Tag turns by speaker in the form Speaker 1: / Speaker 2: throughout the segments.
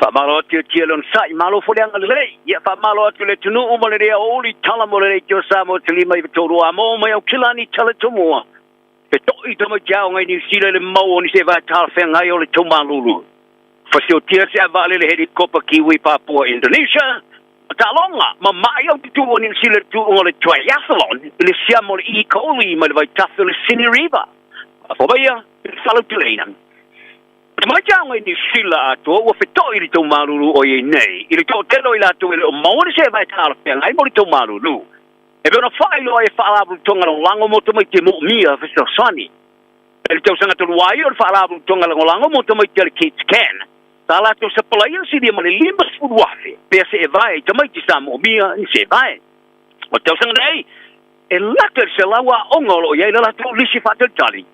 Speaker 1: Faamalo atu i tia le onosai, malo foi le agalelei. Ia faamalo atu i le atunuu ma lenei aoauli, tala mo le Leitio Samoa te 5 9 32 a mo mai Aukilani tala Tumua. Feto'i tamaiti aoga i Niu Sila i le mau o nisi e vae talafeagai o le taumalulu. Fasiotia se vaalele helikopa Kiwi Papua Indonesia. Taaloga ma ma'i au tutu o Niu Sila i le tuuga o le triathlon i le siama o le E. coli mai le vaitafe o le Sydney River. Faafomaia i le faalauteleina. Tamaiti aoga i Niu Sila atoa ua feto'i i le taumalulu o i ai nei, i le toatele o i latou e le o maua ni se vae talafeagai mo le taumalulu. E pei ona faailoa ai e Faalapotopotoga Lagolago mo Tamaiti e Moomia Fesoasoani. I le tausaga talu ai o le Faalapotopotoga Lagolago mo Tamaiti a le Kids Can, sa latou sapalaia le silia ma le 50,000 pea se e vae i tamaiti sa moomia ni se vae. O le tausaga nei, e lata i le 100 aoga o lo o i ai le latou lisi faatalitali.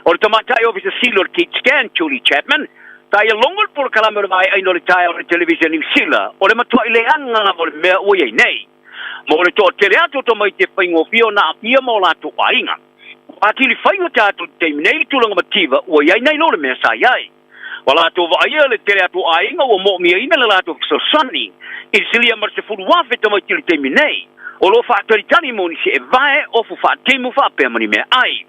Speaker 1: O le tamaitai Ofisa Sili o le Kids Can, Julie Chapman, sa ia logo le polokalame o le vaeaina o le taeao i le televisa Niu Sila, o le matuai leaga lava o le mea ua i ai nei. Mo le toatele atu o tamaiti e faigofie ona aafia ma o latou aiga. Ua atili faiga tatou i le taimi nei i le tulaga mativa ua i ai nei lo le mea sa i ai. Ua latou vaaia le tele atu o aiga ua moomiaina le latou fesoasoani i le silia ma le 10,000 tamaiti i le taimi nei, o lo o faatalitali mo nisi e vae ofu faatimu faapea ma ni meaai.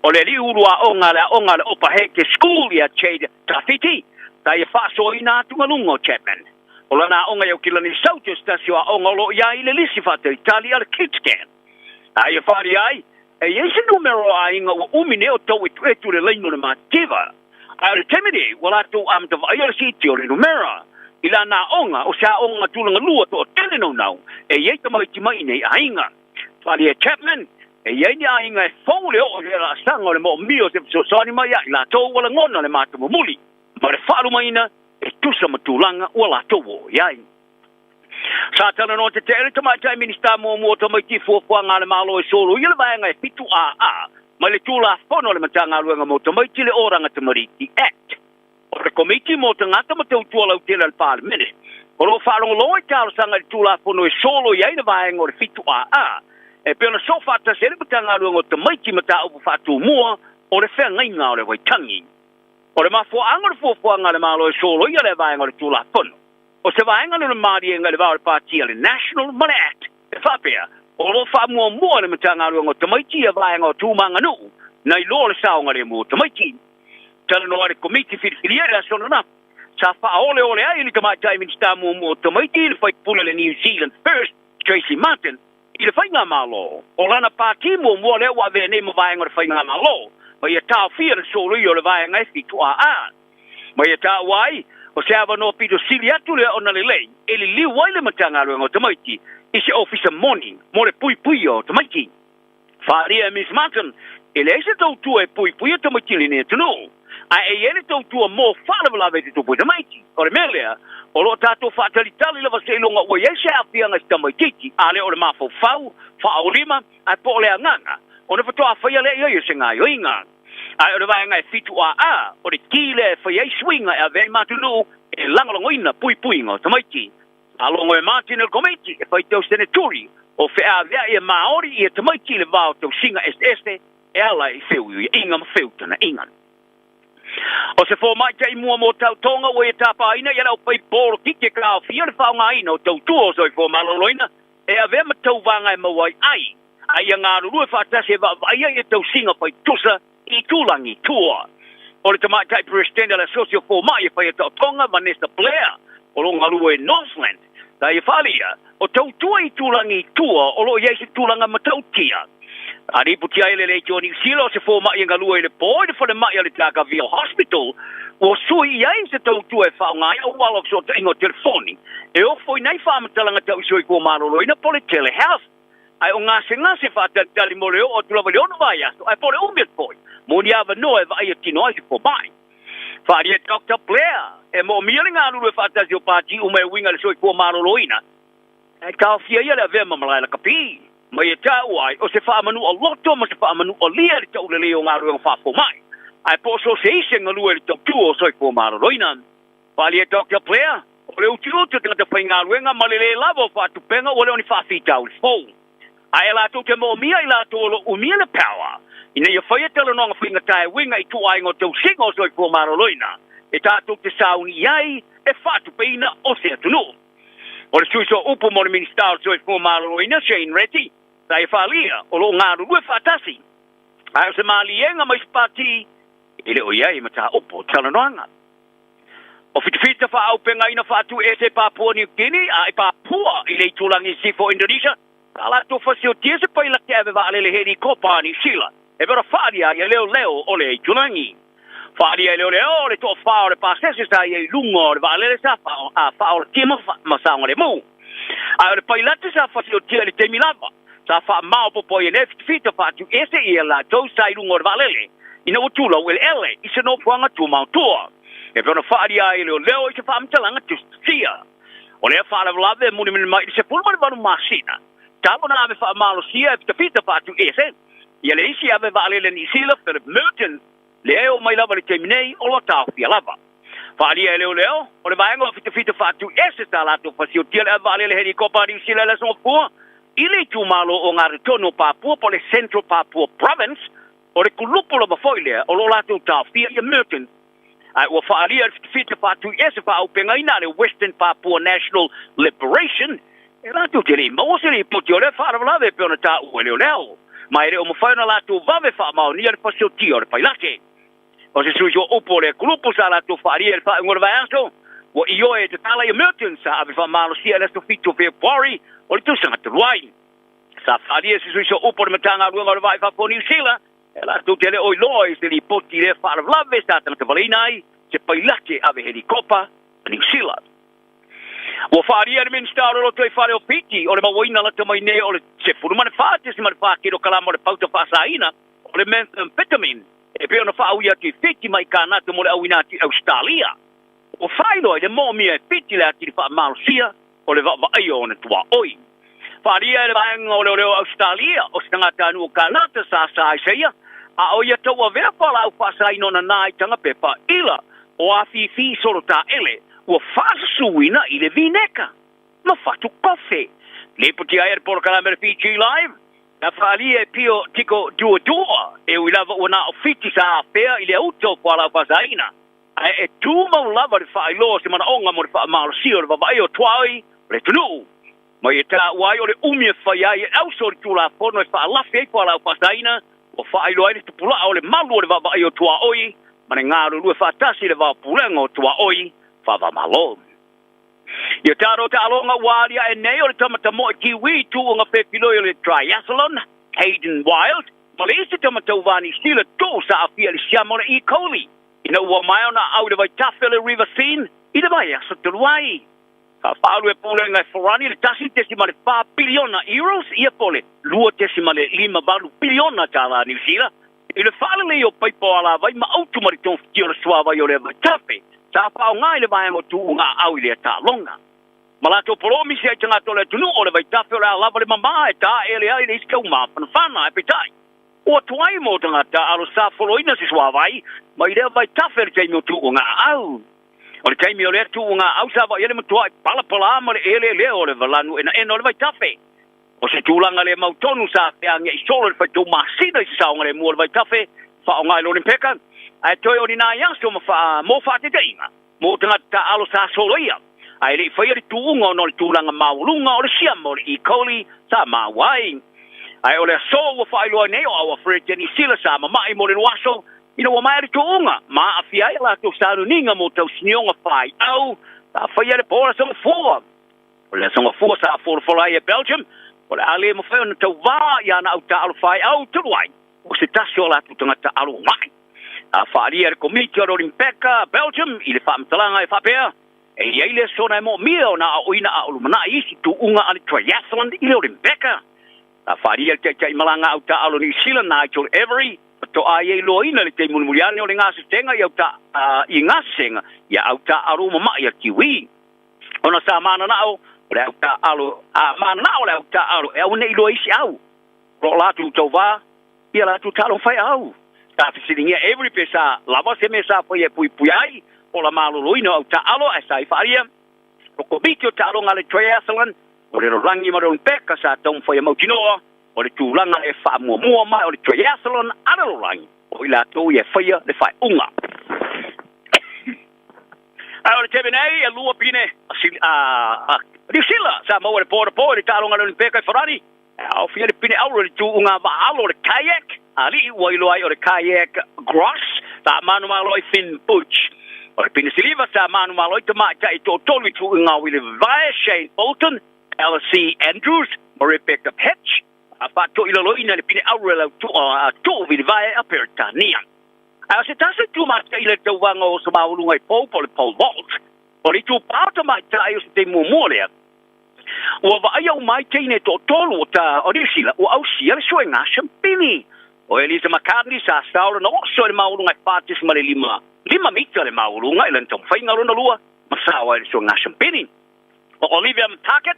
Speaker 1: O le alii ulu aoga a le aoga a le Opa Heke School ia Jade Tafiti, sa ia faasoaina atugaluga o Chapman. O lana aoga i Aukilani South o se tasi o aoga o lo o i ai i le lisi faatalitali a le KidsCan. A ia faaalia ai, e i ai se numera o aiga ua umi nei o tau etuetu i le laina o le matitiva. Ae o le taimi nei, ua latou amata vaaia le siitia o le numera. I lana aoga, o se aoga tulaga lua toatele naunau e i ai tamaiti mai i nei aiga. Faaalia e Chapman, e i ai ni aiga e fou le oo i le laasaga o le moomia o se fesoasoani mai ia i latou ua lagona le matamomuli ma le faalumaina e tusa ma tulaga ua latou oo i ai. Sa talanoa tetee le Tamaitai Minisita muamua o Tamaiti i fuafuaga a le Malo e soloia le vaega e 7 AA mai le Tulafono a le Matagaluega mo Tamaiti le Oranga Tamariki Act. O le Komiti mo Tagata ma Tautua Lautele a le Palemene o lo o faalogologo i talosaga i le Tulafono e soloia ai le vaega o le 7 AA e pei ona soofaatasi ai le Matagaluega o Tamaiti Mataupu Faatumua o le Feagaiga o le Waitangi. O le mafuaaga o le fuafuaga a le Malo e soloia lea vaega o le Tulafono, o se vaega lea o le maliega i le va o le Pati a le National ma le Act e faapea, o lo o faamuamua e le Matagaluega o Tamaiti ia vaega o tu ma aganuu nai lo o le saogalemu o tamaiti. Talanoa ai le Komiti Filifilia i le aso ananafi, sa faaoleole ai le Tamaitai Minisita muamua o Tamaiti i le faipule a le New Zealand First, Tracey Martin, i le Faigamalo. O lana pati muamua lea ua avea nei ma vaega o le Faigamalo, ma ia taofia le soloia o le vaega e 7 AA. Ma ia taua ai, o se avanoa pito sili atu lea ona lelei e liliu ai le Matagaluega o Tamaiti i se ofisa moni mo le puipuia o tamaiti. Faaalia e Miss Martin, e leai se tautua e puipuia tamaiti i lenei atunuu, ae e i ai le tautua mo faalavelave e tutupu i tamaiti. O le mea lea, o lo o tatou faatalitali lava seiloga ua i ai se aafiaga i se tamaitiiti, a le o le mafaufau, faaolima, ae po o le agaga, ona faatoa faia lea i ai o se gaoioiga. Ae o le vaega e 7 AA, o le ki lea e fai ai suiga e ave ai matunuu e lagolagoina puipuiga o tamaiti. A logo e Martin e le Komiti e faitau seneturi o feaveai e Maori ia tamaiti i le va o tausiga eseese e ala i feuiuiaiga ma feutanaʻiga. O se fomai taimua mo tautoga ua ia tapaina i le aupai polokiki e taofia le faaaogaina o tautua o soifua maloloina e avea ma tauvaga e maua ai ai, a ia galulue faatasi e vaavaaia ia tausiga faitusa i tūlangi tua. O le tamaitai Peresetene o le Asosi o Fomai e faia taotoga, Vanessa Blair, o lo o galue i Northland, sa ia faaalia, o tautua i tūlangi tua o lo o i ai se tulaga matautia. A lipotia ai le Leitio o Niu Sila o se fomai e galue i le po i le falemai a le Dargaville Hospital, ua sui i ai se tautua e faaaoga ai auala o fesootaiga o telefoni e ofoina ai faamatalaga tau i soifua maloloina po o le telehealth. Ae o gasegase faatalitali mo le oo atu lava i le 6 vaiaso, ae po o le umi atu foi mo ni avanoa e vaaia tino ai se fomai. Faaalia e Doctor Blair, e moomia le galulue faatasi o pati uma e uiga i le soifua maloloina, ae taofia ia le avea ma malae lakapi. Ma ia taua ai, o se faamanua loto ma se faamanua lia le taulelei o galuega faafomai, ae po o so o se isi e galue i le tautua o soifua maloloina. Faaalia e Doctor Blair, o le utiuti o tagata faigaluega ma le lē lava o faatupega ua le o ni faafitauli fou. Ae latou te moomia i latou o lo o umia le power ina ia faia talanoaga faigata e uiga i ituaiga o tausiga o soifua maloloina e tatou te sauni i ai. e faatupeina o se atunuu. O le sui sooupu mo le Minisita o le Soifua Maloloina, Shane Reti, sa ia faaalia o lo o galulue faatasi, ae o se maliega mai se pati e le o i ai mataupu o talanoaga. O fitafita faaaupegaina faatuiese i Papua New Guinea a i Papua i le itulagi i sisifo o Indonesia, sa latou fasiotia se pailate ave vaalele helikopa a Niu Sila e pei ona faaalia ai e leoleo o lea itulagi. Faaalia e leoleo o le toafa o le pasese sa i ai i luga o le vaalele sa faaolatia ma saogalemu. Ae o le pailate sa fasiotia i le taimi lava sa faamaopoopo ai e lea fitafita faatuiese ia latou sa i luga o le vaalele ina ua tulau eleele i se nofoaga tumaotua e pei ona faaalia ai e leoleo i se faamatalaga tusitusia. O lea faalavelave e mulimuli mai i le 18 masina talu ona ave faamalosia e fitafita faatuiese ia le isi ave vaalele a Niu Sila, Philip Merton, lea e oo mai lava i le taimi nei o lo o taofia lava. Faaalia e leoleo, o le vaega o fitafita faatuiese sa latou fasiotia le ave vaalele helikopa a Niu Sila i le Aso Gafua i le itumalo o Gatatonu o Papua po o le Central Papua Province, o le kulupu lava foi lea o lo o latou taofia ia Merton. Ae ua faaalia e le fitafita faatuiese faaaupegaina a le Western Papua National Liberation e latou te le i maua se lipoti o lea faalavelave e pei ona taua e leoleo, ma e le o mafai ona latou vave faamaonia le fasiotia o le pailate. O se sui upu o lea kulupu sa latou faaalia i le faaiuga o le vaiaso, ua ioe e tatala ia Merton sa ave faamalosia i le aso 7 o Fepuari o le tausaga talu ai. Sa faaalia e se sui upu o le Matagaluega o le Vaa i Fafo o Niu Sila e latou te le o iloa i se lipoti i lea faalavelave sa tagatavaleina ai se pailate ave helikopa a Niu Sila. Ua faaalia e le Minisita o le Lotoifale o Fiti o le mauaina lata mai nei o le 14.4 kilokalama o le pauta faasaina o le methamphetamine e pei ona faaui atu i Fiti mai Kanata mo le auina atu i Ausetalia. Ua faailoa i le moomia e Fiti le atili faamalosia o le vaavaaia o ona tuaoi. Faaalia e le Vaega o Leoleo o Ausetalia o se tagatanuu o Kanata sa sa Isaia, a o ia tauavea fualaau faasaina ona nā i tagapepa ila o afifi solotaele ua faasusuina i le vineka ma fatu kofe. Lipoti ai e le polokalame o le Fiji Live, Na faaalia e Pio Tiko Duadua, e ui lava ua na o Fiti sa afea i le auta o fualaau faasaina, ae e tumau lava le faailoa o se manaoga mo le faamalosia o le vavaia o tuaoi o le atunuu. Ma ia taua ai o le umi e fai ai e auso le Tulafono e faalafi ai fualaau faasaina, ua faailoa ai le tupula'a o le malu o le vavaia o tuaoi ma le galulue faatasi i le vaopulega o tuaoi faava-Malo. Ia taro taaloga ua aliae nei o le tama tamoe Kiwi i tuuga fefiloi o le triathlon, Hayden Wilde, ma le isi tama tauva Niu Sila tuu sa aafia i le siama o le E. coli ina ua maea ona aau i le vaitafe o le River Seine i le vaiaso talu ai. Sa faaalu e Pulega e Forani le 1.4 piliona euros, ia po o le 2.58 piliona tala Niu Sila, i le faalelei o paipa o alavai ma autu ma le togafitia o le suavai o lea vaitafe sa faaaoga i le vaega o tuuga aau i lea taaloga. Ma latou polomisi ai tagata o le atunuu o le vaitafe o le a lava le mamā e taele ai le isi taumafanafana, ae peitai, ua tuai mo tagata alo sa foloina se suavai mai lea vaitafe i le taimi o tuuga aau. O le taimi o lea tuuga aau sa vaai ai le matuai palapala ma le eleelea o le valanu enaena o le vaitafe. O se tulaga le mautonu sa feagiai solo i le faitau masina i se saogalemu o le vaitafe faaaoga i le Olimpeka, ae toe o ni nai aso ma faa mo faataitaiga mo tagata taaalo sa soloia, ae le i faia le tuuga ona o le tulaga maualuga o le siama o le E. coli sa maua ai. Ae o le aso ua faailoa nei o Aua Fred Tenisila sa mama'i mo le luaso ina ua maea le tuuga ma aafia ai a latou sauniga mo tausinioga faaiau sa faia le po o le Aso Gafua. O le Aso Gafua sa folafola ai e Belgium, o le a le mafai ona tauvā i ana au taaalo faeau talu ai o se tasi o a latou tagata alo ma'i. A faaalia e le Komiti o le Olimpeka Belgium i le faamatalaga e faapea, e i ai le sona e moomia ona aoaoina a o lumanai isi tuuga a le triathlon i le Olimpeka. A faaalia e le Taitai Malaga Au Taaalo Niu Sila Nigel Every, faatoa ai e iloaina le taimi mulimuli ane o le gasesega i au ta, i gasesega i a au taaalo ua mama'i a Kiwi. Ona sa mananao o le au taaalo, a mananao o le au taaalo e aua ne i iloa isi au, o lo o latou tauvā ia latou taaloga faiau. Sa fesiligia Avery pe sa lava se mea sa faia e puipui ai ola maloloina o au taaalo ae sa i faaalia o Komiti o Taaloga a le Triathlon o le Lolagi ma le Olimpeka sa taumafai e mautinoa o le tulaga e faamuamua mai o le Triathlon a le Lolagi o i latou ia e faia le faaiuga. Ae o le taimi nei, e lua pine a Niu Sila sa maua i le po anapo i le taaloga a le Olympeka i Farani, e aofia le pine auro i le tuuga vaa-alo o le kayak, alii ua iloa ai o le kayak gross, sa manumalo ai Finn Butch. O le pine siliva sa manumalo ai tamaitai e toatolu i tuuga uili vae Shane Bolton, Elsie Andrews ma Rebecca Petch, a faatoilaloina i le pine auro e lau tuu vilivae a Peretania. Ae o se tasi o itu i le tauvaga o Samaualuga i Pou po o le pole vault, o le itupā o tamaitai o se taimi muamua lea ua vaaia uma ai teine e toatolu o ta o Niu Sila ua ausia le suega siampini. O Eliza McCartney sa sao lona oso i le maualuga e 4.55 mita le maualuga i lana taumafaiga lona lua ma sao ai le suega siampini. O Olivia Mtarket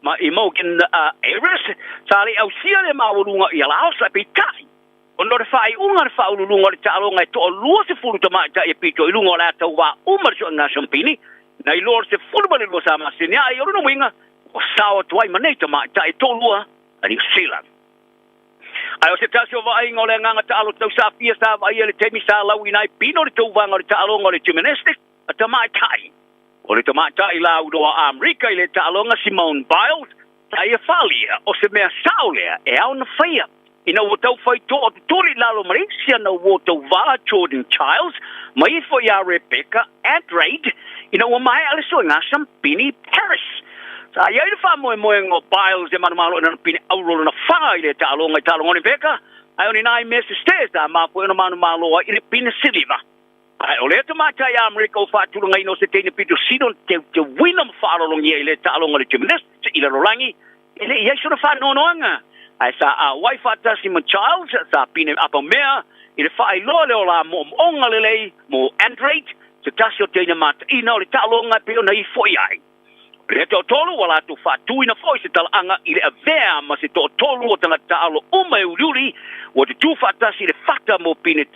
Speaker 1: ma Imogen Ayres sa le i ausia le maualuga i Laos ae peitai Ona o le faaiuga a le faauluuluga o le taaloga e toa-20 tamaitai e pito i luga o le a tauva uma le suegaga siampini, nai lo o le 12 sa masini ai, o lona uiga, ua sao atu ai ma nei tamaitai e toalua a Niu Sila. Ae o se tasi o vaaiga o le agaga taalo tausafia sa vaaia i le taimi sa lauina ai pino le tauvaga o le taaloga o le gymnastics a tamaitai. O le tamaitai lauiloa Amerika i le taaloga Simone Biles Sa ia faaalia, o se mea sao lea e ao ona faia. Ina ua tau fai toa tutuli i lalo ma le isi ana uo tauva Jordan Chiles, ma ifo iā Rebecca Andrade ina ua maea le suega sampini Paris. Sa i ai le faamoemoega o Biles e manumalo i lana pine auro lona fa i le taaloga i taaloga o Rebecca, ae o ni nai mea sese sa mafua ai ona manumalo ai i le pine siliva. Ae o lea tamaitai Amerika ua faatulagaina o se teine pito sili ona teuteuina ma faaaloalogia i lea taaloga o le gymnastics i lalolagi, e le i i ai sona faanoanoaga. Ae sa auai faatasi ma Childs, sa pine apamea i le faailoa lea o la moomooga lelei mo Andrade, se tasi o teine mataina o le taaloga e pei ona ifo i ai. O lea toatolu ua latou faatuina foi se talaaga i le avea ma se toatolu o tagata taaalo uma e uliuli ua tutū faatasi i le fata mo pine,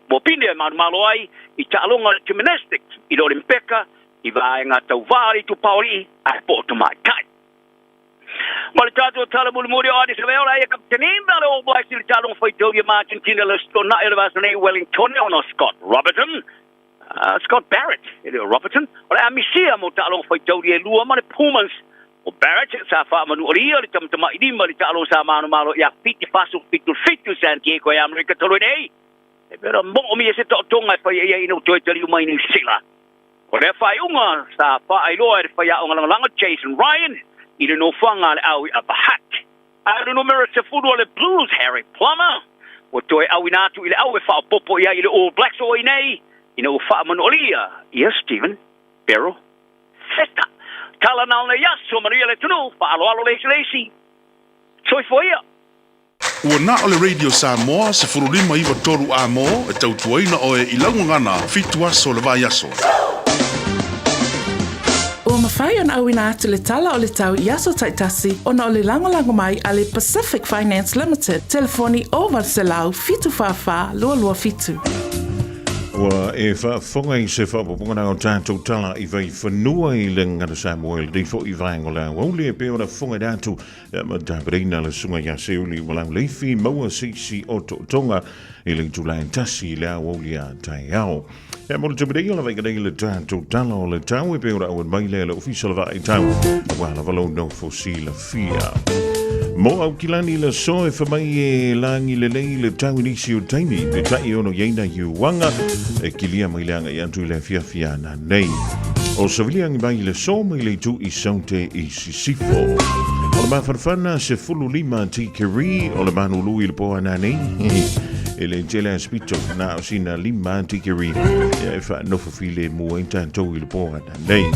Speaker 1: mo pine e manumalo ai i taaloga o le gymnastics i le Olimpeka i vaega tauvā o le itupaoalii ae po o tamaitai. Ma le tatou tala mulimuli o Addis Abeba ia Kapiteni ma le All Blacks i le taaloga faitaulia ma Argentina le Aso Toonai o le vaiaso nei i Wellington ona Scott Robertson Scott Barrett, e le o Robertson, o le a misia mo taaloga faitauli e lua ma le Pumas. O Barrett sa faamanualia le tamatamailima i le taaloga sa manumalo ia Fiti 47 San Diego i Amerika talu ai nei. E pei ona moomia se taotoga e fai ai ina ua toe taliu mai Niu Sila. O lea faaiuga sa faailoa e le faiaoga lagolago Jason Ryan i le nofoaga a le au i Upper Hutt. A o le numera 10 o le Blues, Harry Plummer, ua toe auina atu i le au e faaopoopo i ai i le All Blacks o ai nei ina ua faamanualia ia Stephen Beryl Feta. Tala na o nei aso, manuia le atunuu, faaaloalo le isi le isi. Soifua ia!
Speaker 2: Ua na o le Radio Samoa 15 9 3 A mo e tautuaina oe i lau gagana fitu aso o le vaiaso.
Speaker 3: Ua mafai ona auina atu le tala o le tau i aso taitasi ona o le lagolago mai a le Pacific Finance Limited, telefoni 0800 744 227.
Speaker 2: Ua e faafofoga i se faaopoopoga o tatou tala i vaifanua i le gagana Samoa i lenei foi vaega o le aoauli e pei ona fofoga atu Ia ma tapenaina le susuga ia Seuli Walau Leifi maua se isi o tootoga i le itula e tasi i le aoauli a taeao. Ia mo le taimi nei o lava i nei le tatou tala o le tau e pei ona auan mai lea le ofisa o le vaai tau aua lava lou nofo silafia. Mo Aukilani le so e whamai e langi lelei le tau i nisi o taimi pe tai ono i aina i uanga e kilia mai le anga i atu i le afiafi ana nei. O Savilia ngi mai le so mai le itu i saute i Sisifo. O le mafanafana 15 tikeri o le manului i le po ana nei. E le tele a spito na o sina lima tikeri e whaanofo file mua i tātou i le po ana nei.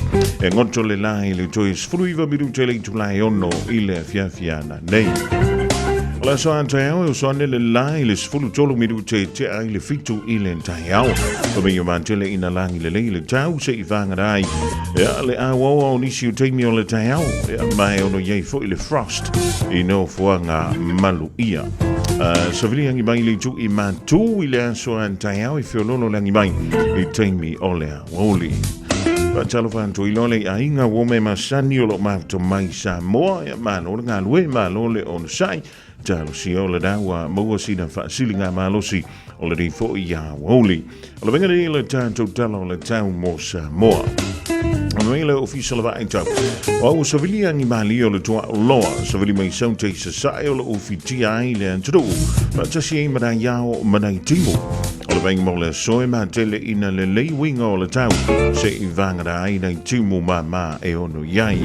Speaker 2: E ngoto le la i le toi 19 minute le itu lai ono i le afiafi ana nei. O le aso a taeao e oso ane le la i le 13 minute te ai le fitu i le taeao. O mei o mātele ina langi le lei le tau se i whangarai. Ia, le aoaoa o nisi o taimi o le taeao. Ia, mai ono iai foi le frost i nofoaga malu ia. Savili angi mai le itu i mātū i le aso a taeao i feololo le angi mai i taimi o le aoauli. Faatalofa atu i loa le aiga ua me masani o lo matou mai Samoa, ia malo le galue, malo le onosai, talosia o lena ua maua sina faasiliga malosi o lenei foi aoauli. O le vaiga lenei o le tatou tala o le tau mo Samoa. Mai le Ofisa o le Vaai Tau. O au savili agi malie o le tuaʻo loa, savili mai saute i sasae o lo o fitia ai le atunuu, faatasi ai ma nai ao ma nai timu. O le vaaiga mo le aso e matele ina lelei uiga o le tau, se i vagana ai nai timu māmā e ono i ai.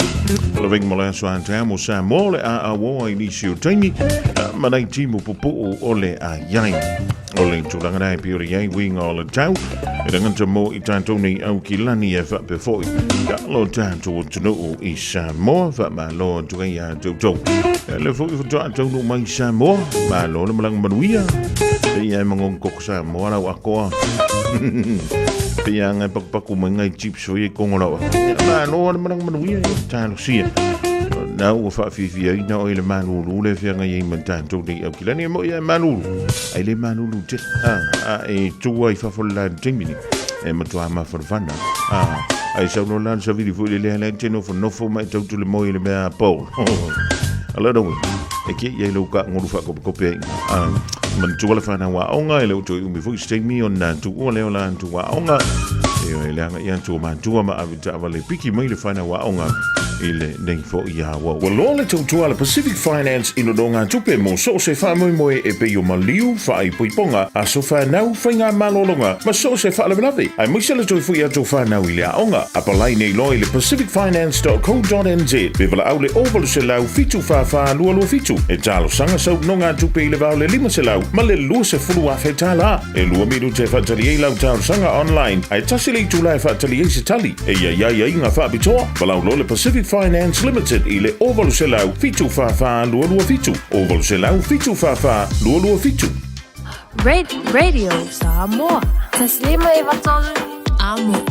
Speaker 2: O le vaaiga mo le aso a taeao mo Samoa o le a auoa i nisi o taimi, ma nai timu pupuu o le a i ai. O le tulaga na e pei ona i ai uiga o le tau, e lagata mo i tatou nei au ki lani e faapea foi ka lo tatou atunuu i Samoa, faamalo atu ai ia te outou. E le foi faatoa taunuu mai i Samoa, malo le malaga manuia, pei lava e magogo koko Samoa lau akoa. Pei lava ngai pakupaku mai ngai chips foi e kongo lau akoa. Malo le malaga manuia, talosia. Na ua faafiafiaina oe i le malulu le feagai ai ma tatou nei au kilani e moi e malulu. Ai le malulu te. A, a e tua i fafo le la i le taimi nei. E matua mafanafana. A, ai saunoa la le savili foi le lea lea te nofonofo ma e tautu le moe i le mea a Paul. Ala rau e ke i ai lau kaagolu faakopekope ai. A, manatua le whanau aoga, e le o toe umi foi se taimi ona tuua lea o la atu aoga. E oi le aga i atu o matua ma ave taavale piki mai le whanau aoga i lenei foi aoao. Ua loa le tautua a le Pacific Finance i nonogatupe mo so o se faamoemoe e pei o maliu, faaipoipoga, aso fanau, faigamalologa ma so o se faalavelave, aemaise le toe foi atu o fanau i le aoga. Apalai nei loa i le pacificfinance.co.nz pe valaau le 0800 744 227 e talosaga sau nonogatupe i le va o le 500 ma le 20,000 tala. E lua minute e faatali ai lau talosaga online, ae tasi le itula e faatali ai se tali. E i ai aiaiga faapitoa, valaau loa le Pacific Finance Limited i le 0800 744 227, 0800 744 227.
Speaker 4: Radio Samoa. Taslima 93 Amo.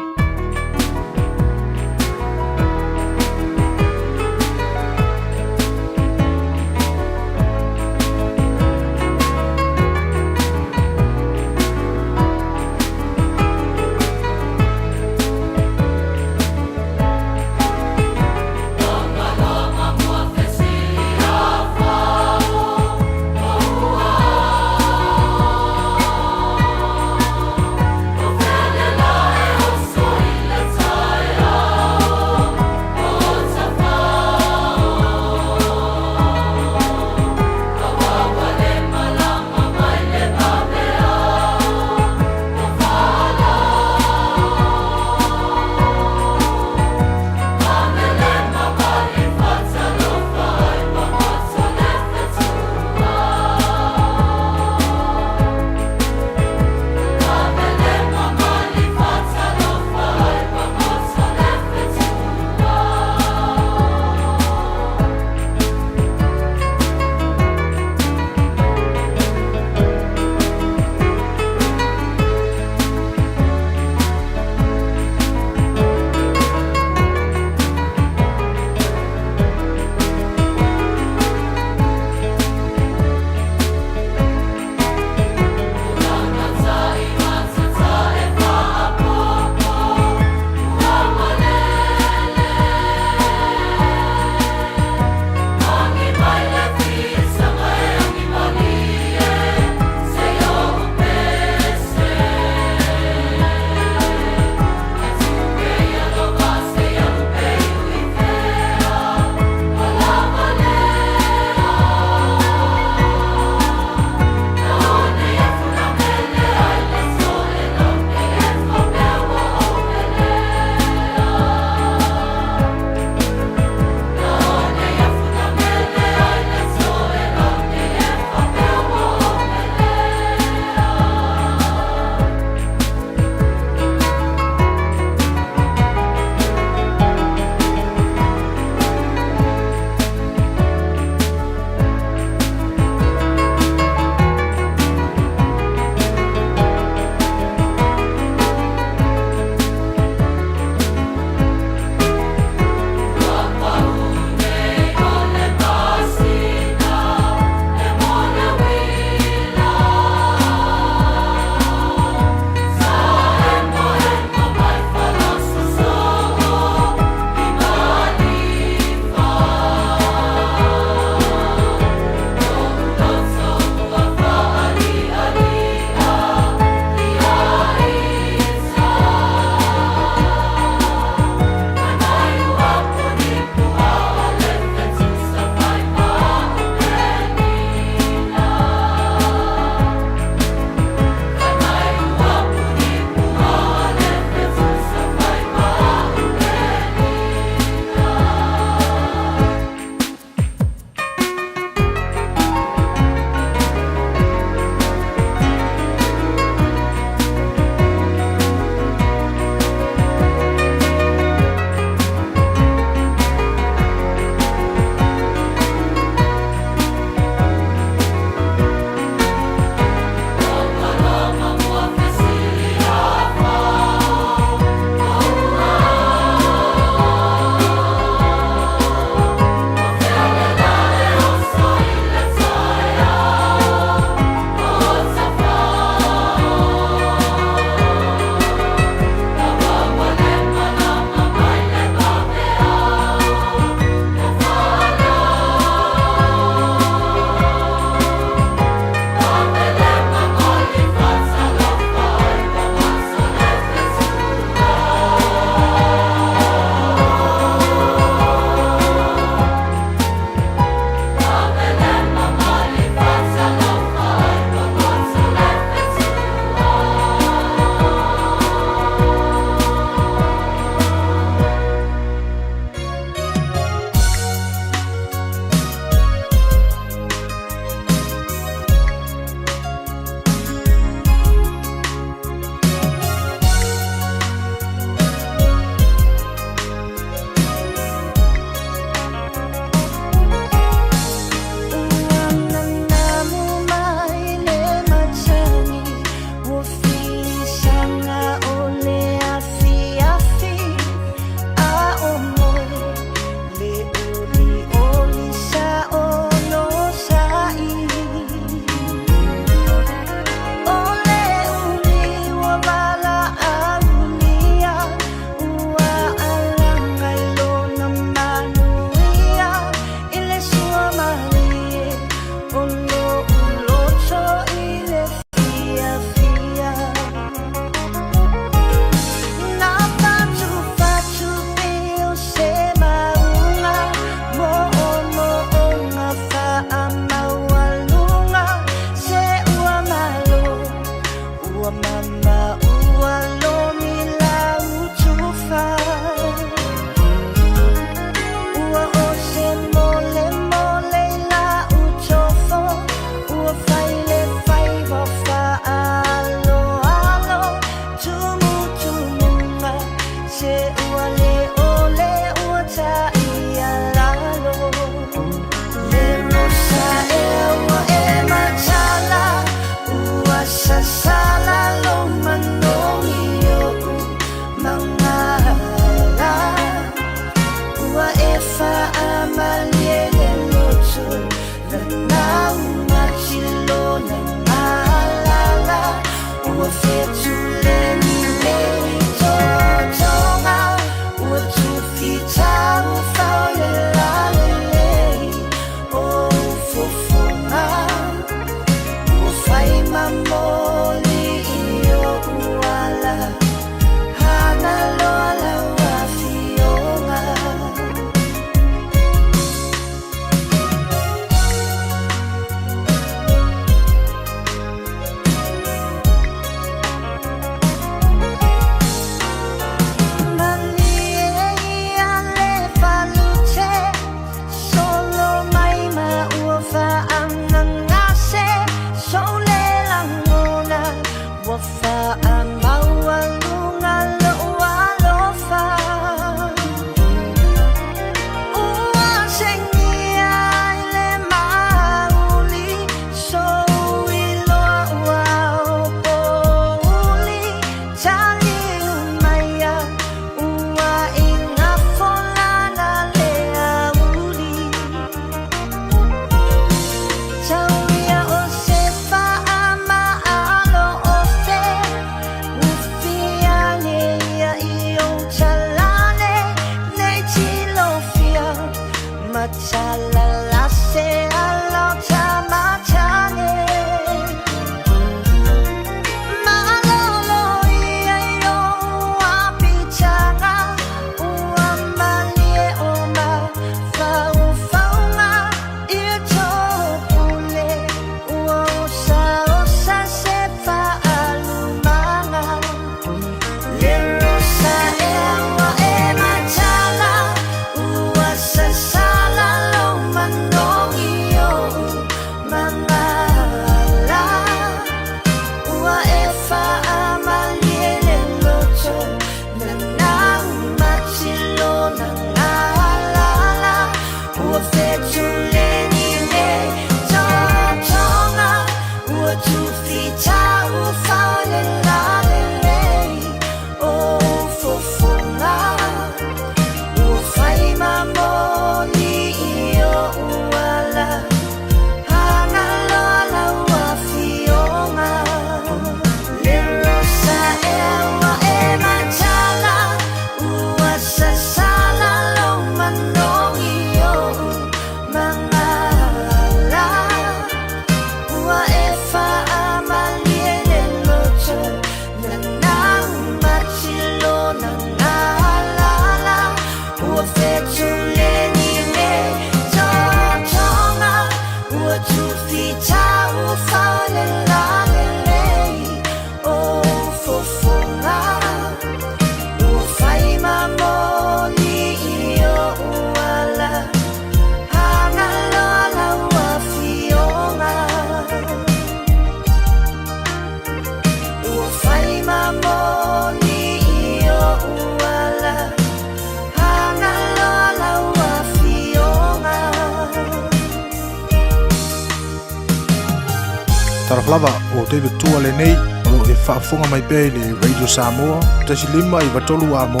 Speaker 5: Talofa lava, o David Tua lenei, o lo o e faafofoga mai pea i le Radio Samoa, 1 5 93 A mo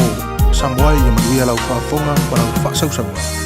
Speaker 5: Samoa ia manuia lau faafofoga ma lau faasausauga.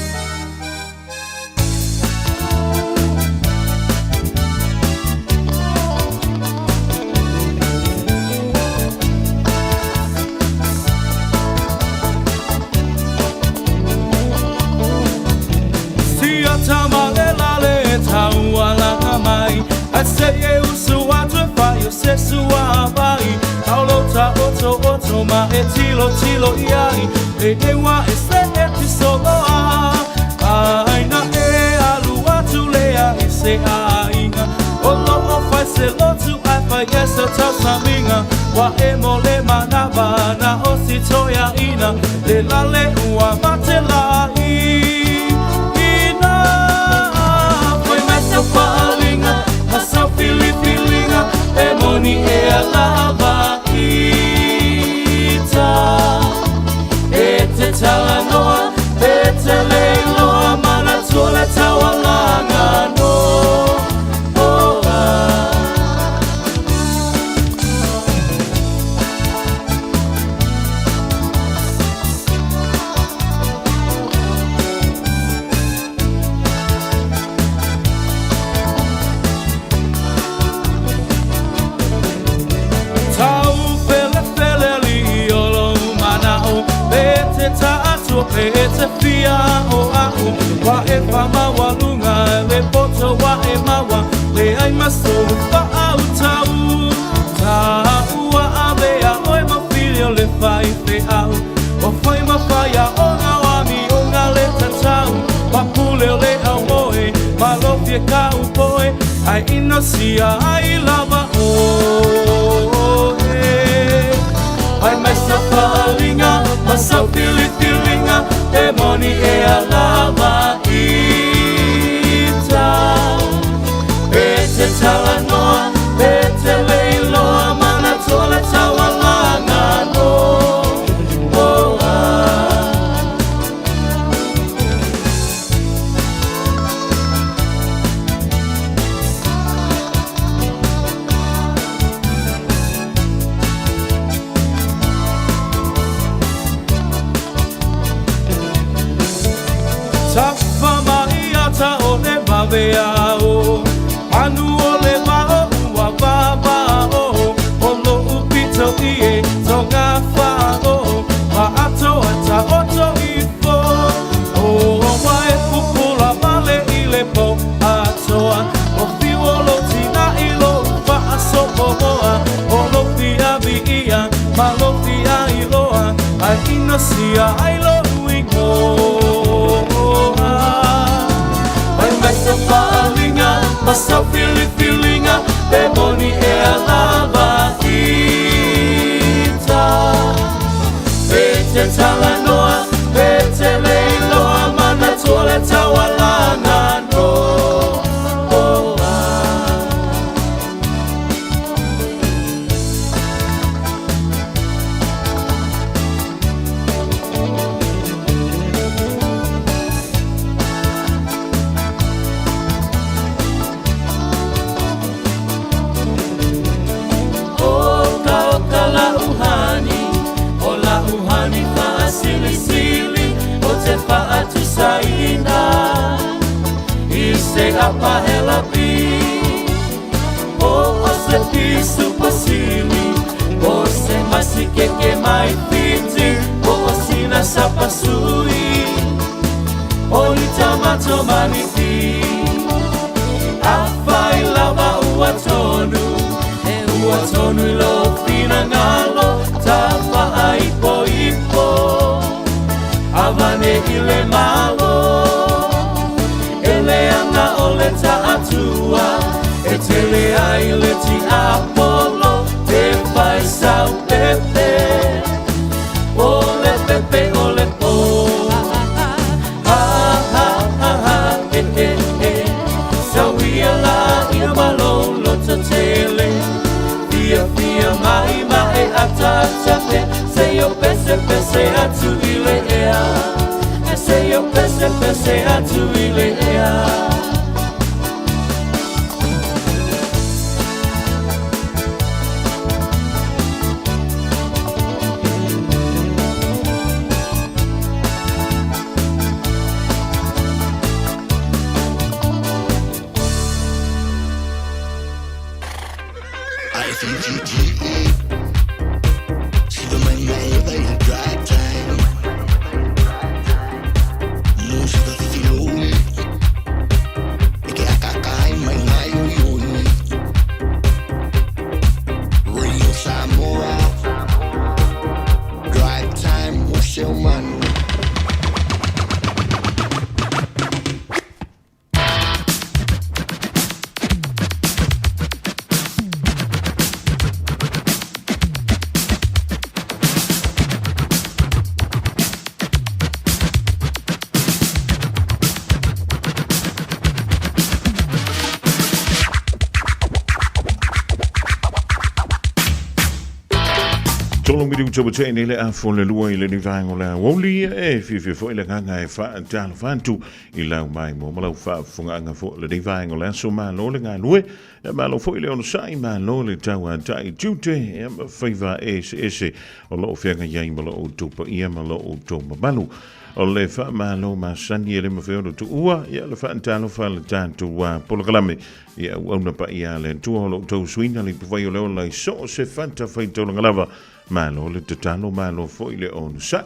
Speaker 2: Whitu tau te nei le afo le lua i le ni vaenga o le aoauli e fiafia foi le agaga e faatalofa atu i lau mai mo ma lau faafofogaaga foi le ni vaenga o le aso malo le galue e malo foi le onosai malo le tauatai tiute e ma faiva eseese o loo feagai ai ma lo outou paia ma lo outou mamalu. O le faamalo masani e le mafai ona tuua, ia le faatalofa le tatou polokalame i auauna paia a le Atua o lo o tausuina le ipuvai o le ola i so o se fatafaitaulaga lava. Malo le tatalo, malo foi le onosai.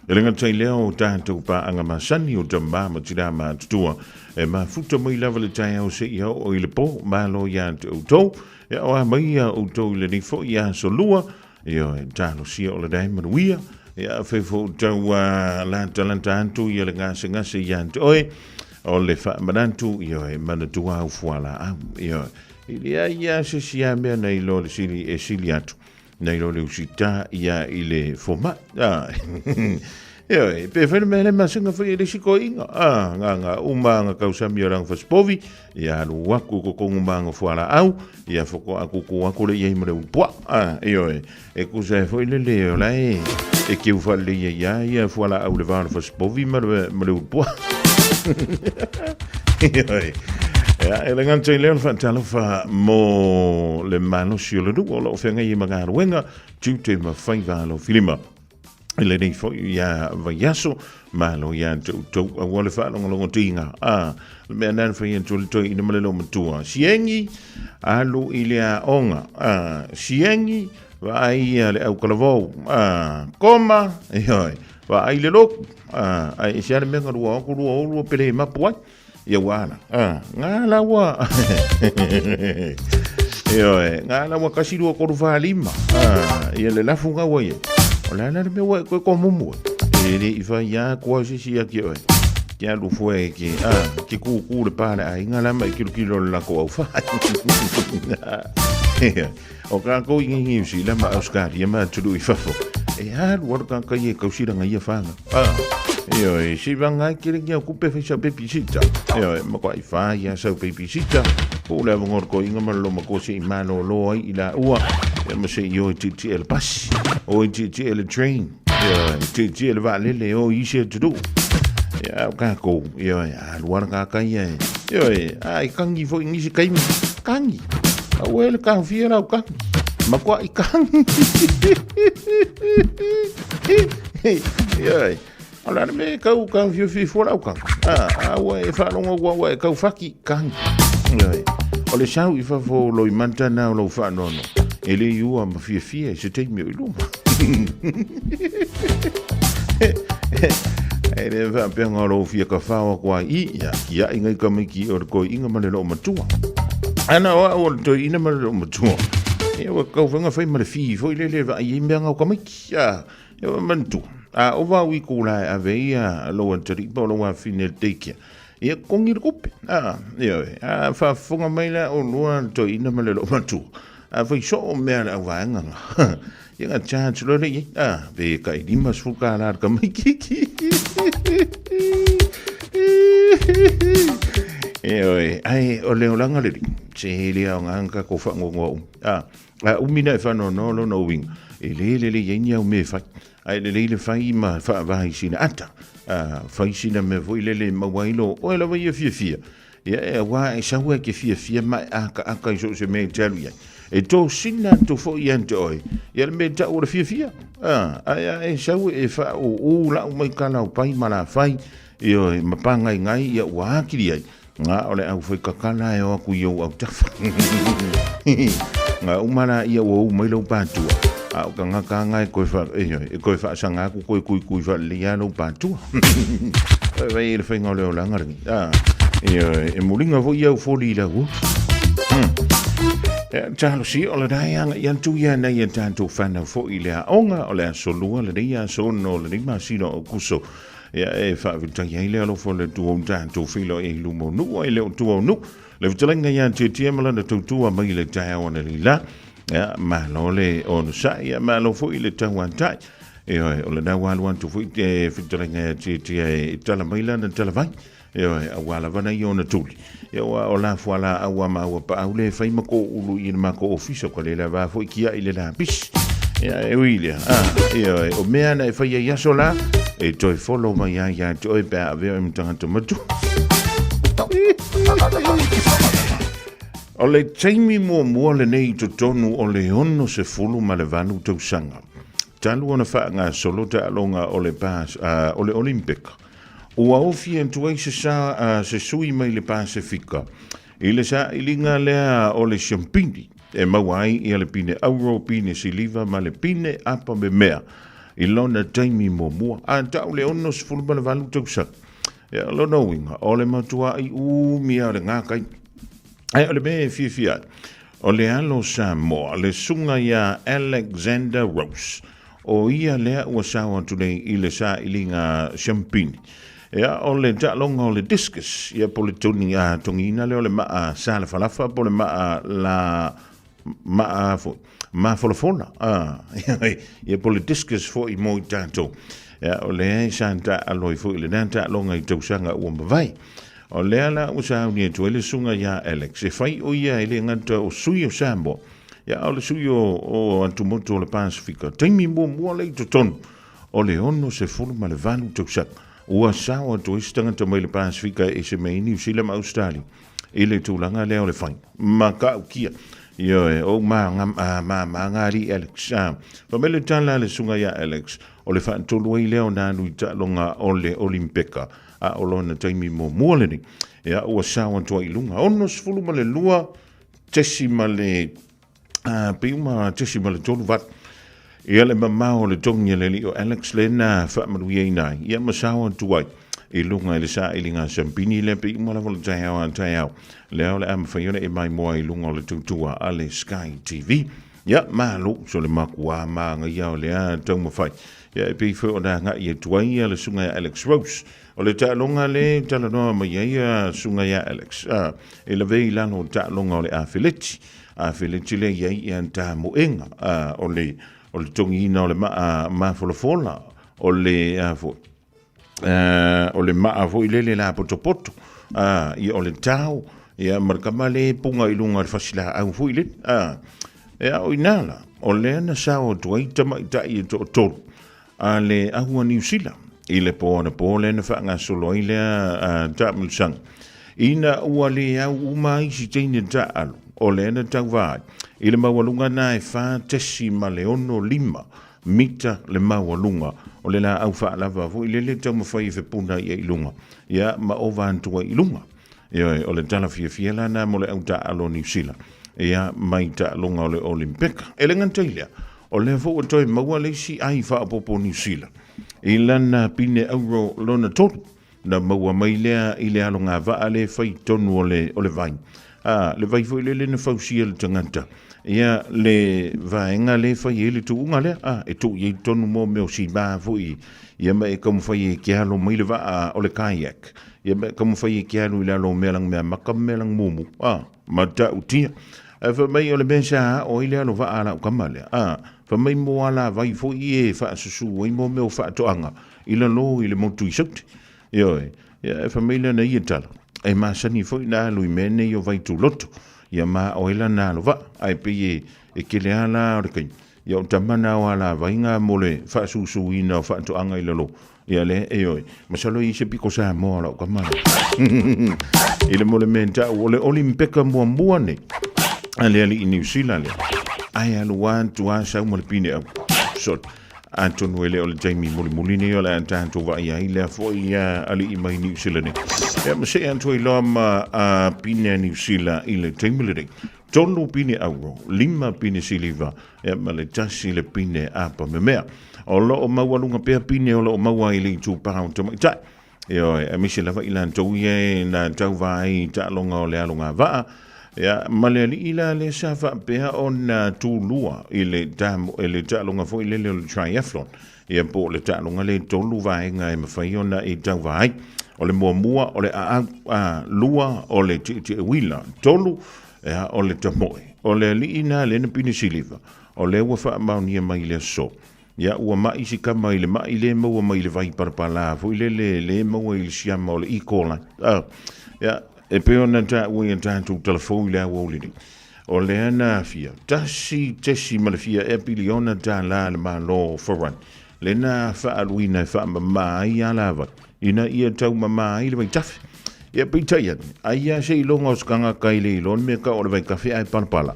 Speaker 2: E le gata i lea o tatou paaga masani o tama ma tinā matutua e mafuta mai lava le taeao seia oo i le po, malo ia te outou. E aoa mai ia outou i lenei foi aso lua, Ioe, talosia o le dae manuia. Ia fai fo tau latalata atu ia le gasegase ia te oe. O le faamanatu, ioe, manatua au fualaau. Ioe, i leai ia se si a mea nei lo le sili e sili atu. Nei lo le usita ia i le fomai. Ah. Ioe, pe fai le mea le masinga fai e le isi koiga. Ah, ngā ngā uma ngā kausami o ranga whasipovi. Ia alu aku ko kongu manga fualaau, ia foko aku ku aku le iai ma le upua. Ah, ioe, e kusa e foi le le o la e, e kiu wha le ia ia, ia fualaau le vā o le whasipovi ma le, ma le upua. Ioe. Ia, e le gata i lea o le faatalofa mo le malosi o le nuu o loo feagai ai ma galuega, tiute ma faiva alofilima. I lenei foi ia vaiaso, malo ia te outou aua le faalogologotiga. A, le mea lena na fai atu le toeaina ma le loomatua. Siegi, alu i le aoga. A, siegi, vaai ia le aukalavou. A, koma, ioe, vaai le lotu. A, ae ese lava le mea galua atu lua o lua pele mapu ai. Ia ua ala. Ah, ngā la ua. Ioe, ngā la ua kasi lua koru wha lima. Ah, ia le lafu ngā ua ia. O la la le mea ua e koe ko mumu. E le i whai ia kua sisi a ki oe. Ki alu fue ki, ah, ki kūkū le pā le ai ngā lama i kilo kilo le lako au whai. O kākou i ngi Niu Sila ma Australia ma atunuu i fafo. E alu alu kākai e kausiraga ia whanga. Ah, ioe, si vanga ai kere kia kupe whai sau babysitter. Ioe, ma koa i whā ia sau babysitter. Po le avangor ko inga ma loma ko se i malo lo ai i la ua. Ia ma se i oi titi e le bus. Oi titi e le train. Ioe, titi e le vaalele o i se atunuu. Ia, o kākou, ioe, alu alu kākai e. Ioe, ai kangi foi nisi kaimi. Kangi. Aua e le kahawhia lau kangi. Makoa i kangi. Ioe. O le me kau kahawhia fua lau kangi. Ah, aua e whaalongo ua ua e kau whaki kangi. Ioe. O le sau i fafo loi manta nā o lau whaanoano. E le i ua ma fiafia i se taimi o i luma. E le whaapea ngā rō fia ka whaoa kua i, ia, ki ai ngai kamiki o le koi inga ma le loo matua. Ana o au o le toi ina ma le loo matua. Ia ua kau whanga whai ma le whii foi le le vai i mea ngau kamiki. Ia, ia ua mantu. A o wau i kūlae ave ia loa tari pa o loa whine le teikia. Ia kongi le kupe. A, ia oe. A whaafonga mai la o lua le toi ina ma le loo matua. A whai so o mea le au vaenga nga. Ia nga charge loa le i. A, pe ka i 50 ka la ka mai kiki. E oe, ai o le olanga le se hele au ngā ka ko whangongoa umi. A, a umi na e whano no lo no winga. E le le le i au me whai. Ai le le whai ma whaavahi sina ata. A, whai sina me foi le le mawailo. Oe lawa ia fia fia. Ia e wā e sau e ke fiafia ma e aka aka i so se mea i te alu i ai. E tō sina atu foi ia te oe, ia le mea tau o le fiafia. A, ai a e sau e wha o ū lau mai ka lau pai ma la whai, i oe, ma pāngai ngai ia ua ākiri ai. Ngā o le au whai kakala e o aku i ou au tafa. Ngā umara ia ua u mai lau pātua. A o ka ngaka anga e koe wha, e, e koe whaasanga aku koe kui kui wha le ia lau pātua. Wai wai e le whainga o le olanga rangi. A, e, e mulinga foi au foli i lau. E, talosi o le rai anga i antu ia nei e tātou whanau foi i le aonga o le aso lua le nei aso no le nei masina o kuso. Ia e whaawhitai ai le alofa le tuau tātou whilo e lumo nua e le o tuau nu. Le fetalaiga ia Tietie ma lana tautua mai le taeao analeila. Ia, malo le onosai, ia malo foi le tauatai. Ioe, o lena ua alu atu foi te fetalaiga ia Tietie e tala mai lana talavai. Ioe, aua lava na ia ona tuli. Ia ua o la fualaau a maua paau le fai ma ko ulu i le mako ofisa ka le lava foi kia i le lapisi. Ia, e ui lea, a, ia, o mea na e whai ai aso la, e toe follow mai ai ia te oe pe a avea oe ma tagata matua. O le taimi muamua lenei i totonu o le 68 tausaga, talu ona faagasolo taaloga o le, pas, o le Olympic, ua ofi atu ai se, sa, se sui mai le Pasefika i le sailiga lea o le siampini e maua ai ia le pine auro, pine siliva ma le pine apa memea i lona taimi muamua, a tau le 68 tausaga. Ia, lona uiga, o le matua'i umi lava o le gakai. Ae o le mea e fiafia ai, o le alo Samoa, le susuga ia Alexander Rose, o ia lea ua sao atu nei i le sailiga siampini. Ia, o le taaloga o le discus, ia po o le toni, a, togiina lea o le maa salafalafa po o le maa la maa foi, mafolafola, a, ia po o le discus foi mo i tatou. Ia, o lea e sa taalo ai foi i lena taaloga i tausaga ua mavae. O lea la ua sauni atu ai le susuga ia Alex, e fai o ia e le gata o sui o Samoa, ia a o le sui o, o atumotu o le Pasifika. Taimi muamua lea i totonu o le 68 tausaga, ua sao atu ai se tagata mai le Pasifika e ese mai ai Niu Sila ma Ausetalia i le tulaga lea o le fai ma ka'ukia. Ioe, o ou māmā alii Alex. Fai mai le tala a le susuga ia Alex, o le faatolu ai lea o na alu i taaloga o le Olimpeka, a o lona taimi muamua lenei. Ia, ua sao atu ai i luga. 62 tesi ma le pei uma tesi ma le tolu valu. Ia le mamao o le togi a le alii o Alex lea na faamanuiaina ai, ia ma sao atu ai i luga i le sailiga siampini lea pei uma lava o le taeao a taeao. Lea o le a mafai ona e maimoa i luga o le tautua a le Sky TV. Ia, malo, so le makuā māgaia o lea taumafai. Ia, e pei foi ona agai atu ai le susuga ia Alex Rose. O le taaloga lea e talanoa mai ai le susuga ia Alex, a, e lavea i lalo o le taaloga o le afeleti. Afeleti lea e i ai ia tamoega, a, o le, o le togiina o le maa mafolafola, o le, a foi, a, o le maa foi lele lapotopoto, a, ia o le tao, ia ma le kama lea e puga i luga o le fasilaau foi lele, a. E ao i nā la, o lea na sao atu ai tamaitai e toatolu a le ahu a Niu Sila i le po anapo lea na faagasolo ai lea taamilosaga. Ina ua le au uma ai isi teine taaalo, o lea na tauva ai i le maualuga na e 4.65 mita le maualuga o le laau faalava foi lele taumafai e fepuna ia i luga, ia ma ova atu ai i luga. Ioe, o le tala fiafia la na mo le au taaalo o Niu Sila, ia mai taaloga o le Olimpeka. E le gata i lea, o lea foi ua toe maua le isi ai faaopoopo o Niu Sila i lana pine auro lona tolu, na maua mai lea i le alogavaa lea e fai i totonu o le, o le vai. A, le vai foi lele na fausia e le tagata, ia le vaega lea e fai ai le tuuga lea, a, e tuu i ai totonu mo mea o sima foi, ia ma e taumafai e ke alo mai le vaa o le kayak, ia ma e taumafai e ke alu i lalo o mea lanu mea maka ma mea lanu mumu, a, matautia. Ae fai mai o le mea sa ao ai le alo vaa a lau tama lea, a, fai mai mo alavai foi e faasusu ai mo mea o faatoaga i lalo i le motu i Saute. Ioe, ia e fai mai lana ia tala, e masani foi na alu i mea nei o Vaituloto, ia ma ao ai lana alo vaa, ae pei e, e kele a la o le taimi, ia o tama na o alavai nga mo le faasusuina o faatoaga i lalo, ia le, ioe, masalo e i ai se piko Samoa o lau tama lea. I le mo le mea tau, o le Olimpeka muamua nei, a le alii Niu Sila lea, ae alu atu a sau ma le pine au. Sot. Atonu e le o le taimi mulimuli nei o le a tatou vaai ai lea foi alii mai Niu Sila nei. Ia ma see atu ai loa ma a pine a Niu Sila i le taimi lenei. Tolu pine auro, lima pine siliva, ia ma le tasi le pine apa memea. O lo o maualuga pea pine o lo o maua i le itupā o tamaitai. Ioe, aemaise lava i latou ia e na tauva ai i taaloga o le alogavaa, ia, ma le alii la lea sa faapea ona tulua i le i le taaloga foi lele o le triathlon, ia po o le taaloga lea e tolu vaega e mafai ona e tauva ai. O le muamua o le aau, a, lua o le tietie uila, tolu, ia, o le tamoe. O le alii na lea na pine siliva, o lea ua faamaonia mai i le aso. Ia, ua ma'i si tama i le ma'i lē maua mai i le vai palapalā foi lele lē maua i le siama o le E. coli. Ah, ia, e pei ona taua i a tatou tala fou i le aoauli nei. O lea na aafia tasi tesi ma le fia ea piliona tālā a le Malo o Farani, le na faaaluina e faamamā ai alavai ina ia taumamā ai le vaitafe. Ia peitai ane, ai lava seiloga o se tagata e le iloa le mea tau o le vaitafe ae palapala.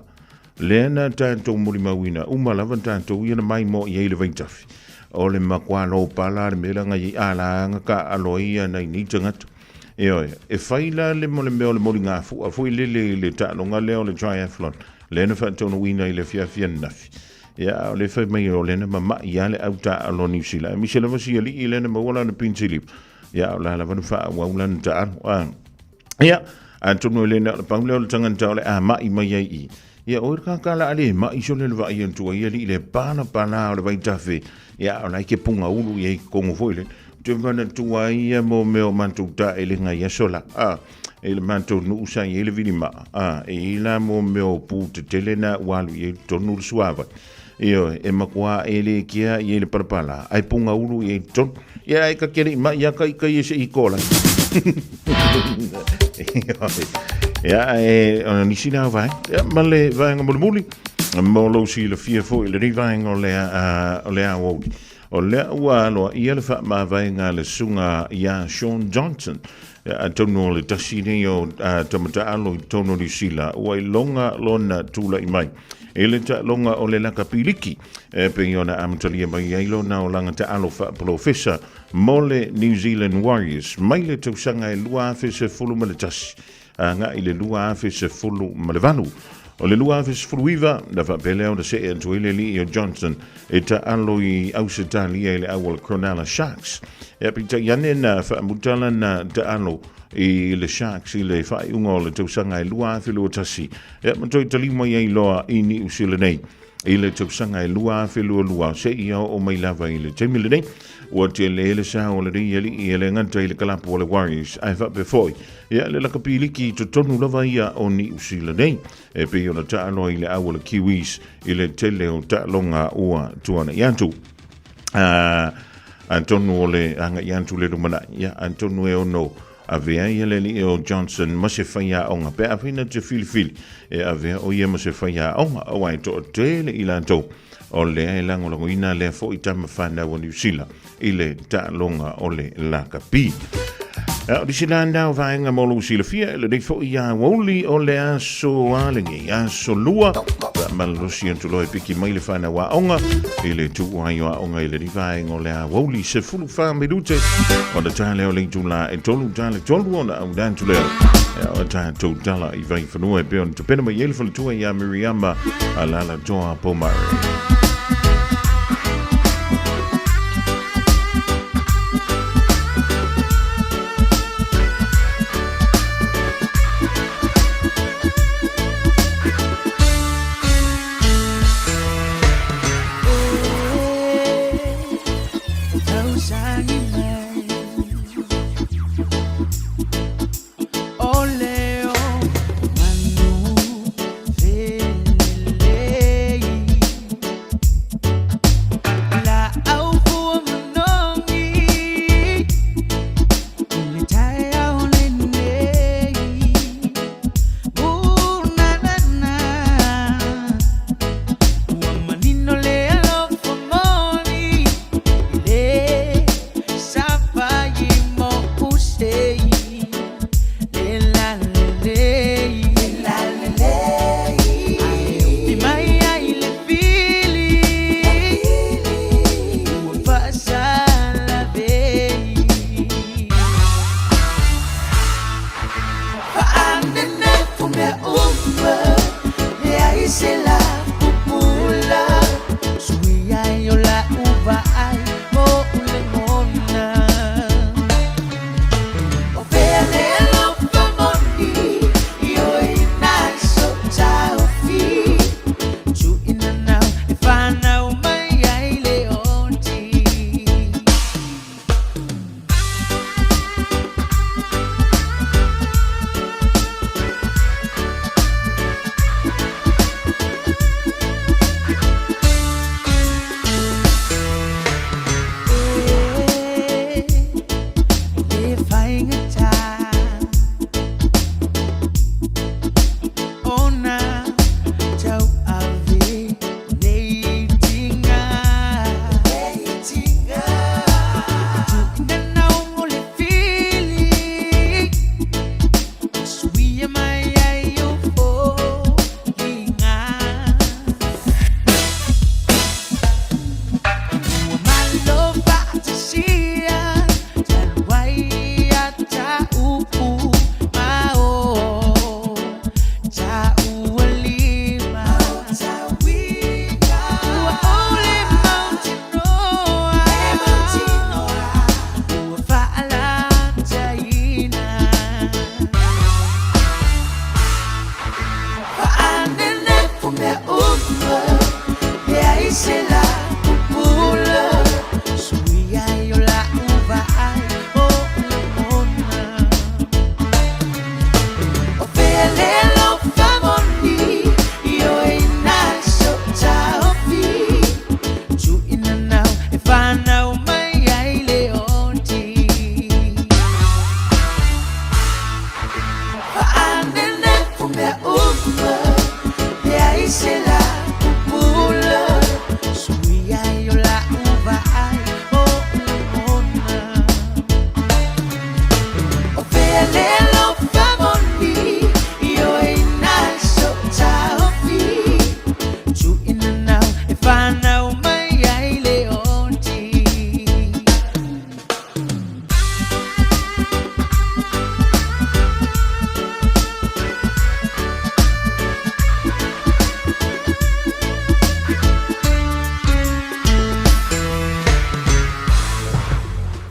Speaker 2: Lea na tatou molimauina uma lava tatou ia na maimoa i ai le vaitafe. O le matua lopala le mea la na i ai ala na taaalo ai ia nai nei tagata. Ioe, e fai la le mo le mea o le moligafua foi lele i le taaloga lea o le triathlon, lea na faataunuuina i le afiafi ananafi. Ia, a o le fai mai o lea na mama'i lava le au taaalo a Niu Sila, aemaise lava si alii lea na maua lana pinisiliva, ia, a o la lava na faaauau lana taalo. A, ia, atonu e le na o le pau lea o le tagata o le a ma'i mai ai i. Ia, oi le kākā la a le ma'i sole le vaai atu ai alii le palapala o le vaitafe, ia, o la e ke pugaulu i ai totonu foi le. Te manatua ai ia mo mea o matou taelega i aso la, a, i le matou nuu sa i ai le vilimaa, a, e i ai la mo mea o pu tetele na ua alu i ai totonu le suavai. Ioe, e matua e le kea i ai le palapala, ae pugaulu i ai totonu. Ia, e ka kele i mai ia kai kai e se i kola. Ia, e, ona nisi la vai. Ia, ma le vaenga mulimuli, mo lou silafia foi i lenei vaenga o le, o le aoauli. O lea ua aloaia le faamavaega a le Susuga ia Shaun Johnson, atonu o le tasi nei o tama taalo i totonu o Niu Sila ua iloga lona tulai mai i le taaloga o le lakapi liki e pei ona amatalia mai ai lona olaga taalo faapolofesa mo le New Zealand Warriors mai le tausaga e 2011 agai i le 2018. O le 2019, na faapea lea ona see atu ai le alii o Johnson e taalo i Ausetalia i le au o le Cronulla Sharks. Ea peitai ane na faamuta lana taalo i le Sharks i le faaiuga o le tausaga e 2021, ea ma toe taliu mai ai loa i Niu Sila nei i le tausaga e 2022 seia oo mai lava i le taimi lenei. Ua tele le sao o lenei alii e le gata i le kalapu o le Warriors ae faapea foi ia le lakapi liki i totonu lava ia o Niu Sila nei e pei ona taaloa i le au o le Kiwis i le tele o taaloga ua tuanai atu. Atonu o le agai atu le lumanai, ia, atonu e ono avea ia le alii o Johnson ma se faiaoga pe afai na te filifili e avea o ia ma se faiaoga aua e toatele i latou o lea e lagolagoina lea foi tama fanau o Niu Sila i le taaloga o le lakapi. O nisi la na o vaega mo lou silafia e lenei foi aoauli o le aso a lenei aso lua faamalosi atu loa e piki mai le fanau aoga i le tuu ai o aoga i lenei vaega o le aoauli 14 minute ona ta lea o le itula e tolu ta le tolu ona auina atu lea o tatou tala i Vaifanua e pei ona tapena mai ai le faletua ia Miriama Alala Toa Pomare.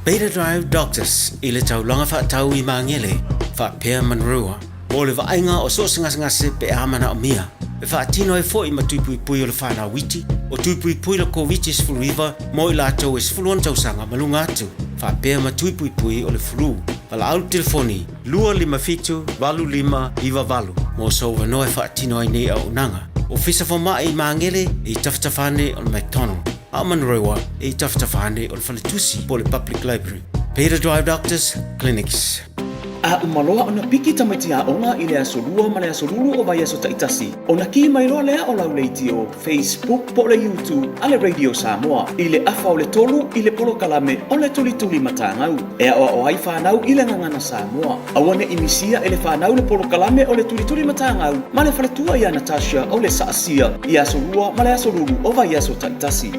Speaker 6: Beta Drive Doctors i le taulaga faatau i Magele faapea Manurewa mo le vaaiga o so o se gasegase pe a manaomia. E faatino ai foi ma tui puipui o le fanau iti, o tui puipui le Koviti-19 mo i latou e 16 tausaga ma luga atu, faapea ma tui puipui o le flu. Valaau le telefoni 257 8598 mo sou avanoa e faatino ai nei auaunaga. Ofisa Fomai i Magele e i tafatafa ane o le McDonald. A o Manurewa e i tafatafa ane o le faletusi po o le Public Library. Peter Drive Doctors Clinics.
Speaker 7: A uma loa ona piki tamaiti aoga i le aso Lua ma le aso Lulu o vaiaso taitasi, ona ki mai loa lea o lau leitio, Facebook po o le YouTube a le Radio Samoa i le afa o le tolu i le polokalame o le Tulituli Matagau e aoao ai fanau i le gagana Samoa. Aua ne i misia e le fanau le polokalame o le Tulituli Matagau ma le faletua ia Natasha o le Saasia i aso Lua ma le aso Lulu o vaiaso taitasi.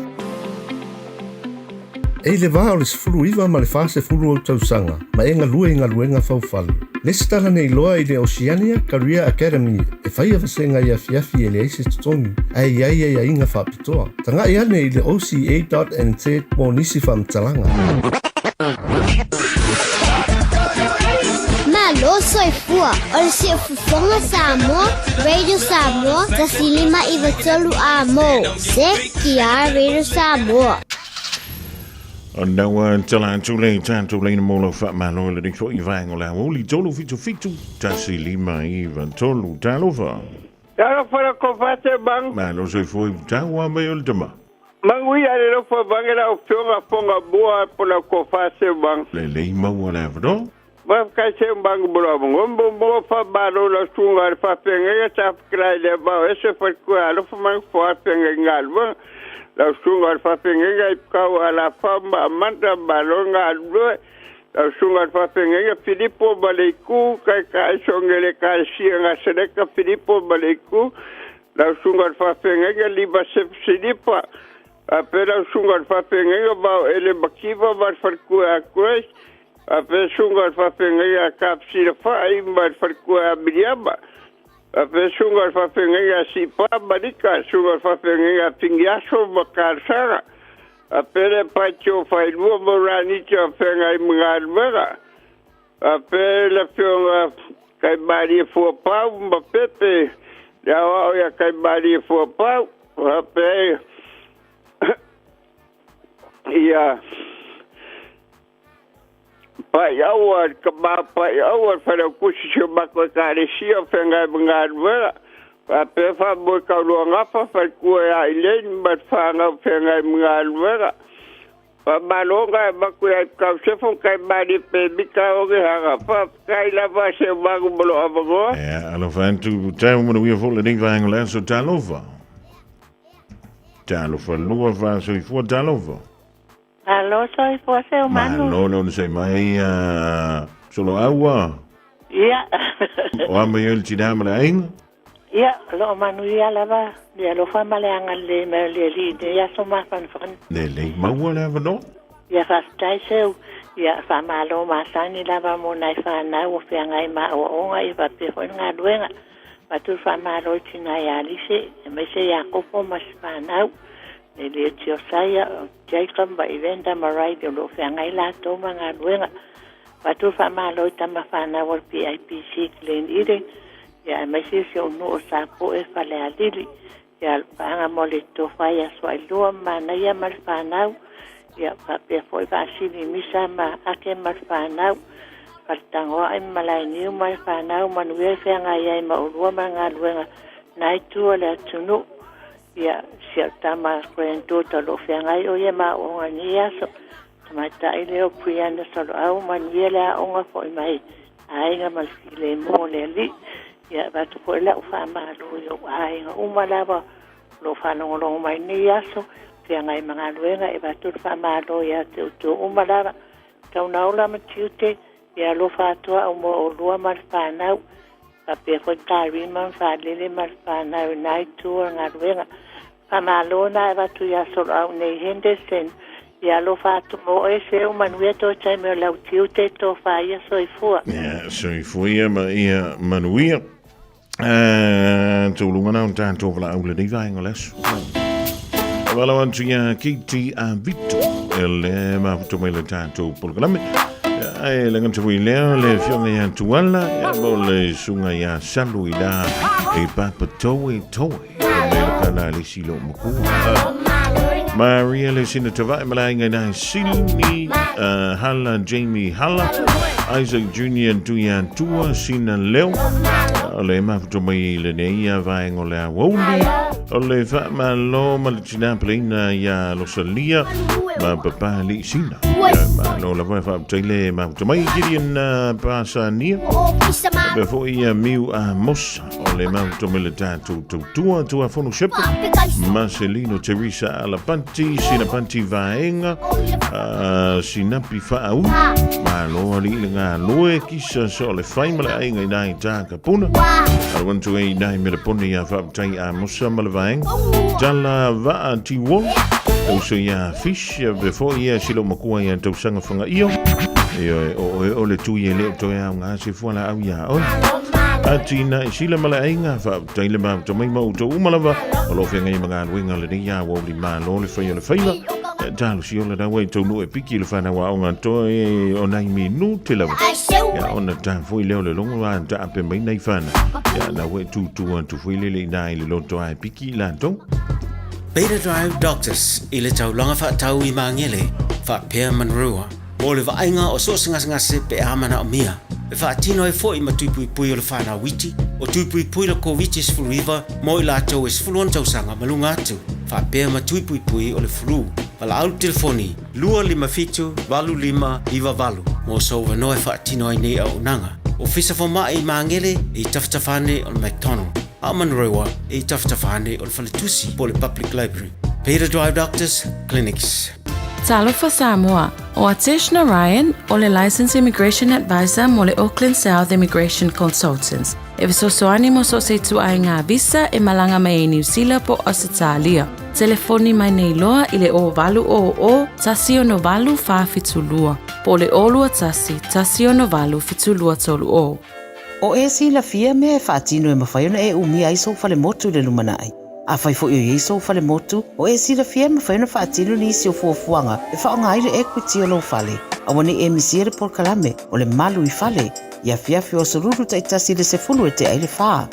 Speaker 8: E i le va o le 19 ma le 40 ou tausaga, ma e galue i galuega faufale. Lesitala nei loa i le Oceania Career Academy e faia vasega i afiafi e leai se totogi, ae i ai aiaiga faapitoa. Tagai ane i le oca.nz mo nisi faamatalaga.
Speaker 9: Malo soifua, o le Siufofoga Samoa, Radio Samoa, 153 A mo, CKR Radio Samoa.
Speaker 2: Ona ua tala atu le tatou leina mo lau faamalo i lenei foi vaega o le aoauli 377 1593. Talofa.
Speaker 10: Talofa la kofate bang.
Speaker 2: Malo soifua i tau a mai o le tama.
Speaker 10: Manuia le lofa bange la ofionga fonga bua po la kofase bang.
Speaker 2: Lelei maua le avanoa.
Speaker 10: Faafetai se bangu bolo ngombo mo fa balo la sunga le fa fenga ta kla le ba ese fa ku alo fa mang fa fenga ngalwa la sunga le fa fenga i ka ala fa ma manta balo ngalwa la sunga le fa fenga Filipo Baleiku ka ka songele ka sia nga Filipo Baleiku la sunga le fa fenga liba se Filipa a pe la sunga le fa fenga ba ele bakiva ba fa ku a A pe sunga le faafeagaiga a Kapsila-fa'i ma le falekua a Miliama. A pe sunga le faafeagaiga a Sipa ma Lika, suga le faafeagaiga a Pingiaso ma Kalasaga. A pe le paitio failua ma Raniti o feagai ma galuega. A pe le afioga Kaimalie Fuapau ma Pepe, le aoao ia Kaimalie Fuapau. A pe ia Pai aua le tama pai aua le Failautusi si o matou Ekalesia o feagai ma galuega. Faapea faamoe tauloagafa faletua ia Elaine ma le fanau feagai ma galuega. Faamalo na e avatu ia Ipukau Sefo tai malie pemita o le haga. Faafetai lava se malu ma lou avanoa.
Speaker 2: Ea, alofa atu, tau manuia foi lenei vaega o le aso, talofa. Talofa lua faasoifua, talofa.
Speaker 11: Malo soifua seu manu.
Speaker 2: Malo le onosai mai a Soloaua.
Speaker 11: Ia.
Speaker 2: O a mai ai le tina ma le aiga?
Speaker 11: Ia, o loo manuia lava le alofa ma le agalelei mai o le Alii i nei aso mafanafana.
Speaker 2: Lelei maua le avanoa.
Speaker 11: Ia faafetai seu, ia faamalo masani lava mo nai fanau o feagai ma aoaoga ia faapea foi le galuega. Avatu le faamalo i tina ia Alise aemaise Iakopo ma si fanau. E le o Tiosaia, o Jacob ma Evander ma Riley o lo o feagai latou ma galuega. Avatu le faamalo i tama fanau o le PIPC Glen Eden, ia aemaise si ou nuu o Sapoe Falealili, ia le paaga mo le tofa ia Suailua ma Manaia ma le fanau, ia faapea foi Vaasili Misa ma Ake ma le fanau, Faletagoai ma Malaeniu ma le fanau, manuia le feagai ai ma olua ma le galuega na itu o le atunuu. Ia, si au tama granddaughter o lo o feagai o ia ma aoaoga i lenei aso. Tamaitai lea o Brianna Soloau, manuia le aoga foi mai aiga ma le filemu o le Alii. Ia, avatu foi lau faamalo i ou aiga uma lava o lo o faalogologo mai i lenei aso, feagai ma galuega, e avatu le faamalo ia te outou uma lava. Taunaola ma tiute, Ia alofa atu au mo ʻolua ma le fanau, faapea foi Karima ma Faalele ma le fanau i na itu o le galuega. Faamalo na e avatu ia Soloau nei Henderson. Ia alofa atu mo oe Seu, manuia toe taimi o lau tiute, tofa ia soifua.
Speaker 2: Ia soifua ia ma ia manuia. Uh, tūlunga nā o tātou walaau le nei vaenga o le aso. Walo atu ia Kiti a Vito. le mafuta mai le tatou polokalame. Ae le gata foi lea le afioga ia Tuala ia mo le susuga ia Salu i la e papa toe toe me le kana le silo makua. Maria le sina tavae malainga i nai Sydney, Hala Jamie Hala, Isaac Junior Tuia Tua, Sina Leo, o le mafuta mai i lenei ia vaega o le aoauli, o le faamalo ma le tina peleina ia Losalia ma Papa Alii Sina. Ia, malo lava e faafetai le mafuta mai Gideon Pasania. Faapea foi ia Miu Amosa o le mafuta mai le tatou tautua Tuafono Shepherd, Marcelino Teresa Alapanti, Sinapanti Vaega, Sinapi Faaulu, malo alii le galue, kisa sa o le fai ma le aiga i nai Tākapuna, alu atu ai i nai Melepone ia Faafetai Amosa ma le Vaega, Tala Vaa Tiwola, uso ia Fish, ia faapea foi ia si lou makua ia Tausaga Fagaio, ioe, o oe o le tui e le o toe aoga se fualaau iā oe. Atina i sila ma le aiga, faafetai le mafuta mai ma outou uma lava o lo o feagai ma galuega lenei aoauli malo le fai o le faiva. Talosia ola naua i taunuu e piki i le fanau aoga toe o nai minute lava. Ia ona ta foi lea o le logo a taape mai nai fanau. Ia naua e tūtū atu foi lele i nā i le loto a e piki i latou.
Speaker 6: Beta Drive Doctors i le taulaga faatau i Magele, faapea Monroe, mo le vaaiga o so o se gasegase pe a manaomia. E faatino ai foi ma tui puipui o le fanau iti, o tui puipui le Koviti-19 mo i latou e 16 tausaga ma luga atu, faapea ma tui puipui o le flu. Valaau le telefoni 257 8598 mo sou avanoa e faatino ai nei auaunaga. Ofisa Fomai i Magele e i tafatafa ane o le McDonald, a o Manurewa e i tafatafa ane o le Faletusi po o le Public Library. Beta Drive Doctors Clinics.
Speaker 4: Talofa Samoa, ʻO Atesh Narayan, ʻo le Licensed Immigration Advisor mo le Auckland South Immigration Consultants, e fesoasoani mo so o se ituaiga visa e malaga mai ai Niu Sila po o Ausetalia. Telefoni mai nei loa i le 0800 168 472 po o le 021 168 7230.
Speaker 12: O e silafia mea e faatino e mafai ona e umia ai sou falemotu i le lumanai. Afai foi o i ai sou falemotu, o e silafia e mafai ona faatino nisi o fuafuaga e faaaoga ai le equity o lou fale. Aua ne i e misia le polokalame o le Malu i Fale i afiafi o aso Lulu taitasi i le 10 e tea i le fa.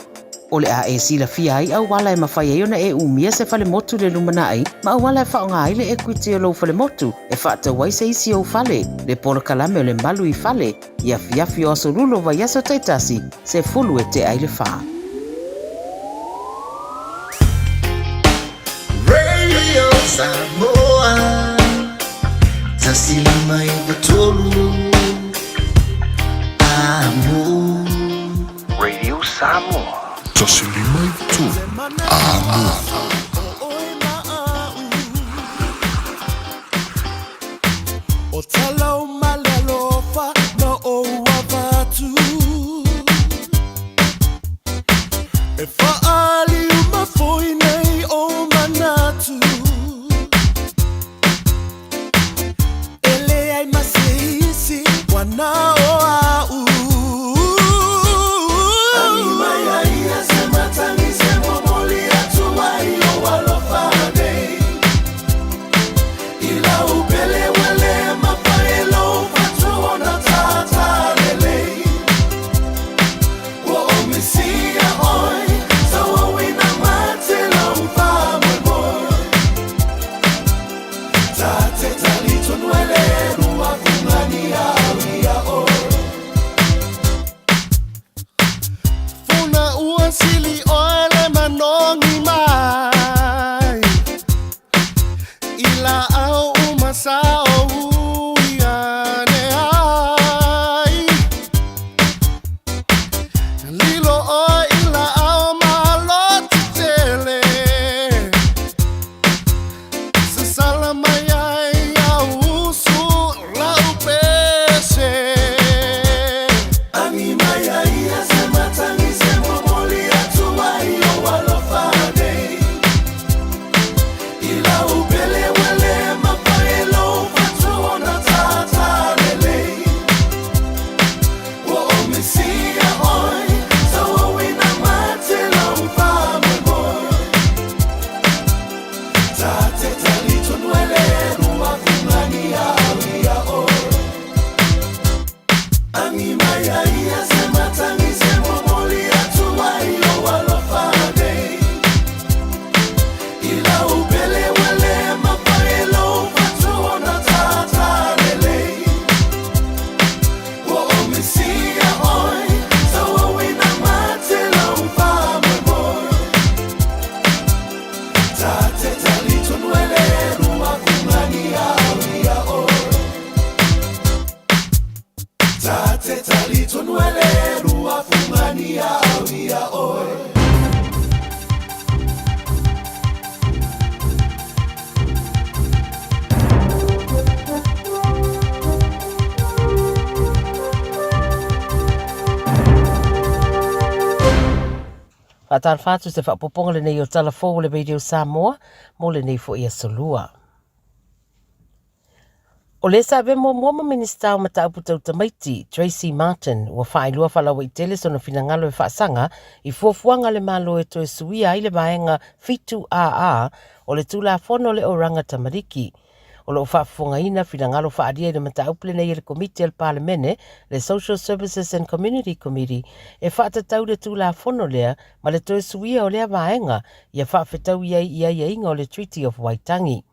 Speaker 12: O le a e silafia ai auala e mafai ai ona e umia se falemotu i le lumanai ma auala e faaaoga ai le equity o lou falemotu e faatau ai se isi ou fale, le polokalame o le Malu i Fale i afiafi o aso Lulu o vaiaso taitasi, 10 e tea i le fa.
Speaker 13: Radio Samoa 153 Amo.
Speaker 14: Radio Samoa.
Speaker 5: 153 Amo.
Speaker 13: O tala o male alofa na ou avatu E whaali uma foi nei o manatu E leai ma se isi wana o au Tangi mai a ia se matangi se momoli atu ai o alofa nei I lau pele ua le mafai e lou
Speaker 12: Faatalofa atu se faaopoopoga lenei o Tala Fou o le Radio Samoa mo lenei foi aso Lua. O le sa avea muamua ma Minisita o Mataupu Tau Tamaiti, Tracey Martin, ua faailoa faalauaitele sona finagalo e faasaga i fuafuaga a le Malo e toe suia ai le Vaega 7AA o le Tulafono o le Oranga Tamariki. O lo o faafofogaina finagalo faaalia i le mataupu lenei e le Komiti a le Palemene, le Social Services and Community Committee, e faatatau le Tulafono lea ma le toe suia o lea vaega ia faafetaui ai i aiaiga o le Treaty of Waitangi.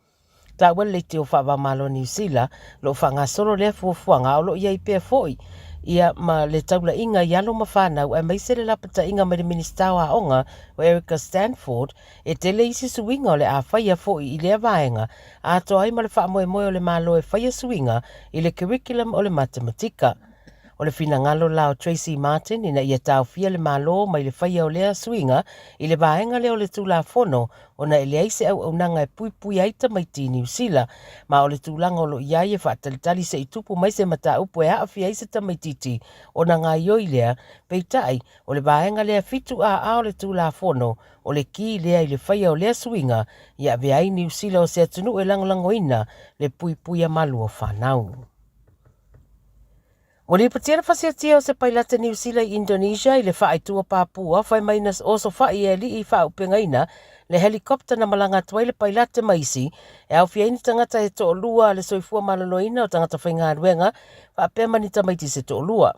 Speaker 12: Taua le leitio faava-o-Malo Niu Sila, lo o faagasolo lea fuafuaga a o lo o i ai pea foi ia ma le taulaiga i alo ma fanau aemaise le lapataiga mai le Minisita o Aoga o Erica Stanford e tele isi suiga o le a faia foi i lea vaega atoa ai ma le faamoemoe o le Malo e faia suiga i le curriculum o le matematika. O le finagalo la o Tracey Martin ina ia taofia le Malo mai le faia o lea suiga i le vaega lea o le Tulafono ona e leai se auaunaga e puipuia ai tamaiti i Niu Sila, ma o le tulaga o lo o i ai e faatalitali se i tupu mai se mataupu e aafia ai se tamaitiiti ona gaoioi lea, peitai, o le vaega lea 7AA o le Tulafono, o le ki lea i le faia o lea suiga ia avea ai Niu Sila o se atunuu e lagolagoina le puipuia malu o fanau. Ua lipotia le fasiatia o se pailate Niu Sila i Indonesia i le faaitua Papua fai mai na osofa'i e ali'i faaupegaina le helicopter na malaga atu ai le pailate ma isi e aofia ai ni tagata e to'alua a le soifua maloloina o tagata faigaluega faapea ma ni tamaiti se to'alua.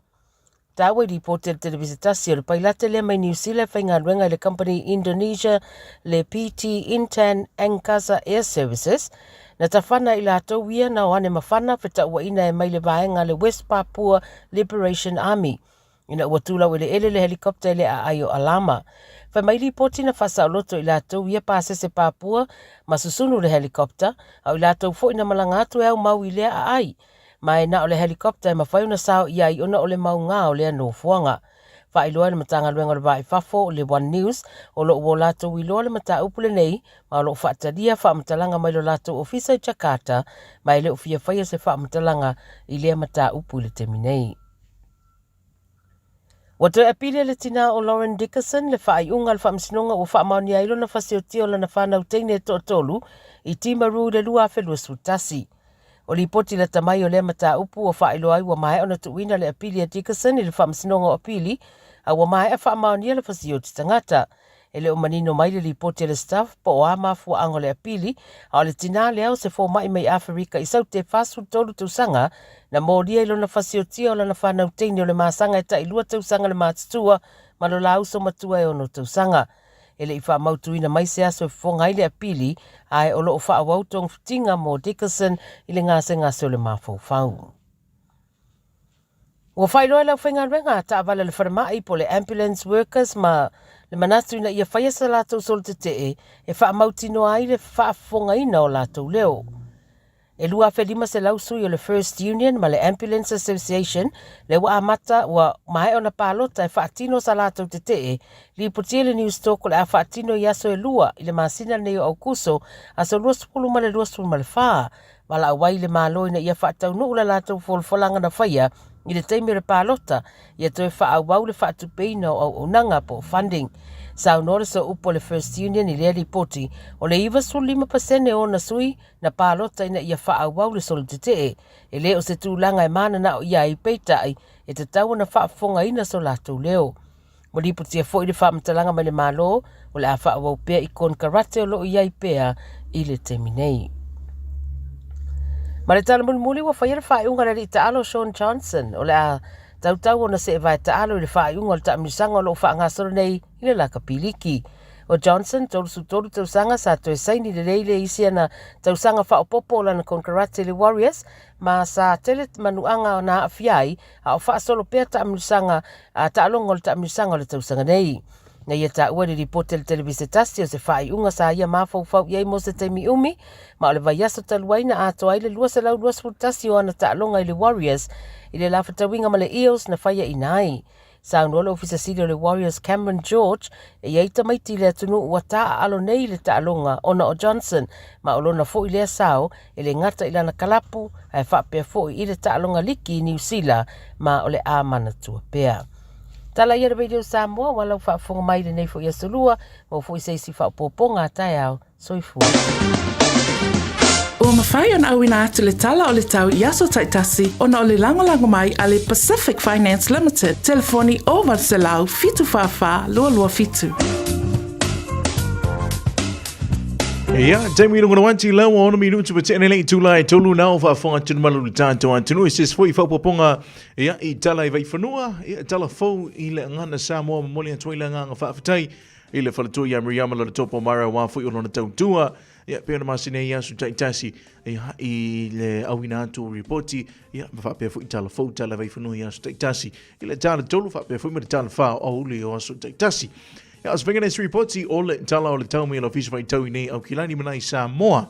Speaker 12: Taua i lipoti a le televise tasi o le pailate lea mai Niu Sila e faigaluega i le kamupani Indonesia le PT Intan Angkasa Air Services Na tafana i latou ia na o ane mafana fetauaina e mai le vaega a le West Papua Liberation Army ina ua tulau eleele le helicopter i le aai o Alama. Fai mai lipoti na faasaoloto i latou ia pasese Papua ma susunu le helicopter, a o i latou foi na malaga atu e aumau i lea aai. Ma e na o le helicopter e mafai ona sao i ai ona o le maugā o lea nofoaga. Faailoa e le Matagaluega o le Va i Fafo, le One News, o lo o ua latou iloa le mataupu lenei ma o lo o faatalia faamatalaga mai lo latou ofisa i Jakarta, ma e le o fia faia se faamatalaga i lea mataupu i le taimi nei. Ua toe apili e le tinā o Lauren Dickerson le faaiuga a le faamasinoga ua faamaonia ai lona fasiotia o lana fanau teine e toatolu i Timaru i le 2021. O lipoti lata mai o lea mataupu ua faailoa ai ua maea ona tuuina le apili a Dickerson i le Faamasinoga o Apili, a ua maea faamaonia le fasioti tagata. E le o manino mai le lipoti a le Stuff po o a mafuaaga o le apili, a o le tinā lea o se fomai mai Aferika i Saute 43 tausaga na molia i lona fasiotia o lana fanau teine o le masaga e tailua tausaga le matutua ma lo la uso matua e ono tausaga. E le i faamautuina mai se aso e fofoga ai le apili, ae o lo o faaauau togafitiga mo Dickerson i le gasegase o le mafaufau. Ua faailoa e le aufaigaluega a taavale a le falemai po o le Ambulance Workers ma le manatu ina ia faia sa latou solo tetee e faamautinoa ai le faafofogaina o latou leo. E 2,500 sui o le First Union ma le Ambulance Association lea ua amata ua maea ona palota e faatino sa latou tetee, lipotia i le Newstalk o le a faatino i aso e lua i le masina lenei o Aukuso, aso 20 ma le 24. Valaau ai le Malo ina ia faataunuu la latou folafolaga na faia i le taimi o le palota ia toe faaauau le faatupeina o auaunaga po o funding. Saunoa le sooupu a le First Union i lea lipoti, o le 95% o ona sui na palota ina ia faaauau le solo tetee. E le o se tulaga e mananao i ai, peitai, e tatau ona faafofogaina so latou leo. Ua lipotia foi le faamatalaga mai le Malo o le a faaauau pea i konekarate o lo o i ai pea i le taimi nei. Ma le tala mulimuli ua faia le faaiuga a le alii taalo Shaun Johnson o le a tautau ona seevae taalo i le faaiuga o le taamilosaga o lo o faagasolo nei i le lakapi liki. O Johnson, 33 tausaga, sa toe saini lelei le isi ana tausaga faaopoopo o lana konekarate i le Warriors, ma sa tele manuaga na aafia ai a o faasolo pea taamilosaga a taaloga o le taamilosaga o le tausaga nei. Na ia taua i le lipoti a le televise tasi o se faaiuga sa ia mafaufau i ai mo se taimi umi, ma o le vaiaso talu ai na atoa ai le 221 o ana taaloga i le Warriors i le lafatauiga ma le Eels na faiaina ai. Saunoa le Ofisa Sili o le Warriors Cameron George e i ai tamaiti i le atunuu ua taaalo nei i le taaloga ona o Johnson, ma o lona foi lea sao e le gata i lana kalapu ae faapea foi i le taaloga liki i Niu Sila ma o le a manatua pea. Tala ia le Radio Samoa ua lau faafofoga mai i lenei foi aso lua, maua foi se isi faaopoopoga a taeao. Soifua.
Speaker 3: Ua mafai ona auina atu le tala o le tau i aso taitasi ona o le lagolago mai a le Pacific Finance Limited, telefoni 0800 744 227.
Speaker 2: Ia, taimi lunga no anti lau o ono minutu pa tene lei tula e tolu nao whaafonga tunu malu le tātou atunu. E sis foi whaupoponga ia, i tala i vaiwhanua, ia, tala fou i le ngana Samoa mamoli atu ai le nganga whaafetai i le faletua ia Miriama le topo mara wā foi o lona tautua. Ia, pe ona masina i aso taitasi ia, i le auina atu o ripoti, ia, ma whaapea foi tala fou tala vaiwhanua i aso taitasi. I le tala tolu whaapea foi ma le tala wha o uli o aso taitasi. Ia, o se faiga nei se ripoti o le tala o le tau mai le ofisa faitau i nei Aukilani ma nai Samoa.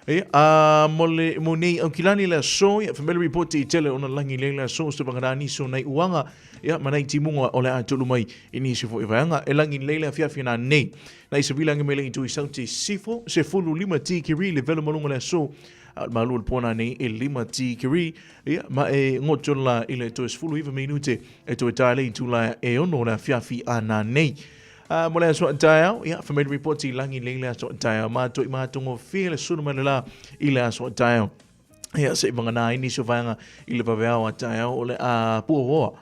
Speaker 2: Ia, a mo le mo nei Aukilani le aso, ia, whamele ripoti i tele ona langi le le aso, se wangana niso nei uanga, ia, ma nei timunga o le a tulu mai i nisi fo i vaeanga, e langi le le afiafi nā nei. Nei se vila nge mele i tui sauti sifo, se fulu lima tikiri le velo malunga le aso, a malu le pona nei e lima tikiri, ia, ma e ngoto la i le toe 19 minute e toe tae le itula e ono le afiafi a nā nei. A, mo le aso a taeao, ia, whameli report i langi le le aso a taeao, mā toi mā tongo fia le sunu mai le la i le aso a taeao. Ia, se i vanga nā ini so vaenga i le vaveao a taeao o le a pua hoa.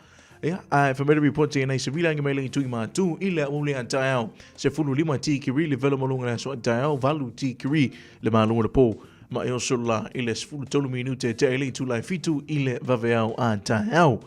Speaker 2: Ia, a e whameli report i nei se vila nge mele i tui mā tū i le auli a taeao. Se fulu lima tikiri le velo malunga le aso a taeao, valu tikiri le malunga le pō. Ma e oso la i le 13 minute te ele i tūlai fitu i le vaveao a taeao.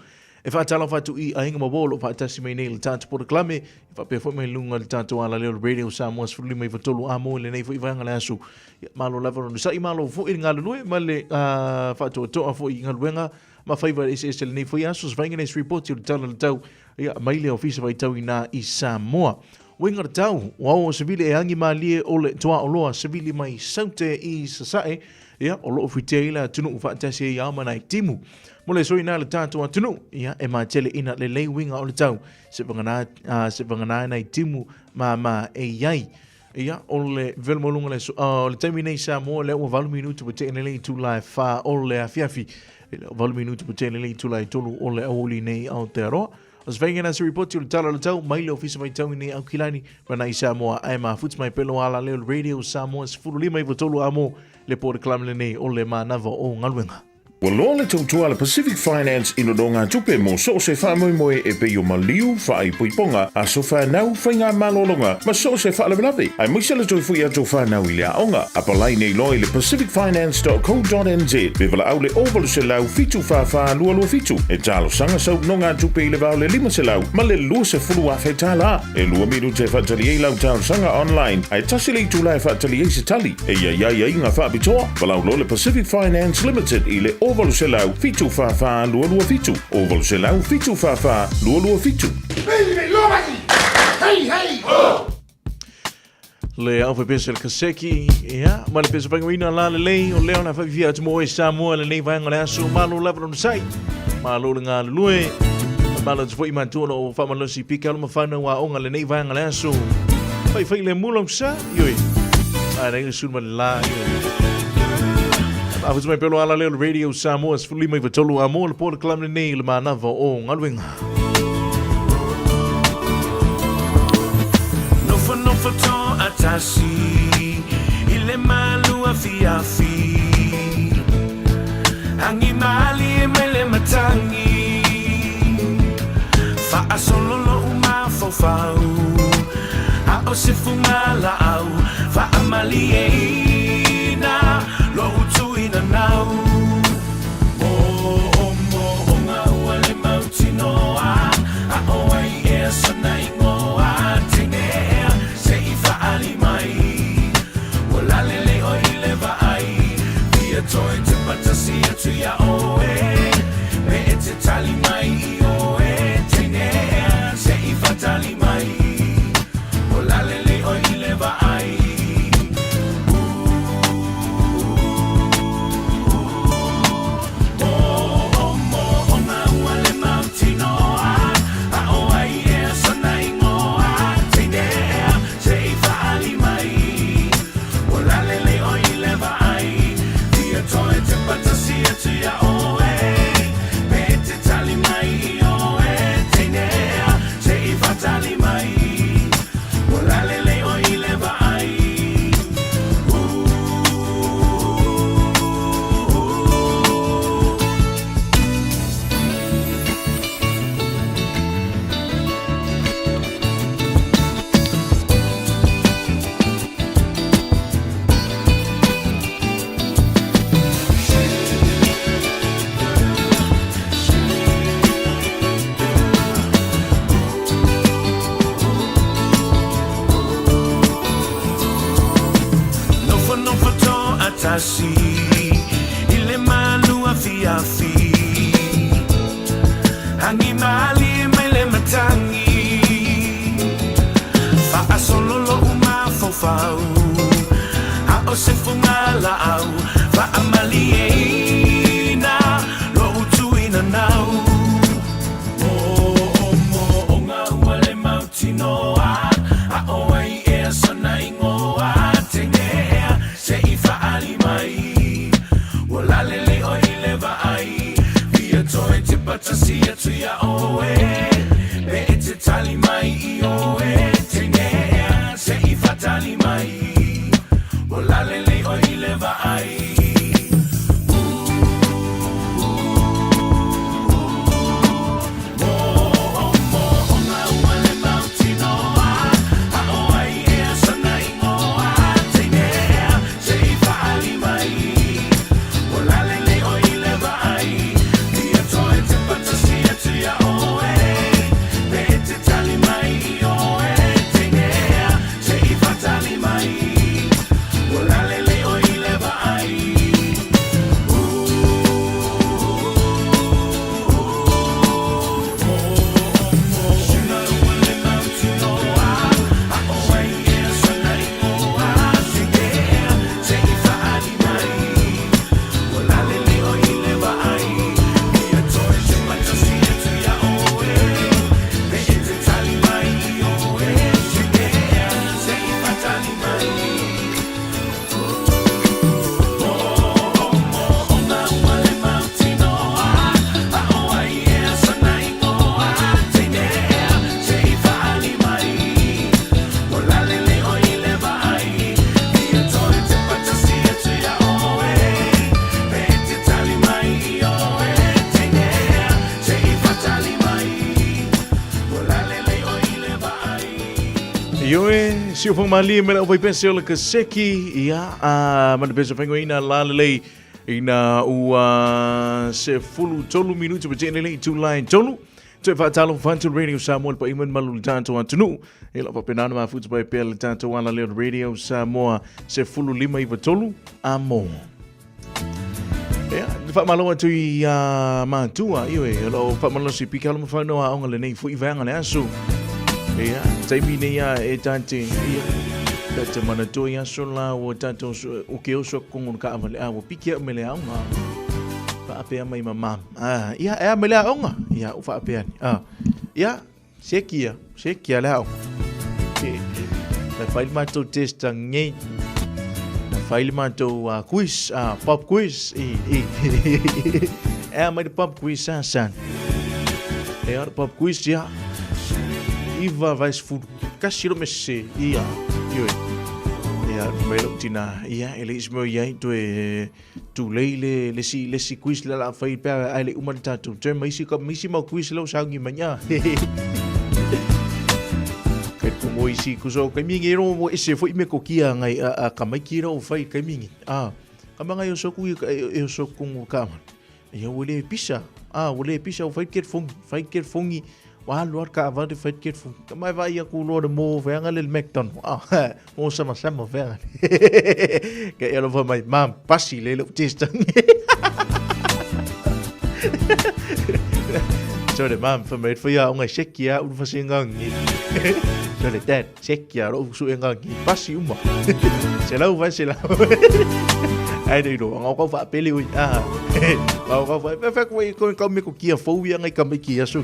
Speaker 2: E whaatalofa atu i aiga ma o lo whaatasi mai nei le tātou porokalame, e whaapea foi mai lunga le tātou ala leo le Radio Samoa 15 93 a mo le nei foi vaega le aso. Ia, malo lava no sa'i malo foi le galulue ma le whaatoatoa foi i galuega ma faiva eseese le nei foi aso se vainga nei se ripoti o le tala le tau ia mai le ofisa faitau ina i Samoa. Uiga le tau, o ao o Sevile e angi malie o le tuaoloa Sevile mai Saute i Sasae, ia, o loo whitea i le atunuu whaatasi ai ao mana i timu. Mo le soi nā le tātou atunuu, ia, e mātele ina le lei uiga o le tau, se whangana, se whangana nei timu mā mā e iai. Ia, o le velomolunga le, o le taimi nei Samoa, le ua valu minutu pa te enele i tūla e whā o le afiafi. Le valu minutu pa te enele i tūla e tolu o le auli nei Aotearoa. O se whainga se ripoti o le tala o le tau, mai le ofisa mai tau nei Aukilani, ma nai Samoa, ai ma futi mai pelo ala leo Radio Samoa, 15 i tolu amo, le po reklame lenei o le manava o galuega.
Speaker 15: Ua loa le tautua a le Pacific Finance i nonogatupe mo so o se faamoemoe e pei o maliu, faaipoipoga, aso fanau, faigamalologa ma so o se faalavelave, aemaise le toe foi atu o fanau i le aoga. Apalai nei loa i le pacificfinance.co.nz pe valaau le 0800 744 227 e talosaga sau nonogatupe i le va o le 500 ma le 20,000 tala. E lua minute e faatali ai lau talosaga online, ae tasi le itula e faatali ai se tali. E i ai aiaiga faapitoa, valaau loa le Pacific Finance Limited i le 0800 744 227, 0800 744 227.
Speaker 2: Le au pesa le kaseki, ia, ma le pesa whangaina la le lei, o leo na whawhiwhia atu mo oe Samoa le nei vaenga le aso, malo lava no sai, malo le ngā lue, malo te foi matua no o whamalosi pika alo mawhanau a onga le nei vaenga le aso, whai whai le mula sa, ioi, ai nei le sunu ma le la, ioi. Afutu mai pelo ala leo le Radio Samoa, 15 i a mo le pō le kalam le nei le manava o galuega.
Speaker 13: Nofonofo toatasi i le malu afiafi Agi malie mai le matagi Faasolo lo'u mafaufau A o se fugalaau Faamalieina lo'u tuinanau Moomooga ua le mautinoa A o ai ea sona igoa Teine ea se i faaali mai Ua lalelei oe i le vaai Fia toe tepa tasi atu iā oe Me e te tali mai i oe Teine ea se i faatali mai Ua lalelei oe i le vaai. patasi atu iā ʻoe Pe e te tali mai i ʻoe Teine ea se i faatali mai Ua lalelei ʻoe i le vaai
Speaker 16: Ioe, siufoga malie me lau faipese o le kaseki, ia, a mana pesa faingoina la lelei ina ua 13 minuti pa tene lei tūlai tolu. Toe faatalofa atu le Radio Samoa le paia ma le mamalu o le tatou atunuu. E lau faapena ona mafuta mai pea le tatou ala lea o le Radio Samoa 1593 a mo. Ia, faamalo atu i a matua, ioe, o lo o faamalolosi pika alo ma whanau aoga lenei foi vaega le aso. Ia, taimi nei a e tate, ia, tate manatua i aso la ua tatou o ke oso kongo no ka awale a ua piki au me le aoga. Faapea mai ma mam. Ah, ia, e a me le aoga. Ia, u faapea ni. Ah, ia, sekia, sekia le aoga. Na fai le matou test ngei. Na fai le matou quiz, pop quiz. I, i. E a mai le pop quiz sa san. E a le pop quiz ia. Iva vai sefulu. Kasi lo me se. Ia, ioe. Ia, mai lou tina. Ia, e le isi mea o i ai toe Tulei le le si le si quiz le la fai pe ai le uma le tatou term ma isi ka ma isi mau quiz lo saungi mai nya. Kai pu mo isi kuso kai mingi ro mo ese foi me kokia ngai a a ka mai ki ro fai kai mingi. A ka manga yo soku e e soku ngu ka ma. Ia ua le pisa. A ua le pisa o fai ket fongi, fai ket fongi. Ua alu atu ka avatu fai ket fongi. Ka mai vai aku loa le mo feanga le McDonald. A mo sama sama feanga. Ka e alofa mai, mam, pasi le lou test. Sorry, mam, fa mai fa ia onga seki a uru fasengangi. Sorry, dad, seki a ro su engangi. Pasi uma. Se lau vai se lau. Ai nei ro, ngau kau fa pele ui. Ah. Ngau kau fa fa ko ko kau me ko kia fou ia ngai ka me kia su.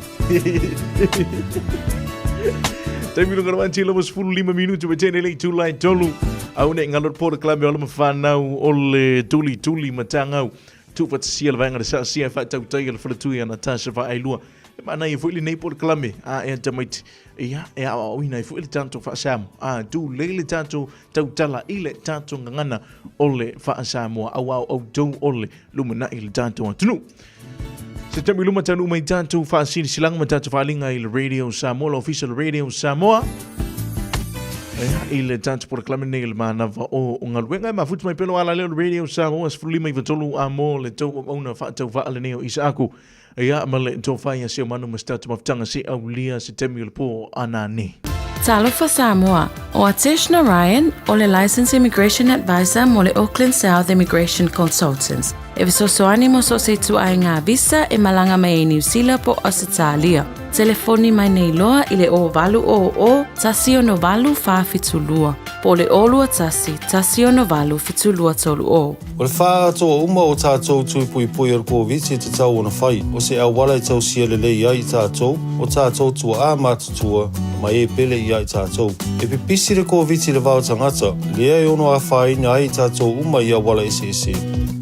Speaker 16: Taimi lunga rawa tila was 15 minutu me tene lei tūlai tolu. Au nei ngalo pora klame o le mawhanau o le tuli tuli matangau. Tuufatasiale vaega le saasia e faatautai a le faletui a Natasha Vaailua. E manaia foi lenei polokalame a e tamaiti. Ia, e aoaoina ai foi le tatou faa-Samoa. A tulei le tatou tautala i le tatou gagana o le faa-Samoa auā o outou o le lumanai i le tatou atunuu. Se taimi luma taunuu mai tatou faasilasilaga ma tatou faaaliga i le Radio Samoa, le Ofisa o le Radio Samoa. Ia, i le tatou polokalame nei o le manava o galuega e mafuta mai pea lo ala lea o le Radio Samoa 15 93 a mo le tou auauna faatauvaa lenei o Isaaku. Ia, ma le tofa ia Seumanu ma se tatou mafutaga se aulia se taimi o le pō a nane.
Speaker 4: Talofa Samoa, o Atesh Narayan o le Licensed Immigration Advisor mo le Auckland South Immigration Consultants e fesoasoani mo so o se ituaiga visa e malaga mai ai Niu Sila po o Ausetalia. Telefoni mai nei loa i le 0800 168 472 po o le 021 168 7230.
Speaker 17: O le faaatoa uma o tatou tui puipui o le Koviti e tatau ona fai, o se auala e tausia lelei ai i tatou, o tatou tuaa matutua, ma e pele ia i tatou. E pipisi le Koviti i le va o tagata, lea e ono afaina ai i tatou uma i auala eseese.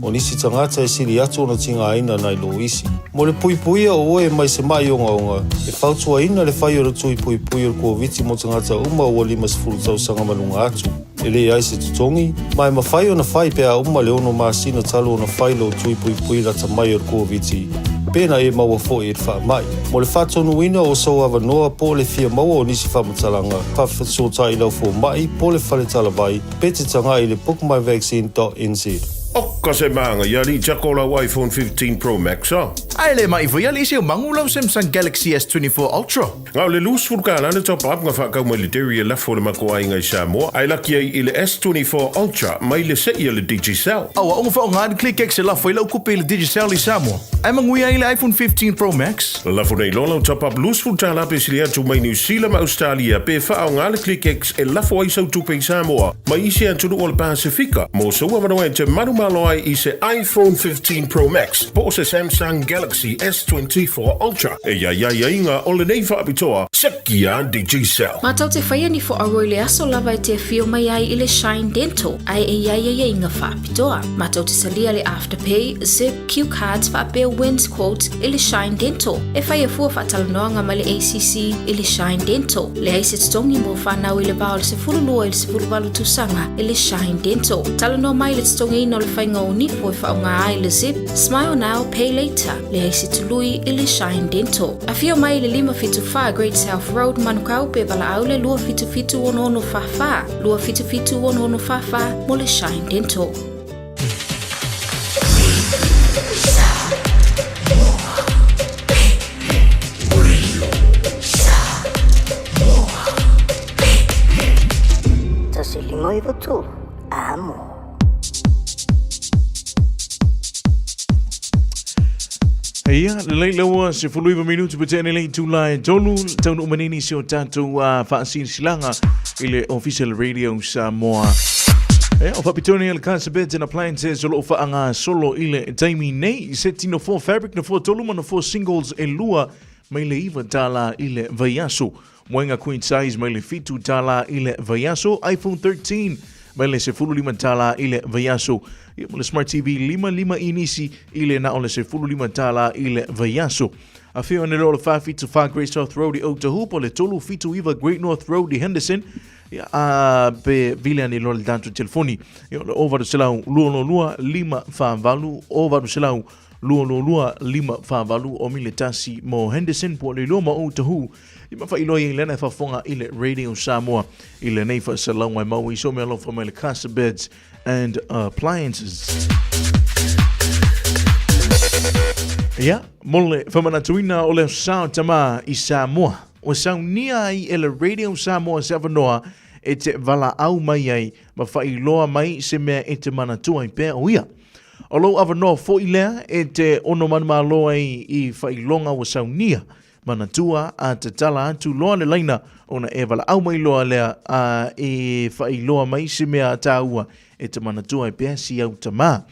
Speaker 17: O nisi tagata e sili atu ona tigaina nai lo isi. Mo le puipuia o oe mai se maʻi ogaoga, e fautuaina le fai o le tui puipui o le Koviti mo tagata uma ua 50 tausaga ma luga atu. E leai se totogi, ma e mafai ona fai pe a uma le ono masina talu ona fai lou tui puipui lata mai o le Koviti, pe na e maua foi i le faamai. Mo le faatonuina o sou avanoa po o le fia maua o nisi faamatalaga, faafesootai i lau fomai po o le fale talavai pe te tagai i le bookmyvaccine.nz.
Speaker 15: Oka se maga ia alii tiako lau iPhone 15 Pro Max a.
Speaker 16: Ae le mai foi alii se o mangu lau Samsung Galaxy S24 Ultra.
Speaker 15: Ga o le 20 tala le top up nga whaakau mai le dairy e lafo le mako aiga i Samoa, ae laki ai i le S24 Ultra mai le sei a le Digicel.
Speaker 16: Aua, o whaonga ni ClickX e lafo i lau kupe i le Digicel i Samoa. Ae manguia ai le iPhone 15 Pro Max.
Speaker 15: Lafo nei loa lau top up 20 tala pe sili atu mai New Zealand ma Australia pe whaonga le ClickX e lafo ai sau tupe i Samoa mai isi atunuu o le Pasifika mo sou avanoa e te manumalo ai i se iPhone 15 Pro Max po o se Samsung Galaxy S24 Ultra. E iai aiaiga o lenei faapitoa sekia Digicel.
Speaker 18: Matou te whaia ni whaaro i le aso lava e te whio mai ai i le Shine Dental ai e iai aiaiga whaapitoa. Matou te salia le Afterpay, Zip, Q Cards whaapea Wins Quote i le Shine Dental. E whaia fua whaatalanoanga mai le ACC i le Shine Dental. Le ai se totongi mo whanau i le vao le 12 i le 18 tausaga i le Shine Dental. Talanoa mai le totogiina o le faiga o nifo e faaaoga ai le Zip, Smile Now, Pay Later, le ai se tului i le Shine Dental. Afio mai i le 574 Great South Road, Manukau, pe valaau le 277 6644, 277 6644 mo le Shine Dental.
Speaker 19: 153, amo.
Speaker 16: Ia, lelei laua 19 minutu pe tene lei tula e tolu, taunu manini si o tātou whaasilasilaga i le Official Radio Samoa. E, o whapitoni el Casa Beds and Appliances o loo whaanga solo i le taimi nei, se tino 4 fabric no 4 tolu ma no 4 singles e lua mai le iva tala i le vaiaso. Moenga queen size mai le 7 tala i le vaiaso, iPhone 13 mai le 15 tala i le vaiaso. Ia mo le Smart TV 55 inisi i le na o le 15 tala i le vaiaso. Afio ane loa o le 474 Great South Road i Otahuhu po le 379 Great North Road i Henderson. Ia, a pe vile ane loa le tatou telefoni. Ia o le 0800 222 548 0800 222 548 o mile tasi mo Henderson po le lua ma Otahuhu. I ma whailoa i lena e whafonga i le Radio Samoa i le nei whaasalaunga e maui so mea alofa mai le Casa Beds and Appliances. Ia, mo le whamanatuina o le sao tama i Samoa. O saunia ai e le Radio Samoa se avanoa e te valaau mai ai ma whailoa mai se mea e te manatua i pea o ia. O lou avanoa foi lea e te ono manumalo ai i whailonga o saunia Manatua a tatala atu loa le laina ona e valaau mai loa lea a e faailoa mai se mea a tāua e te manatua e pea si au tamā.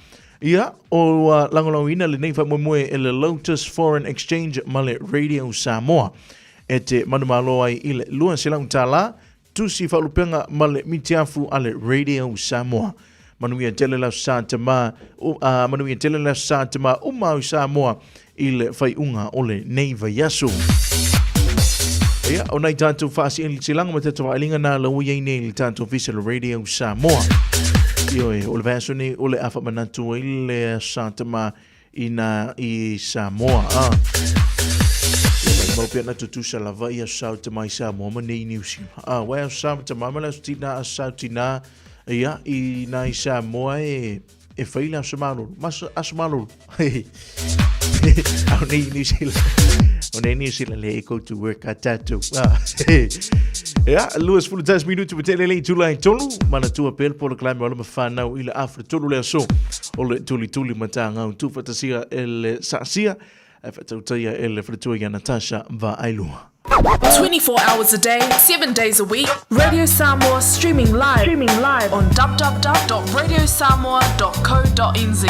Speaker 16: Ia, o ua lagolagoina lenei faamoemoe e le Lotus Foreign Exchange ma le Radio Samoa e te manumalo ai i le 200 tālā Tusi faalupega ma le mitiafu a le Radio Samoa. Manuia tele le aso Sa tama, uh, manuia tele le aso Sa tama uma au Samoa i le whaiunga o le nei vaiaso. Ia, o nei tātou whaasi e le tilanga ma tātou whaelinga nā la ui nei le tātou official Radio Samoa. Ioe, o le vaiaso nei o le awha manatu i le Sa tama ina i Samoa. A. Ia mai mau pea na tutusa lava ia sau te mai Samoa ma nei New Zealand. A, wai au sa te mai ma tina a sau tina ia i nai Samoa e e whai le aso malolo. Mas aso malolo. Au nei New Zealand. O nei New Zealand le e go to work a tatou. Ah. Ia, 21 minutu ma tele lei tula i tolu. Manatua pea le polokalame o le mawhanau i le afra tolu le aso. O le tulituli matagau tuufatasia e le saasia ae faatautaia e le faletua ia Natasha Vaaelua.
Speaker 3: 24 hours a day, 7 days a week, Radio Samoa streaming live, streaming live on www.radiosamoa.co.nz.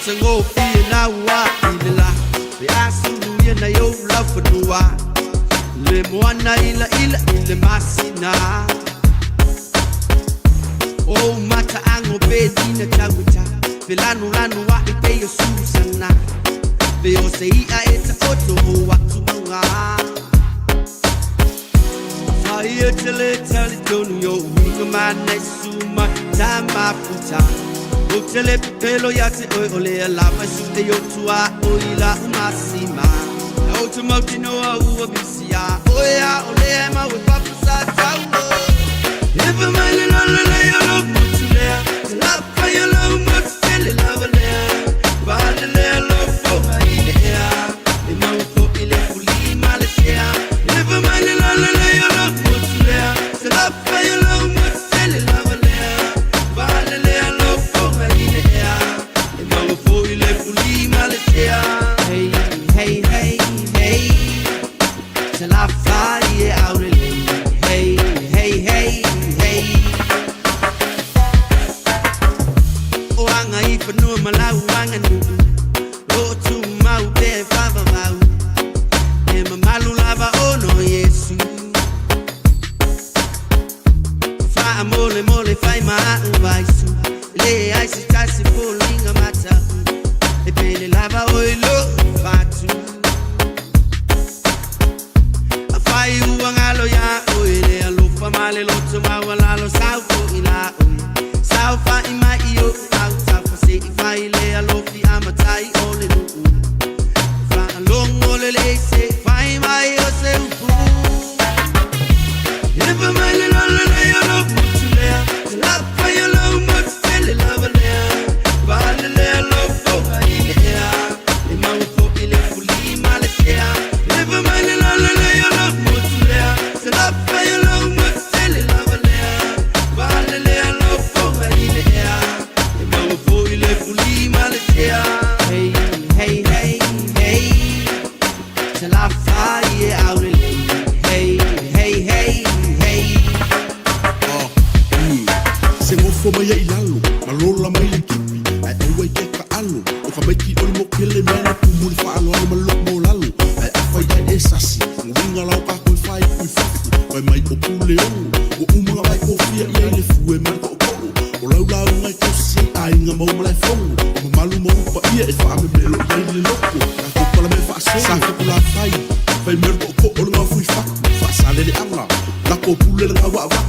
Speaker 20: Matagofie na ua i le la Pe a sulu ia nai ou laufanua Le moana ilaila i le masina O mataago pe tina tauata Pe lanulanu aʻe pei o Susana Pe o se iʻa e taoto o atu mauga Fai e te le talitonu i o'u uiga ma nai suma ta mafuta O te le pepelo ia te oe o lea lava e su te o tua o i la umasima O te mautinoa ua misia Oe a o lea e mau e papu sa taulo Epa mai le lolo le o lo motu lea Te lapa i o lo motu tele lava lea Vale lea lo foga i le ea E mau fo i le fuli ma le sea Epa mai le lolo le o lo motu lea Te lapa i o lo motu tele lava lea Vale lea lo foga i le ea E mau fo i le fuli ma le sea Hey, hey, hey, hey Te la fai e aurele Hey, hey, hey, hey O anga i whanua ma lau anga nuu O tu mau pe whawawau E mamalu lava ono Yesu Wha mole mole whai maa vaisu Le ai se tasi polinga mata E pele lava o i lo fatu A whai ua ngalo ya oe Le alofa ma le loto maua lalo sau fo i la oe Sau fa i mai i o au tau fa se i fai le alofi a matai o le nuu Fa alongo le le se fai mai o se upu Epa mai le lolo le o lo motu lea Te lapa i o lo motu tele lava lea Vale lea lo foga i le ea E mau fo i le fuli ma le sea Epa mai le lolo le o lo motu lea Te lapa i o lo motu tele lava lea Vale lea lo foga i le ea E mau fo i le fuli ma le sea Hey, hey, hey, hey Te la fai e aurele Hey, hey, hey, hey
Speaker 21: Se ngofo mai ai lalo, ma lola mai le kipi, ai aua i ke ka alo, o ka maiki o le mokele mea na kumu le whaaloalo ma loko mo lalo, ai awhai ai e sasi, nguinga lau ka koe whai kui fafu, wai mai o pule ongo, o umanga vai kofia i ai le fue ma le ko'oko'o, o lau lau ngai kosi ai inga mau malai fongo, o mamalu ma upa ia e whaame melo i ai le loko, ka kopala me whaasongo, sa kuku la whai, whai mea le ko'oko'o le ngau fui faku, whaasale le anga, lako pule le ngau waku,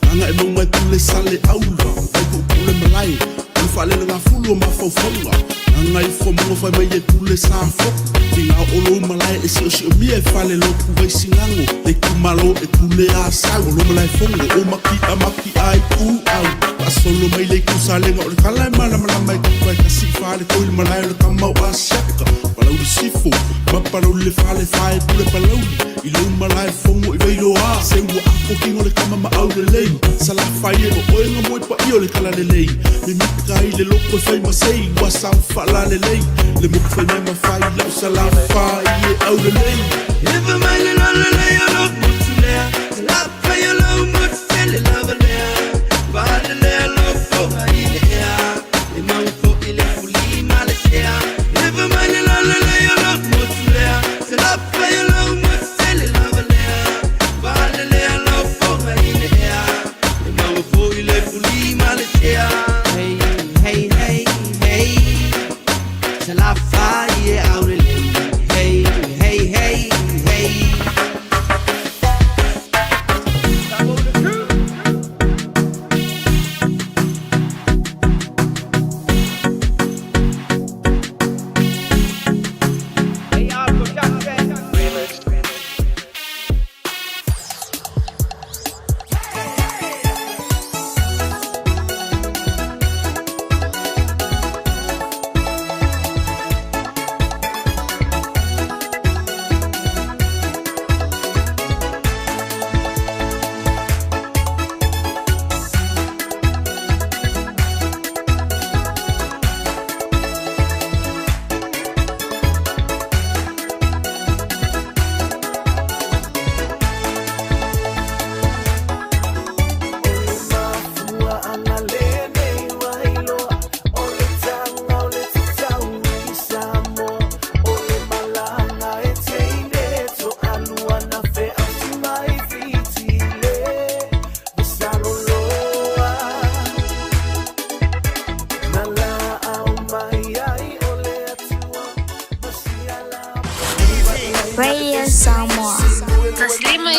Speaker 21: Nganga e mau mai pule sale aula Vai ku pule malai O le whalele ngā fulu o mawhauwhaunga Nganga i whamunga whai mai e pule sa foku Ki ngā olo malai e sio sio mia e whale loku vai singango Le kumalo e pule a sau O lo malai fongo o maki a maki ai u au Pa solo mai le kusalenga o le kala e malamalama e kukai kasi whale koi le malai o le kamau a siaka Palau le sifo ma palau le whale whae pule palauli I lau malai fongo i veiloa Se ua ako kingo le kama ma au le lei Sa la whai e o oe ngā moe pa i o le kala le lei Me mika i le loko e whai masei Ua sau whala le lei Le moku whai mai ma whai lau sa la whai e au le lei
Speaker 20: Epa mai le lolo le o lo motu lea Te lapa i o lo motu tele lava lea Vale lea lo foga i le ea E mau fo i le fuli ma le sea Epa mai le lolo le o lo motu lea Te lapa i o lo motu tele lava lea Vale lea lo foga i le ea E mau fo i le fuli ma le sea Hey, hey, hey, hey Te la fai e aurele Hey, hey, hey, hey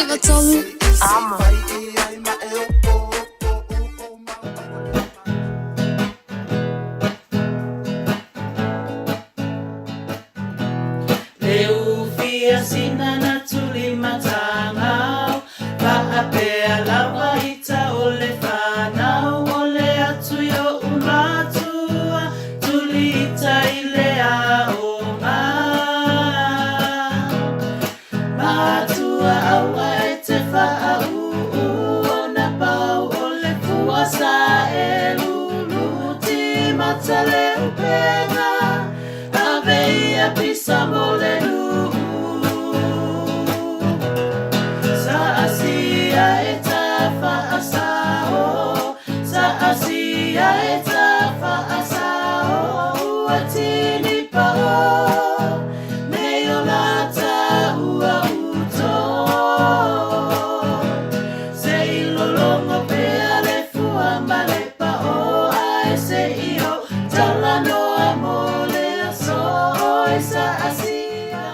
Speaker 1: 93 Amo.
Speaker 3: Le ufia sina na tuli matangau Faapea lava ita o le fanau O le atu i o'u matua Tuli ita i le aoga Matua aua e te faauu Ona pau o le fua sa e lulu Timata le upega Ave ia pisa mo le nuu Sa asia e ta faasao Sa asia e ta faasao Ua tini pao Me o lata ua uto Se i lolongo pea le fua ma le pao Ae se i o talanoa mo le aso E sa asia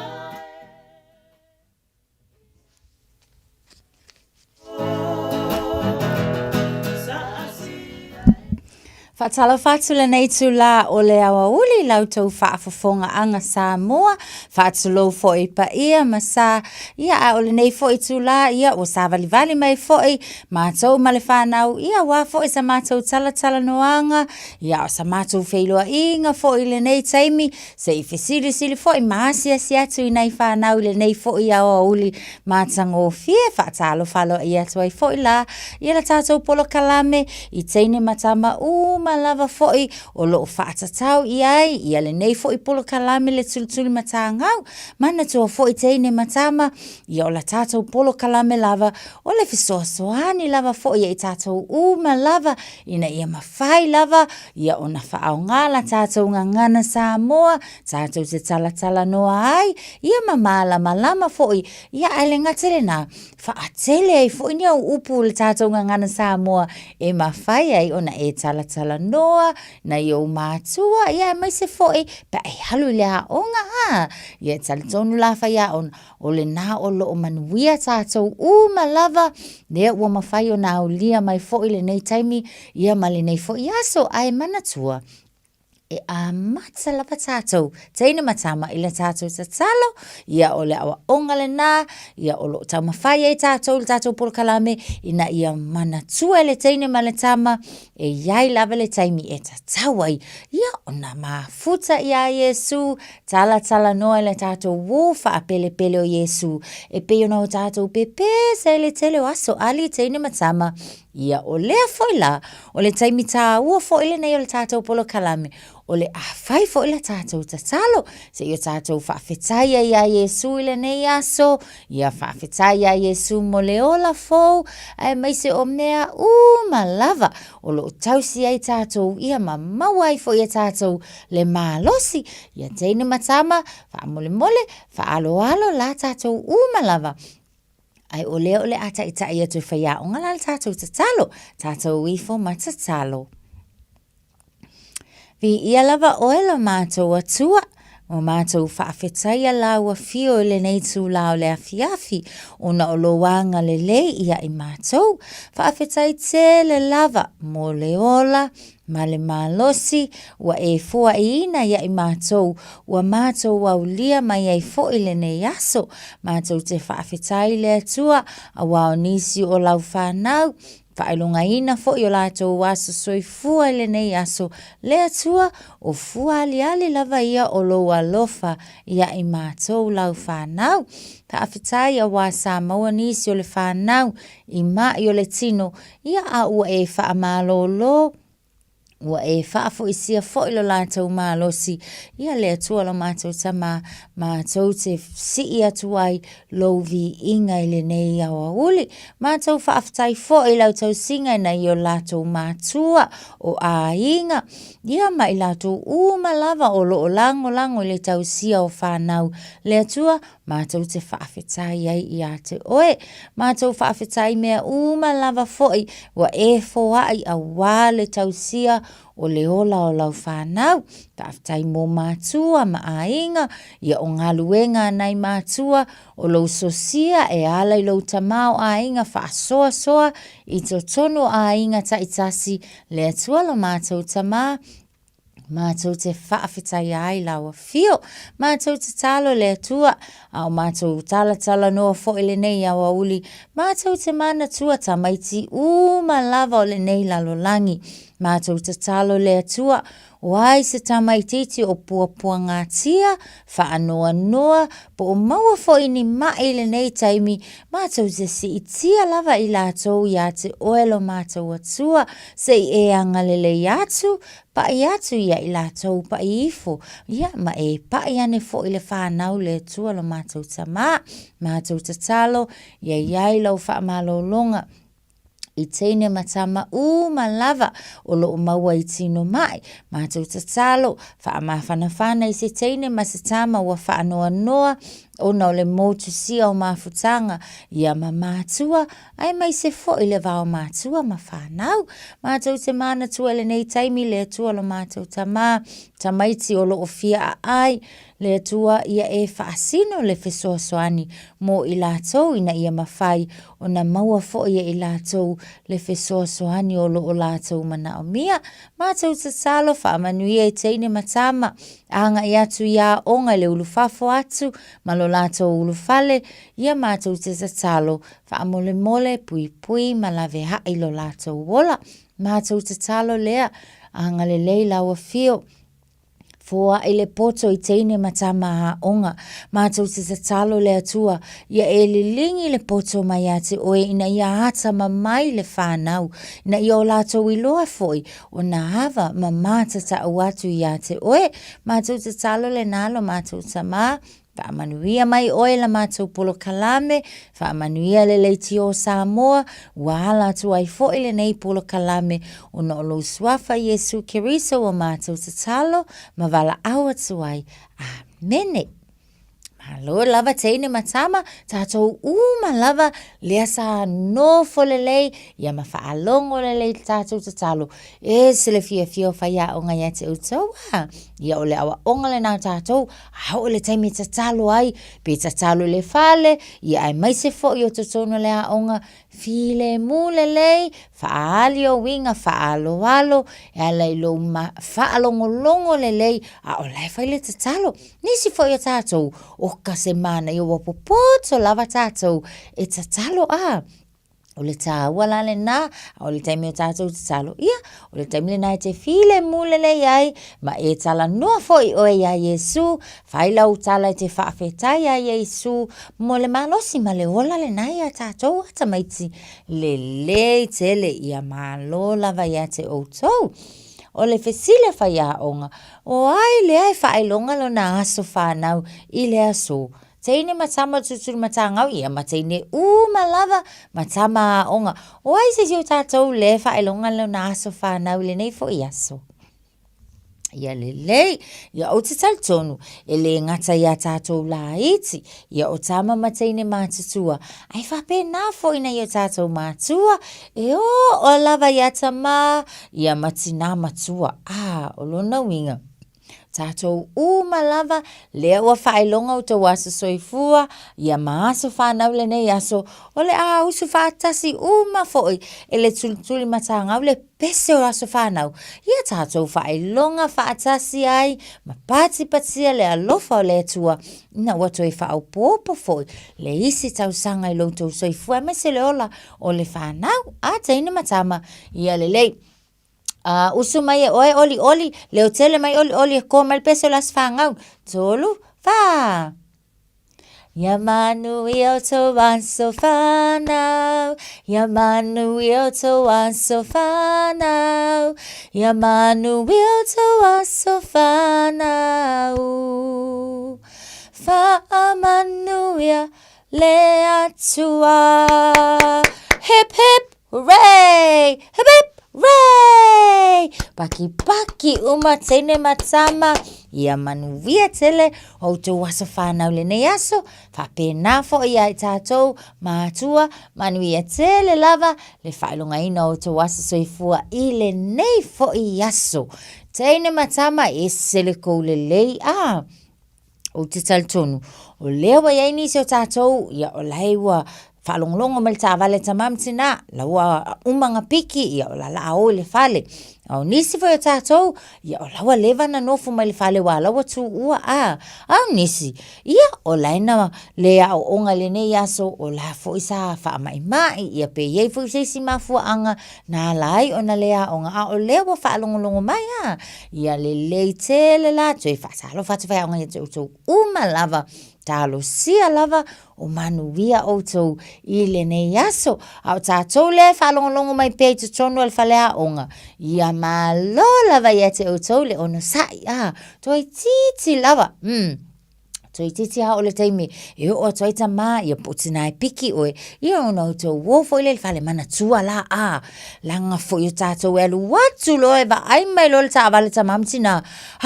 Speaker 22: Faatalofa atu lenei itulā o le aoauli i la outou faafofogaaga Samoa, faatulou foi i paia ma sa, ia a o lenei foi itulā, ia ua savalivali mai foi matou ma le fanau, ia aua foi sa matou talatalanoaga, ia o sa matou feiloaiga foi i lenei taimi, se i fesilisili foi ma asiasi atu i nai fanau i lenei foi aoauli matagofie. Faatalofa aloaia atu ai foi la ia le tatou polokalame i teine ma tama uma lava foi o lo o faatatau i ai ia lenei foi polokalame le tulituli matagau. Manatua foi teine ma tama, ia o la tatou polokalame lava o le fesoasoani lava foi ia i tatou uma lava ina ia mafai lava ia ona faaaoga la tatou gagana Samoa tatou te talatalanoa ai ia ma malamalama foi ia ae le gata i lena faatele ai foi ni au upu i le tatou gagana Samoa e mafai ai ona e talatalanoa nai ou matua ia aemaise foi pe a e alu i le aoga a ia e talitonu la faiaoga O lena o lo o manuia tatou uma lava, lea ua mafai ona aulia mai foi lenei taimi ia ma lenei foi aso. Ae manatua, e amata lava tatou, teine ma tama i le tatou tatalo, ia o le aoaoga lena, ia o lo o taumafai ai tatou i le tatou polokalame ina ia manatua e le teine ma le tama, e i ai lava le taimi e tatau ai, ia ona mafuta iā Iesu, Talatalanoa i le tatou ū faapelepele o Iesū, e pei ona o tatou pepesa i le tele o aso, ali, teine ma tama. Ia, o lea foi la, o le taimi tāua foi lenei o le tatou polokalame, o le a fai foi la tatou tatalo, se i o tatou faafetai ai iā Iesū i lenei aso, ia faafetai iā Iesū mo le ola fou, aemaise o mea uma lava o lo o tausi ai tatou, ia ma maua ai foi e tatou le malosi, ia teine ma tama, faamolemole, faaaloalo la tatou uma lava. Ae o lea o le a taitai atu e faiaoga la le tatou tatalo, tatou ifo ma tatalo. Viia lava oe lo matou Atua, ua matou faafetaia lau afio i lenei itulā o le afiafi, ona o lou agalelei ia i matou. Faafetai tele lava mo le ola, ma le malosi ua e foaiina ia i matou, ua matou aulia mai ai foi lenei aso. Matou te faafetai i le Atua, auā o nisi o lau fanau, faailogaina foi o latou aso soifua i lenei aso, le Atua, o fua aliali lava ia o lou alofa ia i matou lau fanau. Faafetai auā sa maua nisi o le fanau i maʻi o le tino, ia a ua e faamalōlō, ua e faafoisia foi lo latou malosi, ia le Atua lo matou Tamā, matou te sii atu ai lou viiga i lenei aoauli. Matou faafetai foi i lau tausiga i nai o latou matua, o aiga, ia ma i latou uma lava o lo o lagolago i le tausia o fanau. Le Atua, Matou te faafetai ai iā te oe. Matou faafetai mea uma lava foi ua e foai auā le tausia o le ola o lau fanau. Faafetai mo matua ma aiga, ia o galuega a nai matua o lou sosia e ala i lou tamaoaiga faasoasoa i totonu o aiga taitasi, le Atua lo matou Tama, matou te faafetaia ai lau afio. Matou tatalo le Atua, a o matou talatalanoa foi lenei aoauli, matou te manatua tamaiti uma lava o lenei lalolagi. Matou tatalo le Atua, o ai se tamaitiiti o puapuagatia, faanoanoa, po o maua foi ni maʻi i lenei taimi, matou te siitia lava i latou iā te oe lo matou Atua, se i e agalelei atu, paʻi atu ia i latou paʻi ifo, ia ma e paʻi ane foi le fanau le Atua lo matou Tamā. Matou tatalo, ia i ai lau faamalologa i teine ma tama uma lava o loo maua i tino mai. Matou tatalo, faamafanafana i se teine ma se tama ua faanoanoa ona o le motusia o mafutaga ia ma matua aemaise foi le va o matua ma fanau. Matou te manatua i lenei taimi le Atua lo matou Tamā, tamaiti o loo fia aai, Le Atua ia e faasino le fesoasoani mo i latou ina ia mafai ona maua foi e i latou le fesoasoani o lo o latou manaomia. Matou tatalo faamanuia i teine ma tama, agai atu i aoga i le ulufafo atu ma lo latou ulufale, ia matou te tatalo faamolemole puipui ma laveai lo latou ola. Matou tatalo lea, agalelei lau afio. Foai le poto i teine ma tama aoga. Matou te tatalo le Atua ia e liligi le poto mai ia te oe ina ia atamamai le fanau, ina ia o latou iloa foi ona ava ma matatau atu ia te oe. Matou tatalo lena lo matou Tamā. Faamanuia mai oe la matou polokalame, faamanuia le Leitio o Samoa, ua ala atu ai foi lenei polokalame ona o lou Suafa Iesu Keriso ua matou tatalo ma valaau atu ai. Amene. Malo lava teine ma tama, tatou uma lava lea sa nofo lelei ia ma faalogo lelei i le tatou tatalo. E se le fiafia o faiaoga ia te outou a. Ia o le aoaoga lena o tatou, A oo i le taimi e tatalo ai, pe tatalo i le fale, ia aemaise foi o totonu o le aoga, filemu lelei, faaali ou uiga faaaloalo, e ala i lou faalogologo lelei, a o la e fai le tatalo. Nisi foi o tatou, oka se manaia ua popoto lava tatou e tatalo a. O le tāua la lena, a o le taimi o tātou tatalo, ia, o le taimi lena e te filemu lelei ai, ma e talanoa foi oe iā Iesu, fai lau tala e te faafetai ai iā Iesu mo le malosi ma le ola lena iā tātou a tamaiti lelei tele, ia malo lava iā te outou. O le fesili a faiaoga, o ai lea e faailoga lona aso fanau i le aso? Teine ma tama tutulu matagau ia ma teine uma lava ma tama aoga. O ai se isi o tatou le faailoga lona aso fanau i lenei foi aso? Ia lelei, ia ou te talitonu, e le gata iā tatou laiti, ia o tama ma teine matutua, ae faapena foi nai o tatou matua, e oo lava iā tama, ia ma tinā matua. A, o lona uiga, Tatou uma lava, lea ua faailoga outou aso soifua, ia ma aso fanau lenei aso, o le a usu faatasi uma foi e le tulituli matagau le pese o aso fanau, ia tatou faailoga faatasi ai ma patipatia le alofa o le Atua, ina ua toe faaopoopo foi le isi tausaga i lo outou soifua aemaise le ola o le fanau, a teine ma tama, ia lelei. Usu mai e oe olioli, leo tele mai olioli e kō mai le pese o le aso fanau. Tolu, whā! Ia manuia outou aso fanau, ia manuia outou aso fanau, ia manuia outou aso fanau. Faamanuia le Atua. Hip hip hooray! Hip hip! Hooray! Pakipaki uma teine ma tama, ia manuia tele o outou aso whānau lenei aso, faapena foi ia i tātou mātua, manuia tele lava le faailogaina o outou aso soifua i lenei foi aso. Teine ma tama, ese le kou lelei, ah! Ou te talitonu, o lea ua i ai nisi o tātou, ia o la e ua faalogologo mai le taavale a tamā ma tinā, la ua uma ona piki, ia o la o le a o i le fale. A o nisi foi o tātou, ia o la ua leva ona nofo mai le fale aua o la ua tuua, a. A o nisi, ia o la e na le aooga i lenei aso, o la foi sa faamaimai, ia pe i ai foi se isi mafuaaga na ala ai ona le aoga, a o lea ua faalogologo mai a, ia lelei tele la, toe faatalofa atu faiaoga ia te outou uma lava, talosia lava o manuia outou i lenei aso. A o tatou lea e faalogologo mai pea i totonu o le faleaoga, ia malo lava ia te outou le onosai, a, toeitiiti lava, Toeitiiti lava oo i le taimi e oo atu ai tamā ia po o tinā e piki oe, ia ona outou o foi lea i le fale manatua la, a, leaga foi o tatou e alu atu loa e vaai mai loa le taavale a tamā ma tinā,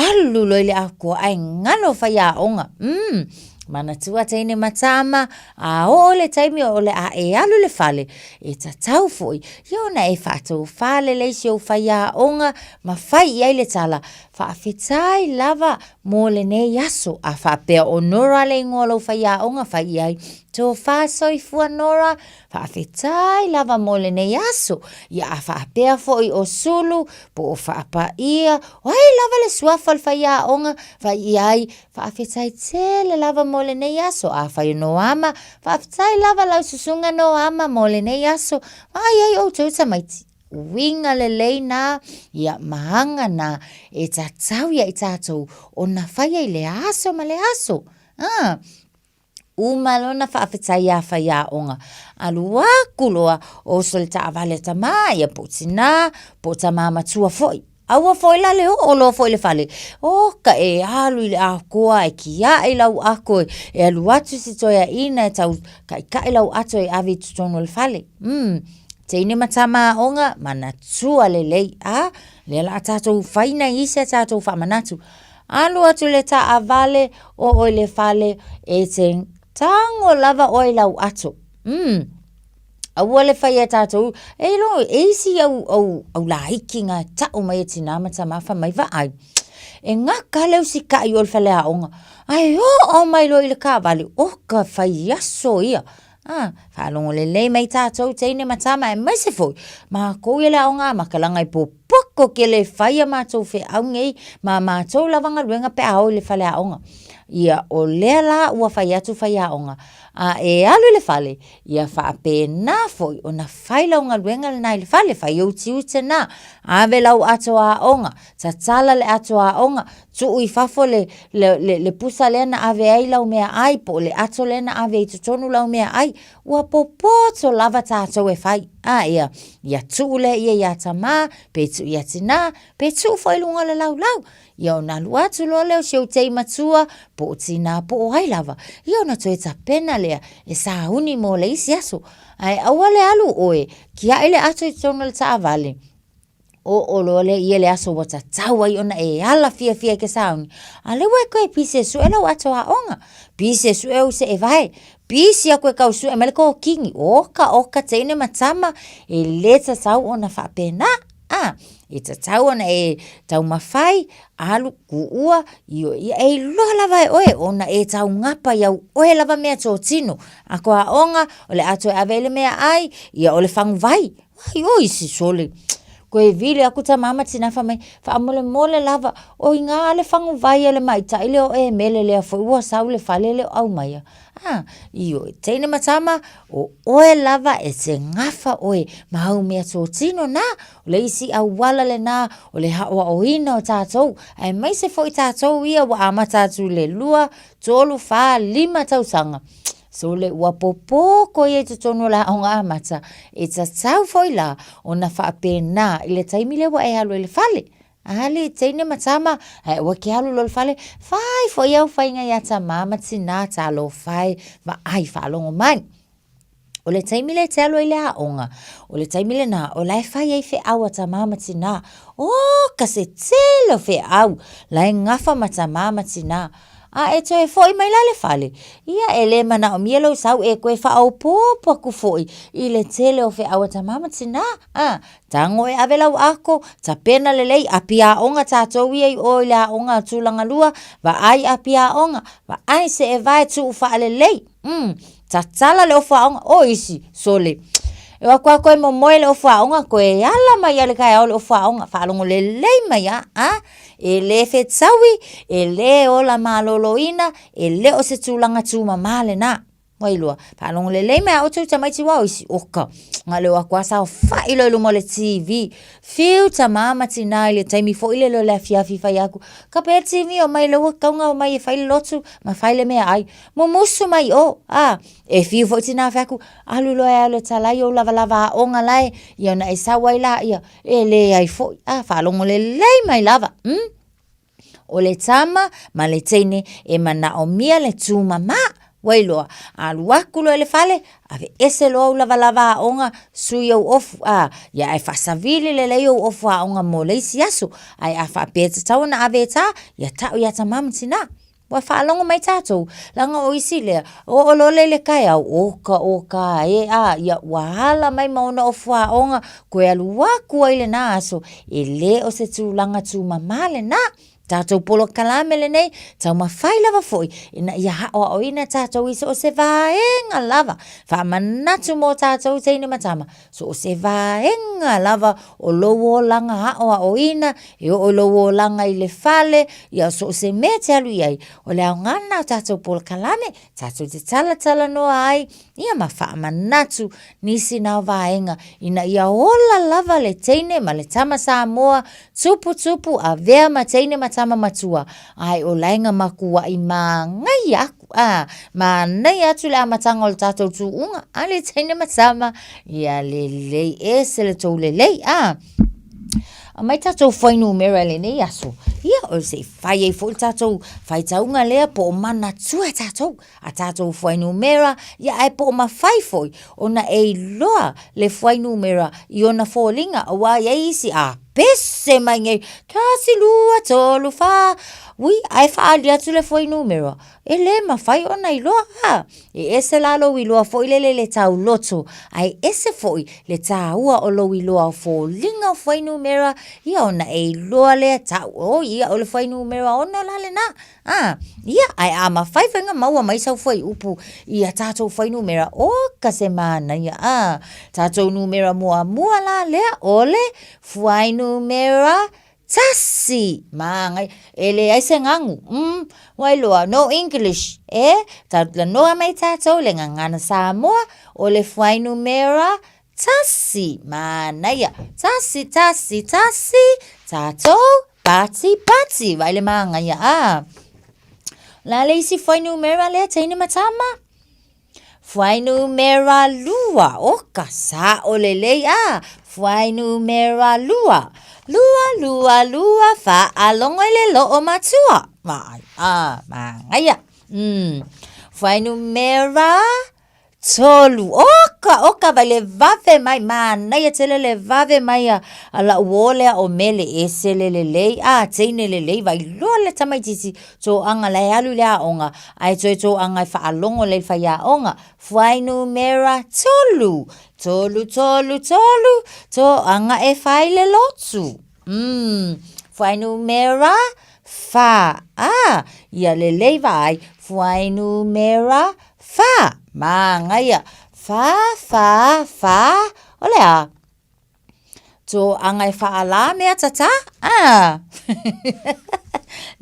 Speaker 22: alu loa i le akoa ae galo faiaoga. Umm, manatua teine ma tama, a oo le taimi o le a e alu i le fale, e tatau foi ia ona e faatofa lelei si ou faiaoga ma fai i ai le tala, Faafetai lava mo lenei aso. A faapea o Nora le igoa o lou faiaoga, fai i ai, Tofa soifua Nora, faafetai lava mo lenei aso. Ia a faapea foi o Sulu, po o Faapaia, o ai lava le suafa o le faiaoga, fai i ai, Faafetai tele lava mo lenei aso. Afai o Noama, faafetai lava lau susuga Noama mo lenei aso. Vaai ai outou tamaiti. Uiga lelei na, ia ma aga na e tatau ia i tatou ona faia i le aso ma le aso. Ah, uma loa ona faafetai iā faiaoga, alu aku loa oso i le taavale a tamā, ia po o tinā, po o tamā matua foi. Aua foi la le oo loa foi i le fale, oka e alu i le akoa e kiaʻi lau ato e alu atu si toeaina e tau kaʻikaʻi lau ato e ave i totonu o le fale. Umm, teine ma tama aoga, manatua lelei, a, lea o le a tatou fai nai isi a tatou faamanatu. Alu atu i le taavale, oo i le fale, e te tago lava oe i lau ato. Umm. Aua le fai e tatou, e iloa, e isi au, au, au laiki nga tau mai e tinā ma tamā fai mai, vaai, e gaka le usikai o le faleaoga, ae oo mai loa i le taavale, oka fai aso ia. A, faalogo lelei mai tatou teine ma tama aemaise foi makou ia le aoga amata leaga e popoto tele e fai a matou feau nei ma a matou lava galuega pe a o i le faleaoga. Ia, o lea la ua fai atu faiaoga, a e alu i le fale, Ia faapena foi ona fai lau galuega lena i le fale, fai ou tiute na, ave lau ato aoga, tatala le ato aoga, tuu i fafo le, le, le, le pusa lea na ave ai lau meaai po o le ato lea na ave ai i totonu lau meaai. Ua popoto lava tatou e fai. A ia, ia tuu lea ia iā tamā, pe tuu iā tinā, pe tuu foi i luga o le laulau. Ia ona alu atu loa lea o si ou tei matua, po o tinā po o ai lava, ia ona toe tapena lea e sauni mo le isi aso. Ae aua le alu ʻoe, kiaʻi le ato i totonu o le taavale, oo loa lea i le aso ua tatau ai ona e ala fiafia i ke sauni, a lea ua e toe pisi e sue lau ato aoga, pisi e sue ou seevae, pisi aku e tau sue mai le kokini, oka oka teine ma tama, e le tatau ona faapena. A, e tatau ona e taumafai, alu, kuua, ioe, ia e iloa lava e oe ona e taugapa i au oe lava meatotino. A koa aoga, o le a toe ave ai le meaai, ia o le faguvai. Ai, oi si sole, toe vili aku tamā ma tinā fai mai, faamolemole lava, o iga le faguvai a le maitaʻi lea o Emele lea foi ua sau i le fale e le o aumaia. A, ioe, teine ma tama, o oe lava e te gafa oe ma au meatotino na, o le isi auala lena o le aʻoaʻoina o tatou, aemaise foi tatou ia ua amata atu i le 2, 3, 4, 5 tausaga. Sole ua popoto ia i totonu o le aoga amata, e tatau foi la ona faapena i le taimi lea ua e alu ai i le fale. Ali, teine ma tama, ae aua ke alu loa i le fale, fai foi au faiga iā tamā ma tinā, talofa e, vaai faalogo mai. O le taimi lea e te alu ai i le aoga, o le taimi lena o la e fai ai feau a tamā ma tinā. Oka se tele o feau la e gafa ma tamā ma tinā. A e toe fo'i mai la i le fale, ia e le manaomia lou sau e toe faaopoopo atu foi i le tele o feau a tamā ma tinā. A, tago e ave lau ako, tapena lelei, api aoga tatou ia i o i le aoga a Tulagalua, vaai api aoga, vaai seevae tuu faalelei. Umm, tatala le ofu aoga, o isi, sole, e o atu lava toe momoe le ofu aoga, toe ala mai lava i le taeao le ofu aoga, faalogo lelei mai lava, a, e le fetaui, e le ola maloloina, e le o se tulaga tumama lena. Ua iloa, faalogo lelei mai lava outou tamaiti aua o isi, oka, na o le o atu lava saofai loa i luma o le TV, fiu tama ma tina i le taimi foi lele o le afiafi fai atu, kapa ia le TV omai lea ua tatau ona omai e fai le lotu ma fai le meaai. Mumusu mai o, a, e fiu foi tina fai atu, alu loa e alu e talai ou lavalava aoga la e, ia ona e sau ai laia, e leai foi, a, faalogo lelei mai lava, umm. O le tama ma le teine e manaomia le tumama. Ua iloa, alu atu loa i le fale, aveese loa ou lavalava aoga, sui ou ofu, a, ia ae faasavili lelei ou ofu aoga mo le isi aso. Ae a faapea e tatau ona ave e ta, ia tau ia tama ma tina. Ua faalogo mai tatou, leaga o isi lea, oo loa lea i le taeao, oka oka e a, ia ua ala mai ma ona ofu aoga, toe alu atu ai i lena aso, e le o se tulaga tumama lena. Tatou polokalame lenei, taumafai lava foi ina ia aoaoina tatou i so o se vaega lava, faamanatu mo tatou teine ma tama, So o se vaega lava o lou olaga aoaoina, e oo i lou olaga i le fale, ia so o se mea e te alu i ai, o le aoga lena o tatou polokalame, tatou te talatalanoa ai, ia ma faamanatu nisi na o vaega ina ia ola lava le teine ma le tama Samoa, tuputupu, avea ma teine ma tama matua, ae o laega matuai māgaia aku, a, manaia atu le amataga o le tatou tuuga, a le teine ma tama, ia lelei ese le tou lelei, a. Aumai tatou fuainumera i lenei aso, ia, o se i fai ai foi le tatou faitauga lea po o manatua tatou a tatou fuainumera, ia ae po o mafai foi ona e iloa le fuainumera i ona foliga, aua e i ai isi a pese mai nei, tasi, lua, tolu, fa, ui, ae faaali atu le fuainumera, e le mafai ona iloa, a. E ese la lou iloa foi lele i le tauloto, ae ese foi le taua o lou iloa o foliga o fuainumera, ia ona e iloa lea tau, oi, ia o le fuainumera 6 la lena. A, ia, ae a mafai foi ona maua mai sau fuaiupu i a tatou fuainumera, oka se manaia, a. Tatou numera muamua la lea o le fuainumera tasi. Manaia, e leai se ganu, mm, wailoa, no English, e, talanoa mai tatou i le gagana Samoa, o le fuainumera Tasi, manaia, tasi, tasi, tasi, tatou, pati, pati, vai le manaia, a. La le isi fuainumera lea, teine ma tama? Fuainumera lua, oka, sa'o lelei, a. Fuainumera lua, lua, lua, lua, faalogo i le loo matua, vaai, a, manaia. Mm. Fuainumera Tolu, oka, oka vai le vave mai, manaia tele le vave mai a, a la'u uō lea o Mele, ese le lelei, a, teine lelei, vai loa le tamaitiiti, toaga la e alu i le aoga, ae toe toaga e faalogo lea i le faiaoga. Fuainumera tolu, tolu, tolu, tolu, toaga e fai le lotu. Umm, fuainumera fa, a, ia lelei vaai, fuainumera Fa, manaia, fa, fa, fa, o le a? Toaga e faalā mea tatā, a?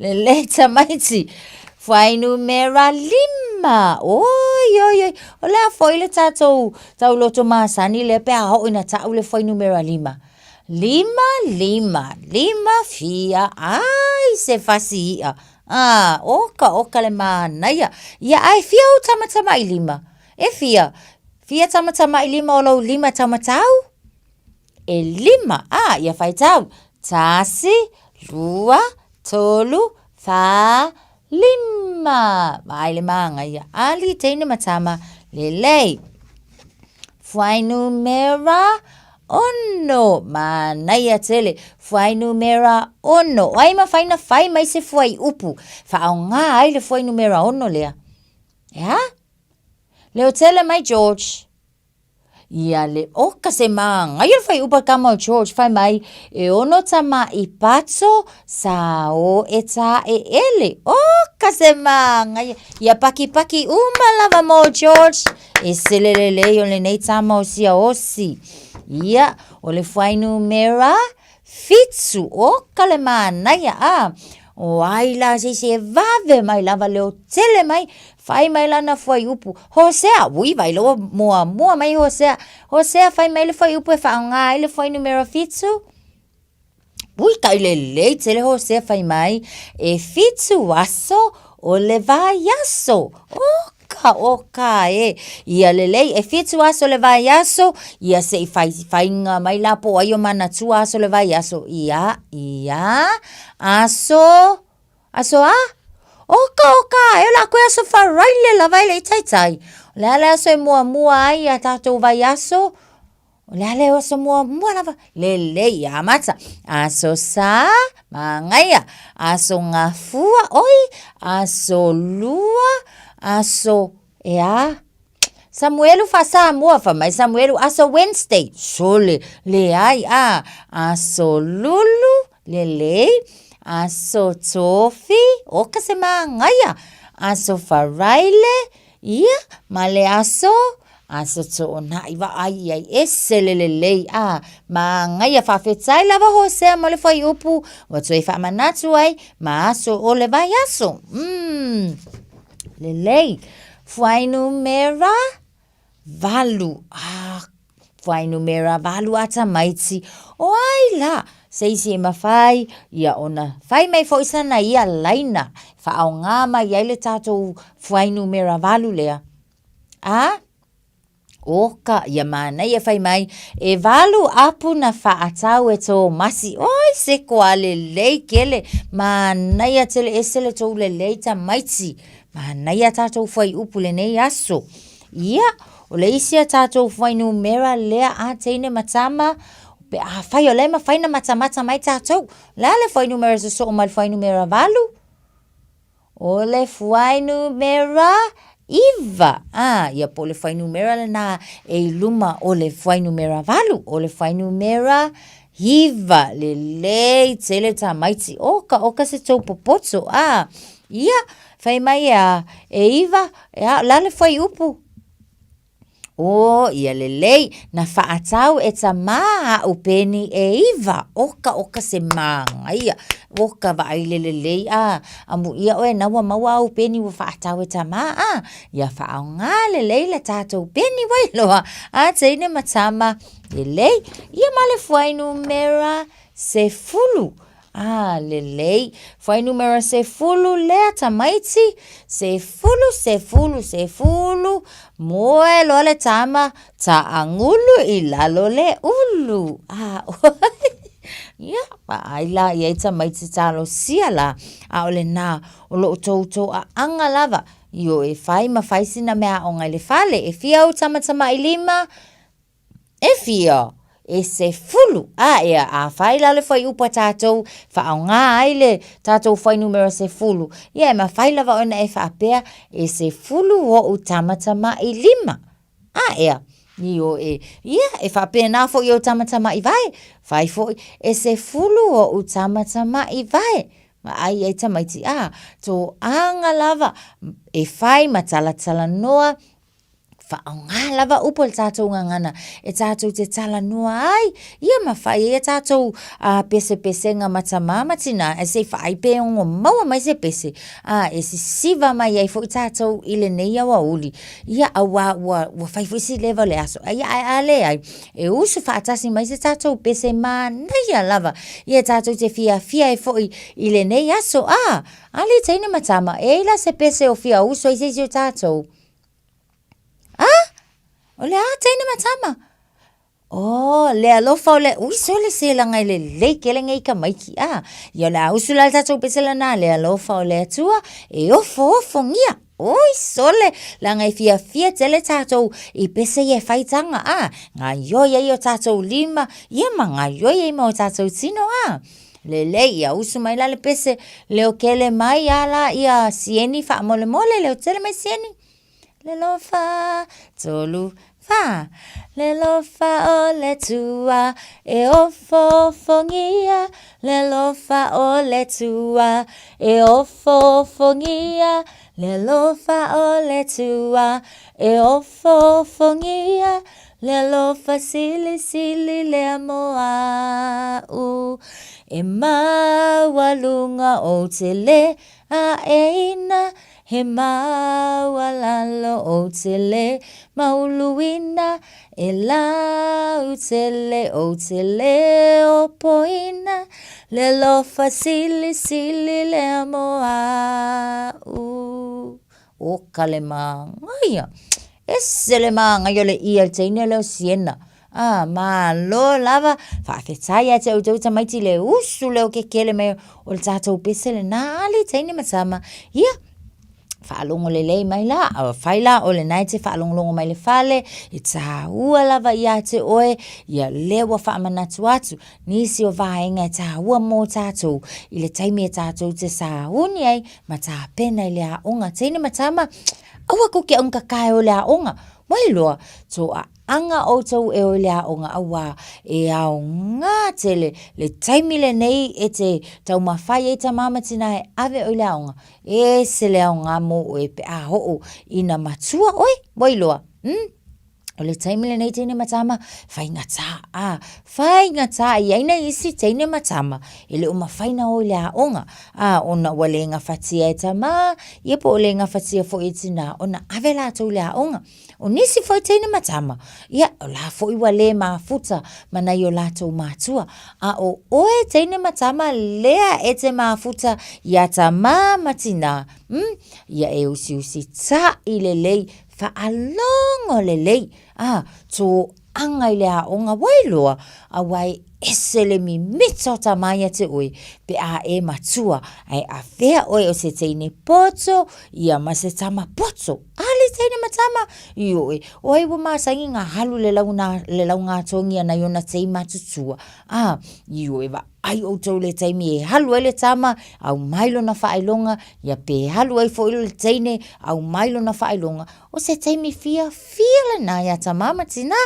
Speaker 22: Lelei tamaiti. Fuainumera lima. Oi, oi, oi. O le a foi le tatou tauloto masani lea pe a oo ina tau le fuainumera lima? Lima, lima, lima, fia, ai se fasi i'a. Ah, oka, oka le manaia. Ia, ae fia ou tamatama'i lima? E fia? Fia tamatama'i lima o lou lima taumatau? E lima. Ah, ia faitau. Tasi, lua, tolu, fa, lima. Vaai le manaia. Ali, teine ma tama, lelei. Fuainumera 6, manaia tele, fuainumera 6. O ai mafai ona fai mai se fuaiupu faaaoga ai le fuainumera 6 lea? E a? Leotele mai George. Ia le oka se māngai o le fuaiupu a le tama o George fai mai, e ono tama'i pato sa o e tā'e'ele. Oka se māngai. Ia pakipaki uma lava mō George. E sele lelei o lenei tama o sia osi. Ia, o le fuainumera Fitu, oka le manaia, a! O ai la se isi e vave mai lava leo tele mai, fai mai lana fuaiupu, Hosea, ui vai loa muamua mai Hosea, Hosea fai mai le fuaiupu e faaaoga ai le fuainumera fitu. Ui kai lelei tele Hosea fai mai, e fitu aso o le vaiaso. Oka, oka e. Ia lelei, e fitu aso le vaiaso, ia se i fai, faiga mai la po o ai o manatua aso le vaiaso. Ia, ia, aso, aso a? Oka, oka, e o le a koe aso Faraile lava e le i taitai. O le a le aso e muamua ai ia tatou vaiaso? O le a le aso muamua lava? Lelei, amata. Aso Sa, magaia. Aso Gafua, oi. Aso Lua, aso, e a? Samuelu faa-Samoa, fai mai Samuelu, aso Wednesday. Sole, leai, a. Aso Lulu, lelei. Aso Tofi, oka se magaia. Aso Faraile, Ia, ma le aso, aso toonai vaai i ai ese le lelei, a magaia faafetai lava Hosea mo le fuaiupu ua toe faamanatu ai ma aso o le vaiaso. Umm, lelei. Fuainumera valu, ah, fuainumera valu a tamaiti. O ai la, se isi e mafai ia ona fai mai foi sana ia laina faaaoga mai ai le tatou fuainumera valu lea. A, oka, ia manaia fai mai, e valu apu na faatau e Tomasi. Oi, se koa lelei kele, manaia tele ese le tou lelei tamaiti. Manaia tatou fuaiupu lenei aso. Ia, o le isi a tatou fuainumera lea a teine ma tama, pe afai o la e mafai na matamata mai tatou, o le a le fuainumera e sosoo mai le fuainumera valu? O le fuainumera iva. A, ia po o le fuainumera lena e i luma o le fuainumera valu, o le fuainumera iva. Lelei tele tamaiti. Oka, oka se tou popoto. A, ia, fai mai a, e iva, e a, o le a le fuaiupu? O, ia lelei, na faatau e tamā aʻu peni e iva. Oka, oka se māgaia. Oka vaai le lelei, a, amuia oe na ua maua au peni ua faatau e tamā, a. Ia faaaoga lelei la tatou peni wailoa, a teine ma tama, lelei. Ia ma le fuainumera 10. Ah, lelei. Fuainumera 10 lea tamaiti. 10, 10, 10. Moe loa le tama, taagulu i lalo le ulu. Ah, ia, vaai la i ai tamaiti talosia la. A o lenā, o lo o toutou aaga lava. Ioe, e fai ma fai sina mea aoga i le fale. E fia ou tamatamailima, E fia? E 10. A ea, afai la le fuaiupu a tatou, faaaoga ai le tatou fuainumera 10, ia e mafai lava ona e faapea, e 10 o'u tamatamailima. A ea? Ioe. Ia, e faapena foi ou tamatamaivae. Fai foi, e 10 o'u tamatamaivae. Vaai ai tamaiti, a, toaga lava e fai ma talatalanoa, Faaaoga lava upu a le tatou gagana e tatou te talanoa ai, ia ma fai ai a tatou pesepesega ma tamā ma tinā, ae se i vaai pe ono maua mai se pese, a e sisiva mai ai foi tatou i lenei aoauli. Ia, auā ua, ua fai foi si leva o le aso, ia ae a leai, e usu faatasi mai se tatou pese manaia lava, ia tatou te fiafia ai foi i lenei aso. A, a le teine ma tama, e i ai la se pese o fia usu ai se isi o tatou? Ah! O le a teine ma tama? Oh, le alofa o le, ui sole se laga e lelei kele nei tamaiti, ah. Ia o le a usu la le tatou pese lana, le alofa o le Atua, e ofoofo gia. Oi sole, leaga e fiafia tele tatou i pese ia e fai taga a, gaoioi ai o tatou lima, ia ma gaoioi ai ma o tatou tino a. Lelei, ia usu mai la le pese, leo kele mai a la ia Sieni faamolemole, leo tele mai Sieni. Le lofa, tolu, fa. Le lofa o le tua e ofoofogia, le lofa o le tua e ofoofogia, le lofa o le tua e ofoofogia, le lofa silisili lea mo a'u. E maualuga ou te le aeina, He maualalo ou te le mauluina, e lautele ou te le opoina, le alofa silisili lea mo a'u. Oka le māgaia! Ese le māgaia o le ʻī a le teine lea o Siena. A, malo lava, faafetai ia te outou tamaiti le usu leo kekele mai o le tatou pese lena, ali teine ma tama. Ia, faalogo lelei mai la, afai la o lena e te faalogologo mai le fale, e tāua lava ia te oe, ia lea ua faamanatu atu, nisi o vaega e tāua mō tātou i le taimi e tātou te sauni ai ma tapena i le aoga. Teine ma tama, aua kou ke augakakae o le aoga, wailoa, toa Aga outou e o i le aoga auā e aoga tele le taimi lenei e te taumafai ai tamā ma tinā e ave oe i le aoga, ese le aoga mo oe pe a oo ina matua oe, ua iloa, mm? O le taimi lenei teine ma tama, faigata, a, faigata, e i ai nai isi teine ma tama, e le o mafai na o i le aoga, a, ona ua le gafatia e tamā, ia po o le gafatia foi e tinā, ona ave latou i le aoga. O nisi foi teine ma tama, ia, o la foi ua le mafuta ma nai o latou matua. A o oe teine ma tama lea e te mafuta iā tamā ma tinā, mm, ia e usiusi taʻi lelei, faalogo lelei, a, tō aga i le aoga wailoa, aua e ese le mimita o tamā ia te oe, pe a e matua, ae avea oe o se teine poto, ia ma se tama poto. A le teine ma tama, i oe, o ai ua masangi ngā halu le launa, le laugātogia nai ona tei matutua. A, i oe, vaai outou le taimi e halu ai le tama, au mai lona faailoga, ia pe halu ai foi le teine, au mai lona faailoga, O se taimi fiafia lena iā tamā ma tinā.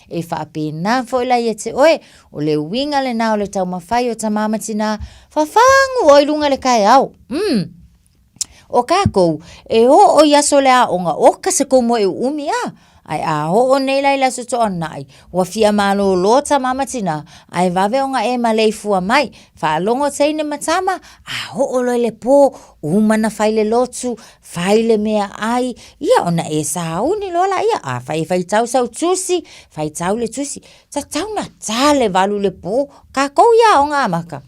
Speaker 22: E faapena foi la ia te oe, o le uiga lena o le taumafai o tamā ma tinā, fafagu oe i luga i le kaeao. Mm. O kākou, e oo i aso o le aoga, oka se kou moe uumi a. Ae a oo nei la i le aso toanai, ua fia malōlō tamā ma tinā, ae vave ona e maleifua mai. Faalogo teine ma tama, a oo loa i le pō, uma na fai le lotu, Fai le mea ai, ia ona e sauni loa laia, afai e faitau sau tusi, faitau le tusi, tatau na tā le valu i le pō, kākou ia aoga amata.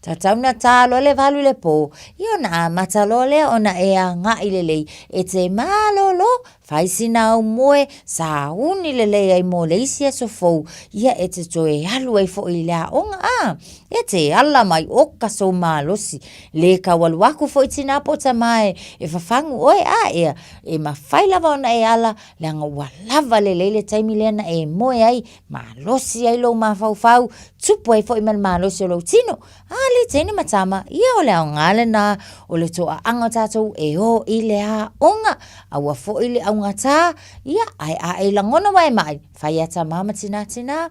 Speaker 22: Tatau na tā loa le valu i le pō, ia ona amata loa lea ona e agaʻi lelei, e te malōlō, Fai sina aumoe, sauni lelei ai mo le isi aso fou, ia e te toe alu ai foi i le aoga, a, e te ala mai o ka sou malosi. Le kau alu aku foi tinā po o tamā e, e fafagu oe, a ea, e mafai lava ona e ala, leaga ua lava lelei le taimi lea na e moe ai, malosi ai lou mafaufau, tupu ai foi ma le malosi o lou tino. A le teine ma tama, ia o le aoga lena o le toaaga o tatou e o i le aoga. Aua foi le augata, ia ae a e lagona ua e maʻi, fai ia tamā ma tinā, tinā,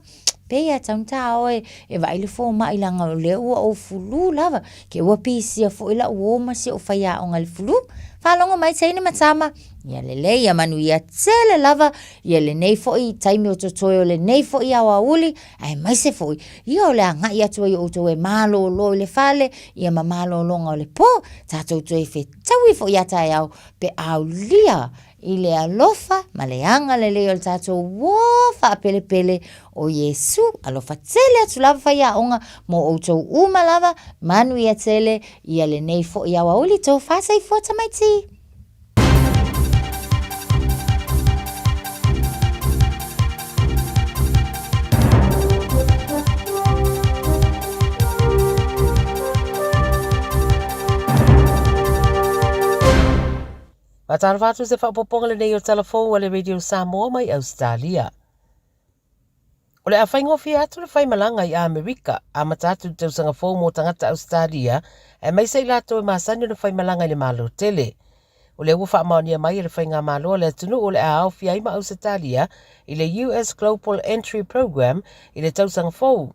Speaker 22: pei a taugata oe e vaai le fomai leaga o lea ua ou fulu lava, ke ua pisia foi lau uō ma si ou faiaoga i le fulu. Faalogo mai teine ma tama, ia lelei ia manuia tele lava, ia lenei foi taimi o totoe o lenei foi aoauli, aemaise foi ia o le agai atu ai o outou e malōlō i le fale, ia ma malōlōga o le pō, tatou toe fetaui foi iā taeao pe a aulia i le alofa ma le agalelei o le tatou uō faapelepele o Iesu. Alofa tele atu lava faiaoga mo outou uma lava, manuia tele ia lenei foi aoauli, tofa soifua tamaiti.
Speaker 12: Faatalofa atu se faaopoopoga lenei o Tala Fou a le Radio Samoa mai Ausetalia. O le a faigofie atu le faimalaga i Amerika, amata atu i le tausaga fou mo tagata Ausetalia, aemaise i latou e masani ona faimalaga i le Malo tele. O lea ua faamaonia mai e le Faigamalo a le atunuu o le a aofia ai ma Ausetalia i le US Global Entry Program i le tausaga fou.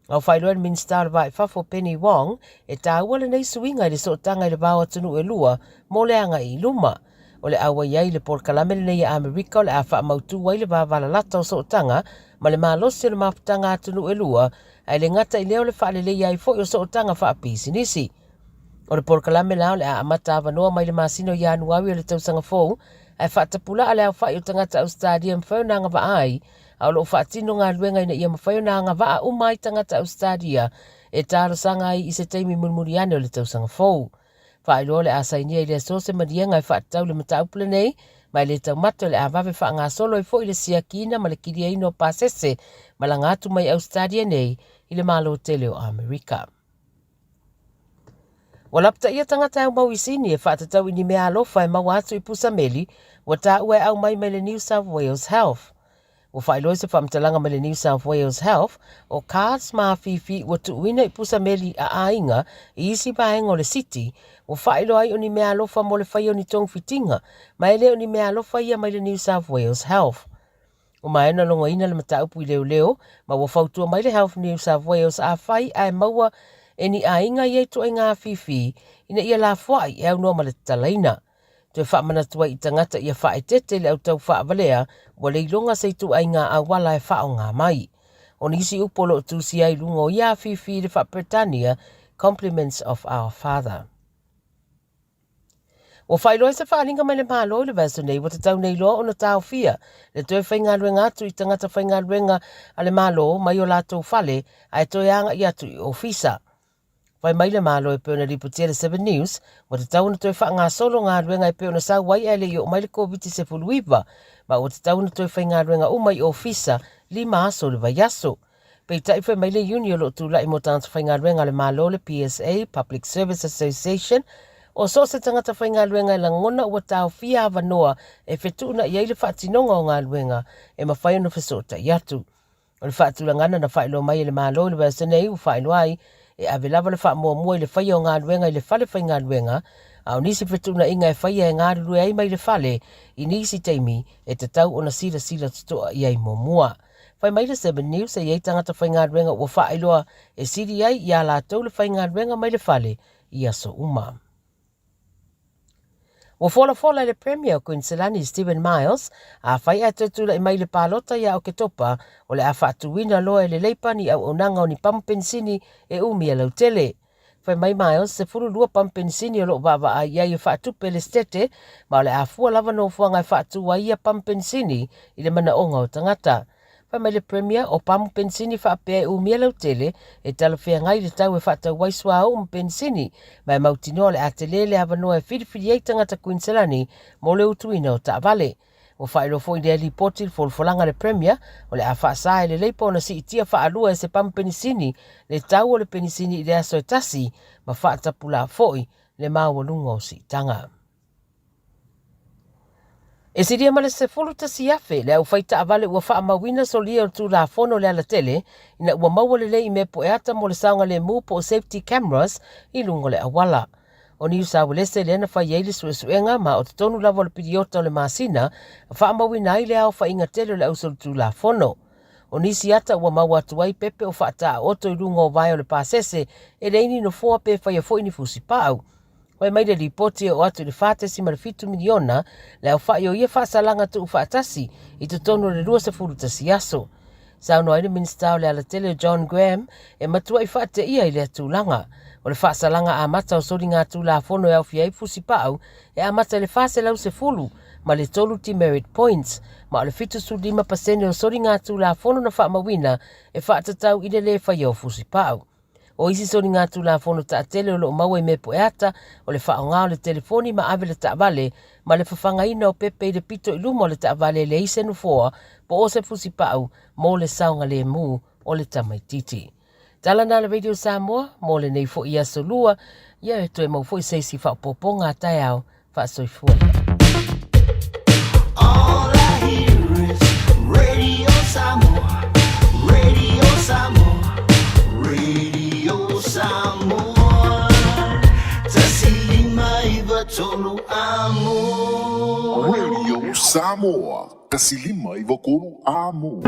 Speaker 12: A ua faailoa e le Minisita o le Va i Fafo Penny Wong, e taua lenei suiga i le sootaga i le va o atunuu e lua mo le agai i luma. O le auai ai i le polokalame lenei a Amerika o le a faamautu ai le vavalalata o sootaga ma le malosi o le mafutaga a atunuu e lua, ae le gata i lea o le faaleleia ai foi o sootaga faapisinisi. O le polokalame la o le a amata avanoa mai le masina o Ianuari o le tausaga fou, ae faatapulaa le aofai o tagata Ausetalia e mafai ona agavaa ai, a o lo o faatino galuega ina ia mafai ona agavaa uma ai tagata Ausetalia e talosaga ai i se taimi mulimuli ane o le tausaga fou. Faailoa o le a sainia i le aso se maliega e faatatau i le mataupu lenei, ma e le taumate o le a vave faagasolo ai foi le siakiina ma le kiliaina o pasese malaga atu mai Ausetalia nei i le Malo tele o Amerika. Ua lapataia tagata e aumau i Sini e faatatau i ni meaalofa e maua atu i pusameli ua taua e aumai mai le New South Wales Health. Ua faailoa i se faamatalaga mai le New South Wales Health, o cards ma afifi ua tuuina i pusameli a aiga i isi vaega o le city, ua faailoa ai o ni meaalofa mo le faia o ni togafitiga, ma e le o ni meaalofa ia mai le New South Wales Health. Ua maea ona logoina le mataupu i leoleo, ma ua fautua mai le Health New South Wales afai ae maua e ni aiga ia ituaiga afifi ina ia lafoai e aunoa ma le tatalaina. Toe faamanatu ai i tagata ia faaeteete le autau faavalea ua le iloga se ituaiga auala e faaaoga mai. O nisi upu o lo o tusia ai i luga o ia afifi i le faa-Peretania, Compliments of our Father. Ua faailoa se faaaliga mai le Malo i le vaiaso nei ua tatau nei loa ona taofia le toe faigaluega atu i tagata faigaluega a le Malo mai o latou fale ae toe agai atu i ofisa. Fai mai le Malo e pei ona lipotia le Seven News, ua tatau ona toe faagasolo galuega e pei ona sau ai ae le i oo mai le Koviti-19, ma ua tatau ona toe faigaluega uma i ofisa lima aso o le vaiaso. Peitai fai mai le Iuni o lo o tulai mo tagata faigaluega a le Malo le PSA, Public Service Association, o so o se tagata faigaluega e lagona ua taofia avanoa e fetuunai ai le faatinoga o galuega e mafai ona fesootai atu. O le faatulagana na faailoa mai e le Malo i le vaiaso nei ua faailoa ai e ave lava le faamuamua i le faia o galuega i le fale faigaluega, a o nisi fetuunaiga e faia e galulue ai mai le fale i nisi taimi e tatau ona silasila totoa i ai muamua. Fai mai le Seven News e i ai tagata faigaluega ua faailoa e sili ai iā latou le faigaluega mai le fale i aso uma. Ua folafola e le Premier o Kuiniselani Steven Miles, afai ae toe tulai mai i le palota ia Oketopa, o le a faatuina loa e le Leipa ni auaunaga o ni pamu penisini e umia lautele. Fai mai Miles, 12 pamu penisini o lo o vaavaai i ai e faatupe le Setete, ma o le a fua lava nofoaga e faatu ai ia pamu penisini i le manaoga o tagata. Fai mai le Premier, o pamu penisini faapea e umia lautele, e talafeagai le tau e faatau ai suauu ma penisini, ma e mautinoa o le a tele le avanoa e filifili ai tagata Kuiniselani mo le utuina o taavale. Ua faailoa foi i lea lipoti le folafolaga a le Premier, o le a faasa e le Leipa ona siitia faalua e se pamu penisini le tau o le penisini i le aso e tasi ma faatapulaa foi le maualuga o siitaga. E silia ma le 11,000 le aufai taavale ua faamauina solia o le Tulafono o le Alatele ina ua maua lelei i mea pueata mo le saogalemu po o safety cameras i luga o le auala. O Niu Sauelese lea na fai ai le suesuega ma o totonu lava o le piliota o le masina na faamauina ai le aofaiga tele o le ausolitulafono. O nisi ata ua maua atu ai pepe o faataaoto i luga o vae o le pasese e leai ni nofoa pe faia foi ni fusipau. Fai mai le lipoti e oo atu i le 4.7 miliona le aofai o ia faasalaga tuufaatasi i totonu o le 21 aso. Saunoa ai le Minisita o le Alatele John Graham e matuai faateia i lea tulaga. O le faasalaga amata o soligatulafono e aofia ai fusipau e amata i le 410 ma le 3 demerit points, ma o le 75% o soligatulafono na faamauina e faatatau i le lē faia o fusipau. O isi soligatulafono taatele o lo o maua i mea pueata, o le faaaoga o le telefoni ma ave le taavale, ma le fafagaina o pepe i le pito i luma o le taavale e leai se nofoa po o se fusipau mo le saogalemu o le tamaitiiti. Tala na le Radio Samoa mo lenei foi aso lua, ia e toe mau foi se isi faaopoopoga a taeao faasoifua ia.
Speaker 3: Samoa, Radio Samoa, Radio Samoa. 1593 amo.
Speaker 21: Radio Samoa, 1593 amo.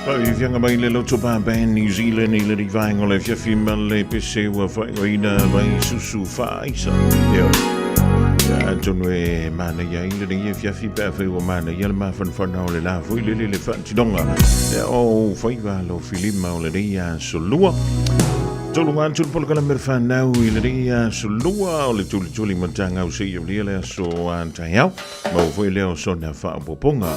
Speaker 2: Faafiafiaga mai le Loto Bar Band New Zealand i le vaega o le afiafi ma le pese ua faaigoaina mai susu faaisa. Ia. Ia, atonu e manaia ai lenei afiafi pe afai ua manaia le mafanafana o le la foi lele le faatinoga. Ia, o faiva alo filima o lenei aso lua. Tolu atu le polokalame le whanau i lenei aso lua o le tulituli matagau se i aulia le aso a taeao. Maua foi lea o sona faaopoopoga.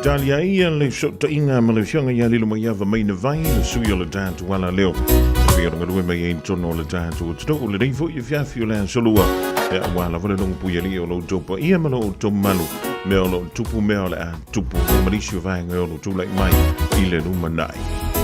Speaker 2: Talia ia le fesootaiga ma le afioga ia Lilomaiava Maina Vai, le sui o le tatou ala leo. E pei ona galue mai ai i totonu o le tatou atunuu lenei foi afiafi o le aso lua. E aua lava le logopuialii o lo outou paia ma lo outou mamalu, mea o lo o tupu, mea o le a tupu, ma nisi o vaega e ono tulai mai i le lumanai.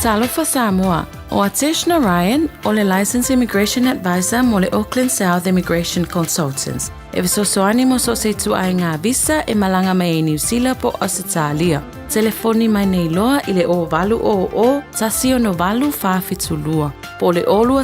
Speaker 4: Talofa Samoa, o Atesh Narayan o le Licensed Immigration Advisor mo le Auckland South Immigration Consultants. E fesoasoani mo so o se ituaiga visa e malaga mai ai Niu Sila po o Ausetalia. Telefoni mai nei loa i le 0800 168 472 po o le 021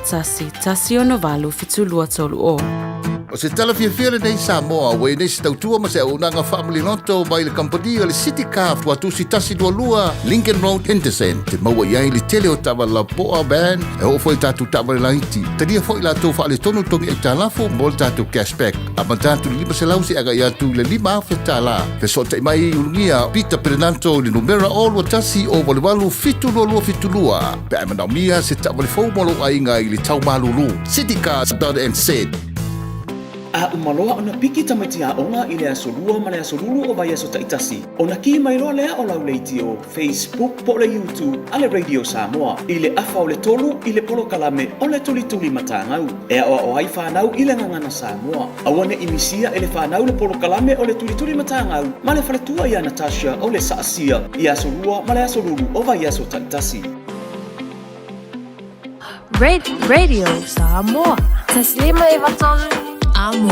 Speaker 4: 168 7230.
Speaker 1: O se tala fiafia lenei Samoa ua i nei se tautua ma se auaunaga faamaliloto mai le kamupani o le City Car Tuatusi 122 Lincoln Road Henderson. Te maua i ai le tele o taavale lapoa, van, e oo foi i tatou taavale laiti. Talia foi latou faaletonu togi aitalafu mo le tatou cashback. Amata atu i le 500 seia agai atu i le 5,000 tala. Fesootai mai i Ulugia Peter Perenanto i le numera 021 088 722 pe a e manaomia se taavale fou mo lou aiga i le tau malulu. Citycars.nz.
Speaker 7: A uma loa ona piki tamaiti aoga i le aso Lua ma le aso Lulu o vaiaso taitasi, ona kī mai loa lea o lau leitio, Facebook po o le YouTube a le Radio Samoa i le afa o le tolu i le polokalame o le Tulituli Matagau e aoao ai fanau i le gagana Samoa. Aua ne i misia e le fanau le polokalame o le Tulituli Matagau ma le faletua ia Natasha o le Saasia i aso Lua ma le aso Lulu o vaiaso taitasi.
Speaker 23: Radio Samoa. 153 Amo.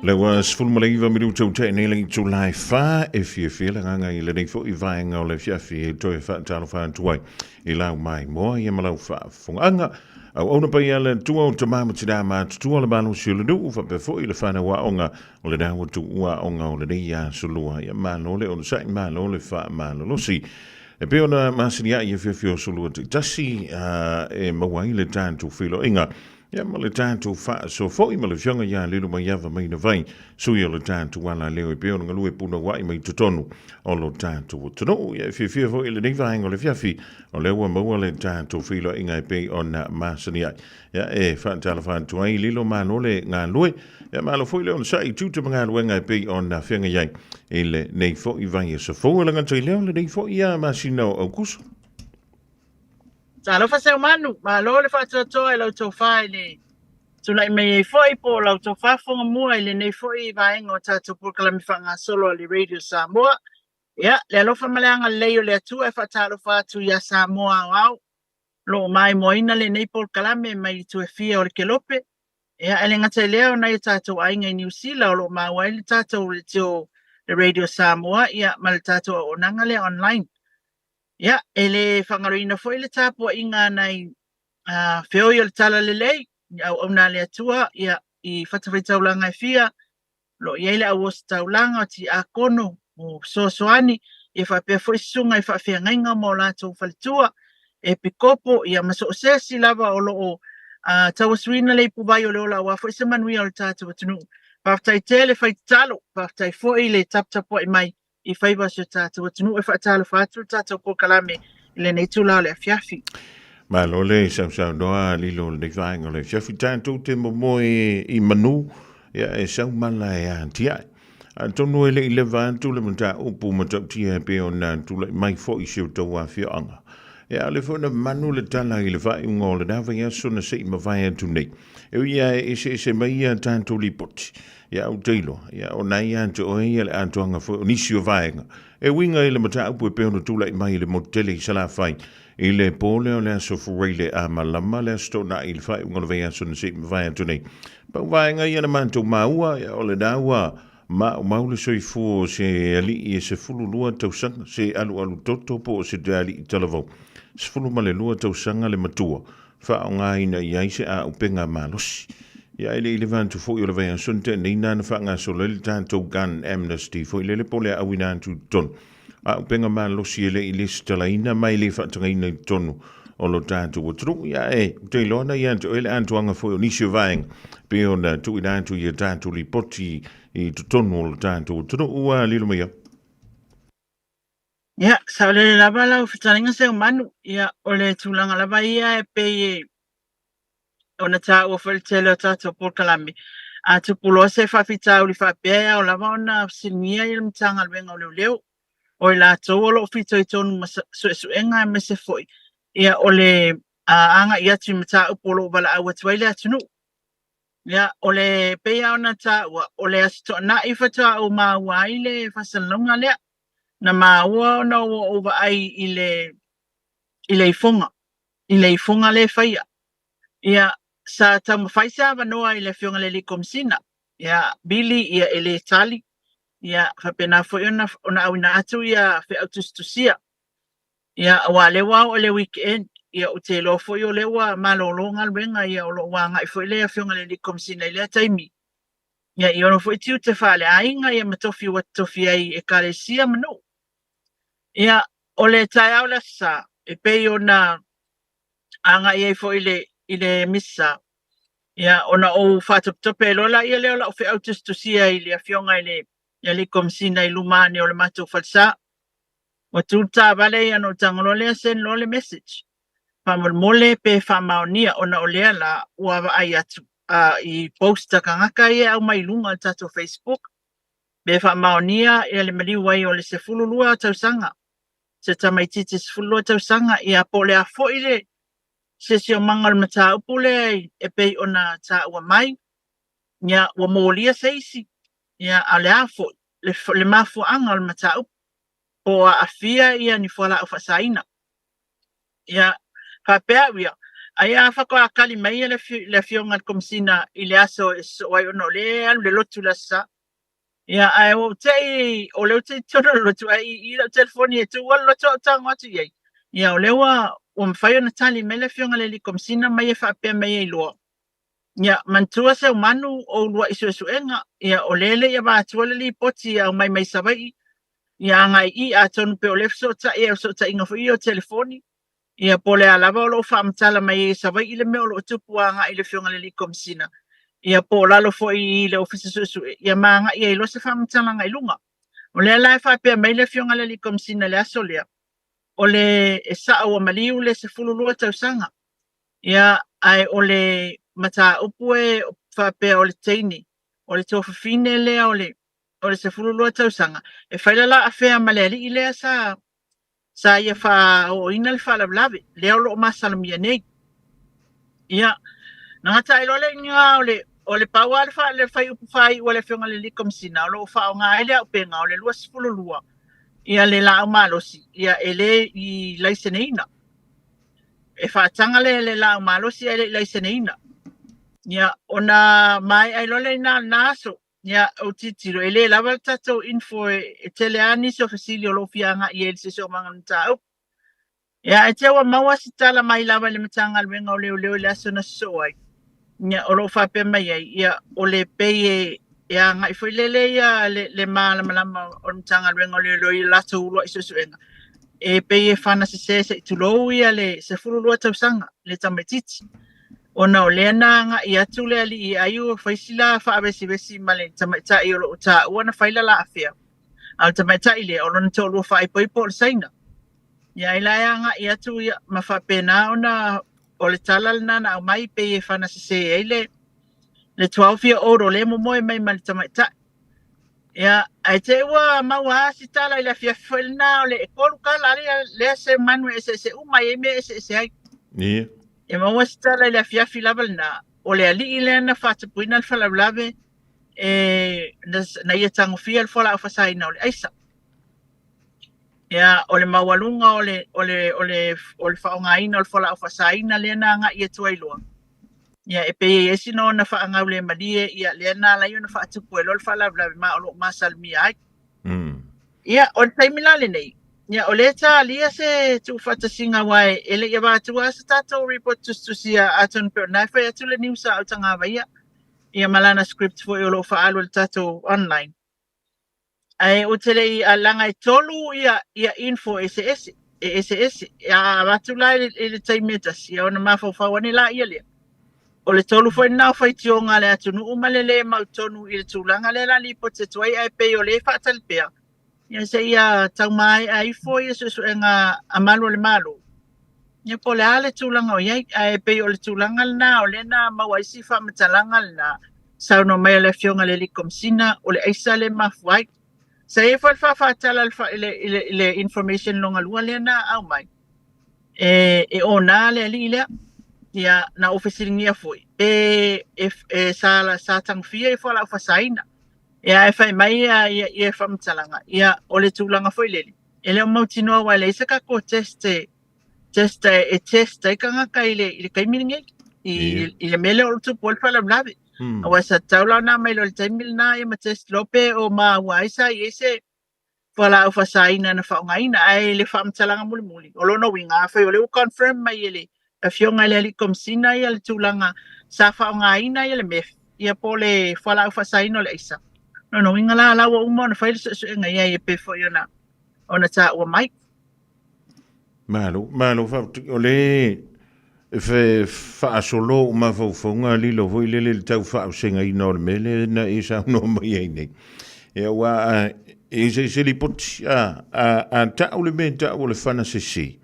Speaker 2: Le ua 19 minuta ua tea nei le itula e fa e fiafia le agaga i lenei foi vaega o le afiafi e toe faatalofa atu ai i lau maimoa ia ma lau faafofogaaga. Auauna paia le Atua o tama ma tinā matutua le malosi o le nuu faapea foi le fanau aoga o lena ua tuua aoga o lenei aso lua. Ia malo le onosai, malo le faamalolosi. E pei ona masani ai i afiafi o aso lua taitasi e maua ai le tatou feiloaiga Ia ma le tatou faasoa foi ma le Afioga ia Lilomaiava Mainavai, sui o le tatou alaleo e pei ona galue punouai mai totonu o lo tatou atunuu. Ia e fiafia foi i lenei vaega o le afiafi, o lea ua maua le tatou feiloaiga e pei ona masani ai. Ia e faatalofa atu ai, Lilo malo le galue, ia malo foi le onosai i tiute ma galuega e pei ona feagai ai i lenei foi vaiaso fou. E lagata i lea o lenei foi masina o Aukuso.
Speaker 24: Talofa Seumanu, malo le faatoatoa i lau tofa i le tulai mai ai foi po o lau tofa fogamua i lenei foi vaega o tatou polokalame faagasolo a le Radio Samoa. Ia, le alofa ma le agalelei o le Atua e faatalofa atu ia Samoa aoao, o lo o maimoaina lenei polokalame mai itu e fia o le kelope. Ia, e le gata i lea o nai o tatou aiga i Niu Sila o lo o maua ai le tatou leitio le Radio Samoa, ia, ma le tatou auaunaga lea online. Ia, e le faagaloina foi le tapuaiga a nai feoi o le Talalelei, i auauna a le Atua, ia, i fatafaitaulaga e fia, o lo o i ai le au ositaulaga o tiakono, o fesoasoani, ia faapea foi susuga i faafeagaiga ma o latou faletua, epikopo, ia ma so o se isi lava o lo o tauasuina le ipuvai o le ola aua foi se manuia o le tatou atunuu. Faafetai tele fai tatalo, faafetai foi le taputapuai mai i faiva o si o tatou atunuu. E faatalofa atu le tatou polokalame i lenei itula o le afiafi.
Speaker 2: Malo le sausaunoa lilo o lenei vaega o le afiafi. Tatou te momoe i manu, ia e sau mala e atiae. Atonu e le i leva atu le mataupu matautia e pei ona tulai mai foi i si o outou afioaga. Ia, ʻaʻole foi na manu le tala i le faaiuga o lena vaiaso na se i mavae atu nei. E ui lava e eseese mai ia tatou lipoti, Ia ou te iloa, ia o na ia te oe ia le atoaga foi o nisi o vaega e uiga i le mataupu e pei ona tulai mai i le motu tele i Salafai i le po lea o le aso Fureile a malama le aso Toonai i le faaiuga o le vaiaso na se i mavae atu nei. Pau vaega ia na matou maua, ia o lena ua maumau le soifua o se alii e 12 tausaga, se alualu toto po o se alii talavou, 12 tausaga le matua, faaaogaina i ai se auupega malosi. Ia e le i leva atu foi o le vaiaso na tea nei na na faagasolo ai le tatou Gun Amnesty foi lele po o le auina atu i totonu auupega malosi e le i lesitalaina ma e le faatagaina i totonu o lo tatou atunuu. Ia e ou te iloa na ia te oe le atoaga foi o nisi o vaega pei ona tuuina atu i a tatou lipoti i totonu o lo tatou atunuu. Ua lilo mai au.
Speaker 24: Ia, saolele lava lau fetalaiga Seumanu. Ia, o le tulaga lava ia e pei e ona taua foi le tele o tatou polokalame. A tupu loa se faafitauli faapea e ao lava ona fesiligia le Matagaluega o Leoleo, o i latou o lo o fitoitonu ma suesuega aemaise foi ia o le agai atu i mataupu o lo o valaau atu ai le atunuu. Ia, o le pei lava ona taua, o le Aso Toonai faatoa ou maua ai le faasalalauga lea. Na maua ona ua ou vaai i le i le ifoga, i le ifoga lea e faia. Ia, sa taumafai se avanoa i le Afioga i le Alii Komesina, ia, Billy, ia, e le tali, ia, faapena foi ona, ona auina atu ia feau tusitusia. Ia, aua o lea ua oo i le weekend, ia, ou te iloa foi o lea ua malolo galuega, ia, o lo o agai foi le Afioga i le Alii Komesina i lea taimi, ia, i ona foi tiute faaleaiga, ia, ma tofi ua totofi ai i Ekalesia ma nuu. Ia, o le taeao le Aso Sa, e pei ona agai ai foi i le, i le Misa, ia, ona ou faatopetope ai loa laia lea o lau feau tusitusia i le Afioga i le Alii Komesina i luma ane o le matou falesa. Ua tu le taavale ia ona ou tago loa lea send loa le message. Faamolemole pe faamaonia ona o lea la ua vaai atu i post a tagata ia e aumai i luga o le tatou Facebook pe faamaonia ia le maliu ai o le 12 tausaga se tamaitiiti 12 tausaga ia po o le a foi le siosiomaga o le mataupu lea e pei ona taua mai ia ua molia se isi ia a o le a foi le mafuaaga o le mataupu po o aafia ia ni fualaau faasaina. Ia, faapea au ia, ai a faatoa tali mai le, le afioga i le Komesina i le aso e sosoo ai ona o lea e alu le lotu i le Aso Sa. Ia, ae ua ou te i, o lea ou te i totonu o le lotu, ae i i lau telefoni e tu lava le lotu ae ou tago atu i ai. Ia, o lea ua, ua mafai ona tali mai le afioga i le alii Komesina ma ia faapea mai ai loa, Ia, manatua Seumanu o uluai suesuega, ia, o lea e le i avatua le lipoti e aumai mai Savaii, ia agai i i, atonu pei o lea e fesootai ai, o fesootaiga foi ia o telefoni, ia, po o le a lava o lo o faamatala mai ai e Savaii le mea o lo o tupu agai i le Afioga i le Alii Komesina, ia, po o lalo foi i le Ofisa Suesue, ia ma agai ai loa se faamatalaga i luga. O lea la e faapea mai le Afioga i le Alii Komesina i le aso lea, o le, e sao ua maliu le 12 tausaga, Ia, ae o le mataupu e faapea o le teine, o le tuafafine lea o le o le 12 tausaga, e fai la la afea ma le alii lea sa sa ia faaooina le faalavelave, lea o lo o masalomia nei. Ia, na gata ai loa le iga o le o le pau lava le, fa, le fuaiupu faaiu a le Afioga i le Alii Komesina o lo o faaaoga ai le auupega o le 22 ia le laau malosi, ia e le i laiseneina. E faataga le, le laau malosi ae le i laiseneina. Ia, ona maea ai loa lea i na, na aso. Ia, ou tilotilo, e le lava le tatou info e, e tele lava nisi o fesili o lo o fia agai i ai i le siosiomaga o le mataupu. Ia, ae te ua maua se tala mai lava i le Matagaluega o Leoleo i le aso na sosoo ai. Ia, o lo o faapea mai ai, ia, o le pei e, e agai foi lele ia le, le malamalama o le Matagaluega o Leoleo i latou uluai suesuega. E pei e fana sese se i tulou ia le 12 tausaga le tamaitiiti. Ona o lea na agai atu le alii ai ua fai sila faavesivesi ma le tamaitai o lo o taua na fai la la afea. A o le tamaitai lea, o lona toalua faaipoipo o le Saina. Ia ai la e agai atu ia ma faapena ona o le tala lena na aumai pei e fana sese ai le le 12 year old o lea e momoe mai ma le tamaitai. Ia, ae te i ua maua lava si tala i le afiafi foi lena o le e tolu tala lea, lea se manu e eseese uma e i ai mea e eseese ai.
Speaker 2: Ia.
Speaker 24: E maua si tala i le afiafi lava lena, o le alii lea na faatupuina le faalavelave e na, na ia tagofia le fualaau faasaina o le aisa. Ia, o le maualuga o le, o le, o le, o le faaaogaina o le fualaau faasaina lea na agai atu ai loa. Ia, e pei e i ai sina ona faagaulemalie, ia, lea na ala ai ona faatupu ai loa le faalavelave ma o lo o masalomia ai. Ia, o le taimi la lenei, ia, o lea e talia se tuufaatasiga aua e le i avatua se tatou report tusitusi a atonu pei o lena e fai atu le news a Autagavaia, ia ma lana script foi o lo o faaalu i le tatou online. Ae ou te le i leaga e tolu ia ia info eseese, e eseese. A avatu la i le, i le taimi e tasi, ia ona mafaufau ane laia lea. O le tolu foi lena o faitioga a le atunuu ma le lē mautonu i le tulaga lea la lipoti atu ai, ae pei o lea e faatali pea, ia seia tau maea ifo ia suesuega a malu o le Malo. Ia po o le a le tulaga o i ai, ae pei o le tulaga lena o lea na maua ai si faamatalaga lena, saunoa mai a le Afioga i le Alii Komesina, o le aisa lea e mafua ai. Sa i ai foi le faafaatala i le, i le, i le information longa lua lea na aumai, e, e ona le alii lea. Ia, na ou fesiligia foi, pe e, e, sa, sa tagofia i fualaau faasaina. Ia ae fai mai ia ia ia faamatalaga, ia o le tulaga foi lele, e le o mautinoa aua e leai se tatou test e test e test ai tagata i le i le taimi lenei i i le mea lea o lo o tupu ai le faalavelave. Aua sa tatau la ona aumai loa i le taimi lena ia ma test loa pe o maua ai sa i ai se fualaau faasaina na faaaogaina. Ae i le faamatalaga mulimuli, o lona uiga, afai o lea ua confirm mai e le Afioga i le Alii Komesina ia le tulaga sa faaaogaina ia le meth, ia po o le fualaau faasaina o le aisa, o lona uiga la, la ua uma ona fai le suesuega i ai e pei foi ona ona taua mai.
Speaker 2: Malo, malo faafetai. O le e faasolo ou mafaufauga lilo foi lele i le tau faavasegaina o le mea lea na e saunoa mai ai nei. Ia aua e se se lipoti a a a tau le mea e tau o le fana sese.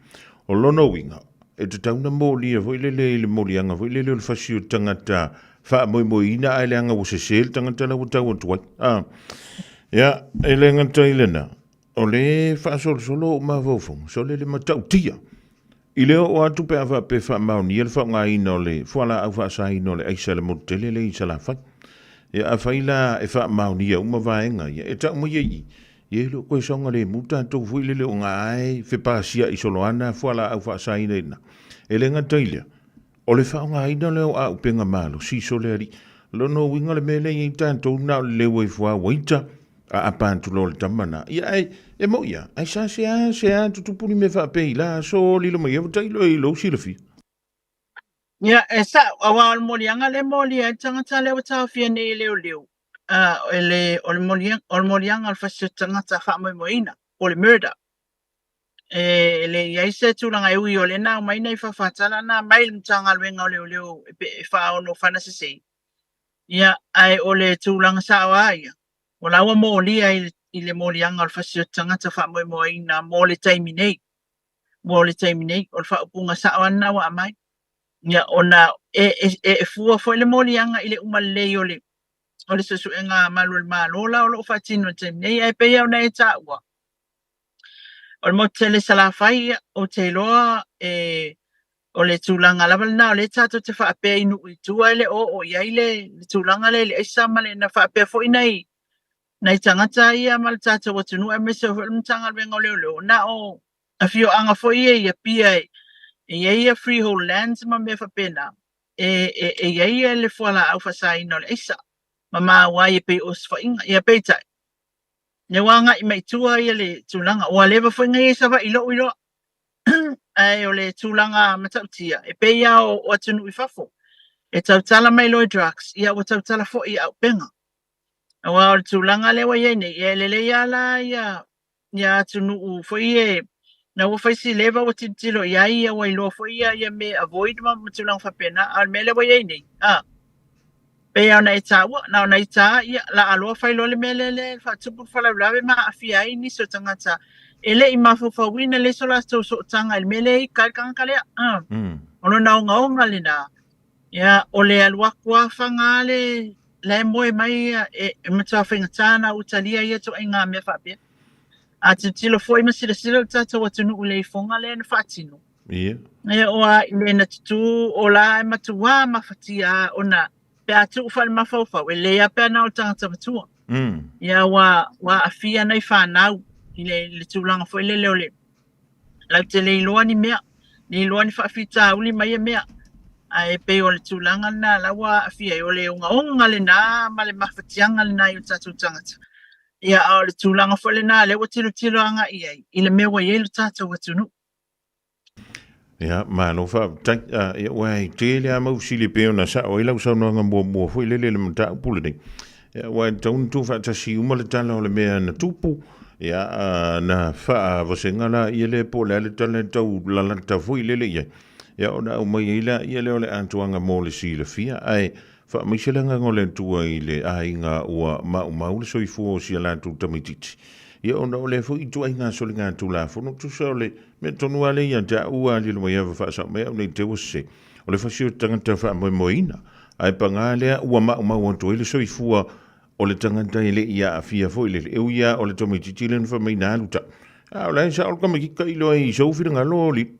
Speaker 2: O lona uiga, e tatau ona molia foi lele i le moliaga foi lele o le fasi o le tagata faamoemoeina ae leaga ua sese le tagata la ua tau atu ai. A, ia, e le gata i lena, o le faasolosolo ou mafaufauga, sole le matautia. I le oo atu pe a faapea e faamaonia le faaaogaina o le fualaau faasaina o le aisa i le motu tele lea i Salafai. Ia afai la e faamaonia uma vaega ia, e tau mai ai i i, ia e le o toe saogalemu tatou foi lele o ga e fepasia'i solo ana fualaau faasaina i ina. E le gata i lea, o le faaaogaina lea o auupega malosi sole alii. Lona uiga le mea lea e i ai tatou na o le leu ai fua uaita, A apa atu loa le tama na, ia ai, e moi a, ai sa se a, se a tutupu ni mea faapea i la aso lilo mai ai tailo i lou silafia.
Speaker 24: Ia, e sa'o, auā o le moliaga lea e molia ai le tagata lea ua taofia nei e leoleo, e le, o le moliaga, o le moliaga o le fasi o le tagata faamoemoeina, po o le murder. E le i ai se tulaga e ui o lea na aumai nai faafatala na mai le Matagaluega o Leoleo e faaono fana sese. Ia, ae o le tulaga sa'o lava ia, O la ua molia i le, i le moliaga o le fasi o le tagata faamoemoeina mo le taimi nei. Mo le taimi nei, o le faaupuga sao lava lena ua aumai. Ia, ona e, e, e fua foi le moliaga i le uma lelei o le, o le suesuega a malu o le Malo la o lo o faatino i le taimi nei. Ae pei lava ona e taua, o le motu tele i Salafai, ia, ou te iloa e, o le tulaga lava lena o lea tatou te faapea i nuu i tua e le o oo i ai le, le tulaga lea i le aisa ma le na faapea foi nai nai tagata ia ma le tatou atunuu aemaise foi le Matagaluega o Leoleo na o afioaga foi ia i Apia e i ai ia freehold lands ma mea faapena e, e, e i ai le fualaau faasaina o le aisa ma maua ai e pei o osofaiga. Ia peitai, lea ua agai mai tua ia le tulaga ua leva foi na i ai Savaii i lou iloa. Ae o le tulaga matautia, e pei lava o atunuu i fafo, e tautala mai loa i drugs, ia ua tautala foi i auupega. Aua o le tulaga lea ua i ai nei, ia e lelei lava la ia, ia atunuu foi ia, na ua fai si leva ua tilotilo i ai, ia ua iloa foi ia, ia mea e avoid ma, ma tulaga faapena. A o le mea lea ua i ai nei, a, pei lava ona e taua, na ona ita lava, ia, laaloa fai loa le mea lea lea e faatupu le faalavelave ma aafia ai nisi o tagata e le i mafaufauina, leai so latou sootaga i le mea lea e ika ai le tagata lea. O lona ogaoga lena, ia, o le alu atu lava faga le la e moe mai ia, e, e matua faigata ona ou talia ia ituaiga mea faapea. A tilotilo foi ma silasila le tatou atunuu i le ifoga lea na faatino,
Speaker 2: Ia.
Speaker 24: E oo lava i le na tutū o la e matuā mafatia ona pe a tuu faale-mafaufau, e lelei lava pe ana o le tagata matua. Ia ua, ua aafia nai fanau i le, le tulaga foi lele o le latou te le iloa ni mea, le iloa ni faafitauli ma ia mea. Ae pei o le tulaga lena la ua aafia ai, o le ogaoga lena ma le mafatiaga lena i o tatou tagata. Ia, a o le tulaga foi lena lea ua tilotilo agai i ai i le mea ua i ai lo tatou atunuu.
Speaker 2: Ia, malo faafetai. Ah, ia, ua e tele lava mau fesili e pei ona sao ai lau saunoaga muamua foi lele i le mataupu lenei. Ia, ua e tatau ona tuufaatasi uma le tala o le mea na tupu, ia, ah, na faavasega la ia lea po o le a le tala e tau lalata foi lele i ai. Ia, ona aumai ai laia lea o le atoaga mo le silafia, ae faamaise le agaga o le Atua i le aiga ua maumau le soifua o si a latou tamaitiiti. Ia, ona o lea foi ituaiga soligatulafono, tusa o le mea tonu lava lea ia te au ua lilo mai ava faasao mai au nei te ua sese, o le fasi o le tagata faamoemoeina, ae paga lea ua maumau atu ai le soifua o le tagata e le i aafia foi lele, e ui lava o le tamaitiiti lea na fai mai na alu ta. A o la e sao le tamaitiiti tailo ai i sou finagalo o Lilo.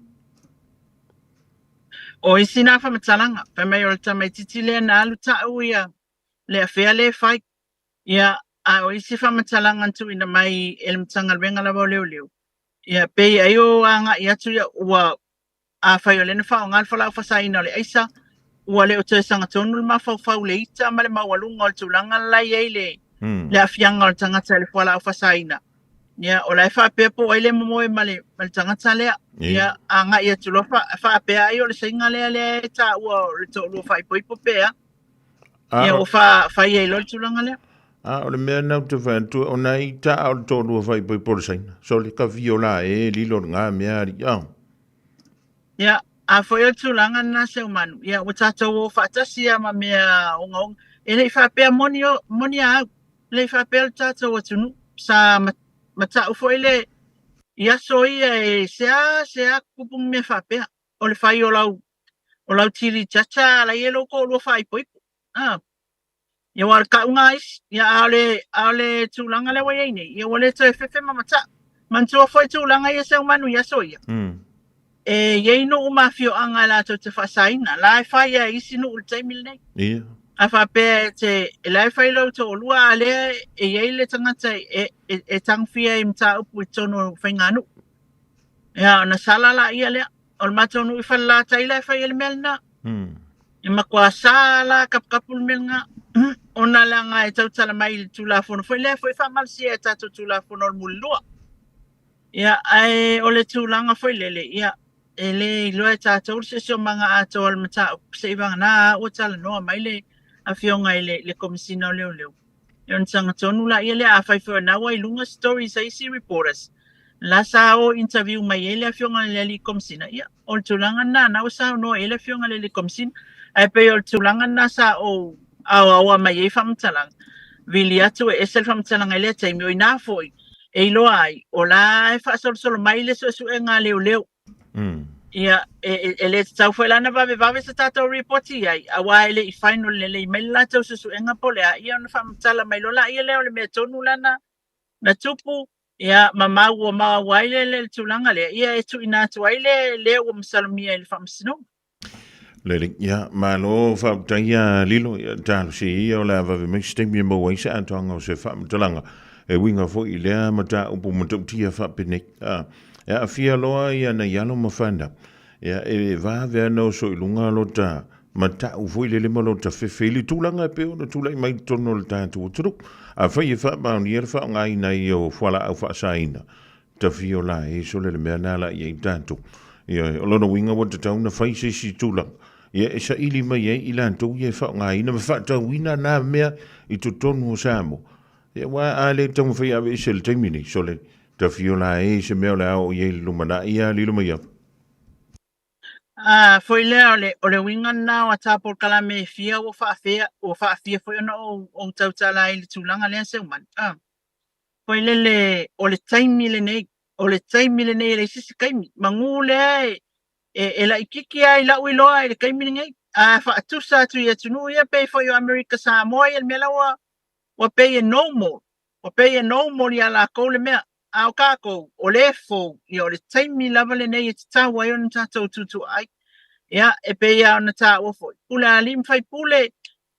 Speaker 24: O isi nā faamatalaga, fai mai o le tamaitiiti lea na alu ta'u ia le afea lea e fai. Ia, A o isi faamatalaga na tuuina mai e le Matagaluega lava o Leoleo, ia pei ai o agai atu ia ua afai o lea na faaaoga le fualaau faasaina o le aisa, ua le o toe sagatonu le mafaufau i le ita ma le maualuga o le tulaga la e i ai le le aafiaga o le tagata i le fualaau faasaina. Ia, o la e faapea po o ai le momoe ma le, ma le tagata lea. Ia, agai atu loa faapea ai o le saiga lea lea e taua o le toalua faaipoipo pe a. Ia, ua fai ai loa le tulaga lea.
Speaker 2: A o le mea na ou te fai atu, o nai ita a o le toalua faaipoipo o le saina. Sole, ka fio la e lilo le ngā mea ali. A.
Speaker 24: Ia, a foi o le tulaga lena Seumanu, ia ua tatou o faatasi lava ma mea ogaoga. E le i faapea moni o, moni a au, e le i faapea le tatou atunuu. Sa matau foi le, i aso ia e sea sea tupu ni mea faapea. O le fai o lau, o lau tili chacha la i ai lou toalua faaipoipo. A. Ia aua o le tauga a isi, ia a o le, a o le tulaga lea ua i ai nei, ia ua le toe fefe ma matau. Manatua foi tulaga ia Seumanu i aso ia. E i ai nuu ma afioaga e latou te faasaina, la e fai lava e isi nuu i le taimi lenei.
Speaker 2: Ia.
Speaker 24: A faapea e te, la e fai lou toalua, a lea e i ai le tagata e, e, e tagofia i mataupu i totonu o faiganuu. Ia, ona sala laia lea. O le matou nuu i Falelatai la e fai ai le mea lena. E matua sa la kapukapu le mea lena. Ona leaga e tautala mai i le Tulafono foi lea foi faamalosia e tatou Tulafono o le Mulilua. Ia, ae o le tulaga foi lele, ia, e le iloa e tatou le siosiomaga atoa o le mataupu, seivagana ua talanoa mai le Afioga i le Komesina o Leoleo. Ia ona sagatonu laia lea, afai foi o lena ua i luga stories a isi reporters, la sa o interview mai ai le Afioga i le Alii Komesina, ia, o le tulaga lena, na ua saunoa i ai le Afioga i le Alii Komesina. Ae pei o le tulaga lena sa ou aoaoa mai ai faamatalaga, vili atu e ese le faamatalaga i lea taimi, o i ina foi e iloa ai, o la e faasolosolo mai le suesuega a leoleo. Ia, e le tatau foi la ona vavevave se tatou ripoti i ai, aua e le i final lelei mai le latou suesuega po o le a, ia ona faamatala mai loa laia lea o le mea tonu la na tupu, ia, ma mau ua maua ai le le tulaga lea, ia e tuuina atu ai le lea ua masalomia i le faamasinoga.
Speaker 2: Lelei, ia, malo faafetai ia Lilo, ia talosia ia o le a vave mai se taimi e maua ai se atoaga o se faamatalaga e uiga foi i lea mataupu matautia faapenei. A, e aafia loa ia nai alo ma fanau, ia e vave ana oso i luga lota matau foi lele ma lota fefe i le tulaga e pei ona tulai mai i totonu o le tatou atunuu. Afai e faamaonia le faaaogaina ai o fualaau faasaina, Tafio la e sole le mea na la i ai tatou. Ia, o lona uiga ua tatau ona fai se isi tulaga, ia e saili mai ai i latou ia e faaaogaina ma faatauina na mea i totonu o Samoa. Ia, aua a le taumafai e aveese i le taimi nei, sole, tafio la e se mea o le a oo i ai i le lumanai, ia lilo mai ava.
Speaker 24: A foi lea o le, o le uiga lena o ata polokalame e fia ua faafea, ua faafia foi ona ou, ou tautala ai i le tulaga lea Seumanu. A. Foi lele, o le taimi lenei, o le taimi lenei e leai se isi taimi. Manu lea e, e, e laitiiti lava i la'u iloa i le taimi lenei. A faatusa atu i atunuu ia pei foi o Amerika Samoa ia le mea la ua, ua pei e normal, ua pei e normal iā lakou le mea. A o tatou, o lea e fou, ia o le taimi lava lenei e tatau ai ona tatou tutuaai. Ia, e pei lava ona taua foi, pule a alii ma faipule,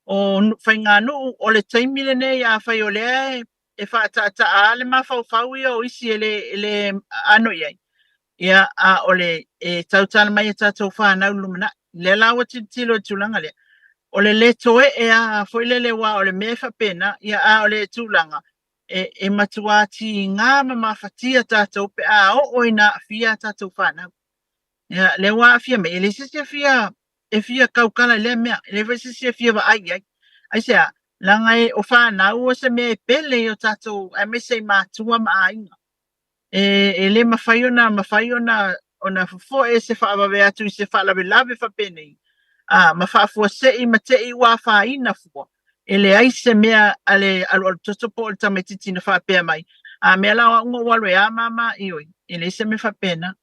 Speaker 24: o faiganuu, o le taimi lenei afai o lea e faataataa le mafaufau ia o isi e le, e le ano i ai, ia, a o le e tautala mai e tatou fanau i le lumanai. Lea la ua tilotilo i le tulaga lea, o le le toe'e lava foi lele aua o le mea e faapena, ia, a o le tulaga e, e matuā tiga ma mafatia tatou pe a oo ina aafia a tatou fanau. Ia, lea ua aafia mai, e leai se isi e fia e fia tautala i lea mea, e leai foi se isi e fia vaai i ai. Aisea? Leaga e, o fanau o se mea e pele i o tatou, aemaise i matua ma aiga. E, e le mafai ona mafai ona ona fofoe se faavave atu i se faalavelave faapenei, a, ma faafuasei ma te i ua afaina fua. E leai se mea a le alualutoto po o le tamaitiiti na faapea mai, a mea la o au na ou alu e a māmā, ioe, e leai se mea faapena.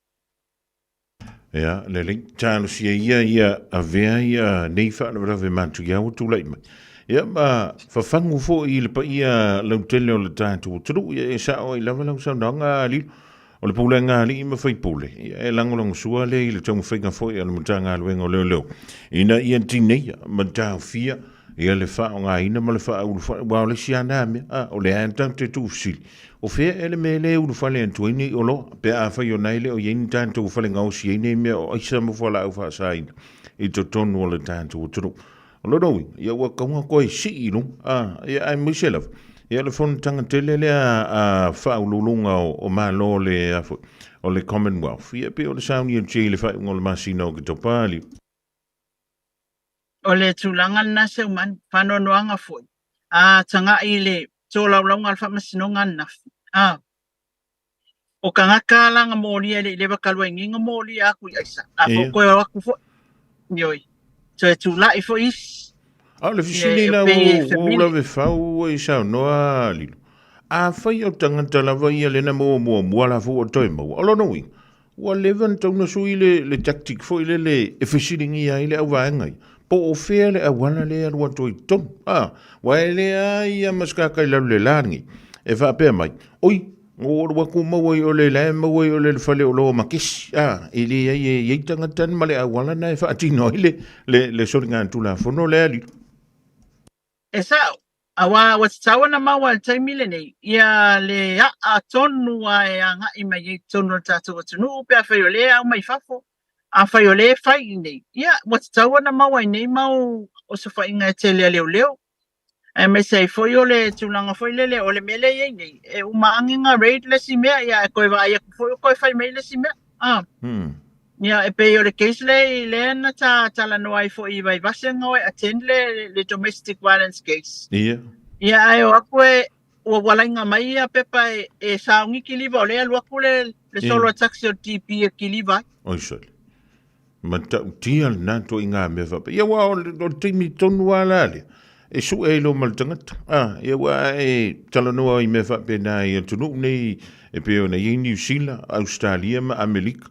Speaker 2: Ia, lelei, talosia ia ia avea ia nei faalavelave matuia ua tulai mai. Ia, ma fafagu foi i le paia lautele o le tatou atunuu, ia e sao ai lava lau saunoaga Lilo. O le pulega a alii ma faipule, ia e lagolagosua lea i le taumafaiga foi a le Matagaluega o Leoleo ina ia tineia ma taofia ia le faaaogaina ma le faaulufale, aua o le isi lava na mea, a, o lea lava tatou te tuufesili, o fea ea le mea lea e ulufale atu ai nei oloa, pe afai o na e le o i ai ni tatou fale gaosi ai nei mea o aisa ma fualaau faasaina i totonu o le tatou atunuu. O lona uiga, ia ua tatau ona toe sii i luga, a, ia aemaise lava, ia le fonotaga tele lea a faauluuluga o Malo o le, a foi, o le Commonwealth, ia pei o le sauni a Jay i le faaiuga o le masina o Oketopa, ali.
Speaker 24: O le tulaga lena Seumanu, faanoanoaga foi, a tagai i le tolaulauga a le Faamasinoga ananafi, a o tagata ala na molia e le i leva talu ai nei na molia atu i aisa, a po toe o atu foi, ioe, toe tulai foi isi.
Speaker 2: A o le fesili la ua ou lave fau e saunoa Lilo, afai o tagata lava ia lena maua muamua la foi ua toe maua, o lona uiga, Ua leva ona tatau ona sui le, le tactic foi lele e fesiligia ai le auvaega ia, po o fea le auala lea e alu atu ai i totonu. A, aua e leai lava ma se kaka i lalo i le la lenei e faapea mai, oi, ua ou alu atu maua i ole la e maua i ole le fale oloa ma kesi. A, e leai e i ai tagata ma le auala na e faatino ai le, le, le soligatulafono lea Lilo.
Speaker 24: E sa'o, auā ua tatau ona maua i le taimi lenei ia le a'a tonu a e aga'i mai ai i totonu o le tatou atunuu pe afai o lea e au mai fafo, afai o lea e fai i inei, ia ua tatau ona maua i nei mau osofaiga e tele a leoleo. Aemaise ai foi o le tulaga foi lele o le mea lea e i ai nei, e uma age na raid le isi mea, ia ae toe vaai atu foi ua toe fai mai le isi mea. Ah. Ia, e pei o le case lea i lea na ta talanoa ai foi i Vaivase na o e attend le, le domestic violence case.
Speaker 2: Ia.
Speaker 24: Ia, ae o atu e, ua ualaina mai ia pepa e, e sauni kiliva, o lea e alu atu le, le solo a taxi o le DP e kiliva ai.
Speaker 2: Oi sole. Matautia lena ituaiga mea faapea. Ia aua o le, o le taimi tonu lava la lea, e sue ai loa ma le tagata. A, ia aua e talanoa i mea faapena i atunuu nei e pei ona i ai Niu Sila, Ausetalia ma Amerika.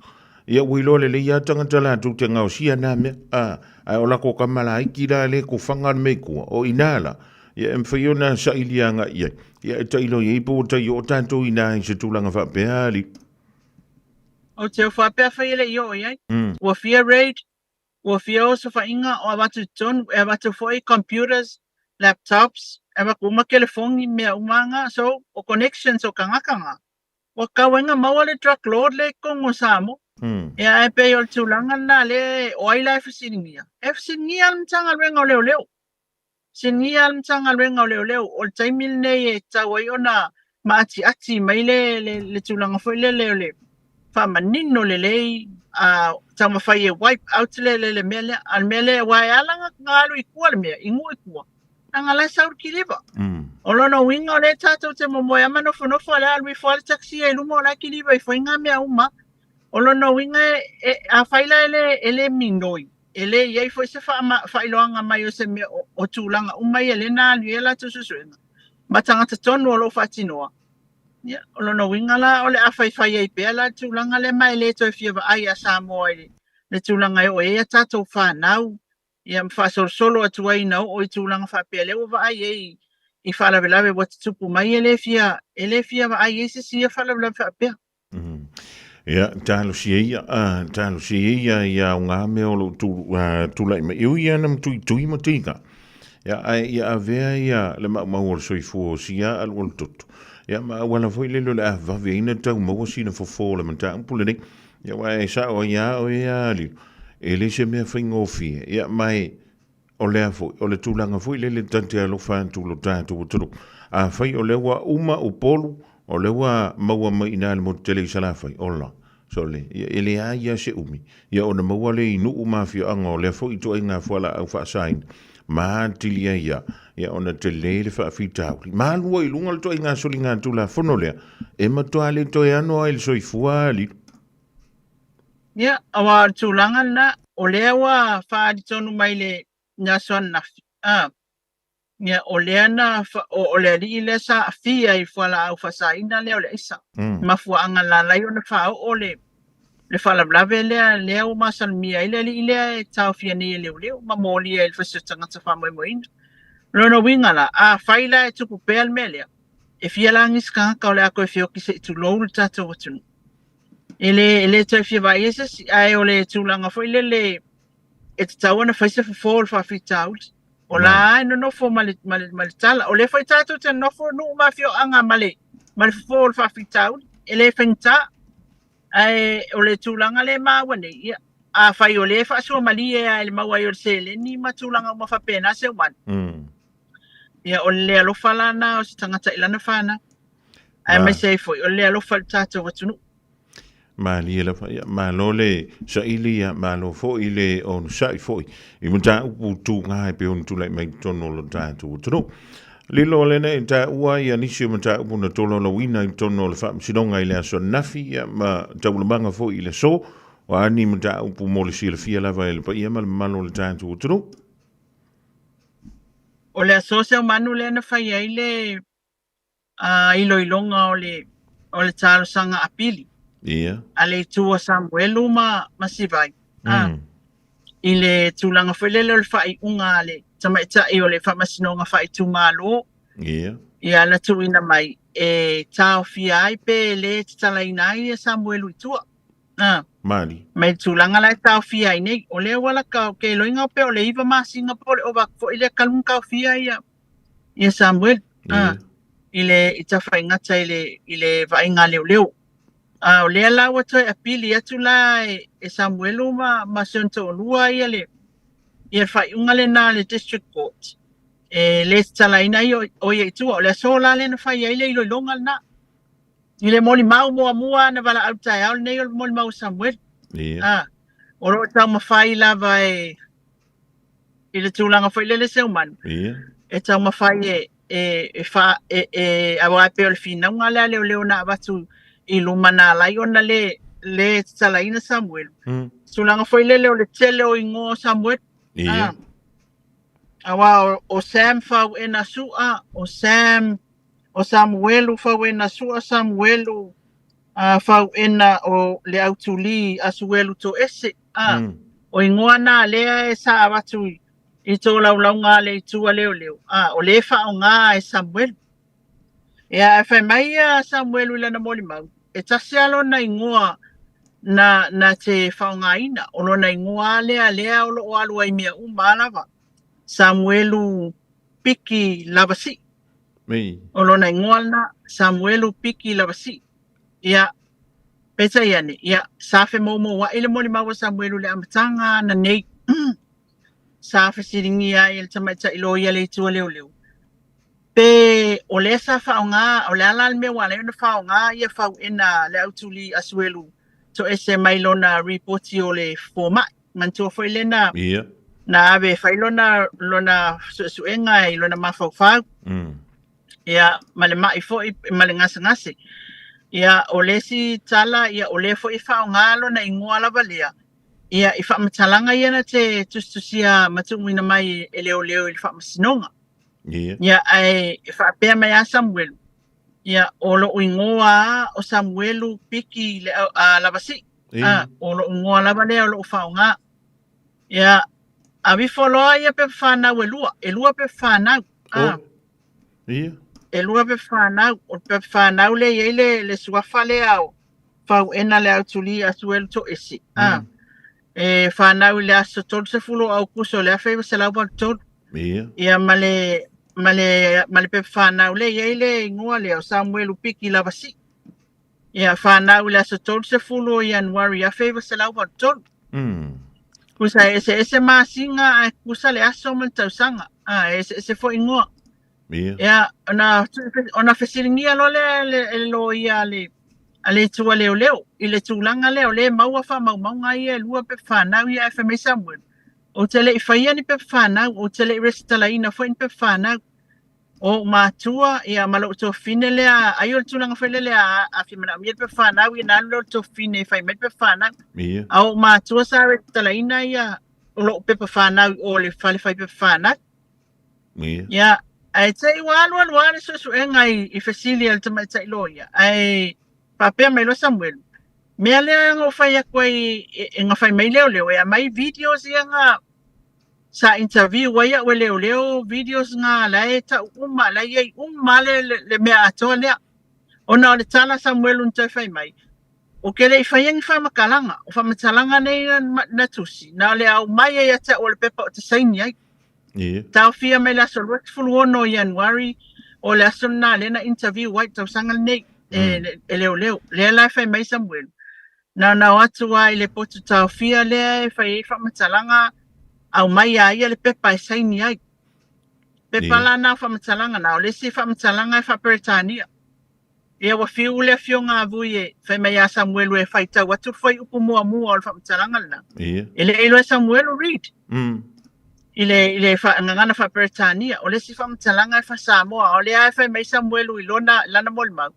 Speaker 2: Ia ua iloa lelei lava tagata latou te gaosia na mea. A, ae o lako tama laiti la lea e tofaga le mea i tua, o i ina la, ia e mafai ona saili agai i ai. Ia e tailo i ai po ua tai oo tatou i ina i se tulaga faapea, alii.
Speaker 24: Ou te faapea fai e le i oo i ai. Ua fia raid, ua fia osofaiga o avatu i totonu, e avatu foi computers, laptops, e avatu uma telefoni, mea uma na. So, o connections o tagata na, ua tatau ai ona maua le drug lord lea i totonu o Samoa. Ia ae pei o le tulaga lena lea o ai la e fesiligia? E fesiligia le Matagaluega o Leoleo. Fesiligia le Matagaluega o Leoleo, o le taimi lenei e tatau ai ona maatiati mai le, le, le tulaga foi lele o le faamanino lelei, a taumafai e wipe out le, le, le mea lea. A o le mea lea, aua e ala ona alu i tua le mea, i nuu i tua, leaga la e sau le kiliva. O lona uiga o lea tatou te momoe lava ma nofonofo, o le a alu ifo lava le taxi ia i luma o la e kiliva ifo ai ngā mea uma. O lona uiga e, e, afai la e le, e le minoi, e le i ai foi se faailoaga mai o se mea o, o tulaga uma ia lea na alu i ai a latou suesuega ma tagata tonu o lo o faatinoa. Ia, o lona uiga la o le a faifai ai pea la le tulaga lea ma e le toe fia vaai ia Samoa i le tulaga e oo i ai a tatou fanau, ia ma faasolosolo atu ai ina oo i tulaga faapea lea ua vaai ai i faalavelave ua tutupu mai e le fia, e le fia vaai ai se isi ia faalavelave faapea.
Speaker 2: Ia, talosia ia, talosia ia ia o ngā mea o lou tu, tulai mai. E ui ana ma tuitui ma tika. Ia, ae ia avea ia le maumau o le soifua o sia alu o le toto. Ia, ma auala foi lele o le a vave ai na tau maua sina fofo o le mataupu lenei. Ia, aua e sao ai a oe ia Lilo. E le se mea faigofie. Ia, ma e, O le a foi, o le tulaga foi lele ta te alofa atu lo tatou atunuu. Afai o lea ua uma Upolu, o lea ua maua mai i ina le motu tele i Salafai, ola, sole, ia e leai lava se umi, ia ona maua lea i nuu ma afioaga o lea foi ituaiga fualaau faasaina, ma atili ai lava, ia ona tele le faafitauli. Malu ai i luga le ituaiga soligatulafono lea, e matua le toe ano ai le soifua, Lilo.
Speaker 24: Ia, aua o le tulaga lena, o lea ua faaali tonu mai le le aso ananafi, a, ia, o lea na, o, o le alii lea sa aafia i fualaau faasaina lea o le aisa. Mafuaaga na ala ai ona faaoo le, le faalavelave lea, lea ua masalomia ai le alii lea e taofia nei e leoleo ma molia i le fasi o tagata faamoemoeina. O lona uiga la, afai la e tupu pea le mea lea, e fia lagi se tagata o le a toe feoti se i tulou le tatou atunuu. E le, e le toe fia vaai ai se isi, ae o le tulaga foi lele e tatau ona fai se fofo o le faafitauli. O la e nonofo ma le, ma le, ma le tala. O lea foi tatou te nonofo nuu ma afioaga ma le, ma le fofo o le faafitauli. E le faigata. Ae o le tulaga lea e maua nei, ia, afai o lea e faasuamalie lava i le maua ai o le seleni ma tulaga uma faapena Seumanu, ia, o le le alofa la na o se tagata i lana fanau. Aemaise ai foi o le le alofa i le tatou atunuu.
Speaker 2: Malie lava, ia, malo le saili, ia, malo foi le onosai foi i mataupu tūgā e pei ona tulai mai i totonu o lo tatou atunuu. Lilo lena e taua ia nisi o mataupu na tolaulauina i totonu o le Faamasinoga i le aso ananafi, ia, ma taulamaga foi i le aso. O a ni mataupu mo le silafia lava e le paia ma le mamalu o le tatou atunuu?
Speaker 24: O le aso Seumanu lea na fai ai le a iloiloga o le o le talosaga apili.
Speaker 2: Ia.
Speaker 24: A le itu o Samuelu ma ma Sivai. A i le tulaga foi lele o le faaiuga a le tamaitai o le Faamasinoga Faaitumalo.
Speaker 2: Ia.
Speaker 24: Ia na tuuina mai e taofia ai pe le tatalaina ai ia Samuelu i tua. A.
Speaker 2: Mali.
Speaker 24: Mai le tulaga la e taofia ai nei. O lea ua laka o ke iloiga pe o le 9 masina po o le ova atu foi lea talu ona taofia ia ia Samuel a i le i tafaigata i le i le vaaiga a leoleo. A o lea la ua toe apili atu la e, e Samuelu ma ma si ona toalua ia le ia le faaiuga lena a le District Court e le tatalaina ai o ia i tua. O le aso la lea na fai ai le iloiloga lena. I le molimau muamua na valaau taeao lenei o le molimau a Samuelu.
Speaker 2: Ia.
Speaker 24: A, o lo o taumafai lava e i le tulaga foi lele Seumanu.
Speaker 2: Ia.
Speaker 24: E taumafai e e e fa e e aua e pei o le finauga lea a leoleo na avatu i luma na ala ai ona le le tatalaina Samuelu. Tulaga foi lele o le tele o igoa o Samuelu.
Speaker 2: Ia.
Speaker 24: Ah. Aua o, o Sam Fauena Su'a, o Sam o Samuelu Fauena Su'a, Samuelu uh, Fauena o le Autuli Asuelu Toese. Ah. O igoa na lea e sa avatu i, i tolaulauga a le itu a leoleo. Ah, o le faaaoga e Samuelu. Ia, ae fai mai ia Samuelu i lana molimau, e tasi lava lona igoa na, na te faaaogaina. O lona igoa lea, lea o lo o alu ai mea uma lava. Samuelu Piki Lavasii.
Speaker 2: Mei.
Speaker 24: O lona igoa lena, Samuelu Piki Lavasii. Ia, peitai ane, ia, sa femoumoua'i le molimau a Samuelu i le amataga ana nei. Sa fesiligia ai e le tamaitai loia le itu a leoleo, pe o lea sa faaaoga, o le a la le mea ua ala ai ona faaaoga ia Fauena le Autuli Asuelu Toese mai lona ripoti o le fomai. Manatua foi lea na,
Speaker 2: Ia.
Speaker 24: na ave e fai lona, lona suesuega i lona mafaufau. Ia, ma le ma'i foi ma le gasegase. Ia, o le isi tala, ia, o lea foi e faaaoga lona igoa lava lea, ia, i faamatalaga ia na te tusitusia ma tuuina mai e leoleo i le faamasinoga.
Speaker 2: Ia.
Speaker 24: Ia, ae e faapea mai a Samuelu, ia, o lo'u igoa a o Samuelu Piki le a Lavasii.
Speaker 2: Ia.
Speaker 24: A, o lo'u igoa lava lea o lo'u faaaoga. Ia, ave ifo loa ia pepa fanau e lua, e lua pepa fanau. A.
Speaker 2: Oh. Ia.
Speaker 24: E lua pepa fanau, o le pepa fanau lea e i ai le, le suafa lea o Fauena le Autuli Asuelu Toese. A. E fanau i le aso 30 o Aukuso o le 1983.
Speaker 2: Ia.
Speaker 24: Ia ma le ma le ma le pepa fanau lea e i ai le igoa lea o Samuelu Piki Lavasii. Ia fanau i le aso 30 o Ianuari 1983. Kusa e eseese masina ae kusa le aso ma le tausaga. A, e eseese foi igoa.
Speaker 2: Ia.
Speaker 24: Ia, ona, ona fesiligia loa lea e le, e le loia a le, a le itu a leoleo i le tulaga lea o lea e maua faamaumauga ia e lua pepa fanau ia ae fai mai Samuelu, ou te le i faia ni pepa fanau, ou te le i resitalaina foi ni pepa fanau. O ou matua, ia, ma lou tuafafine lea, ai o le tulaga foi lele a, a fia manaomia le pepa fanau, ia na alu lea o le tuafafine e fai mai le pepa fanau.
Speaker 2: Ia.
Speaker 24: A o ou matua sa resitalaina ia o lou pepa fanau i o le fale fai pepa fanau.
Speaker 2: Ia.
Speaker 24: Ia, ae te i ua alualu lava le suesuega i, i fesili a le tamaitai loia, ae faapea mai loa Samuelu, mea lea na ou fai atu ai e, e na fai mai leoleo, e aumai videos ia na sa interview ai au e leoleo, videos na la e tau uma, la e i ai uma le, le, le mea atoa lea. Ona o le tala a Samuelu na toe fai mai, Ou te le i faia ni faamatalaga, o faamatalaga nei na, na tusi, na o le aumai ai ia te au o le pepa ou te saini ai.
Speaker 2: Ia.
Speaker 24: Taofia mai le aso 26 o Ianuari, o le aso lena lea na interview ai tausaga lenei e, e leoleo. Lea la e fai mai Samuelu. Na ona o atu lava i le potu taofia lea e fai ai faamatalaga, aumai ia ia le pepa e saini ai. Pepa la na o faamatalaga na, o le isi faamatalaga e faa-Peretania. Ia ua fiu le afioga a Vui e fai mai ia Samuelu e faitau atu le fuaiupu muamua o le faamatalaga lena.
Speaker 2: Ia.
Speaker 24: E le iloa e Samuelu read. I le, i le gagana faa-Peretania. O le isi faamatalaga e faa-Samoa. O lea e fai mai Samuelu i lona, lana molimau.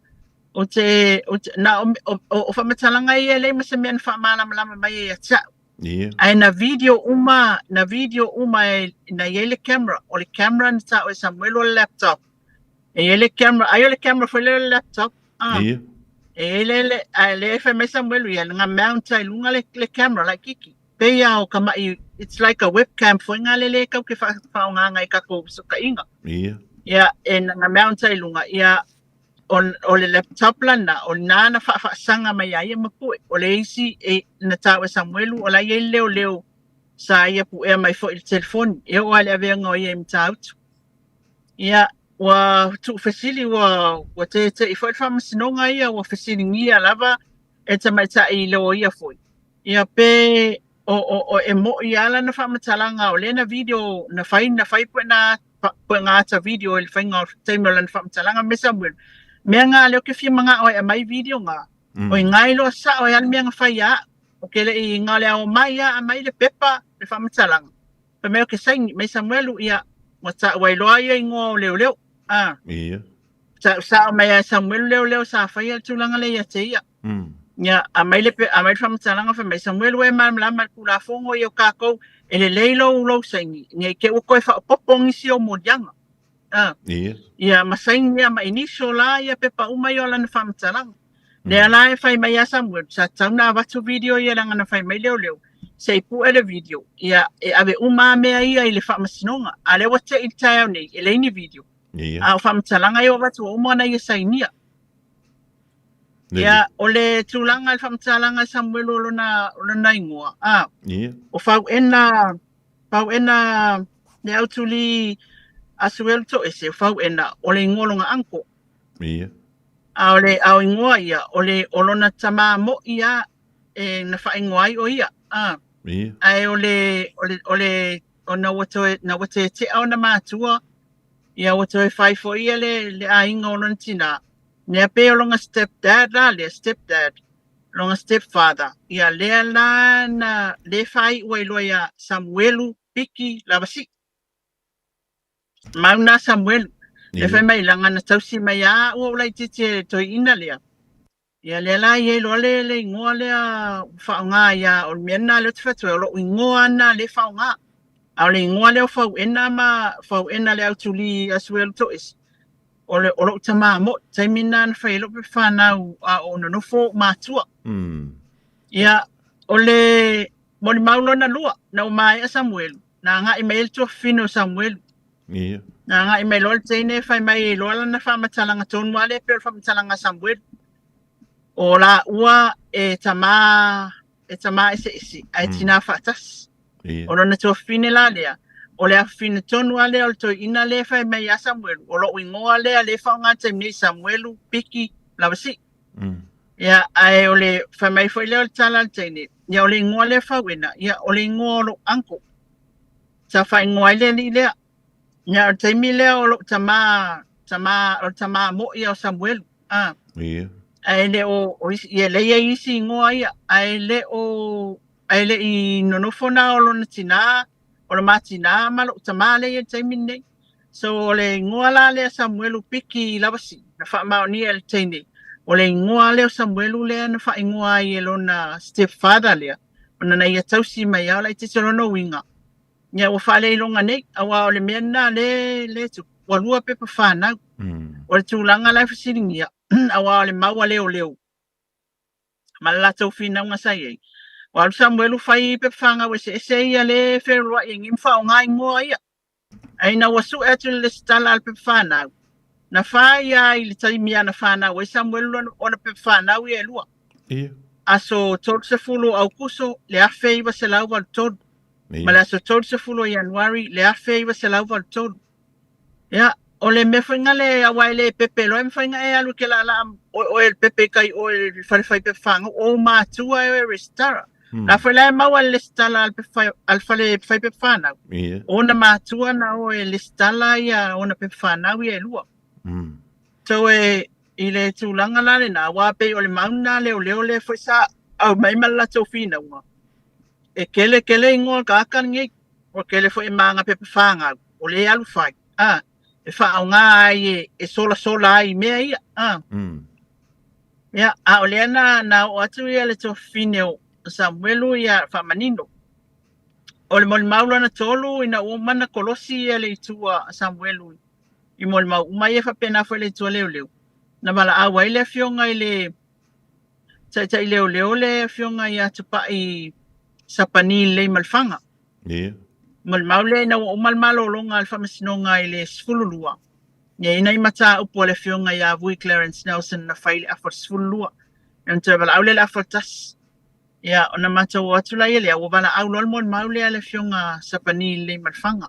Speaker 24: O te, o te, na, o, o, o faamatalaga ia e leai ma se mea na faamalamalama mai ai ia te au.
Speaker 2: Ia.
Speaker 24: Ae na video uma, na video uma e, na i ai le camera. O le camera na ta'o e Samuelu o le laptop. E i ai le camera, ai o le camera foi lea o le laptop. Ah.
Speaker 2: Ia.
Speaker 24: E i ai le, le, ae le fai mai Samuelu ia, nga mount ai lunga le, le camera laitiiti. Pei a o ka ma'i, it's like a webcam foi nga le le kau ke wha, whaonganga i kako sokaiga.
Speaker 2: Ia.
Speaker 24: Ia, e nga mount ai lunga, ia, o, o le laptop lana, o nā na whaawhaasaga mai a ia ma pue. O le isi e, na tāu e Samuelu, o la ia i leo leo sa ia puea mai foi i le telefoni. E oo lava i le aveaga o ia i Matautu. Ia, ua tuufesili, ua, ua tete'i foi le faamasinoga ia, ua fesiligia lava e tamaitai loia foi. Ia, pe o, o, o e mo'i lava lana faamatalaga o lea na video, na fai, na fai puena, puega ata video i le faiga o taimi o lana faamatalaga me Samuel. Mea ngā lea ou te fia maga'o e aumai video ngā. O i ngā iloa sa'o e a le mea na fai ia a'u. O ke le'i ngā le ao mai ia aumai le pepa le faamatalaga. Fai mai o ke saini, mai Samuelu, ia, ua ta'u ai loa ia igoa o leoleo. A.
Speaker 2: Ia.
Speaker 24: Ta'u sa'o mai a e Samuelu leoleo sa faia le tulaga lea ia te ia. Ia, aumai le, aumai le faamatalaga fai mai, Samuelu e malamalama i le Tulafono ia o kākou, e lelei lou, lou saini, nei te ua toe faaopoopo nisi o moliaga. A.
Speaker 2: Ia.
Speaker 24: Ia, ma saini ia ma initial la ia pepa uma ia o lana faamatalaga. Lea la e fai mai ia Samuelu, sa tatau ona avatu video ia leaga na fai mai leoleo, se i pue le video, ia e ave uma a mea ia i le faamasinoga. A lea ua te'i i le taeao nei, e leai ni video.
Speaker 2: Ia.
Speaker 24: A o faamatalaga ia ua avatu ua uma ona ia sainia. Ia, o le tulaga i le faamatalaga e Samuelu o lona, o lona igoa, a.
Speaker 2: Ia.
Speaker 24: O Fauena, Fauena le Autuli Asuelu Toese, o Fauena, o le igoa o lona uncle.
Speaker 2: Ia.
Speaker 24: A o le a o igoa ia, o le o lona tamā mo'i a e na faaigoa ai o ia. A.
Speaker 2: Ia.
Speaker 24: Ae o le o le o le ona ua toe na ua tete'a ona matua, ia ua toe fai foi ia le le aiga o lona tinā. Mea pei o lona step dad la lea, step dad, lona step father, ia lea la na le faai'u ai loa iā Samuelu Piki Lavasi'i. Mau nā Samuelu. Le fai mai laga na tausi mai a ua ou laitiiti e le toeaina lea. Ia lea la i ai loa le, le igoa lea ua faaaoga ia, o le mea lena lea ou te fai atu ai, o lo'u igoa lena lea e faaaoga. A o le igoa lea o Fauena ma Fauena le Autuli Asuelu Toese, o le, o lo'u tamā mo'i, taimi lena na fai ai lo'u pepa fanau a o nonofo o'u matua. Ia, o le molimau lona lua, na ua maea Samuelu, na agai mai ai le tuafafine o Samuelu.
Speaker 2: Ia.
Speaker 24: Na agai mai loa le teine e fai mai ai loa lana faamatalaga tonu lava lea pei o le faamatalaga a Samuelu. O laua e tamā, e tamā eseese, ae tinā faatasi.
Speaker 2: Ia.
Speaker 24: O lona tuafafine la lea, o le afafine tonu lava lea o le toeaina lea e fai mai ia Samuelu, o lo'u igoa lea lea e faaaoga i le taimi nei, Samuelu Piki Lavasi'i. Ia, ae o le fai mai foi lea o le tala a le teine, ia o le igoa lea Fauena, ia o le igoa o lo'u uncle. Sa faaigoa ai le alii lea. Ia, o le taimi lea o lo'u tamā, tamā, o le tamā mo'i ia o Samuelu. A.
Speaker 2: Ia.
Speaker 24: Ae le o, o isi, ia lea e i ai isi igoa ia, ae le o, ae le i nonofo na o lona tinā, o le ma tinā ma lo'u tamā lea e i ai i le taimi lenei. So o le igoa la lea Samuelu Piki Lavasi'i, na faamaonia e le teine, o le igoa lea o Samuelu lea na faaigoa ai e lona step father lea, ona na ia tausi mai lava o laitiiti o lona uiga, ia ua faaleiloga nei, auā o le mea lena lea lea e tupu, ua lua pepa fanau. O le tulaga la e fesiligia, auā o le mau a leoleo ma le latou finauga sa i ai, ua alu Samuelu fai pepa fanau eseese ia lea e feoloai ai nei ma faaaoga igoa ia. Ae ina ua sue atu le lesitala a le pepa fanau, na fai lava i le taimi a na fanau ai Samuelu lona ona pepa fanau ia e lua.
Speaker 2: Ia.
Speaker 24: Aso 30 o Aukuso le 1983. Ma le aso 30 o Ianuari le 1983. Ia, o le mea foi gale aua e le pepe loa e mafai ona e alu e ke laalaa oe oe le pepe i kai oe i le fale fai pepa fagau o ou matua e oe e resitala. La foi la e maua le lesitala a le pepa a le fale fai pepa fanau. O ona matua na o e lesitala ia ona pepa fanau ia e lua. So e i le tulaga la lena, aua pei o le mau lena a leoleo lea foi sa aumai ma le latou finauga, e kele kele igoa o le tagata lenei, ua kele foi ma ana pepa fanau, o lea e alu fai, a, e faaaoga ai e, e solasola ai i mea ia, a. Ia, a o lea na, na oo atu ia le tuafafine o Samuelu ia faamanino. O le molimau lona tolu, ina ua uma ona kolosi ia le itu a Samuelu i molimau uma ia faapena foi le itu a leoleo. Na valaau ai le afioga i le taitai leoleo le afioga ia Tupai Sapani Leimalfaga.
Speaker 2: Ia.
Speaker 24: Molimau lea ina ua uma le malologa a le Faamasinoga i le 12. Ia i nai mataupu a le afioga ia Vui Clarence Nelson na fai i le afa o le 12. Ia ona toe valaau lea i le afa o le 1. Ia ona matou o atu laia lea ua valaau loa le molimau lea a le afioga Sapani Leimalfaga.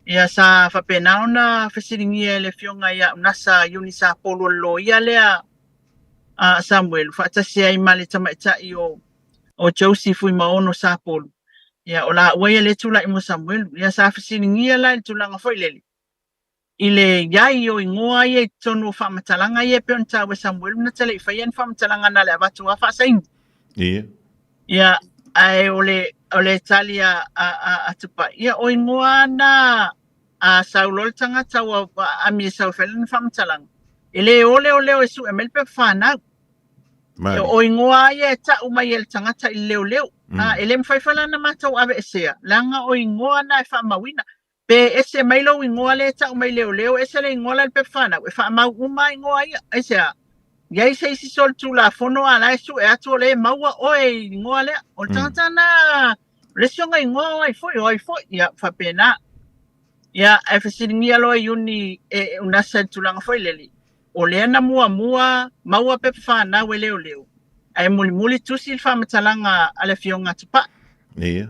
Speaker 24: Ia sa faapena ona fesiligia e le afioga ia Unasa Iuni Sapolu o le loia lea a Samuelu faatasi ai ma le tamaitai o o Josie Fuimaono Sapolu. Ia o laua ia lea e tulai mo Samuelu. Ia sa fesiligia la i le tulaga foi lele i le iai o igoa ia i totonu o faamatalaga ia e pei ona taua e Samuelu na te le i faia ni faamatalaga na le avatu lava faasaini.
Speaker 2: Ia.
Speaker 24: Ia, ae o le, o le tali a, a, a, a Tupai, ia o igoa na a sau loa le tagata ua aami e sau e fai lana faamatalaga, e le o leoleo e sue mai le pepa fanau.
Speaker 2: Mali.
Speaker 24: O igoa ia e tau mai e le tagata i le leoleo. A, e le mafai foi la ona matou aveesea, leaga o igoa na e faamauina. Pe ese mai lou igoa lea e tau mai leoleo, ese le igoa la i le pepa fanau, e faamau uma lava igoa ia. Aisea? Iai se isi solitulafono a la e sue atu o lea e maua oe i le igoa lea. O le tagata na, o le isi ona igoa o ai foi, o ai foi, ia faapena. Ia, ae fesiligia loa Iuni e Unasa i le tulaga foi lele, o lea na muamua maua pepa fanau e leoleo, ae mulimuli tusi le faamatalaga a le Afioga a Tupai.
Speaker 2: Ia.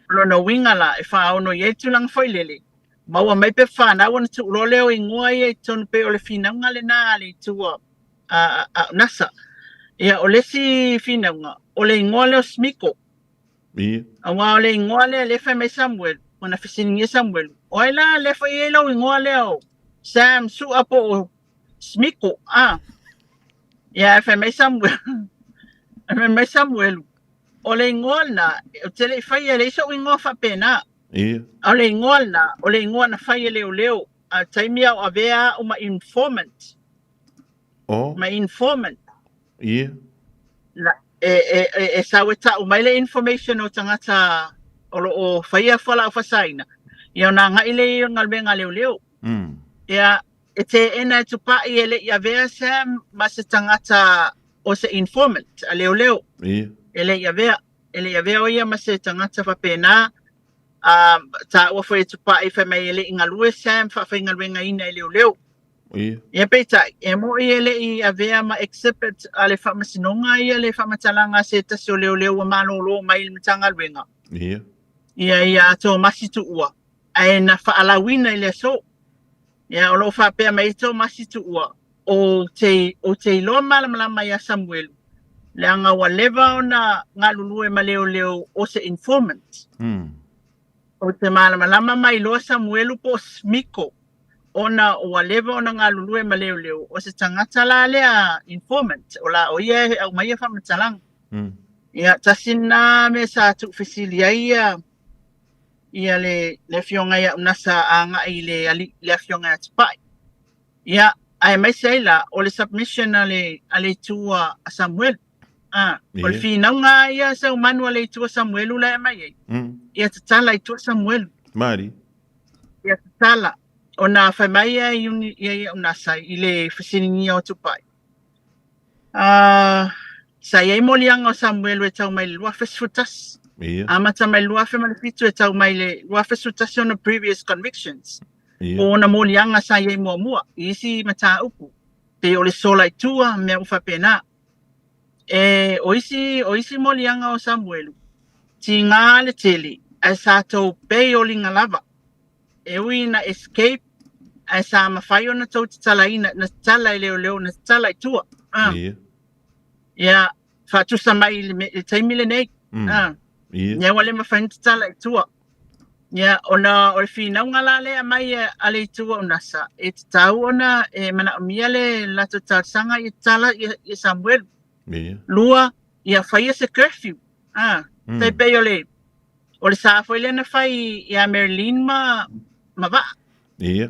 Speaker 24: O lona uiga la, e faaono i ai le tulaga foi lele, maua mai pepa fanau ona tuu loa lea o igoa ia i totonu pei o le finauga lena a le itu a, a, a Unasa. Ia, o le isi finauga, o le igoa lea o Smiko.
Speaker 2: Ia.
Speaker 24: Aua o le igoa lea lea e fai mai Samuelu, ona fesiligia Samuelu, o ai la lea foi i ai lou igoa lea o Sam Su'a po o Smiko, a? Ia, ae fai mai Samuelu, ae fai mai Samuelu, o le igoa lena, ou te le i faia, e leai so'u igoa faapena.
Speaker 2: Ia.
Speaker 24: A o le igoa lena, o le igoa na fai e leoleo, a o le taimi a o avea a'u ma informant.
Speaker 2: O.
Speaker 24: Ma informant.
Speaker 2: Ia.
Speaker 24: Na, e, e, e, e sau e ta'u mai le information o tagata o lo o faia fualaau faasaina, ia ona agai lea i ai o le galuega a leoleo. Ia, e teena e Tupai e le i avea Sam ma se tagata o se informant a leoleo.
Speaker 2: Ia.
Speaker 24: E le i avea, e le i avea o ia ma se tagata faapena. A, taua foi e Tupai fai mai e le i galue Sam faafaigaluegaina e leoleo.
Speaker 2: Ia.
Speaker 24: Ia peitai, e mo'i e le i avea ma exhibit a le Faamasinoga ia le faamatalaga a se tasi o leoleo ua malolo mai i le Matagaluega.
Speaker 2: Ia.
Speaker 24: Ia ia Tomasi Tuua, ae na faalauina i le aso. Ia, o lo o faapea mai Tomasi Tuua, ou te, ou te iloa malamalama ia Samuelu, leaga ua leva ona galulue ma leoleo o se informant. Ou te malamalama ma iloa Samuelu po o Smiko, ona ua leva ona galulue ma leoleo, o se tagata la lea informant, o la o ia e aumaia faamatalaga. Ia, tasi lena mea sa tuufesili ai ia ia le, le afioga ia Unasa agai i le, ali, le afioga ia Tupai. Ia, aemaise ai la, o le submission a le, a le itu a, a Samuelu. Ah, o le finauga ia sau manu a le itu a Samuelu la e aumai ai. Ia tatala i tua Samuelu.
Speaker 2: Mari.
Speaker 24: Ia tatala. Ona fai mai ia i ia ia Unasa i le fesiligia o Tupai. Ah, sa i ai moliaga o Samuelu e tau mai le 2011.
Speaker 2: Ia.
Speaker 24: Amata mai le 2007 e tau mai le 2011 ona previous convictions.
Speaker 2: Ia.
Speaker 24: O ona moliaga sa i ai muamua i isi mataupu. Pei o le sola i tua, mea uma faapena. E, o isi, o isi moliaga o Samuelu, tiga le tele, Ae sa tou pei oliga lava. E ui ina escape, ae sa mafai ona tou tatalaina, na tatala e leoleo, na tatala i tua. Ah.
Speaker 2: Ia.
Speaker 24: Ia, faatusa mai i le, le taimi lenei. Ah.
Speaker 2: Ia.
Speaker 24: Ia ua le mafai ona tatala i tua. Ia, ona o le finauga la lea aumai a le itu o NASA, e tatau ona e manaomia le latou talosaga ia tatala ia, ia Samuelu.
Speaker 2: Ia.
Speaker 24: Lua, ia faia se curfew. Ah, tai pei o le o le sa foi lea na fai ia Marilyn ma ma Vaa.
Speaker 2: Ia.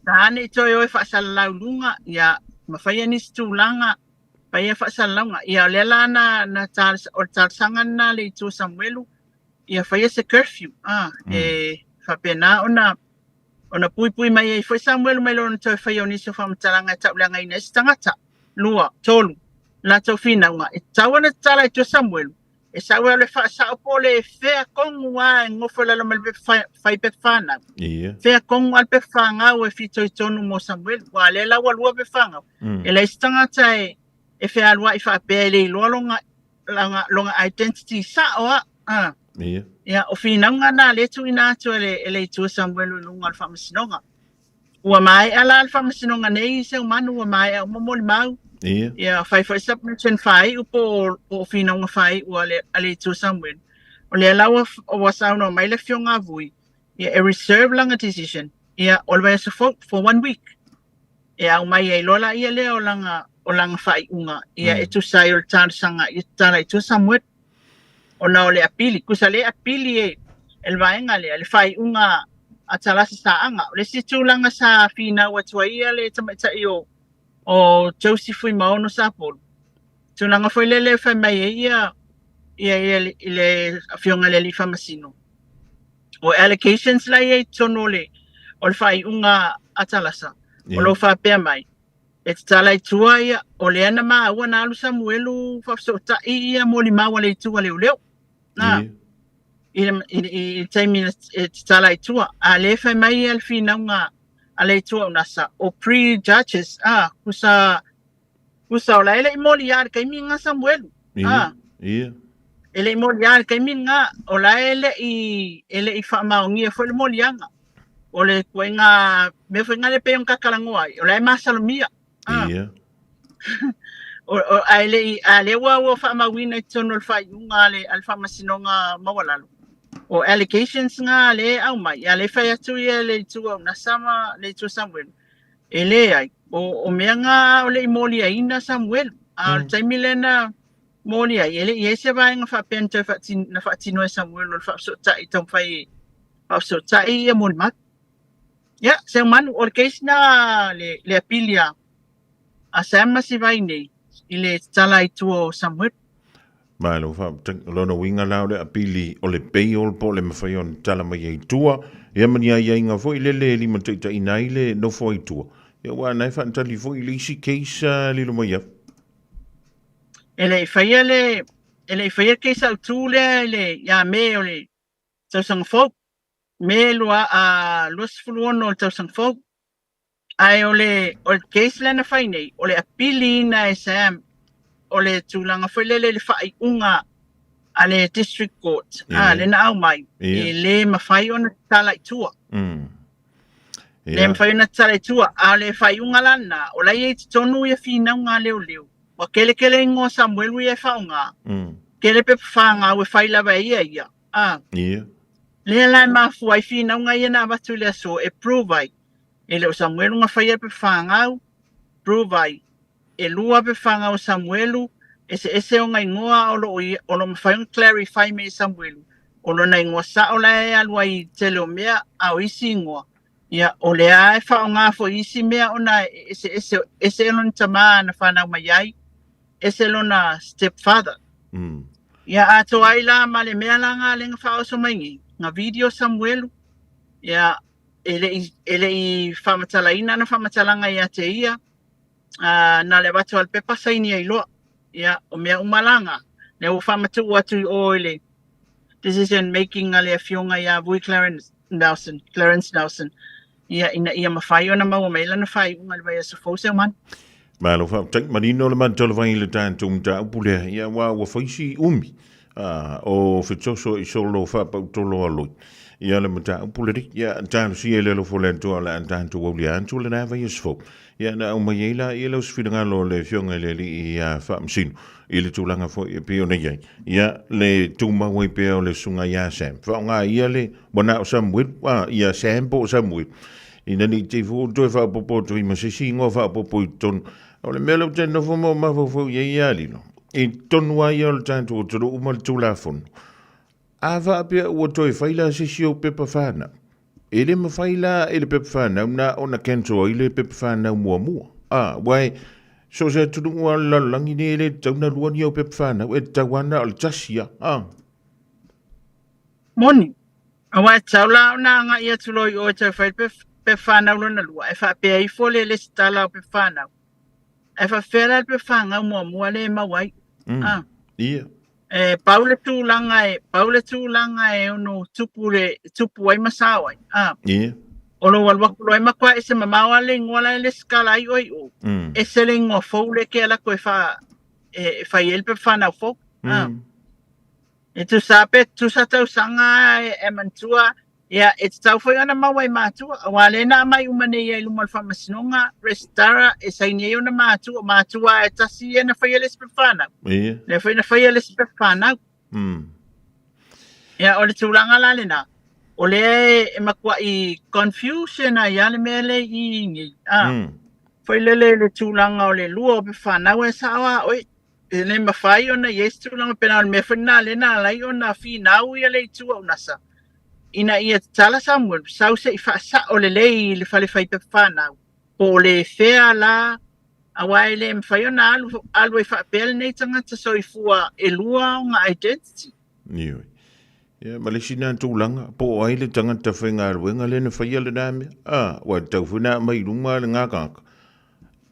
Speaker 24: Sa ne i toe o e faasalalau luga, ia ma faia nisi tulaga, faia faasalalauga. Ia o lea la na, na talosa, o le talosaga lena a le itu o Samuelu, ia faia se curfew, ah, e faapena ona ona puipui mai ai foi Samuelu mai lona toe faia o nisi o faamatalaga e tauleagaina ai se tagata. Lua, tolu, latou finauga, e tatau ona tatala i tua Samuelu, e sau e alu e faasao po o le fea kogu a e gofo i lalo mai le pepa fai pepa fanau.
Speaker 2: Ia.
Speaker 24: Fea kogu a le pepa fangau e fitoitonu mo Samuelu, ua lea la ua lua pepa fangau. E leai se tagata e e fealuai faapea e le iloa lona lona, lona identity sao a. Ah.
Speaker 2: Ia.
Speaker 24: Ia, o finauga na lea e tuuina atu e le, e le Itu o Samuelu i luga o le faamasinoga. Ua maea la le faamasinoga nei i Seumanu, ua maea uma molimau.
Speaker 2: Ia.
Speaker 24: Ia, fai foi submission faaiu po o, po o finauga faaiu a le, a le Itu o Samuelu. O lea la ua, ua saunoa mai le Afioga a Vui, ia, e reserve lana decision, ia, o le vaiaso fou, for one week. E ao mai ai loa laia lea o lana, o lana faaiuga, ia, e tusa ai o le talosaga ia tatala i tua Samuelu. Ona o le apili, tusa le apili e, e le vaega lea, le faaiuga a Talasi Saaga. O le isi tulaga sa finau atu ai ia le tamaitai o, o Josie Fuimaono Sapolu, tulaga foi lele e fai mai ai ia, ia, ia i le afioga i le alii faamasino. O allegations la ia i totonu o le, o le faaiuga a Talasa, o lo o faapea mai, E tatala i tua ia, o lea na maua na alu Samuelu faafesootai ia molimau a le itu a leoleo. Na, i le, i, i, i le taimi e tatala i tua. A lea fai mai ia le finauga a le itu o NASA, o pre-judges, a, kusa, kusa o la e le i moli ia le taimi nga Samuelu.
Speaker 2: A, ia.
Speaker 24: E le i moli ia le taimi nga, o la e le i, e le i faamaonia foi le moliaga. O le ituaiga mea foi lena e pei ona tatalagoa ai, o la e masalomia.
Speaker 2: Ah. Ia.
Speaker 24: O, o, ae le i, a lea ua, ua faamauina i totonu o le faaiuga a le, a le Faamasinoga Maualalo. O allegations nga lea e aumai, a lea e fai atu ia le itu a Unasa ma le itu a Samuelu. E leai, o, o mea nga o le i moliaina Samuelu. A o le taimi lea na moli ai, e le i i ai se vaega faapea na toe faatino, na faatino e Samuelu o le faafesootai taumafai e faafesootai ia molimau. Ia, Seumanu, o le case na le, le apili a, a Sam ma Sivai nei i le tatala i tua o Samuelu.
Speaker 2: Malo faafetai. O lona uiga la o le apili o le bail po o le mafai ona tala mai ai i tua, ia ma ni aiaiga foi lele e limataitaiina ai le nofo ai tua. Ia aua na e faatali foi i le isi case a lilo mai afu.
Speaker 24: E le i faia le, e le i faia le case autu lea i le, ia Me o le tausaga fou, Me 26 o le tausaga fou. Ae o le, o le case lea na fai nei, o le apiliina e Sam o le tulaga foi lele i le faaiuga a le District Court, a, le na aumai, e le mafai ona tatala i tua. Le mafai ona tatala i tua. A o le faaiuga la lena, o la e i ai i totonu ia finauga a leoleo. Ua kelepele igoa Samuelu ia e faaaoga. Kele pepa fangau e fai lava e ia ia. A.
Speaker 2: Ia.
Speaker 24: Lea la e mafua ai finauga ia na avatu i le aso e prove ai e le o Samuelu na faia le pepa fangau, prove ai e lua pepa fangau a Samuelu, eseese ona igoa o lo o o lo o mafai ona clarify mai e Samuelu o lona igoa sao la e alu ai i le tele o mea, a o isi igoa ia o lea e faaaoga foi i isi mea ona e eseese, ese lona tama na fanau mai ai, ese lona stepfather. Ia atoa ai la ma le mea la nga le na faaoso mai nei, nga video Samuelu, ia e le i, e le i faamatalaina ana faamatalaga ia te ia, a, na le avatu lava o le pepa saini ai loa. Ia, o mea uma la nga, lea ua faamatuu atu i o i le decision making a le afioga ia Vui Clarence Nelson, Clarence Nelson, ia, ina ia mafai ona maua mai lana faaiuga i le vaiaso fou Seumanu.
Speaker 2: Malo faafetai, manino le matou vai i le tatou mataupu lea, ia aua ua fai si umi. O fetoso i solo faapautolo a loi. Ia le mataupu lenei, ia talosia i le alofa o le Atua o le a tatou aulia atu lena vaiaso fou. Ia na aumai ai la ia lau finagalo o le Afioga i le Alii ia Faamasino i le tulaga foi e pei ona i ai. Ia le tumau ai pea o le Susuga ia Sam. Faaaoga ia le ua na o Samuelu, ia Sam po o Samuelu. Ina ne i te i foi ua toe faaopoopo atu ai ma se isi igoa faaopoopo i totonu. O le mea lea ou te nofo ma ou mafaufau i ai ia Lilo, i totonu lava ia o le tatou atunuu ma le Tulafono, a faapea ua toe fai la se isi ou pepa fanau, e le mafai la e le pepa fanau na ona cancel ai le pepa fanau muamua. A, aua e so o se atunuu lava o le lalolagi nei e le tatau ona lua ni au pepa fanau, e tatau lava na o le tasi lava. A.
Speaker 24: Moni, aua e tatau la ona agai atu loa i o e toe fai le pepa fanau lona lua, ae faapea ifo le lesitala o pepa fanau. Ae faapefea la le pepa fanau muamua lea e maua ai. A.
Speaker 2: Ia.
Speaker 24: E pau le tulaga e, pau le tulaga e ono tupu le, tupu ai ma sao ai. A.
Speaker 2: Ia.
Speaker 24: O lou alu atu loa e matua ese mamao lava le igoa la e lesitala ai oe i o. Ese le igoa fou lea e te alu atu e fa, e fai ai le pepa fanau fou. A. E tusa pe tusa tausaga e manatua, ia, e tatau foi ona maua i matua, aua lea na aumai uma nei ai i luma o le faamasinoga, resitara, e saini ai ona matua, o matua e tasi ia na faia le isi pepa fanau.
Speaker 2: Ia.
Speaker 24: Lea foi na faia le isi pepa fanau. Ia, o le tulaga la lena, o lea e matuai confusion ai lava le mea lea i i nei. Foi lele i le tulaga o le lua o pepa fanau e sao lava oe. E le mafai ona i ai se tulaga pena o le mea foi lena lea na ala ai ona finau ia le itu a Unasa ina ia tatala Samuel sau se i faasao lelei i le fale fai pepa fanau po o le fea la aua e le mafai ona alu alu ai faapea lenei tagata soifua e lua ona identity.
Speaker 2: Ioe. Ia, ma le isi na tulaga, po o ai le tagata faigaluega lea na faia lena mea. A, ua tatau foi ona aumai i luma lena tagata.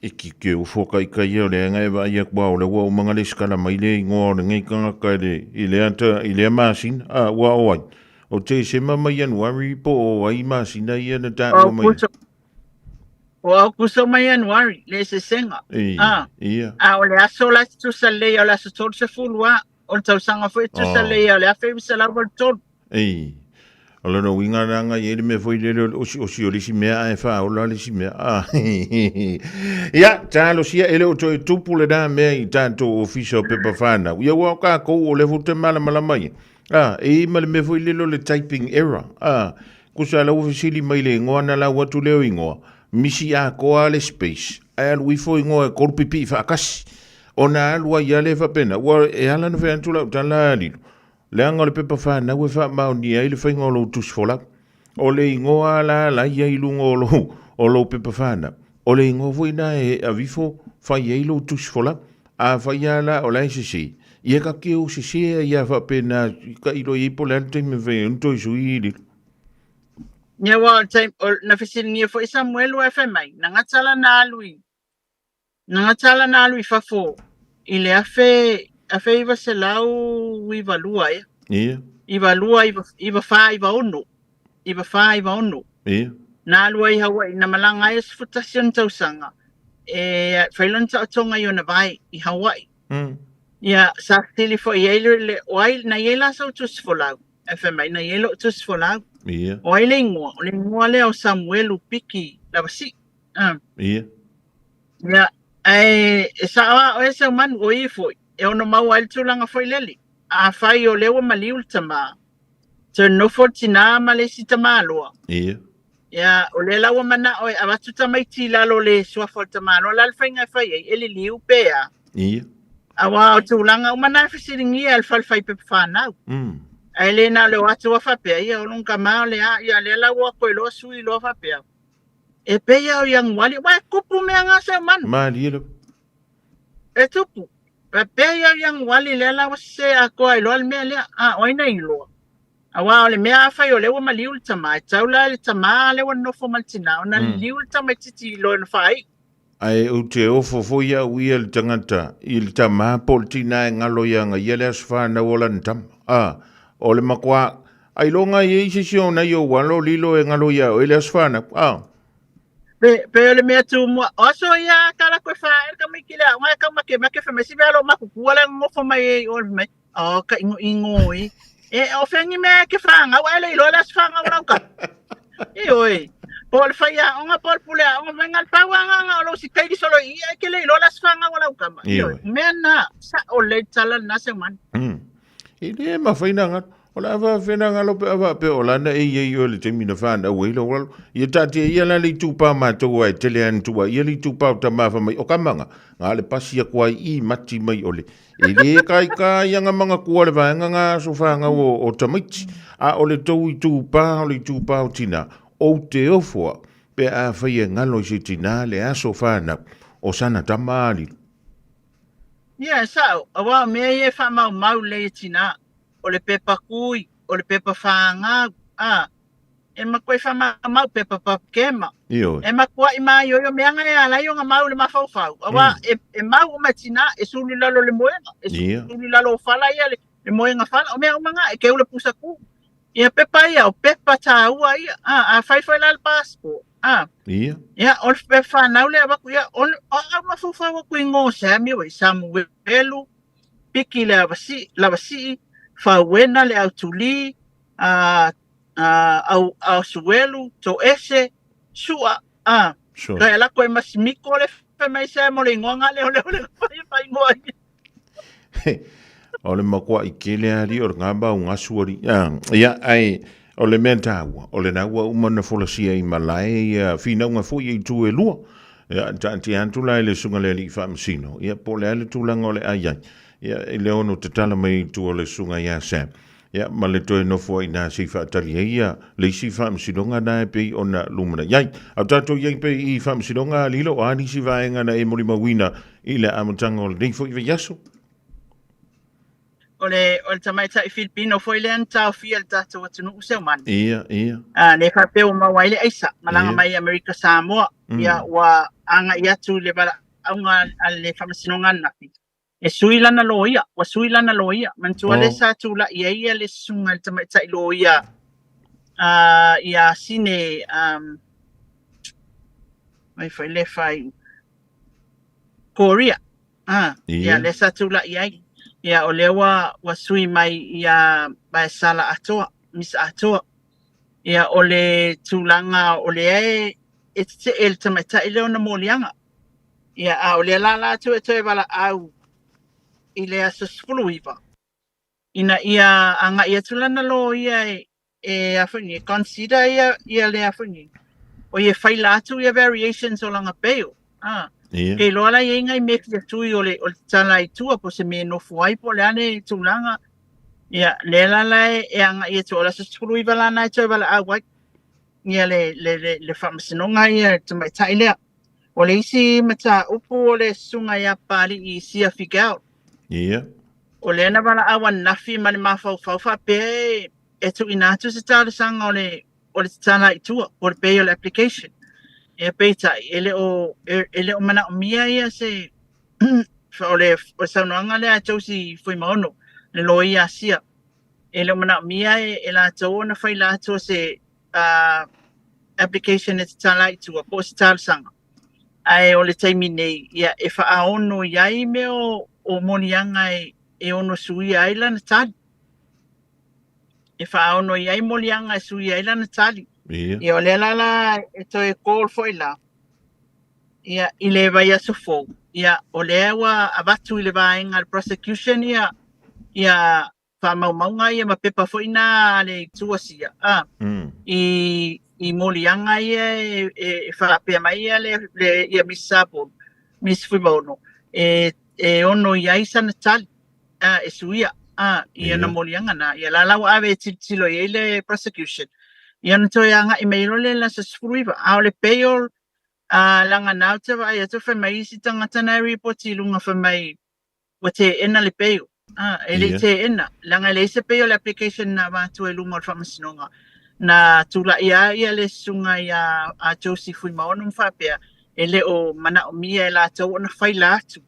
Speaker 2: E ki ke ufo kai kai ia o le anga e vaai atu a o lea ua uma na resitala mai le igoa o lenei tagata i le, i lea ta, i lea masina. A, ua o ai? O Tesema ma Ianuari po o ai masina ia na taua mai ai?
Speaker 24: O Aukuso ma Ianuari, le eseesega.
Speaker 2: I,
Speaker 24: A,
Speaker 2: ia.
Speaker 24: a o le aso la e tutusa lelei o le aso 30 a, o le tausaga foi e tutusa
Speaker 2: Oh.
Speaker 24: lelei o le 1983.
Speaker 2: Ei, o lona uiga leaga e i ai le mea foi lele o le osiosi o le isi mea ae faaola le isi mea. Ah, ia, talosia e le o toe tupu lena mea i tatou ofisa o pepa whānau. Ia ua o kākou o lea foi te malamalama ia. Ah, e i ma le mea foi lele o le typing error. Ah, kusa lau fesili mai le ingoa na lau atu leo ingoa. Misi atoa le space. Ae alu ifo ingoa e kolu pipii faatasi. Ona alu ai lea faapena. Ua e ala na fai atu lau tala lilo. Leaga o le pepa fanau e faamaonia ai le faiga o lou tusi folau. O le igoa la la ia i luga o lou, o lou pepa fanau, o le igoa foi lena e avifo fai ai lou tusi folau. A fai lava la o la e sese, ia ka te o sese ai lava faapena ka iloa i ai po o le a le taimi e fai ai ona toe sui i lilo.
Speaker 24: Ia aua o le taimi, o, na fesiligia foi Samuelu ae fai mai, na gata la na alu i, Na gata la na alu i fafo i le 1992 ea.
Speaker 2: Ia.
Speaker 24: 92, 94, 96. 94, 96.
Speaker 2: Ia.
Speaker 24: Na alu ai i Hawaii, na malaga ai e 11 ona tausaga e fai lona taotoga i ona vae i Hawaii. Ia, sa fesili foi i ai le, o ai, na i ai la sou tusi folau? Ae fai mai, na i ai lou tusi folau.
Speaker 2: Ia.
Speaker 24: O ai le ingoa? O le ingoa lea o Samuelu Piki Lavasii.
Speaker 2: Ia.
Speaker 24: Ia, ae e sao lava oe Seumanu, o i foi, e ono maua ai le tulaga foi lele. Afai o lea ua maliu le tamā, toe nofo le tinā ma le isi tamāloa.
Speaker 2: Ia.
Speaker 24: Ia, o lea la ua manao e avatu tamaiti i lalo o le suafa o le tamāloa, o le a le faiga e fai ai, e liliu pe a?
Speaker 2: Ia.
Speaker 24: Aua o tulaga uma na e fesiligia e le fale fai pepa fanau. Ae le na o le o atu a faapea, ia o lona tama o le a, ia lea la ua o atu ai loa sui loa faapea. E pei au Ianuari, aua e tupu mea nga Seumanu.
Speaker 2: Malie lava.
Speaker 24: E tupu. E pei au Ianuari lea la ua sese atoa ai loa le mea lea. A, o ai na iloa? Aua o le mea afai o lea ua maliu le tama, e tatau la i le tama lea ua nofo ma le tina ona liliu le tamaititi i lona faaiu.
Speaker 2: Ae ou te ofo foi au ia le tagata i le tama po o le tina e galo ia ga ia le aso fanau o lana tama. A, o le makuā, ailoga e i ai se isi o nai ou alo lilo e galo iā oe le aso fanau. A.
Speaker 24: Pe, pe o le mea tumua, o aso ia a ka latou e faaele tamaiti i le aoga e taumakemake fai mai, si mea lo makutua la e nonofo mai ai i o, fai mai. O ka ingo ingo e. E o whengi mea ke whangau, ai le iloa le aso whangau lau ka. E oi. Po le whai a onga, po le pule a onga, venga le pau anga anga o lo si kairi solo i e ke le iloa le aso whangau lau kama. E oi. Mea na, sa o le tala na se man.
Speaker 2: E le mawhai na ngalo. O le awa whena ngalo pe awa pe o lana e ia i o le taimi na whanau e lo walo. Ia tātia ia la le tūpā mātou ai tele an tua. Ia le tūpā o ta mawha mai o kamanga. Ngā le pasi a kua i mati mai o le. E le kai ka ia ngā manga kua le vaenga ngā aso whangau o, o tamaiti. A o le tou i tūpā o le tūpā o tina. O te ofoa pe a whai e ngalo i se tina le aso whanau o sana tama alilo.
Speaker 24: Ia, e sa'o, auā o mea ia e faamaumau lelei e tinā, o le pepa kui, o le pepa whāngau, ā, e makuai faamaumau pepa papkema.
Speaker 2: Ioe.
Speaker 24: E makuaʻi māioio mea nga e ala ai o nga mau i le mafaufau, auā e, e mau uma e tinā, e sulu i lalo o le moega, e sulu i lalo o fala ia le, le moega fala, o mea uma nga, e keu le pusa kū. Ia pepa ia, o pepa tāua ia, ā, afai foi la le passport, ā.
Speaker 2: Ia.
Speaker 24: Ia, o le pepa whanau lea avaku, ia, o le, o au mafaufau aku i ngō Samuel, Samuelu, Piki le Avasi'i, Lavasi'i, Fauena le Autulī, ā, ā, au, Asuelu, Toese, Sua, ā.
Speaker 2: Sure.
Speaker 24: Kai ala koe masimiko le whai mai Sam o le ingoa ngā leo leo le whai whai ingoa ia.
Speaker 2: O le makoa i kele ali o le ngā o ngā suari. Ia, ai, o le mea tāua, o le nāua uma na folasia i malae, ia whinaunga foi i tū e lua. Ia, ta te atu la i le sunga le ali i whamasino. Ia, po le ale tūlanga o le ai ai. Ia, i le ono te tala mai i tua o le sunga ia Sam. Ia, ma le toe nofo ai nā sei whaatali ai ia, le isi whaamasinonga nā e pei ona lumana iai. Au tātou iai pei i whaamasinonga a lilo o a nisi vaenga na e molimauina i le amataga o lenei foi vaiaso.
Speaker 24: O le, o le tamaitai Filipino foi lea na taofia i le tatou atunuu Seumanu.
Speaker 2: Ia, ia.
Speaker 24: Ah, le faapea ua maua ai le aisa, malaga mai i Amerika Samoa. Ia, ua agai atu i le valaauga a le Faamasinoga ananafi. E sui lana loia, ua sui lana loia. Manatua oh. le sa tula'i ai ia le susuga i le tamaitai loia ia Sine um, mai foi le fai Korea. Ah, yeah. Ia le sa tula'i ai. Ia o lea ua, ua sui mai ia Vaesala Atoa, Miss Atoa. Ia o le tulaga o lea e e tete'e le tamaitai lea ona moliaga. Ia, a o lea la latou e toe valaau i le aso 19, ina ia agai atu lana loia e, e a foi nei, consider ia, ia le a foi nei, o ia faila atu ia variations o langa bail. Ah.
Speaker 2: Ia.
Speaker 24: Ke iloa la i ai ngai mea fia tui o le, o le tatala i tua, po o se mea e nofo ai, po o le a le tulaga. Ia, lea la la e, e agai atu, o le aso 19 la na e toe valaau ai. Ia le, le, le, le faamasinoga ia, le tamaitai lea. O le isi mataupu o le susuga ia Papali'i Isia Figel.
Speaker 2: Ia.
Speaker 24: O lea na valaau ananafi ma le mafaufau faapea e, e tuuina atu se talosaga o le, o le tatala i tua, po o le bail application. Ia peitai, e le o, e, e le o manaomia ia se, o le, o le saunoaga lea a Josie Fuimaono, le loia a Sia. E le o manaomia e, e latou ona faila atu o se application e tatala i tua, po o se talosaga. Ae o le taimi nei, ia, e faaaono i ai mea o, o moliaga e, e ono suia ai lana tali. E faaaono i ai moliaga e suia ai lana tali.
Speaker 2: Ia.
Speaker 24: Ia, o lea la la e toe call foi la, ia, i le vaiaso fou. Ia, o lea ua avatu i le vaega a le prosecution ia, ia faamaumauga ia ma pepa foi na a le itu Asia, a, i, i moliaga ia e, e, e faapea mai ia le, le ia Miss Sapolu, Miss Fuimaono, e, e ono i ai sana tali, a, e suia, a, i ana moliaga na. Ia la la ua ave e tilotilo i ai le prosecution. Ia ona toe agai mai loa lea i le aso 19, a o le bail, a, leaga na ou te vaai atu fai mai isi tagata na e ripoti i luga fai mai ua teena le bail. Ah, e le i teena, leaga e leai se bail application na avatu ai luma o le faamasinoga. Na tula'i lava ia le susuga ia a Josie Fuimaono ma faapea, e le o manaomia e latou ona faila atu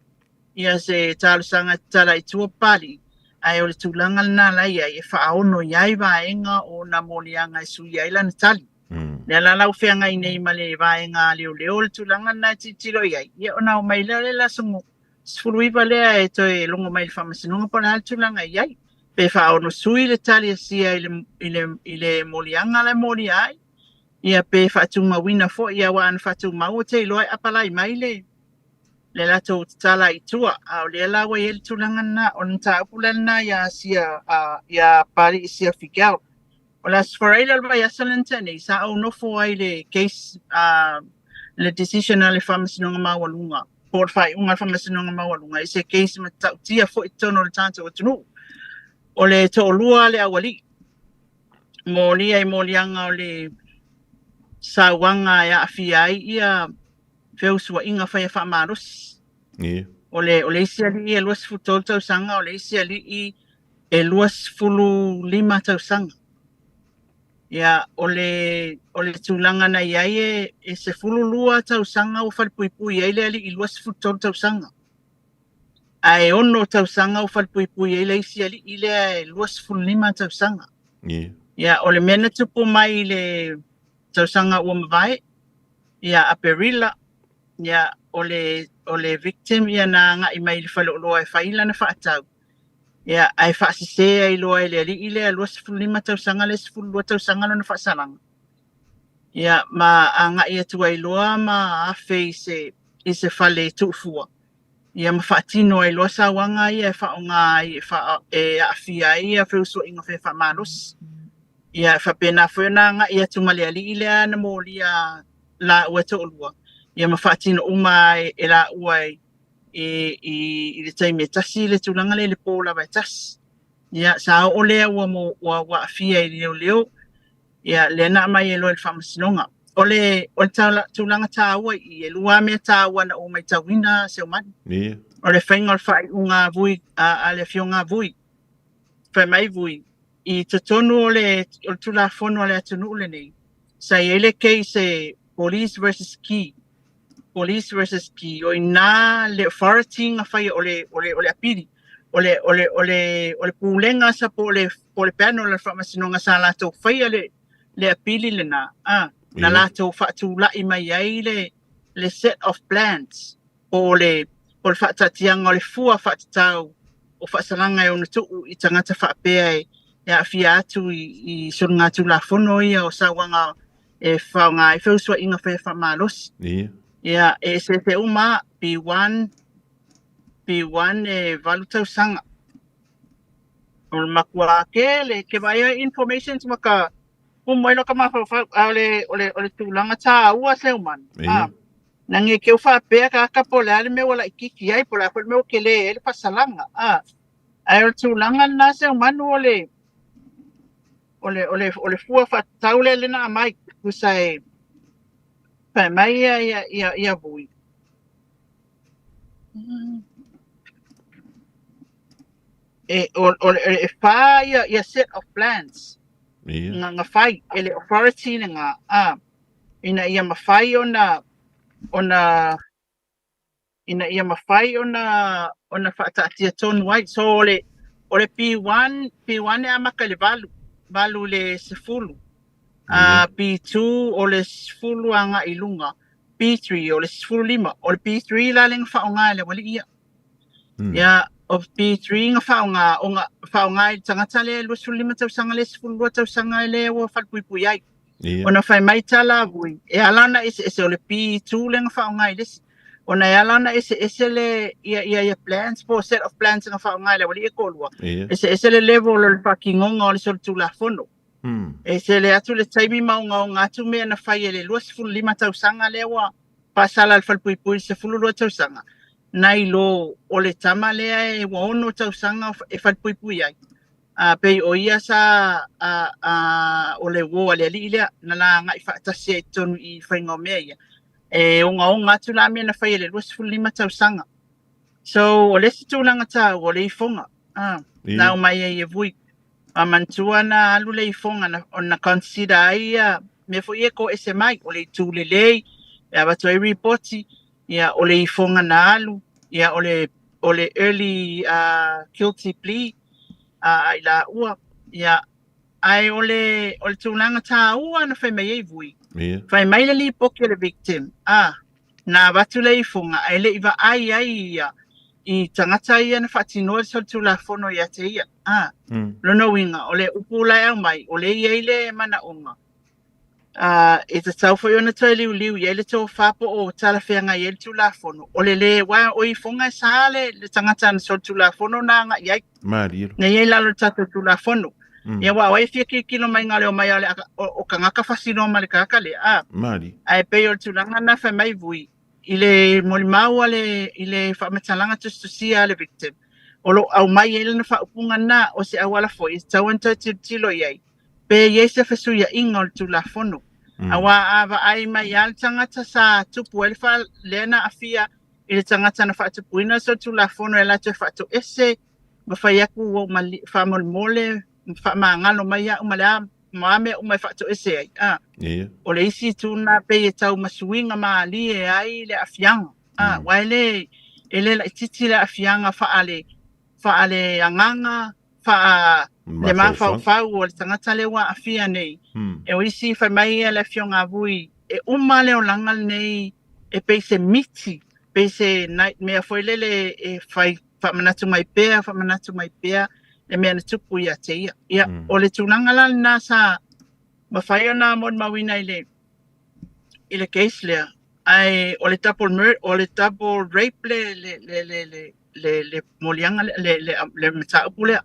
Speaker 24: ia se talosaga e tatala i tua Papali'i, ae o le tulaga lena la i ai e faaono i ai vaega o ona moliaga e sui ai lana tali. Lea la la ua feagai nei ma le vaega a leoleo le tulaga lena e tilotilo i ai, ia ona omai lea o le aso 19 lea e toe logo mai i le faamasinoga po o le a le tulaga e i ai. Pe faaono sui le tali a Sia i le, i le, i le moliaga la e molia ai, ia pe faatumauina foi, ia aua ana faatumau ou te iloa e apalai mai le, le latou tatala i tua. A o lea la ua i ai le tulaga lena. O le mataupu la lena ia Sia, uh, ia Papali'i Sia Figel. O le Aso Faraile o le vaiaso lea na tea nei, sa ou nofo ai i le case, uh, le decision a le Faamasinoga Maualuga, po o le faaiuga a le Faamasinoga Maualuga i se case matautia foi i totonu o le tatou atunuu. O le toalua a le aualii, molia i moliaga o le sauaga e aafia ai ia feusuaiga faia faamalosi.
Speaker 2: Yeah.
Speaker 24: O le, o le isi alii e 23 tausaga, o le isi alii e 25 tausaga. Ia, o le, o le tulaga na i ai e, e 12 tausaga ua falepuipui ai le alii 23 tausaga. Ae 6 tausaga ua falepuipui ai le isi alii lea e 25 tausaga.
Speaker 2: Yeah.
Speaker 24: Ia, o le mea na tupu mai i le tausaga ua mavae, ia Aperila, ia, o le, o le victim ia na agai mai i le faleoloa e fai lana faatau. Ia, ae faasese ai loa e le alii lea 25 tausaga le 12 tausaga lona faasalaga. Ia, ma agai atu ai loa ma afe i se, i se fale tuufua. Ia, ma faatino ai loa sauaga ia e faaaoga ai e, faa, e aafia ai ia feusuaiga faia faamalosi. Ia, e faapena foi ona agai atu ma le alii lea na molia laua e toalua. Ia, ma faatino uma ai e laua i i, i, i le taimi e tasi le tulaga lea i le pō lava e tasi. Ia, sa oo lea ua, mo, ua, ua aafia i leoleo, ia, lea na aumai ai loa i le faamasinoga. O le, o le taula, tulaga taua i i, e lua mea taua na ou matauina, Seumanu.
Speaker 2: Yeah.
Speaker 24: O le faiga o le faaiuga a Vui, a, a le afioga a Vui. Fai mai Vui, i totonu o le, o le Tulafono a le atunuu lenei, sa i ai le case e Police versus Key, Police versus Key, o i inā le authority na faia o le, o le, o le apili, o le, o le, o le, o le pulega sa po o le, po o le panel o le faamasinoga sa latou faia le, le apili lena, a, na latou faatulai mai ai le, le set of plans, po o le, po o le faataatiaga o le fua faatatau o faasalaga e ono tuu i tagata faapea e, e aafia atu i, i soligatulafono ia o sauaga e faaaoga ai feusuaiga faia faamalosi.
Speaker 2: Ia.
Speaker 24: Ia, e eseese uma, B1, B1 e 8 tausaga. O le matua tele, ke vaai ai informations ma ka kumu ai lo ka mafaufau, a o le, o le, o le tulaga tāua Seumanu.
Speaker 2: Ia.
Speaker 24: Ah, nagi ke u faapea ka ka po le a le mea ua laitiiti ai, po o le a foi le mea ua tele ai le faasalaga. Ah, ae o le tulaga lena Seumanu o le, o le, o le, o le fua faatatau lea lena aumai, tusa e fai mai ia, ia, ia, ia Vui. E, o, o, e whā ia, ia set of plans
Speaker 2: Ia.
Speaker 24: nga, nga whai e le authority le ngā, a, ina ia mawhai ona, ona, ina ia mawhai ona, ona whaataatia tonu ai. So o le, o le P1, P1 e amaka i le valu, valu le sefulu. A, P2 o le sefulu agai i luga. P3 o le 15. O le P3 la le nga faaaoga e le aualii ia. Ia, o P3 nga faaaoga, o nga faaaoga i le tagata lea e 25 tausaga le 12 tausaga lea ua falepuipui ai.
Speaker 2: Ia.
Speaker 24: Ona fai mai tala a Vui, e ala ona eseese o le P2 lea nga faaaoga i le isi. Ona e ala ona eseese le ia ia ia plans po o set of plans nga faaaoga e le aualii e toalua.
Speaker 2: Ia.
Speaker 24: Eseese le level o le faatinoga o le solitulafono. E sele atu le taimi ma ogaoga atu mea na fai e le 25 tausaga lea ua faasala i le falepuipui i le 12 tausaga, nai lo o le tama lea e ua 6 tausaga e falepuipui ai. A pei o ia sa a, a, o le uo a le alii lea na la agai faatasi ai i totonu i faiga o mea ia. E ogaoga atu la mea na fai e le 25 tausaga. So, o le isi tulaga taua o le ifoga, a, na aumai ai e Vui. A manatua na alu le ifoga na, ona consider ai ia mea foi ia e toese mai, o le itu lelei, e avatu ai ripoti, ia, o le ifoga na alu, ia, o le, o le early uh, guilty plea a, a i laua, ia, ae o le, o le tulaga tāua na fai mai ai Vui.
Speaker 2: Ia.
Speaker 24: Fai mai le lipoti a le victim, a, na avatu le ifoga, ae le i vaai ai ia i tagata ia na faatinoa le solitulafono ia te ia. A, lona uiga, o le upu la e aumai, o lea e i ai le manaoga, a, e tatau foi ona toe liuliu i ai le tofa po o talafeagai ai le Tulafono. O le lē, aua o ifoga e sa le, le tagata na solitulafono na agai i ai.
Speaker 2: Malie.
Speaker 24: Na i ai i lalo o le tatou Tulafono. Ia aua o ai e fia tilotilo mai na o le omai lava o le, o, o tagata fasi loa ma le tagata lea, a.
Speaker 2: Malie.
Speaker 24: Ae pei o le tulaga lena fai mai Vui, i le molimau a le, i le faamatalaga tusitusia a le victim, o lo o aumai ai lana faaupuga lena, o se auala foi e tatau ona toe tilotilo i ai, pe i ai se fesuiaiga o le Tulafono. Aua a vaai mai lava le tagata sa tupu ai le faa, lea na aafia i le tagata na faatupuina le solitulafono e latou faatoese ma fai atu ua ou faamolemole ma faamagalo mai au ma le a ma a mea uma e faatoese ai. A, o le isi itu lena pei e tau masuiga malie ai le aafiaga. A, aua e le, e le laitiiti le aafiaga faale, faale agaga, faa le mafaufau o le tagata lea ua aafia nei. E o isi fai mai ia le afioga a Vui, e uma le olaga lenei e pei se miti, pei se nightmare foi lele e fai faamanatu mai pea, faamanatu mai pea le mea na tupu ia te ia. Ia, o le tulaga la lena sa mafai ona molimauina i le i le case lea, ae o le double murder, o le double rape le le le le le le le moliaga lea, le le le mataupu lea.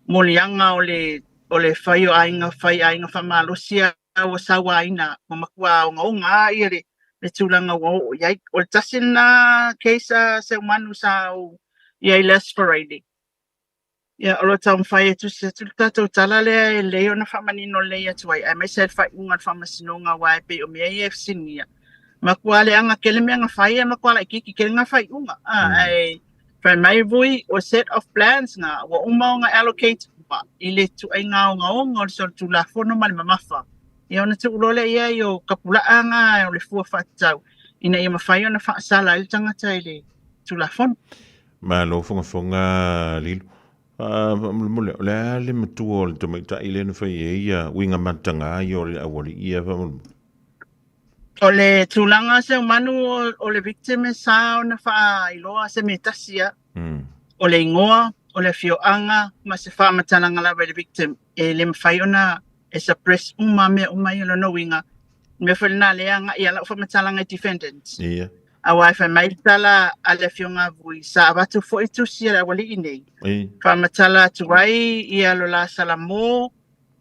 Speaker 24: Moliaga o le o le fai o aiga fai aiga faamalosi a ua sauaina ua matua ogaoga lava ia le le tulaga ua oo i ai. O le tasi lena case a Seumanu sa ou i ai last Friday. Ia, o lo o taumafai e tusi atu le tatou tala lea e lelei ona faamanino lelei atu ai, aemaise ai le faaiuga a le Faamasinoga aua e pei o mea ia e fesiligia. Matua leaga tele mea na fai ae matua laitiiti tele na faaiuga. Ae fai mai Vui, o set of plans na ua uma ona allocate uma i le ituaiga ogaoga o le solitulafono ma le mamafa. Ia ona tuu loa lea i ai o tapulaa na o le fua faatatau ina ia mafai ona faasala ai le tagata i le Tulafono.
Speaker 2: Malo fogafoga Lilo. Faamolemole, o le a le matua o le tamaitai lea na fai ai ia uiga mataga ia o le aualii ia faamolemole?
Speaker 24: O le tulaga Seumanu o le victim e sa ona faailoa se mea tasi lava. O le igoa, o le afioaga ma se faamatalaga lava i le victim. E le mafai ona e suppress uma mea uma ia. Lona uiga, o le mea foi lena lea e agai lava lau faamatalaga i defendants. Aua e fai mai le tala a le Afioga a Vui, sa avatu foi tusi a le aualii nei, faamatala atu ai ia lo la Salamo,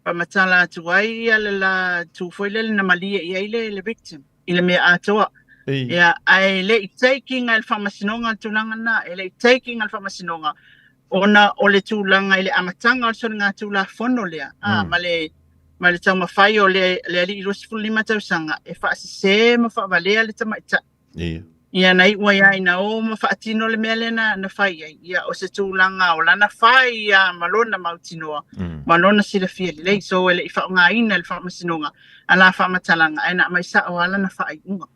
Speaker 24: faamatala atu ai ia le la tu foi lele na malie i ai le, le victim i le mea atoa. Ia, ae le i take ina e le Faamasinoga le tulaga lena, e le i take ina e le Faamasinoga, ona o le tulaga i le amataga o le soligatulafono lea, a, ma le, ma le taumafai o le, le alii 25 tausaga e faasese ma faavalea le tamaitai.
Speaker 2: Ia.
Speaker 24: Ia na iu ai lava ina o ma faatino le mea lea na, na fai ai. Ia, o se tulaga o lana fai ia ma lona mautinoa, ma lona silafia lelei. So e le i faaaogaina e le Faamasinoga a la faamatalaga, ae na aumai sao lava lana faaiuga.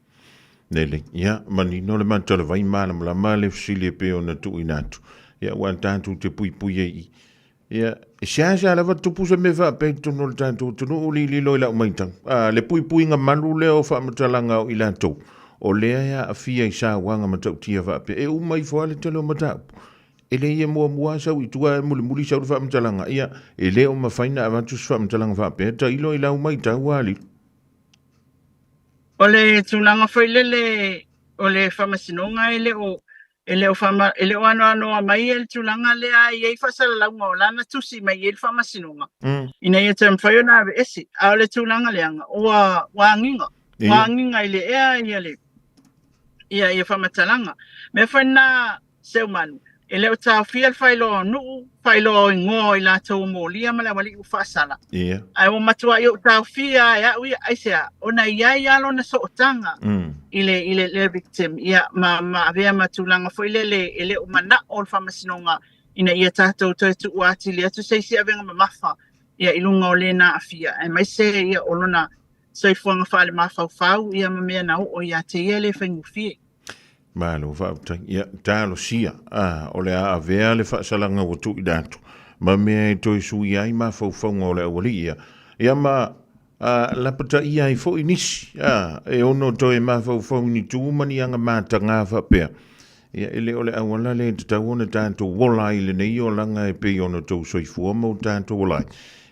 Speaker 2: Lelei. Ia, manino le matou le vai malamalama le fesili e pei ona tuuina atu. Ia, aua tatou te puipui ai i. Ia, e seasea lava tupu se mea faapea i totonu o le tatou atunuu lililo i lau matau. A, le puipuiga malu lea o faamatalaga o i latou, o lea e aafia i sauaga matautia faapea, e uma ifo lava le tele o mataupu. E le i muamua sau i tua e mulimuli sau le faamatalaga, ia, e le o mafai ona avatu se faamatalaga faapea, tailo i lau matau a Lilo.
Speaker 24: O le tulaga foi lele o le Faamasinoga e le o e le o faama, e le o anoanoa mai le tulaga lea e i ai faasalalauga o lana tusi mai i ai le Faamasinoga ina ia toe mafai ona aveese. A o le tulaga leaga ua ua agiga, ua agiga i le ea ia le ia ia faamatalaga. Mea foi lena Seumanu, e le o taofia le faailoa o nuu, faailoa o igoa o i latou ua molia ma le aualii ua faasala. Ae ua matuai ou taofia e au ia, aisea? Ona e i ai lava lona sootaga i le, i le, le victim, ia, ma, ma avea ma tulaga foi lele e le o manao le Faamasinoga ina ia tatou toe tuu atili atu se isi avega mamafa ia i luga o le na aafia, aemaise ia o lona soifuaga faalemafaufau ia ma mea na oo ia te ia e le faigofie.
Speaker 2: Malo faafetai. Ia, talosia, a, o le a avea le faasalaga ua tuuina atu, ma mea e toe suia ai mafaufauga o le aualii ia, ia ma a, lapataia ai foi nisi, a, e ono toe mafaufau i ni tu ma ni aga matagā faapea. Ia, e le o le auala lea e tatau ona tatou ola ai i lenei olaga e pei ona outou soifua ma o tatou ola ai.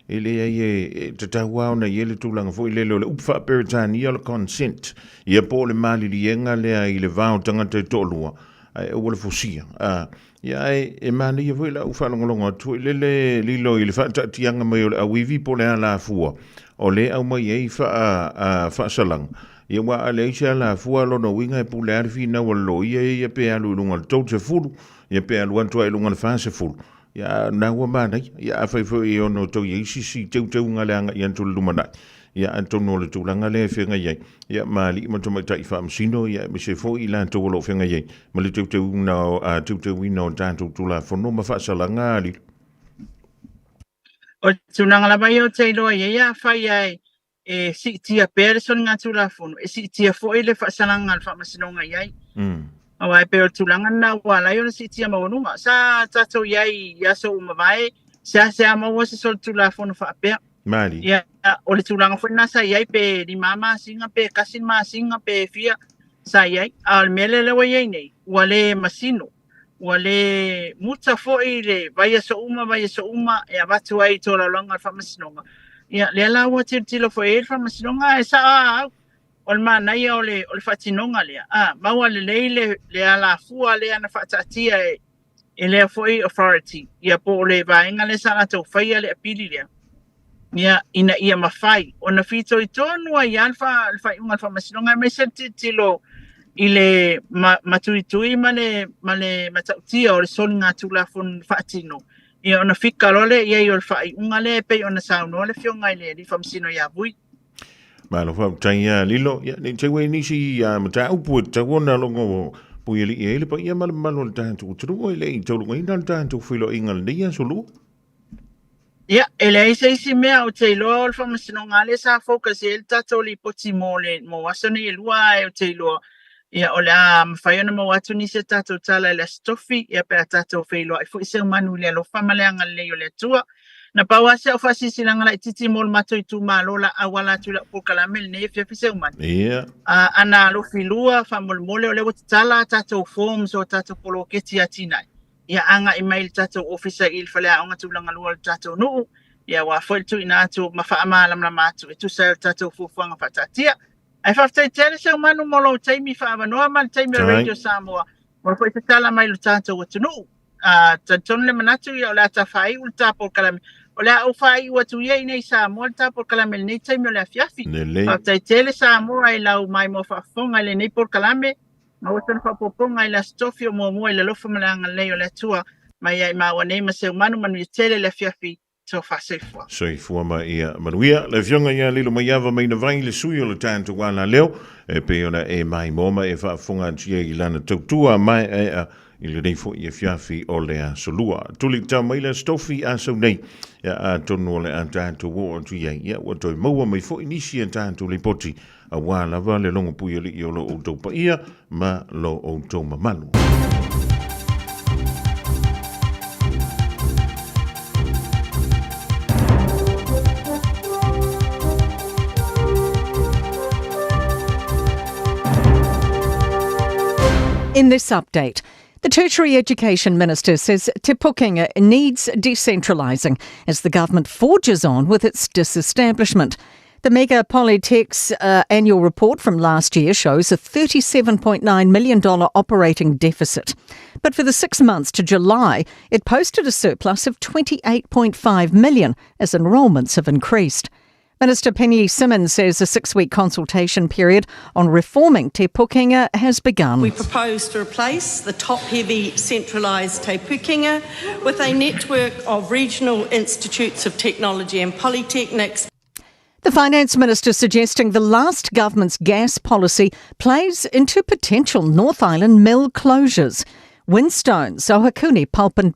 Speaker 2: E leai e tatau lava ona i ai le tulaga foi lele o le upu faa-Peretania o le consent, ia po o le maliliega lea i le va o tagata e toalua, ae aua le fosia. A, ia ae e manaia foi lau faalogologo atu foi lele lilo i le faataatiaga mai o le auivi po o le alafua o lea e aumai ai faa, faasalaga. Ia aua a leai se alafua lona uiga e pule lava le finau a le loia ia pe alu i luga o le 30, ia pe alu atu lava i luga o le 40. Ia a o lena ua manaia. Ia afai foi e ono toe i ai se isi teuteuga le agai atu i le lumanai, ia atonu o le tulaga lea e feagai ai, ia ma alii ma tamaitai faamasino, ia aemaise foi i latou o lo o feagai ai ma le teuteuina o, teuteuina o tatou Tulafono ma faasalaga a alii.
Speaker 24: O le tulaga lava ia ou te iloa i ai, afai ae e siitia pea le soligatulafono, e siitia foi le faasalaga a le Faamasinoga i ai. Aua e pei o le tulaga lena ua ala ai ona siitia maualuga. Sa tatou i ai i aso ua mavae, seasea maua se solitulafono faapea.
Speaker 2: Mali.
Speaker 24: Ia, o le tulaga foi lena sa i ai pe 5 masina, pe 1 masina, pe fia sa i ai. A o le mea lea lea ua i ai nei, ua le masino, ua le muta foi le vaiaso uma, vaiaso uma e avatu ai i tolaulaga a le Faamasinoga. Ia, lea la ua tilotilo foi i ai le Faamasinoga, ae sao lava au, o le manaia o le, o le faatinoga lea, a, maua lelei le, le alafua lea na faataatia e, e lea foi authority, ia po o le vaega lea sa latou faia le apili lea, ia, ina ia mafai ona fitoitonu ai lava le, fa, le faaiuga a le Faamasinoga, aemaise le tilotilo i le ma, matuitui ma le, ma le matautia o le soligatulafono faatino, ia ona fika loa lea i ai o le faaiuga lea e pei ona saunoa le Afioga i le Alii Faamasino ia Vui.
Speaker 2: Malo faafetai ia Lilo. Ia, nei te ua nisi mataupu e tatau ona logo puialii ai le paia ma le mamalu o le tatou atunuu e le i taulugaina le tatou feiloaiga lenei aso lua.
Speaker 24: Ia, e leai se isi mea ou te iloa o le faamasinoga lea sa focus i ai le tatou lipoti mo le mo aso nei e lua ae ou te iloa ia o le a mafai ona maua atu nisi o tatou tala i le Aso Tofi ia pe a tatou feiloai foi Seumanu i le alofa ma le agalelei o le Atua. Na pau lava si au faasilasilaga laitiiti mo le matou itumalo la auala atu i lau polokalame lenei afiafi Seumanu.
Speaker 2: Ia.
Speaker 24: Ana alofi lua faamolemole o lea ua tatala a tatou forms o a tatou poloketi atinae. Ia agai mai i le tatou ofisa i le faleaoga tulaga lua o le tatou nuu, ia aua foi le tuuina atu ma faamalamalama atu e tusa ai o le tatou fuafuaga faataatia. Ae faafetai tele Seumanu mo lou taimi faaavanoa ma le taimi o le Radio Samoa mo le foi tatala mai i lo tatou atunuu. A talitonu le manatu ia o le a ta faaiu le ta polokalame. O le a ou faaiu atu ia i nei Samoa le ta polokalame i lenei taimi o le afiafi. Faafetai tele Samoa i lau maimoa faafofoga i lenei polokalame. Maua tonu faaopoopoga i le Aso Tofi o muamua i le alofa ma le agalelei o le Atua mai ia i maua nei ma Seumanu manuia tele le afiafi tofa soifua.
Speaker 2: Soifua ma ia manuia. Le Afioga ia Lilomaiava Mainavai, le sui o le tatou alaleo, e pei ona e maimoa ma e faafofoga atu i ai i lana tautua maeaea i lenei foi afiafi o le aso lua. Tuli tau mai le Aso Tofi a sau nei, ia atonu o le a tatou oo atu i ai, ia ua toe maua mai foi nisi a tatou lipoti aua lava le logo puialii o lo outou paia ma lo outou mamalu.
Speaker 8: In this update, the Tertiary Education Minister says Te Pukenga needs decentralising as the government forges on with its disestablishment. The Mega Polytech's annual report from last year shows a $37.9 million operating deficit. But for the 6 months to July, it posted a surplus of $28.5 million as enrolments have increased. Minister Penny Simmons says a 6-week consultation period on reforming Te Pukenga has begun.
Speaker 9: We propose to replace the top-heavy centralised Te Pukenga with a network of regional institutes of technology and polytechnics.
Speaker 8: The Finance Minister suggesting the last government's gas policy plays into potential North Island mill closures. Winstone, Ohakune pulp and,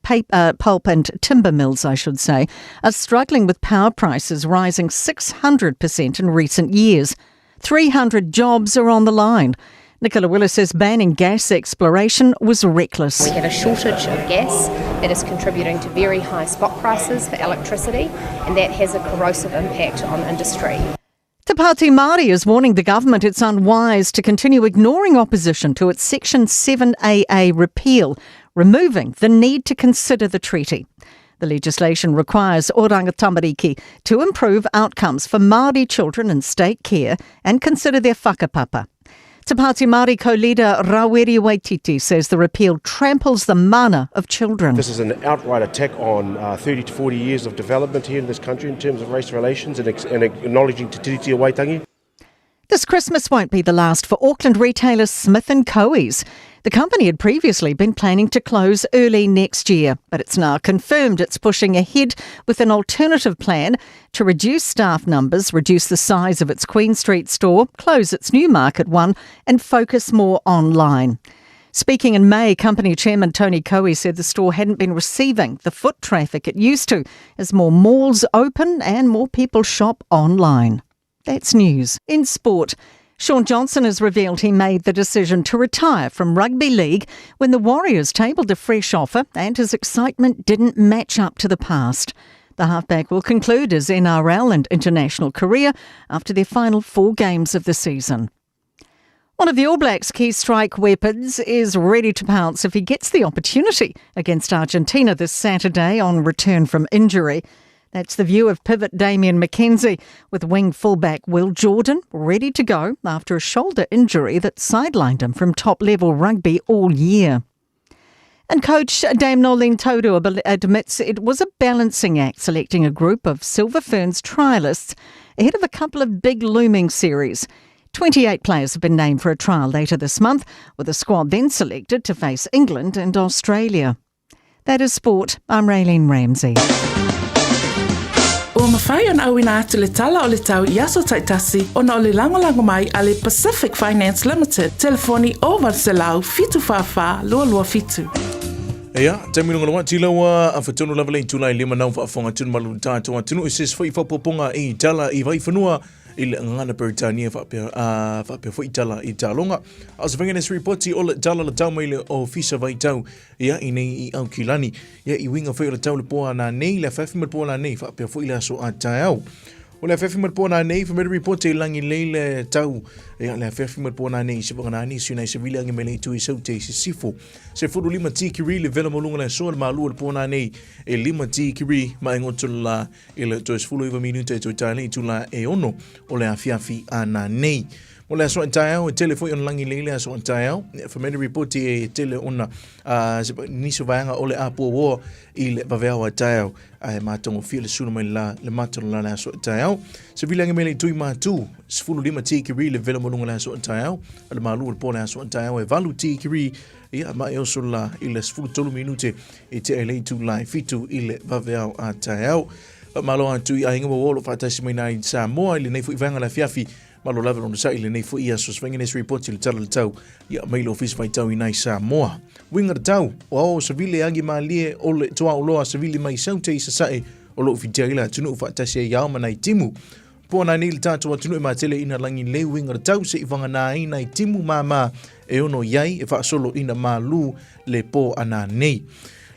Speaker 8: pulp and timber mills, I should say, are struggling with power prices rising 600% in recent years. 300 jobs are on the line. Nicola Willis says banning gas exploration was reckless.
Speaker 10: We have a shortage of gas that is contributing to very high spot prices for electricity, and that has a corrosive impact on industry.
Speaker 8: Te Pāti Māori is warning the government it's unwise to continue ignoring opposition to its Section 7AA repeal, removing the need to consider the treaty. The legislation requires Oranga Tamariki to improve outcomes for Māori children in state care and consider their whakapapa. Te Pāti Māori co-leader Rawiri Waititi says the repeal tramples the mana of children.
Speaker 5: This is an outright attack on 30 to 40 years of development here in this country in terms of race relations and, and acknowledging Te Tiriti o Waitangi.
Speaker 8: This Christmas won't be the last for Auckland retailer Smith & Coe's. The company had previously been planning to close early next year, but it's now confirmed it's pushing ahead with an alternative plan to reduce staff numbers, reduce the size of its Queen Street store, close its Newmarket one, and focus more online. Speaking in May, company chairman Tony Coe said the store hadn't been receiving the foot traffic it used to as more malls open and more people shop online. That's news. In sport, Shaun Johnson has revealed he made the decision to retire from rugby league when the Warriors tabled a fresh offer and his excitement didn't match up to the past. The halfback will conclude his NRL and international career after their final four games of the season. One of the All Blacks' key strike weapons is ready to pounce if he gets the opportunity against Argentina this Saturday on return from injury. That's the view of pivot Damian McKenzie, with wing fullback Will Jordan ready to go after a shoulder injury that sidelined him from top level rugby all year. And coach Dame Noeline Taurua admits it was a balancing act selecting a group of Silver Ferns trialists ahead of a couple of big looming series. 28 players have been named for a trial later this month, with the squad then selected to face England and Australia. That is sport. I'm Raylene Ramsey.
Speaker 6: Ua mafai ona auina atu le tala o le tau i aso taitasi ona o le lagolago mai a le Pacific Finance Limited, telefoni 0800 744 227.
Speaker 16: Ia, taimi lunga loa tila ua a whatunu lava le itula i lima nau whaafonga tunu malu tātou atunu i sis whai whapoponga i tala i vaiwhanua i le ngana Peretania whaapea, whaapea fo i tala i talonga. A se whangene sri poti o le tala la tau mai le ofisa vaitau ia i nei i Aukilani. Ia i winga foi o le tau le poa nā nei, le awhiawhi ma le poa nā nei, whaapea foi le aso a taeao. O le awhiawhi ma le poa nā nei, whamere ripoti i langi lei le tau, ia le awhiawhi ma le poa nā nei, se wanga nā nei, suna i se vile angi me le itu i saute i se sifo. Se furu lima tikiri le vela molunga le asoa le malua le poa nā nei, e lima tikiri ma e ngoto la i le toe 19 minute e toe tae le itula e ono o le awhiawhi a nā nei. Mo le aso a taeao, e tele foi ona langi lei le aso a taeao, whamere ripoti e tele ona se nisi o vaega o le apuaoa i le vaveao a taeao, a e mātagofie le suna mai la le matalo la le aso a taeao. Se vile ange mele i tui mātū, 15 tikiri le vela molunga le aso a taeao, a le mālu o le pō le aso a taeao e 8 tikiri ia ma e oso la i le 13 minute e te ai le itu la e fitu i le vaveao a taeao. Malo atu i aiga mo olo whaatasi mai nā i Samoa i lenei fui vanga le afiafi Malo lava lona sa'i lenei foi aso se faigane se ripoti le tala le tau ia mai le ofisa faitau i nai Samoa. Uiga le tau, o ao savili e agi malie o le tuaoloa savili mai saute i sasae o loo fitia i le atunuu faatasi ai ao ma nai timu. Po ana nei le tatou atunuu e matele ina lagi le uiga le tau se i vagana ai nai timu māmā e ono iai e faasolo ina malū le po ana nei.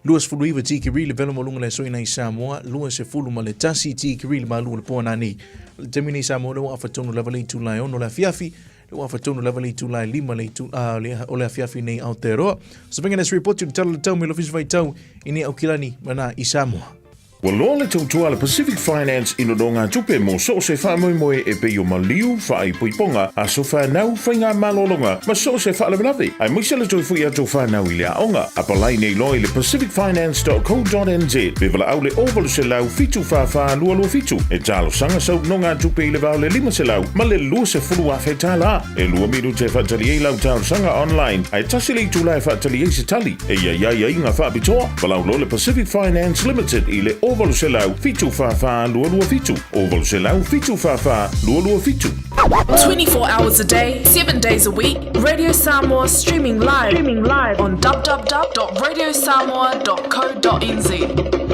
Speaker 16: 29 tikiri le velo molunga le aso ina i Samoa, 21 tikiri le malu o le po ana nei. Le taimi nei Samoa le ua afatonu lava le itula e ono le afiafi, le ua afatonu lava le itula e lima le itu, le, o le afiafi nei Aotearoa. Se venga nes ripoti o le tala le tau me l'ofisi vaitau i nei Aukilani mana i Samoa.
Speaker 15: Ua loa le tautua a le Pacific Finance i nonogatupe mo so o se faamoemoe e pei o maliu, faaipoipoga, aso fanau, faigamalologa ma so o se faalavelave, aemaise le toe foi atu o fanau i le aoga. Apalai nei loa i le pacificfinance.co.nz pe valaau le 0800 744 227 e talosaga sau nonogatupe i le va o le 500 ma le 20,000 tala. E lua minute e faatali ai lau talosaga online, ae tasi le itula e faatali ai se tali. E i ai aiaiga faapitoa, valaau loa le Pacific Finance Limited i le 0800 744 227, 0800 744 227.
Speaker 11: 24 hours a day, 7 days a week, Radio Samoa streaming live, streaming live on www.radiosamoa.co.nz.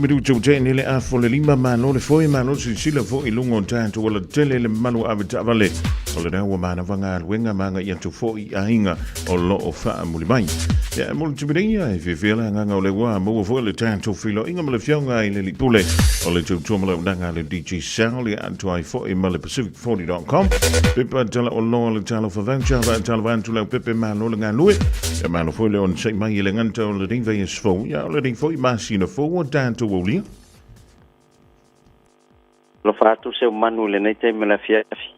Speaker 2: minutu ua tea nei le afa o le 5, malo le foe, malo le silasila foi i luga o tatou alatele le mamalu ave taavale o lena ua manava galuega ma agai atu foi i aiga o lo o faamuli mai. Ia, e mo le taimi nei, e fiafia le agaga o lea ua maua foi le tatou feiloaiga ma le Afioga i le Alii Pule o le Tautua ma le Auaunaga a le Digicel, ia atoa ai foi ma le Pacific40.com. Pepa tala oloa le talofa voucher, faatalofa atu lau pepe malo le galue. Ia malo foi le onosai mai i le gata o lenei vaiaso fou, ia o lenei foi masina fou ua tatou aulia.
Speaker 13: Alofa atu se manu i lenei taimi o le afiafi.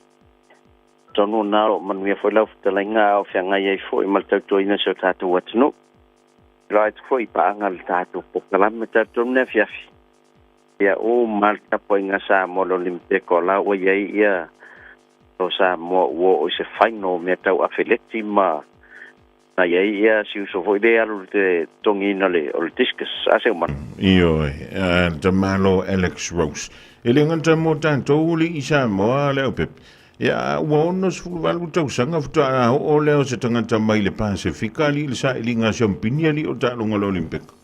Speaker 13: Tonu na o manuia foi lau fetalaiga a o feagai ai foi ma le tautuaina o si o tatou atunuu. Iloa atu foi i paaga le tatou polokalame talitonu le afiafi. Ia uma le tapuaiga Samoa le Olimpeko la ua i ai ia o Samoa ua oo i se final o mea tau afeleti ma na i ai ia si uso foi lea alu i le totogiina o le discus. A se umana.
Speaker 2: Ioe, tamalo Alex Rose. E le gata mo tatou le i Samoa le aupepe. Ia, ua 68 tausaga faatoa oo lea o se tagata mai le Pasefika alii le sailiga a siampini alii o taaloga o le Olimpeka.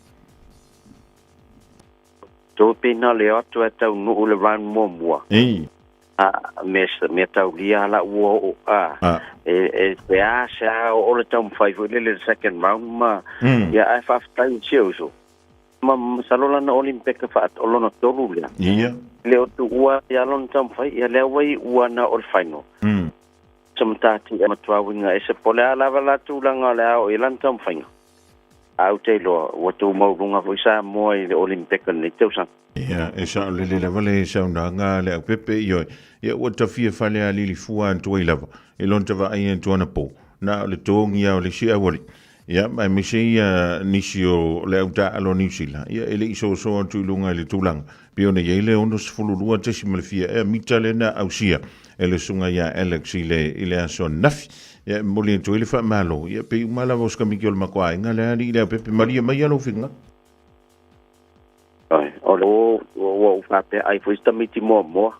Speaker 13: Topena le atu e taunuu le round muamua.
Speaker 2: Ei.
Speaker 13: A me mea taulia ala ua oo a. E e pe a se a o le taumafai foi lele le second round ma ia ae faafetai i si uso. Ma masalo lana Olimpeka fa o lona tolu lea.
Speaker 2: Ia.
Speaker 13: Le o tuua ia lona taumafai ia lea ua i ua na o le final. Sa matati e matua uiga ese po o le a lava la tulaga o le a oo i lana taumafaiga. A ou te iloa, ua tumau luga foi Samoa i le Olimpeka i lenei tausaga.
Speaker 2: Ia, e saolele lava le saunoaga a le aupepe, ioe, ia ua tafia fale a lilifua atu ai lava, i lona vaai atu anapo, na o le togi lava o le isi aualii. Ia, aemaise ia nisi o le au taaalo a Niu Sila, ia e le i soasoa atu i luga i le tulaga, pei ona i ai le 62.4 ea mita lea na ausia e le susuga ia Alex i le, i le aso ananafi. Ia, e momoli atu ai le faamalo, ia, pei uma lava o sikamiki o le matou aiga le alii le aupepe, malie mai lou finagalo.
Speaker 13: Oi, o le ua ou faapea ai foi se tamaiti muamua.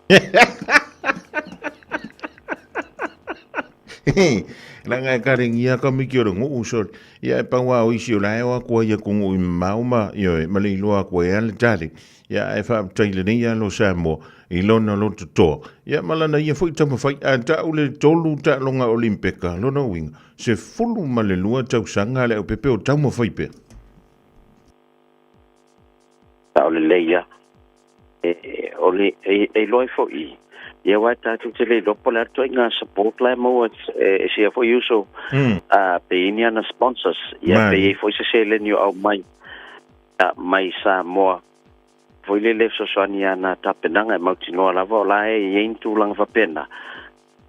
Speaker 2: Leaga e karegia kamiki o le nuu sole. Ia e pau lava o isi o la e o atu ai atunuu i mamao ma, ioe, ma le iloa atu ai lava le tali. Ia ae faafetai lenei alo Samoa i lona loto toa. Ia ma lana ia foi taumafai a tau le 3 taaloga Olimpeka, lona uiga, 12 tausaga le aupepe o taumafai pea.
Speaker 13: Sao lelei lava. E, o le, e, e iloa ai foi, ia aua e tatou te le iloa po o le a le ituaiga support la e maua e, e sia foi uso, a, pe i ai ni ana sponsors, ia pe i ai foi se seleni o aumai, a, mai Samoa. Foi lele e fesoasoani i ana tapenaga e mautinoa lava o la e i ai ni tulaga faapena.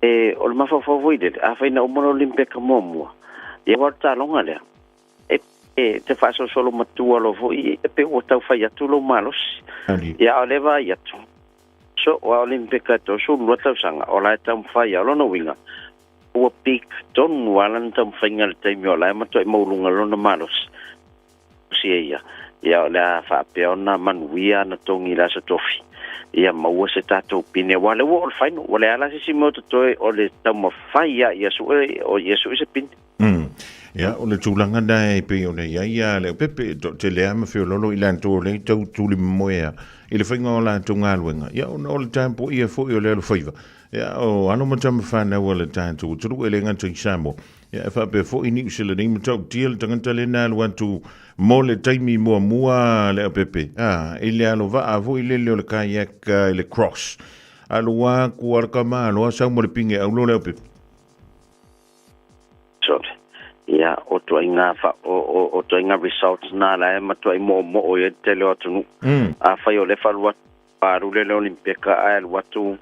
Speaker 13: E, o le mafaufau foi lele, afai na uma le Olimpeka muamua, ia aua o le taaloga lea, e, e te faasolosolo matua loa foi, e pei ua tau fai atu lou malosi. Ia, a o lea e vaai atu, so, aua o Olimpeka e 32 tausaga, o la e taumafai lava. O lona uiga, ua peak tonu lava lana taumafaiga i le taimi o la e matuai maualuga lona malosi. Sia ia, ia o le a faapea ona manuia ana togi i le Aso Tofi, ia maua se tatou pine, aua o lea ua oo i le final, ua leai lava la se isi mea o totoe o le taumafai lava ia sue, o ia sue se pine.
Speaker 2: Ia, o le tulaga lena e pei ona i ai ia Leaupepe, e toatele lava ma feoloolo i latou o lea e tau tulimomoea i le faiga o latou galuega, ia ona o le tapuaia foi o le alofaiva, ia o alo ma tama fanau a le tatou atunuu e le gata i Samoa, Ia, e faapea foi Niu Sila nei matautia le tagata lea na alu atu mo le taimi muamua le aupepe, a, i le alo vaa foi lele o le kayak i le cross. Alu aku a le kama aloa sau ma le pinge aulo le aupepe.
Speaker 13: Sole. Ia, o tuaiga fa, o, o, o tuaiga results na la e matuai moomoo i ai le tele o atunuu. Afai o lea fa alu atu, alu lele Olimpeka ae alu atu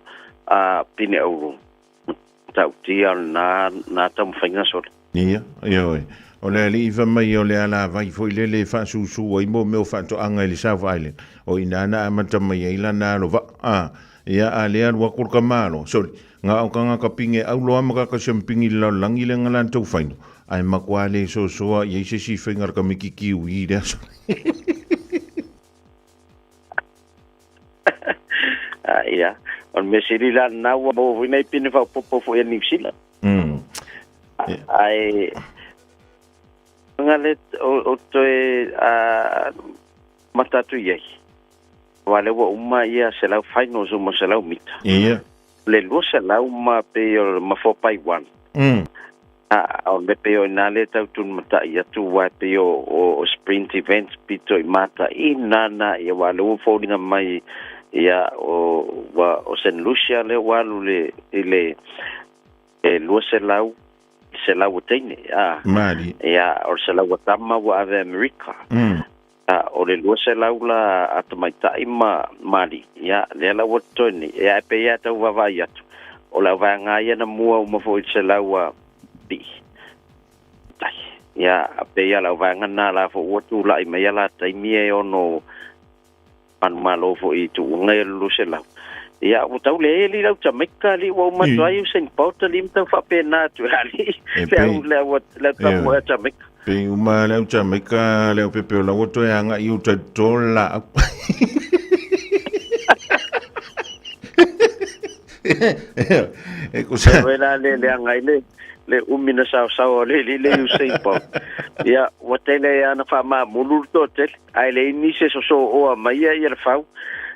Speaker 13: a pine auro. Matautia o lena na taumafaiga sole.
Speaker 2: Ia, ioe. O le alii fai mai o le alavai foi lele e faasusu ai mo mea o faatoaga i le South Island. O i ina na amata mai ai lana alo vaa. A, ia, a le alu aku le kama alo, sole, nga o kangaka pinge au loa ma kaka siampingi i le lalolagi le nga latou faino, ae makuā le sosoa i ai se isi faiga le kamiki kiwi i le aso.
Speaker 13: Ah, ia. O le mea sili la lena ua maua foi nai pine faaopoopo foi a Niu Sila. Ae nga le o, o toe a, mata atu i ai. Aua lea ua uma ia 100 finals uma 100 mita.
Speaker 2: Ia.
Speaker 13: Le 200 ma pei o ma 4x1. A o le pei o ina le tau tunumata'i atu aua e pei o o sprint events pito i mata'i nana ia aua lea ua foliga mai ia o ua o Saint Lucia lea ua alu le i le e 200 100 o teine a
Speaker 2: Mali.
Speaker 13: Ia o le 100 o tama ua ave Amerika. A o le 200 la a tamaitai ma ma alii, ia, lea la ua totoe nei. Ia, ae pei lava e tau vaavaai atu, o le auvaega ia na mua uma foi i le 100 a alii. Ia, a pei lava o le auvaega lena la foi ua tulai mai a la taimi e ono manumalo foi i tuuga ia le 200. Ia, ua tau leai alii lau Jamaica alii ua uma atu ai Usain Bolt alii ma tau faapena atu e alii
Speaker 2: E
Speaker 13: le au le au le au tamoe a Jamaica.
Speaker 2: Pei uma le au Jamaica le au pepe o lau toe anga i uta tola. E ko sa.
Speaker 13: Wela le le anga i le le umi na sao sao le le le Usain Bolt. Ia, ua tele ia na whaamamulu le toatele. Ae leai nisi e sosooa mai ia ia le fau.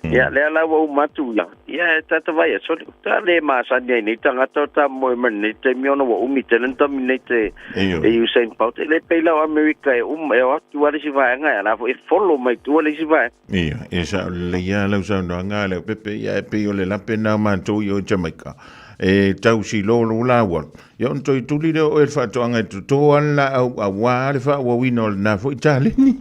Speaker 13: Ia, lea la ua uma atu ia. Ia, e tata vai aso, ta le masani ai nei tagata o ta moe mai nei taimi ona ua umi tele na tami nei te e Usain Bolt. E le pei la o Amerika e uma, e o atu a le isi vaega, ia la foi e follow mai tua le isi vaega.
Speaker 2: Ia, e sao lelei lava lau saunoaga lau Pepe, ia e pei o le lape na o matou i o i Jamaica. E tau silolo la ua. Ia ona toe tuli lea o oe i le faatoaga e toto ana laau aua le faaauauina o lena foi taleni.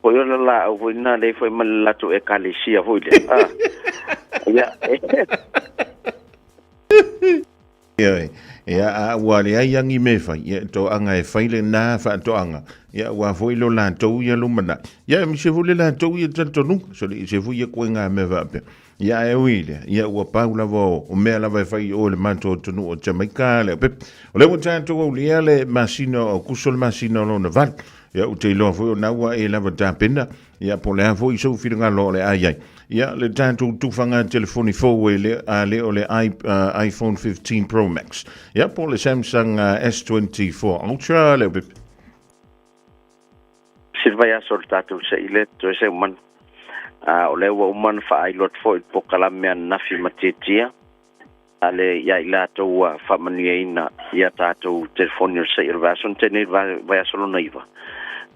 Speaker 13: Foi o le laau foi lena lea foi ma le latou ekalesia foi lea. Ah. Ia.
Speaker 2: Ioe, ia, a ua leai agi me fai, ia, toaga e fai lena faatoaga, ia, aua foi lo latou ia lumanai. Ia, e mise foi le latou ia talitonuga, so le ise foi ia koe ngā mea faapea. Ia, ae ui lea, ia, ua pau lava o, o mea lava e fai i o i le matou atunuu o Jamaica, le pepe. O lea ua tatou aulia le masina o Aokuso le masina o lona valu. Ia, ou te iloa foi o na ua e lava tapena, Ia, po o le a foi sou finagalo o le a i ai. Ia, le tatou tufaga telefoni fou e le, a le o le i, iPhone 15 Pro Max. Ia, po o le Samsung S24 Ultra, le upe.
Speaker 13: Sili vaiaso le tatou se'i le toe seu mana. A, o lea ua uma ona faailo atu foi i le polokalame ananafi ma Tietia, a le ia i latou ua faamanuiaina ia tatou telefoni o le se'i o le vaiaso na tea nei le vaiaso lona iva.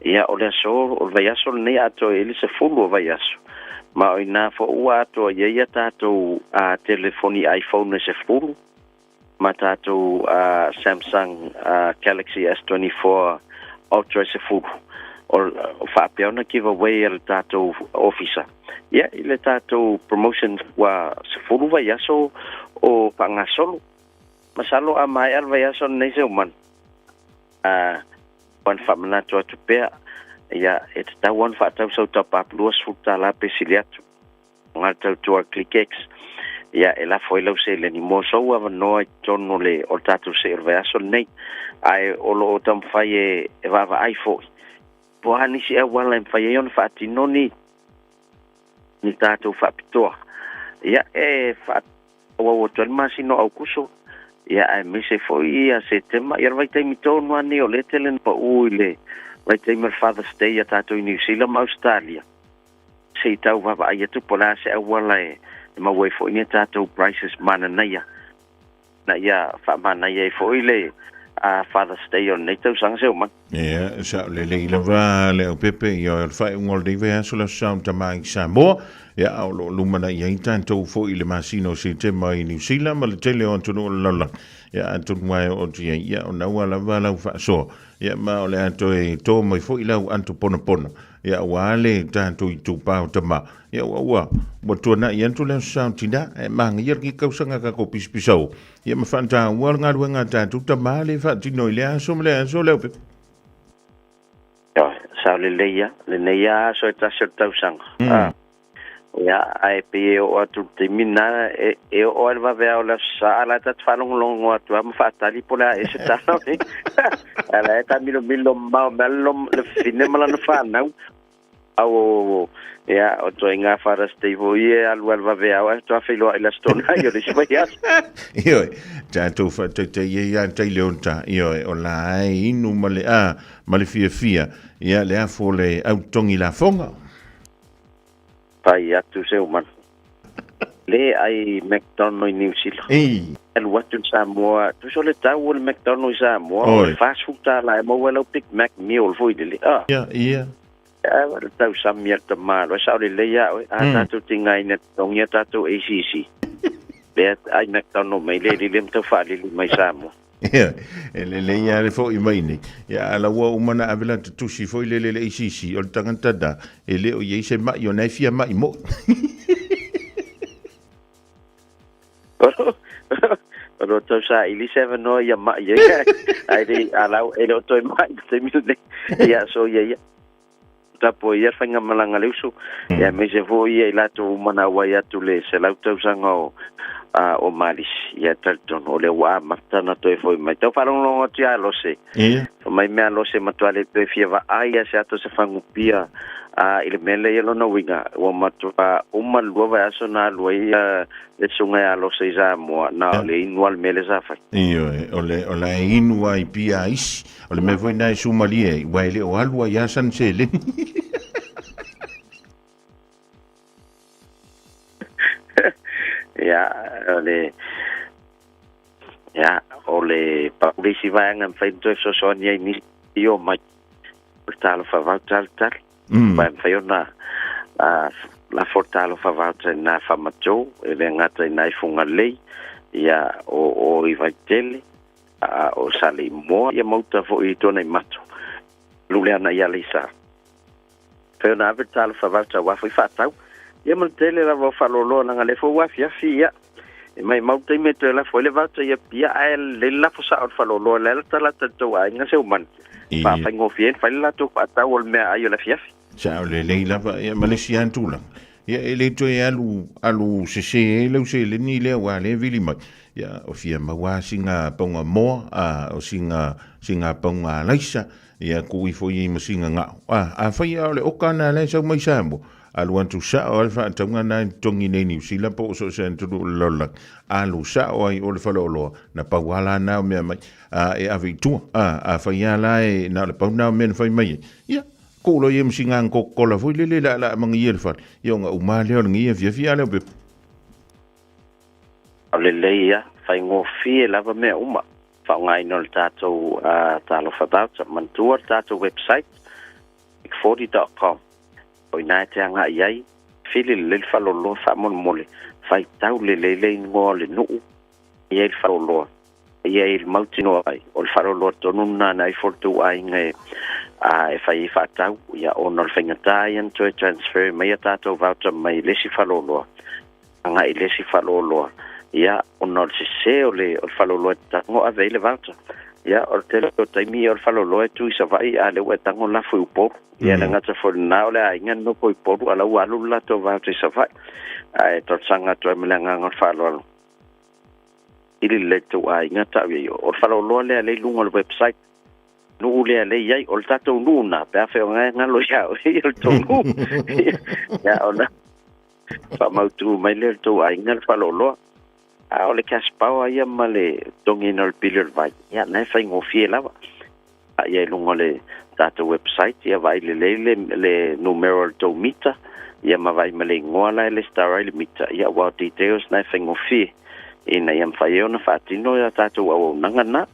Speaker 13: Ia, o le aso, o le vaiaso lenei atoa i ai le 10 o vaiaso, ma o inā foi ua atoa i ai ia tatou a, telefoni iPhone e 10, ma tatou a, Samsung a, Galaxy S24 Ultra e 10. O, o faapea ona give away a le tatou ofisa. Ia, i le tatou promotion ua 10 vaiaso o faagasolo. Masalo a maea le vaiaso lenei Seumanu, a ua na faamanatu atu pea, ia, e tatau ona faatau sau top-up $20 pe sili atu. Ngā le tautua ClickX, ia, e lafo ai lau seleni mo sou avanoa i totonu o le, o le tatou seʻi o le vaiaso lenei. Ae o lo o taumafai e, e vaavaai foi. Po o a nisi auala e mafai ai ona faatino ni, ni tatou faapitoa. Ia, e faaauau atu ai le masina o Aukuso, ia, aemaise foi ia Setema. Ia, le vaitaimi tonu lava lenei o lea e tele na pau i le vaitaimi o le Father's Day ia tatou i Niu Sila ma Ausetalia. Se i tau vaavaai atu po o le a se auala e maua ai foi ni a tatou prices mananaia ina ia faamanaia ai foi le Father's Day o lenei tausaga se omana.
Speaker 2: Ia, sao lelei lava le aupepe, ia o le faaiuga o lenei vaiaso le Aso Sa o Tama i Samoa, ia a o lo o lumanai ai tatou foi i le masina o Setema i Niu Sila ma le tele o atunuu o le lalolagi. Ia atonu lava e oo atu i ai, ia ona ua lava lau faasoa, ia ma o le a toe to mai foi lau ato ponapona, Ia aua le tatou itupa o tama. Ia ua ua ua tuanai atu le aso sa o tina e māngaia lenei tausaga tatou pisapisao. Ia ma faataua le galuega a tatou tama le faatino i lea aso ma lea aso le aupepe.
Speaker 13: Ioe, sao lelei lava, lenei lava aso e tasi o le tausaga. A, ia, ae pei e oo atu i le taimi lena, e, e oo lava i le vaveao o le aso sa, a o la e ta te faalogologo atu lava ma faatali po o le a ea se tala. A la e taamilomilo mamao mai le le fafine ma lana fanau. Au o ia o ituaiga Father's Day foi e alu alu vaveao ae faatoa feiloai i le Aso Toonai o le isi vaiaso.
Speaker 2: Ioe, tatou faataitai ai ia tai le onta, ioe, o la e inu ma le a, ma le fiafia, ia le afo o le au totogi lafoga.
Speaker 13: Fai atu se umana. Le ai McDonald i New Zealand.
Speaker 2: Ei.
Speaker 13: Alu atu i Samoa. Tusa o le tau o le McDonald i Samoa. O le fast food tala e maua lau Big Mac meal foi lele. Ah.
Speaker 2: Ia, ia.
Speaker 13: A le tau sami a le tamalo. E sao lelei a oe. A tatou tigaina totogi a tatou ACC. Lea ai McDonald mai le lele ma tau faalili mai Samoa.
Speaker 2: Ia, e lelei lava le fo'i mai nei. Ia, a la ua uma ona ave lata tusi foi lele i le ACC, o le tagata na, e le o i ai se ma'i, o na e fia ma'i mo'i.
Speaker 13: O lo tau saili se avanoa ia ma'i ai, ae le, a la, e le o toe ma'i i le taimi lenei. Ia, so ia ia. Tapo ia le faigamalaga a le uso, ia aemaise foi ia i latou uma na auai atu le 100 tausaga o o Malisi. Ia talitonu o lea ua amata ona toe foi mai. Tau faalogologo atu ia Lose.
Speaker 2: Ia.
Speaker 13: Fai mai mea Lose matua le toe fia vaai ia se ata o se fagupia a i le mea lea ia lona uiga ua matua uma le lua vaiaso na alu ai le susuga ia Lose i Samoa na o le inu lava le mea lea sa fai.
Speaker 2: Ioe, o le o la e inu lava i pia a isi. O le mea foi lena e sumalie ai, ua e le o alu ai lava sana seleni.
Speaker 13: Ia, o le, ia, o le pau le isi vaega e mafai ona toe fesoasoani ai nisi i o mai, o le talofa vautalitali. Mm. Aua e mafai ona lafo le talofa vauta i nā whamatou, e le gata i nā i Fugalei, ia, o, o i Vaitele, a o Saleimoa ia ma uta foi i tona i Mato. Lule ana i Aleisa. Fai ona ave le talofa vauta aua foi faatau. Ia ma le tele lava o faaloloa leaga lea foi ua afiafi ia. E maimau le taimi e toe lafo ai le vauta i Apia ae le lafo sao le faaloloa le ala talata i le tou aiga se umani. Faafaigofie ai ona fai le latou faatau o le meaai o le afiafi.
Speaker 2: Sao lelei lava ia ma le isi lava tulaga. Ia e le toe alu alu sese ai lau seleni lea aua lea e vili mai. Ia o fia maua lava sina pauga moa, a o sina sina pauga alaisa, ia tuu ifo i ai ma sina gao. A afai lava o le oka lena la e sau mai Samoa, alu atu sao lava le faatauga lena e totogi nei i Niu Sila po o so o se atunuu o le lalolagi, alu sao ai o le faleoloa, na pau lava la lena o mea mai, a e ave i tua. A afai lava la e na o le pau lena o mea na fai mai ai, ia Kou loa ia ma sina Coca-Cola foi lele la la mangia le fale. Ia ona uma lea o lenei afiafi a lea o pepa.
Speaker 13: O lelei ia, faigofie lava mea uma, faaaogaina o le tatou Talofa Voucher. Manatua le tatou website, big40.com, o i ina e te agai ai, fili lelei le faaloloa faamolemole, faitau lelei le igoa o le nuu, e i ai le faaloloa. Ia i le mautinoa ai, o le faaloloa tonu lena na ifo le tou aiga e, a, e fai ai faatau, ia, ona o le faigata ia ona toe transfer mai a tatou voucher mai le isi faaloloa agai i le isi faaloloa, ia, ona o le sese o le, o le faaloloa e tago ave ai le voucher. Ia, o le tele o taimi ia o le faaloloa e tu i Savaii, a lea ua e tago lafo i Upolu. Ia, le gata foi i lena, o le aiga na nofo i Upolu, a la ua alu le latou voucher i Savaii. Ae talosaga atu ai ma le agaga o le faaaloalo. I le lelei tou aiga tau i ai o le faleoloa lea lea i luga o le website nuu lea lea i ai o le tatou nuu na pe a fai o ngae galo ia oe o le tou nuu ia ona faamautu mai lea o le tou aiga le faleoloa a o le cash power ia ma le totogiina o le pili o le vai ia na e faigofie lava a ia i luga o le tatou website ia vaai lelei le le numera o le tou mita ia ma vaai ma le igoa la e lesitara ai le mita ia aua o details na e faigofie ina ia mafai ai ona faatino ia tatou auaunaga na.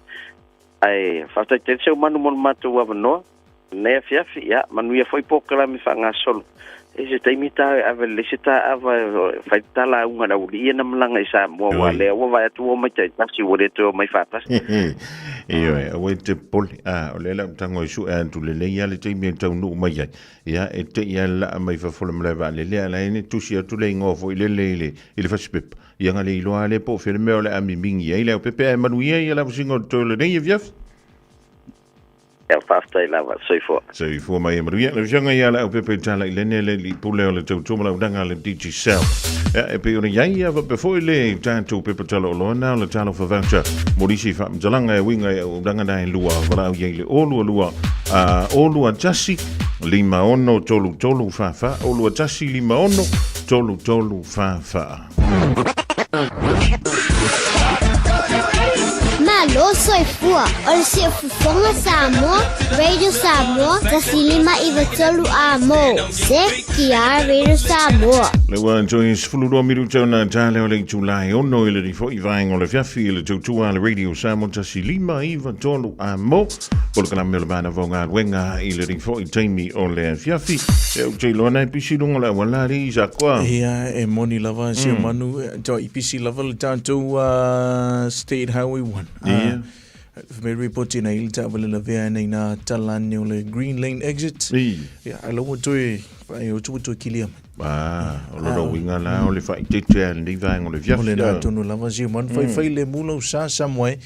Speaker 13: Ae faafetai tele Seumanu mo le matou avanoa lenei afiafi, ia manuia foi polokalame faagasolo. E se taimi ta e ave lelei se taava e fai le ta lauga i le aualii ia na malaga i Samoa aua lea ua vaai atu ua omai taitasi ua le toe omai faatasi.
Speaker 2: Ioe, aua e te popole, a, o lea la ua tago e sue atu lelei lava le taimi e taunuu mai ai. Ia, e te i lava le laa mai fafo o le malae vaalele, a o la e tusi atu le igoa foi lele i le, i le fasipepa. Ia na le iloa lava lea po o fea le mea o le a mimigi ai le aupepe ae manuia ia lavasiga o le toe o lenei afiafi.
Speaker 13: Ia, faafetai lava. Soifua.
Speaker 2: Soifua ma ia manuia. Le afioga ia Leaupepe Tala i Lene le alii pule o le tautua ma launaga a le Digicel. Ia, e pei ona i ai ia faapea foi le tatou pepa tala oloa na o le Talofa Voucher mo nisi faamatalaga e uiga i auaunaga na e lua valaau i ai le 022 a 021 56 33 44 021 56 33 44.
Speaker 14: Malo. Soifua o le Siufofoga Samoa, Radio Samoa, 1593 A mo, CKR Radio Samoa.
Speaker 2: Le ua toi 12 minuta ona tale o le itula e ono i le rifo i vaenga o le fiafi i le tautua a le Radio Samoa 1593 a mo. Polokalame o le mana vau galuega i le rifo i taimi o le afiafi. E ou te iloa nai pisi lunga o le auala ri i sa koa.
Speaker 16: Ia, e moni lava si o manu, toi i pisi lava le tātou State Highway 1.
Speaker 2: Ia.
Speaker 16: Me report ina i le taavale lavea ina ina talane o le Green Lane exit. Ia, ai lau toe, ai o tu toe kilia mai.
Speaker 2: Ah, o lona uiga la o le faaeteete a lenei vaega o le afiafi.
Speaker 16: O lena tonu lava si o manu faifai le mu lau sa sa moe.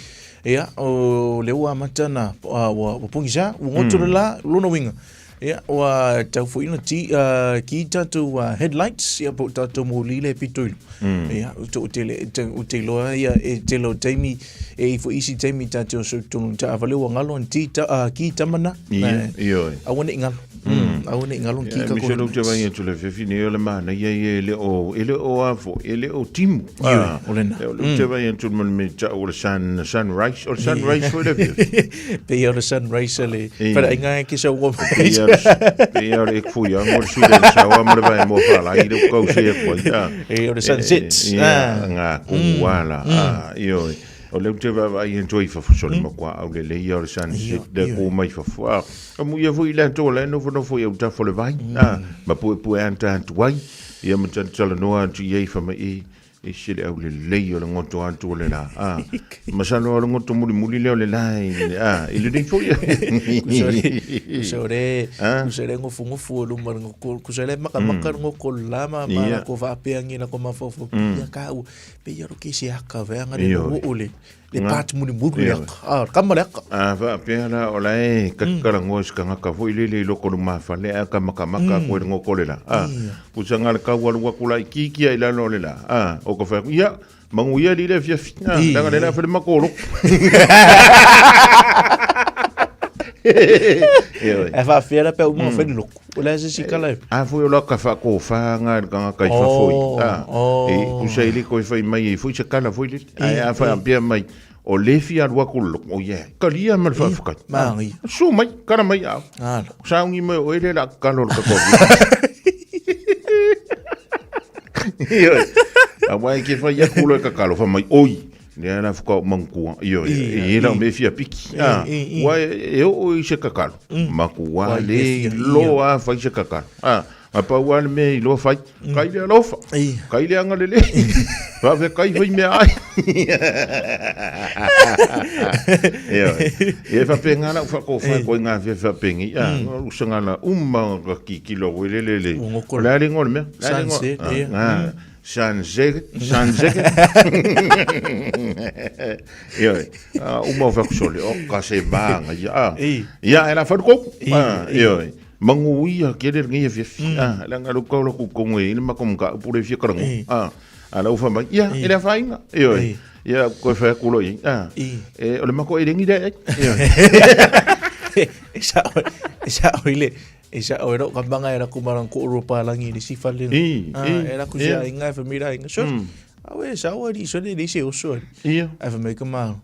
Speaker 16: Ia, o lea ua amata na, ua, ua pogisa, ua goto le la, lona uiga. Ia, ua tau foi ona ti, ki tātou headlights, ia, po o tātou moli le pito i luma. Ia, o te, o te, te, o te iloa, ia, e tele o taimi, e i foi isi taimi tātou so tonu taavale ua ngalo ana ti, ta, ki tamana.
Speaker 2: Ia, ia oi.
Speaker 16: Aua ne i ngalo. Aua ne i ngalo ki
Speaker 2: Ia,
Speaker 16: ka
Speaker 2: mise lou te vai atu le fiafi nei o le manaia ia e le o, e le o a foi, e le o timu.
Speaker 16: Ioe, o lena.
Speaker 2: O lou te vai atu ma le mea tau o le sun, sunrise, o le sunrise foi le fiafi.
Speaker 16: Pei o le sunrise le whare ai ke sa ua
Speaker 2: mai. Pei o le ekfui a ngor sui le sawa mo le vai mo whala i le kau se e koe.
Speaker 16: E o le sunset.
Speaker 2: Ia, ngā kungu ala. Io, o le te vava ai en toi fafu sole makua au le leia o le sunset le kō mai fafu. A mu ia fui le antoa le nofo nofo i au tafo le vai. Ma pue pue anta atu ai. Ia ma tala noa atu i ei whama i. E se le au lelei o le goto atu o le la. A, masalo o le goto mulimuli lea o le la i le, a, i lenei foi.
Speaker 16: Kusa le ngofungofu o luma le ngoko, kusa le makamaka le ngoko le la ma ma la ko whaapeangi la ko mafaufau. Ia ka u, pe ia ro ke se aka veanga le
Speaker 2: Ioe.
Speaker 16: o le le
Speaker 2: Nga.
Speaker 16: part mulimuli le
Speaker 2: Ioe.
Speaker 16: aka. A, kama le aka.
Speaker 2: A, faapea la o la e kakalagoa i se tagata foi lele i loko o le lumafale ae kamakamaka aku ai le goko o le la. A, pusa ga le kau alu aku laitiiti ai lalo o le la. A, o ka fai atu, ia, manuia alii le afiafi. A, leaga le la fale matou o lotu. Ioe.
Speaker 16: Ae faafefea la pe a uma ona fai le lotu. O le a se isi kala e.
Speaker 2: A foi o la ka faatofa ga i le tagata i fafo i. A, e pusa i le toe fai mai ai foi se kala foi lele. Ae a faapea mai, o le fia alu atu le lotu, o ia, talia ma le faafetai.
Speaker 16: Magia.
Speaker 2: Susu mai, kala mai au.
Speaker 16: Alo.
Speaker 2: Sauni mai o ele la kalo le katoa. Ioe. Aua e ke fai aku loe kakalo, fa mai, oi, lea la fuka o mangukua. Ioe, e la o me fia piki. Ah, ua e oo i se kakalo. Makua
Speaker 16: Ua i
Speaker 2: le
Speaker 16: le fia,
Speaker 2: loa fai se kakalo. Ah, a pau a le mea i loa fai, kai le alofa, kai le agalelei, faafetai fai mea ai. Ioe. Ia e faapena lau faatofa e koe ngā fia faapeni. Ah, usaga la uma ka kikilo koe le le le. O le a le igoa o le mea? Le a le igoa?
Speaker 16: Sunset,
Speaker 2: Ah,
Speaker 16: ia.
Speaker 2: ngā, Sunset, sunset. Ioe. Ah, uma o fakusole, o ka se maanga ia. Ah, ia e la wharukou. Ah, ioe. Mangu ia ke le ngi fiafi. Ah, la ngalu kau la ku kongo e le makom ka pure fia karango. Ah, a lau whamai. Ia, e le whainga. Ioe. Ia, koe whai kulo i. Ah, e, o le mako e rengi rea. Ioe.
Speaker 16: E sa e sa o ile e sa o ro ka manga era ku marang ko ro pa langi ni si fale.
Speaker 2: I,
Speaker 16: Ah, era ku
Speaker 2: ia.
Speaker 16: sia inga e famira inga. So, a we sa o ri so le se o so.
Speaker 2: Ia.
Speaker 16: Ai fa me ka ma.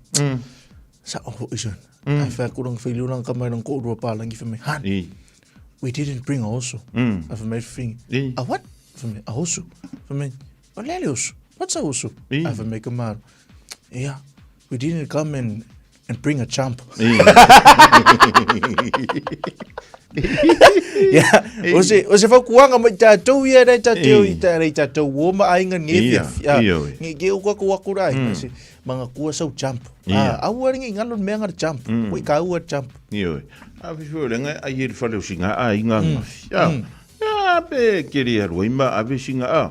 Speaker 16: Sa o i so. Ai fa ku rong fai lu ka marang ko ro pa langi fa me. Han.
Speaker 2: I.
Speaker 16: We didn't bring a oso. Ai fa me thing.
Speaker 2: I.
Speaker 16: A what? Fa me a oso. Fa me o le oso. What's a oso?
Speaker 2: I.
Speaker 16: Ai fa me ka ma. Yeah. We didn't come and bring a chump.
Speaker 2: I.
Speaker 16: Yeah. O se o se fautuaga mai tatou ia le tatou
Speaker 2: I.
Speaker 16: i ta le tatou uo ma aiga nge
Speaker 2: Ia,
Speaker 16: fiafia.
Speaker 2: ia oi.
Speaker 16: Nge ke uka ku aku rai. Se manga kua sau jump.
Speaker 2: Ia.
Speaker 16: Ah, aua nge ngalo mea ngara jump. Ko i ka ua jump.
Speaker 2: Ioe. A fifi o lenga ai e le fale o singa a inga ngafi. A, a pe keri aru ai ma ave singa a.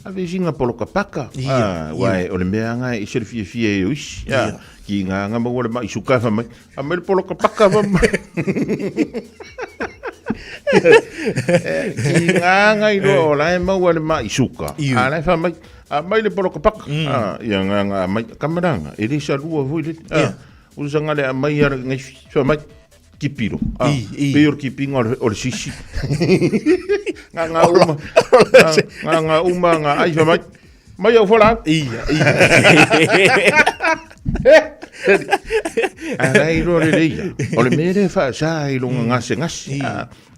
Speaker 2: Ave singa poloka paka.
Speaker 16: Ia,
Speaker 2: A, wae, o le mea nga e se le fia fia e o isi. A, ki ngā ngā maua le mai suka fa mai. A mai le poloka paka fa mai. Ki ngā ngā i roa o la e maua le mai suka. A la e fa mai. A mai le poloka paka. A, ia ngā ngā mai kamaranga. E le sa lua foi le. A, usanga le a mai ara ngai fa mai. Kipiro. A,
Speaker 16: I, i.
Speaker 2: pe o le kipinga o le- o le sisi. Ngā ngā uma. Ngā ngā uma ngā ai fa mai. Mai au fola.
Speaker 16: Ia, ia.
Speaker 2: A lai loa le leia. O le mea lea faasa i loga gasegase.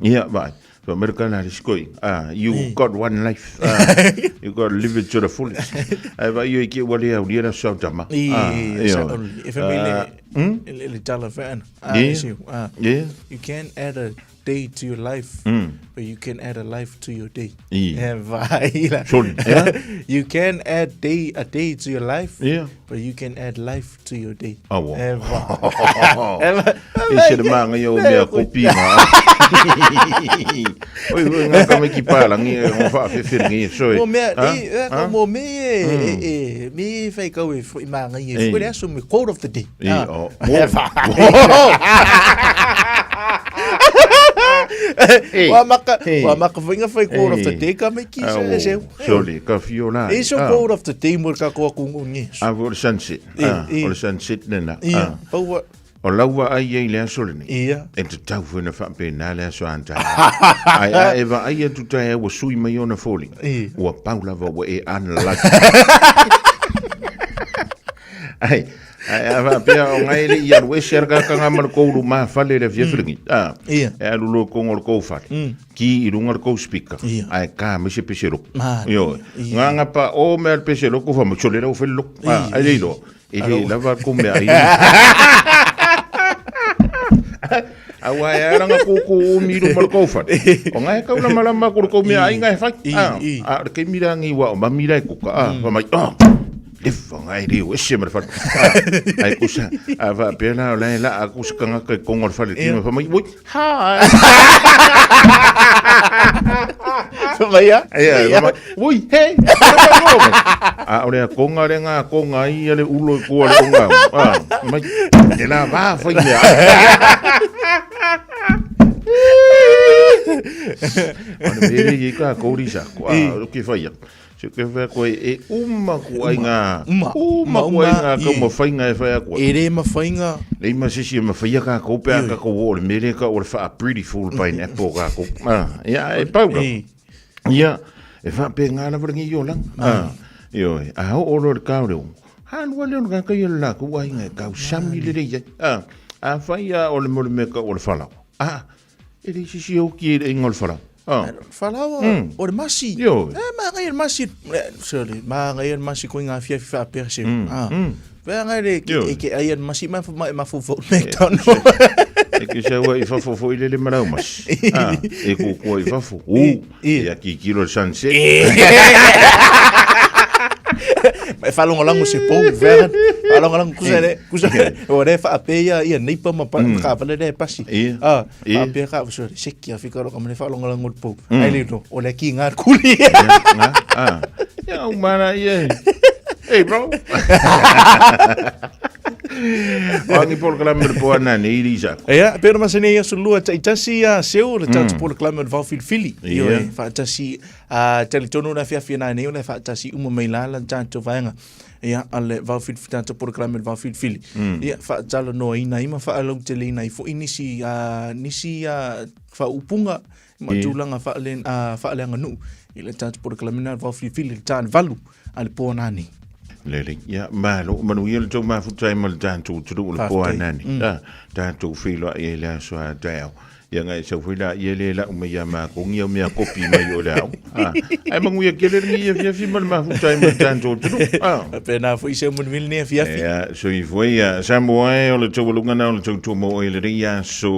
Speaker 2: Ia, vaai. So Amerika la le sikoi. You got one life. You got to live it to the fullest. Ai vai i ke ua le au lia la sau tama.
Speaker 16: I, sa e fa mai le le tala fa ana. You can add a day to your life, but you can add a life to your day.
Speaker 2: I.
Speaker 16: E vai la.
Speaker 2: Sorry, yeah?
Speaker 16: You can add day a day to your life, but you can add life to your day.
Speaker 2: Awa.
Speaker 16: E vai.
Speaker 2: E se le manga i au mea kopi ngā. Oi, oi, ngā kame ki pālangi, e ngā whaawhewhiringi, so e.
Speaker 16: Mo mea,
Speaker 2: Ha?
Speaker 16: e, e,
Speaker 2: Ha?
Speaker 16: mo me e, e, e, me e whai kau e whai manga i e,
Speaker 2: E.
Speaker 16: whai aso me quote of the day.
Speaker 2: E,
Speaker 16: Ah.
Speaker 2: o,
Speaker 16: E
Speaker 2: mo.
Speaker 16: vai. Wa maka,
Speaker 2: Hey.
Speaker 16: wa maka whainga whai quote of the day ka me ki se, se.
Speaker 2: Sorry, ka whio la.
Speaker 16: E so quote of the day mo ka koa kungu nge.
Speaker 2: A o le sunset.
Speaker 16: E, e.
Speaker 2: O le sunset nena.
Speaker 16: Ia, paua.
Speaker 2: O laua ai ei le aso lenei.
Speaker 16: Ia.
Speaker 2: E te tau whena whaapē nā le aso anta. Ai a e va ai atu tai ua sui mai ona fōlinga.
Speaker 16: Ia.
Speaker 2: Ua pau lava ua e unlucky. Ai, ai a whaapea o ngai le i aru ese ara kakanga ma le kouru mā whale le fiafiringi.
Speaker 16: Ia.
Speaker 2: E aru lo kongo le kou whale. Ki i runga le kou speaker.
Speaker 16: Ia.
Speaker 2: Ai ka me se pese loko.
Speaker 16: Mā.
Speaker 2: Io.
Speaker 16: Ia.
Speaker 2: Ngā ngā pa o mea le pese loko wha mo chole rau whele loko. Ai le ilo. E le lava ko mea ai. Aua e aranga kōkō o miro ma le kou whare. O ngai kau la malama ko le kou mea ai ngai whai. A, le kei mira ngi wa o mamira e kuka. A, wha mai, ah, le wha ngai reo, ese ma le whare. Ai kusa, a wha pēlā o lai la, a kusa kangaka i kongo le whare. Tima wha mai, oi, hi.
Speaker 16: Mai ia?
Speaker 2: Ia, wha mai, oi, hey. A, o le a konga le ngā konga i a le ulo i kua le konga. A, mai, te la wā whai mea. Ana mere i ka kori sa ko a ke whaia. Se ke whaia koe e uma ku ai ngā
Speaker 16: Uma.
Speaker 2: uma ku ai ngā ka uma whainga e whaia koe.
Speaker 16: E re ma whainga.
Speaker 2: Lei ma sisi e ma whaia ka kou pea ka kou o le mere ka o le wha pretty full pineapple ka kou. Ia e pau ka. Ia e wha pe ngā lava rangi i o lang. Io e a ho oro le kau reo. Hanua leo ngā kai o le la ku ai ngā kau sami le rei. A whaia o le more me ka o le whalau. E le sisi o ki e inga o le whalau.
Speaker 16: Whalawa, o le masi.
Speaker 2: Io.
Speaker 16: E, ma ngai le masi. Sorry, ma ngai le masi ko ngā fia fia pera se. Wea ngai le
Speaker 2: Io.
Speaker 16: e ke ai le masi ma ma ma fo fo McDonald.
Speaker 2: E ke se ua i fafo fo i lele marau mas. E kōkua i fafo. U, e a ki kilo le sunset.
Speaker 16: E whalongolango se pou, wea. Whalongolango kusa le, kusa. O re wha ape ia, ia neipa ma pa, ka wale le pasi. Wha ka, so, seki a whika roka mane whalongolango le pou. Ai le no, o le ki ngā kuli.
Speaker 2: Ia, ngā, Ia, umana, ia. Hey, bro. O angi polo kalame le poa nani, i risa.
Speaker 16: Ia, pera masane ia sulua taitasi a seo le tatu polo kalame le vau filifili. Io e, whaatasi talitonu na fiafia nā nei o le whaatasi uma mai lala tātou vaenga. Ia, a le vau filifili, tātou polo kalame le vau filifili. Ia, whaatala noa ina ima whaalau te leina i fo nisi, nisi whaupunga ma tūlanga whaaleanga nuu. I le tātou polo kalame nā le vau filifili le tāne valu a le poa nani.
Speaker 2: Lele, ia, malo, manu ia le tau mafutai ma le tātou turu o le poa nani. Tātou whiloa i le aso a tau. Ia ngai sau whila i le la umei a mākongi au mea kopi mai o le au. Ai mangu ia kele rangi ia fiafi ma le mafutai ma le tātou turu.
Speaker 16: Pēnā fo i se manu mili nea fiafi.
Speaker 2: Ia, so i fo ia, Samoa e o le tau alunga na o le tau tumo o i le ria so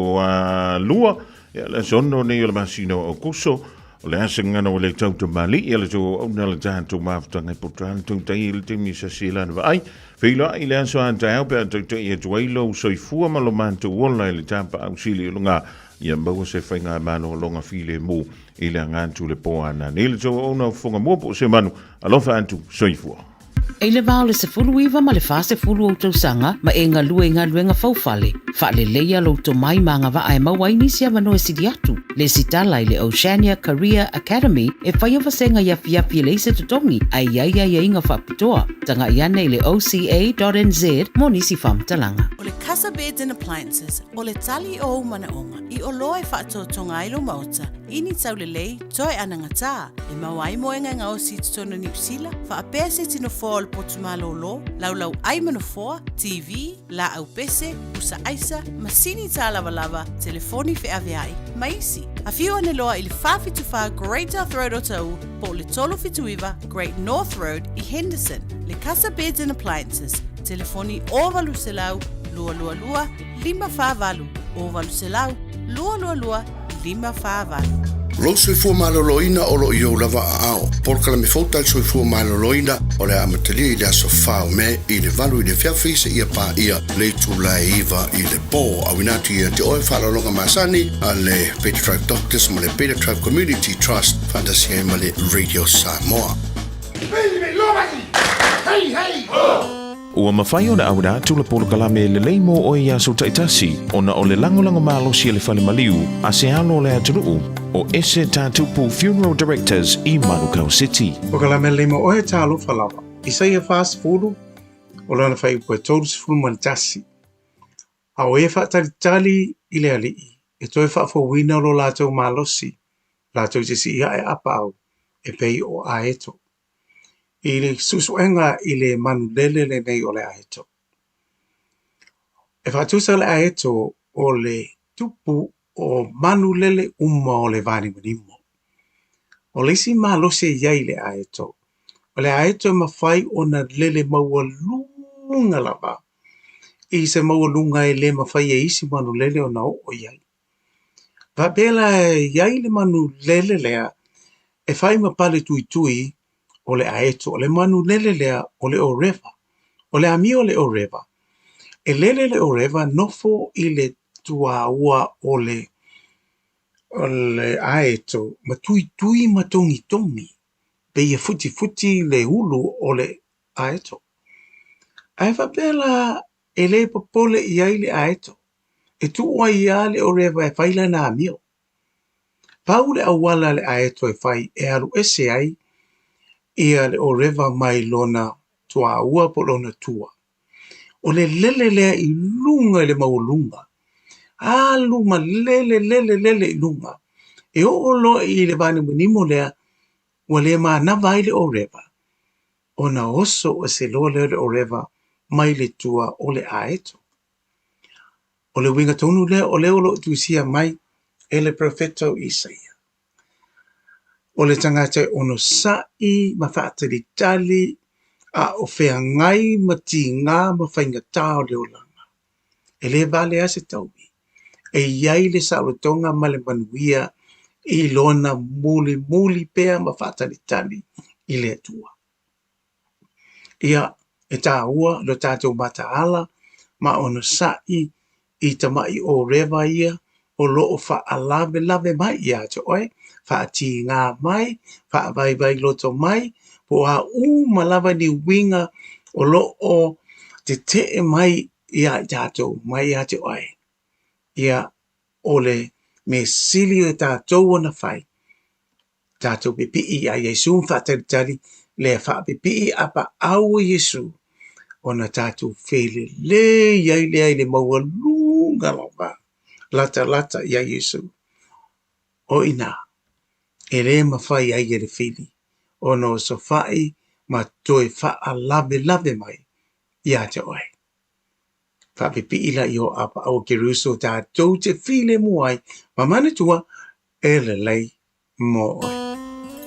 Speaker 2: lua. Ia, le sono nei o le masino o kuso. O le asa ngana o le tau te mali, ia le tau au na le tātou mafutanga i potra, le tau tai le timi sa sila na vaai. Whiloa i le aso a tāu pe a tau tai e tuailo u soifua ma lo mātou ola i le tāpa au sili o lunga. Ia maua se whainga mano longa file mō i le ngāntu le pō ana. Ni le tau au na whonga mua po se manu, alofa antu soifua.
Speaker 12: E le vao le sefulu iwa ma le wha sefulu o tausanga ma e ngā lua i ngā luenga faufale. Wha le leia lo tō mai mā ngā waa e maua i nisi awanoa e sidi atu. Le sitala i le Oceania Career Academy e whai awasenga ia fiafi le ise tutongi ai ai ai ai ngā whapitoa. Tanga iane i le oca.nz mo nisi whamtalanga.
Speaker 4: O le Casa Beds and Appliances, o le tali o umana onga, i o loa e whaatotonga ai lo maota, Ini taulelei, toe anagatā, e maua ai moega e gaosi i totonu o Niu Sila, faapea se iti nofoa o le potu malōlō, laulau ai ma nofoa, TV, laau pese, pusa aisa, masini tālavalava, telefoni feaveai, ma isi. Afio ane loa i le 474 Great South Road Otahuhu po o le 379 Great North Road i Henderson, le Casa Beds and Appliances, telefoni 0800 222 548, 0800 222 548.
Speaker 1: Lou soifua maloloina o lo o i ou lava aao. Polokalame fou tali soifua maloloina o le a amatalia i le aso 4 o Me i le 8 i le afiafi seia paia le itula e 9 i le po. Auina atu ia te oe faaaloaloga masani a le Beta Tribe Doctors ma le Beta Tribe Community Trust faatasi ai ma le Radio Samoa.
Speaker 15: Hei hei ho! Ua mafai ona auina atu le polokalame lelei mo oe i aso taitasi ona o le lagolago malosi a le Fale Maliu a se alo o le atunuu o Ese Tatupu Funeral Directors i Manukau City.
Speaker 17: Polokalame lelei mo oe talofa lava. Isaia 40, o lana fuaiupu e 31. A o e faatalitali i le Alii, e toe faafouina lo latou malosi, latou te sii ae apaau, e pei o aeto. I le suesuega i le manu lele lenei o le aeto. E faatusa le aeto o le tupu o manu lele uma o le vanimonimo. O le isi malosi e i ai i le aeto, o le aeto e mafai ona lele maualuga lava i se maualuga e le mafai e isi manu lele ona oo i ai. Faapea la e i ai le manu lele lea e fai ma pale tuitui o le aeto. O le manu lele lea o le ōrewa. O le amio o le ōrewa, e lele le ōrewa nofo i le tuāua o le o le aeto ma tuitui ma togitogi pei e futifuti le ulu o le aeto. Ae faapea la e le popole i ai le aeto, e tuu ai lava le ōrewa e fai lana amio. Pau le auala a le aeto e fai e alu ese ai ia le ōrewa mai lona tuāua po o lona tua. O le lele lea i luga i le maualuga, alu ma lele lele lele i luga, e oo loa i le vanimonimo lea ua le manava ai le ōrewa, ona oso ese loa lea o le ōrewa mai le tua o le aeto. O le uiga tonu lea o lea o lo o tusia mai e le perofeta o Isaia. O le tagata e onosai ma faatalitali a o feagai ma tigā ma faigata o le olaga. E le vale lava se taui e i ai le saolotoga ma le manuia i lona mulimuli pea ma faatalitali i le Atua. Ia, e tāua lo tātou mataala ma onosai i tama'i ōrewa ia o lo o faalavelave mai iā te oe, faatigā mai, faavaivai loto mai, po o a uma lava ni uiga o lo o tete'e mai iā i tātou, mai iā te oe. Ia, o le mea sili e tātou ona fai, tātou pipii iā Iesū ma faatalitali lea faapipii apaau o Iesū ona tātou felelei ai lea i le maualuga lava latalata iā Iesū. O inā, e le mafai ai e le fili ona osofa'i ma toe faalavelave mai iā te oe. Faapipii la i o apaau o Keriso tātou te filemu ai ma manatua e lelei mo oe.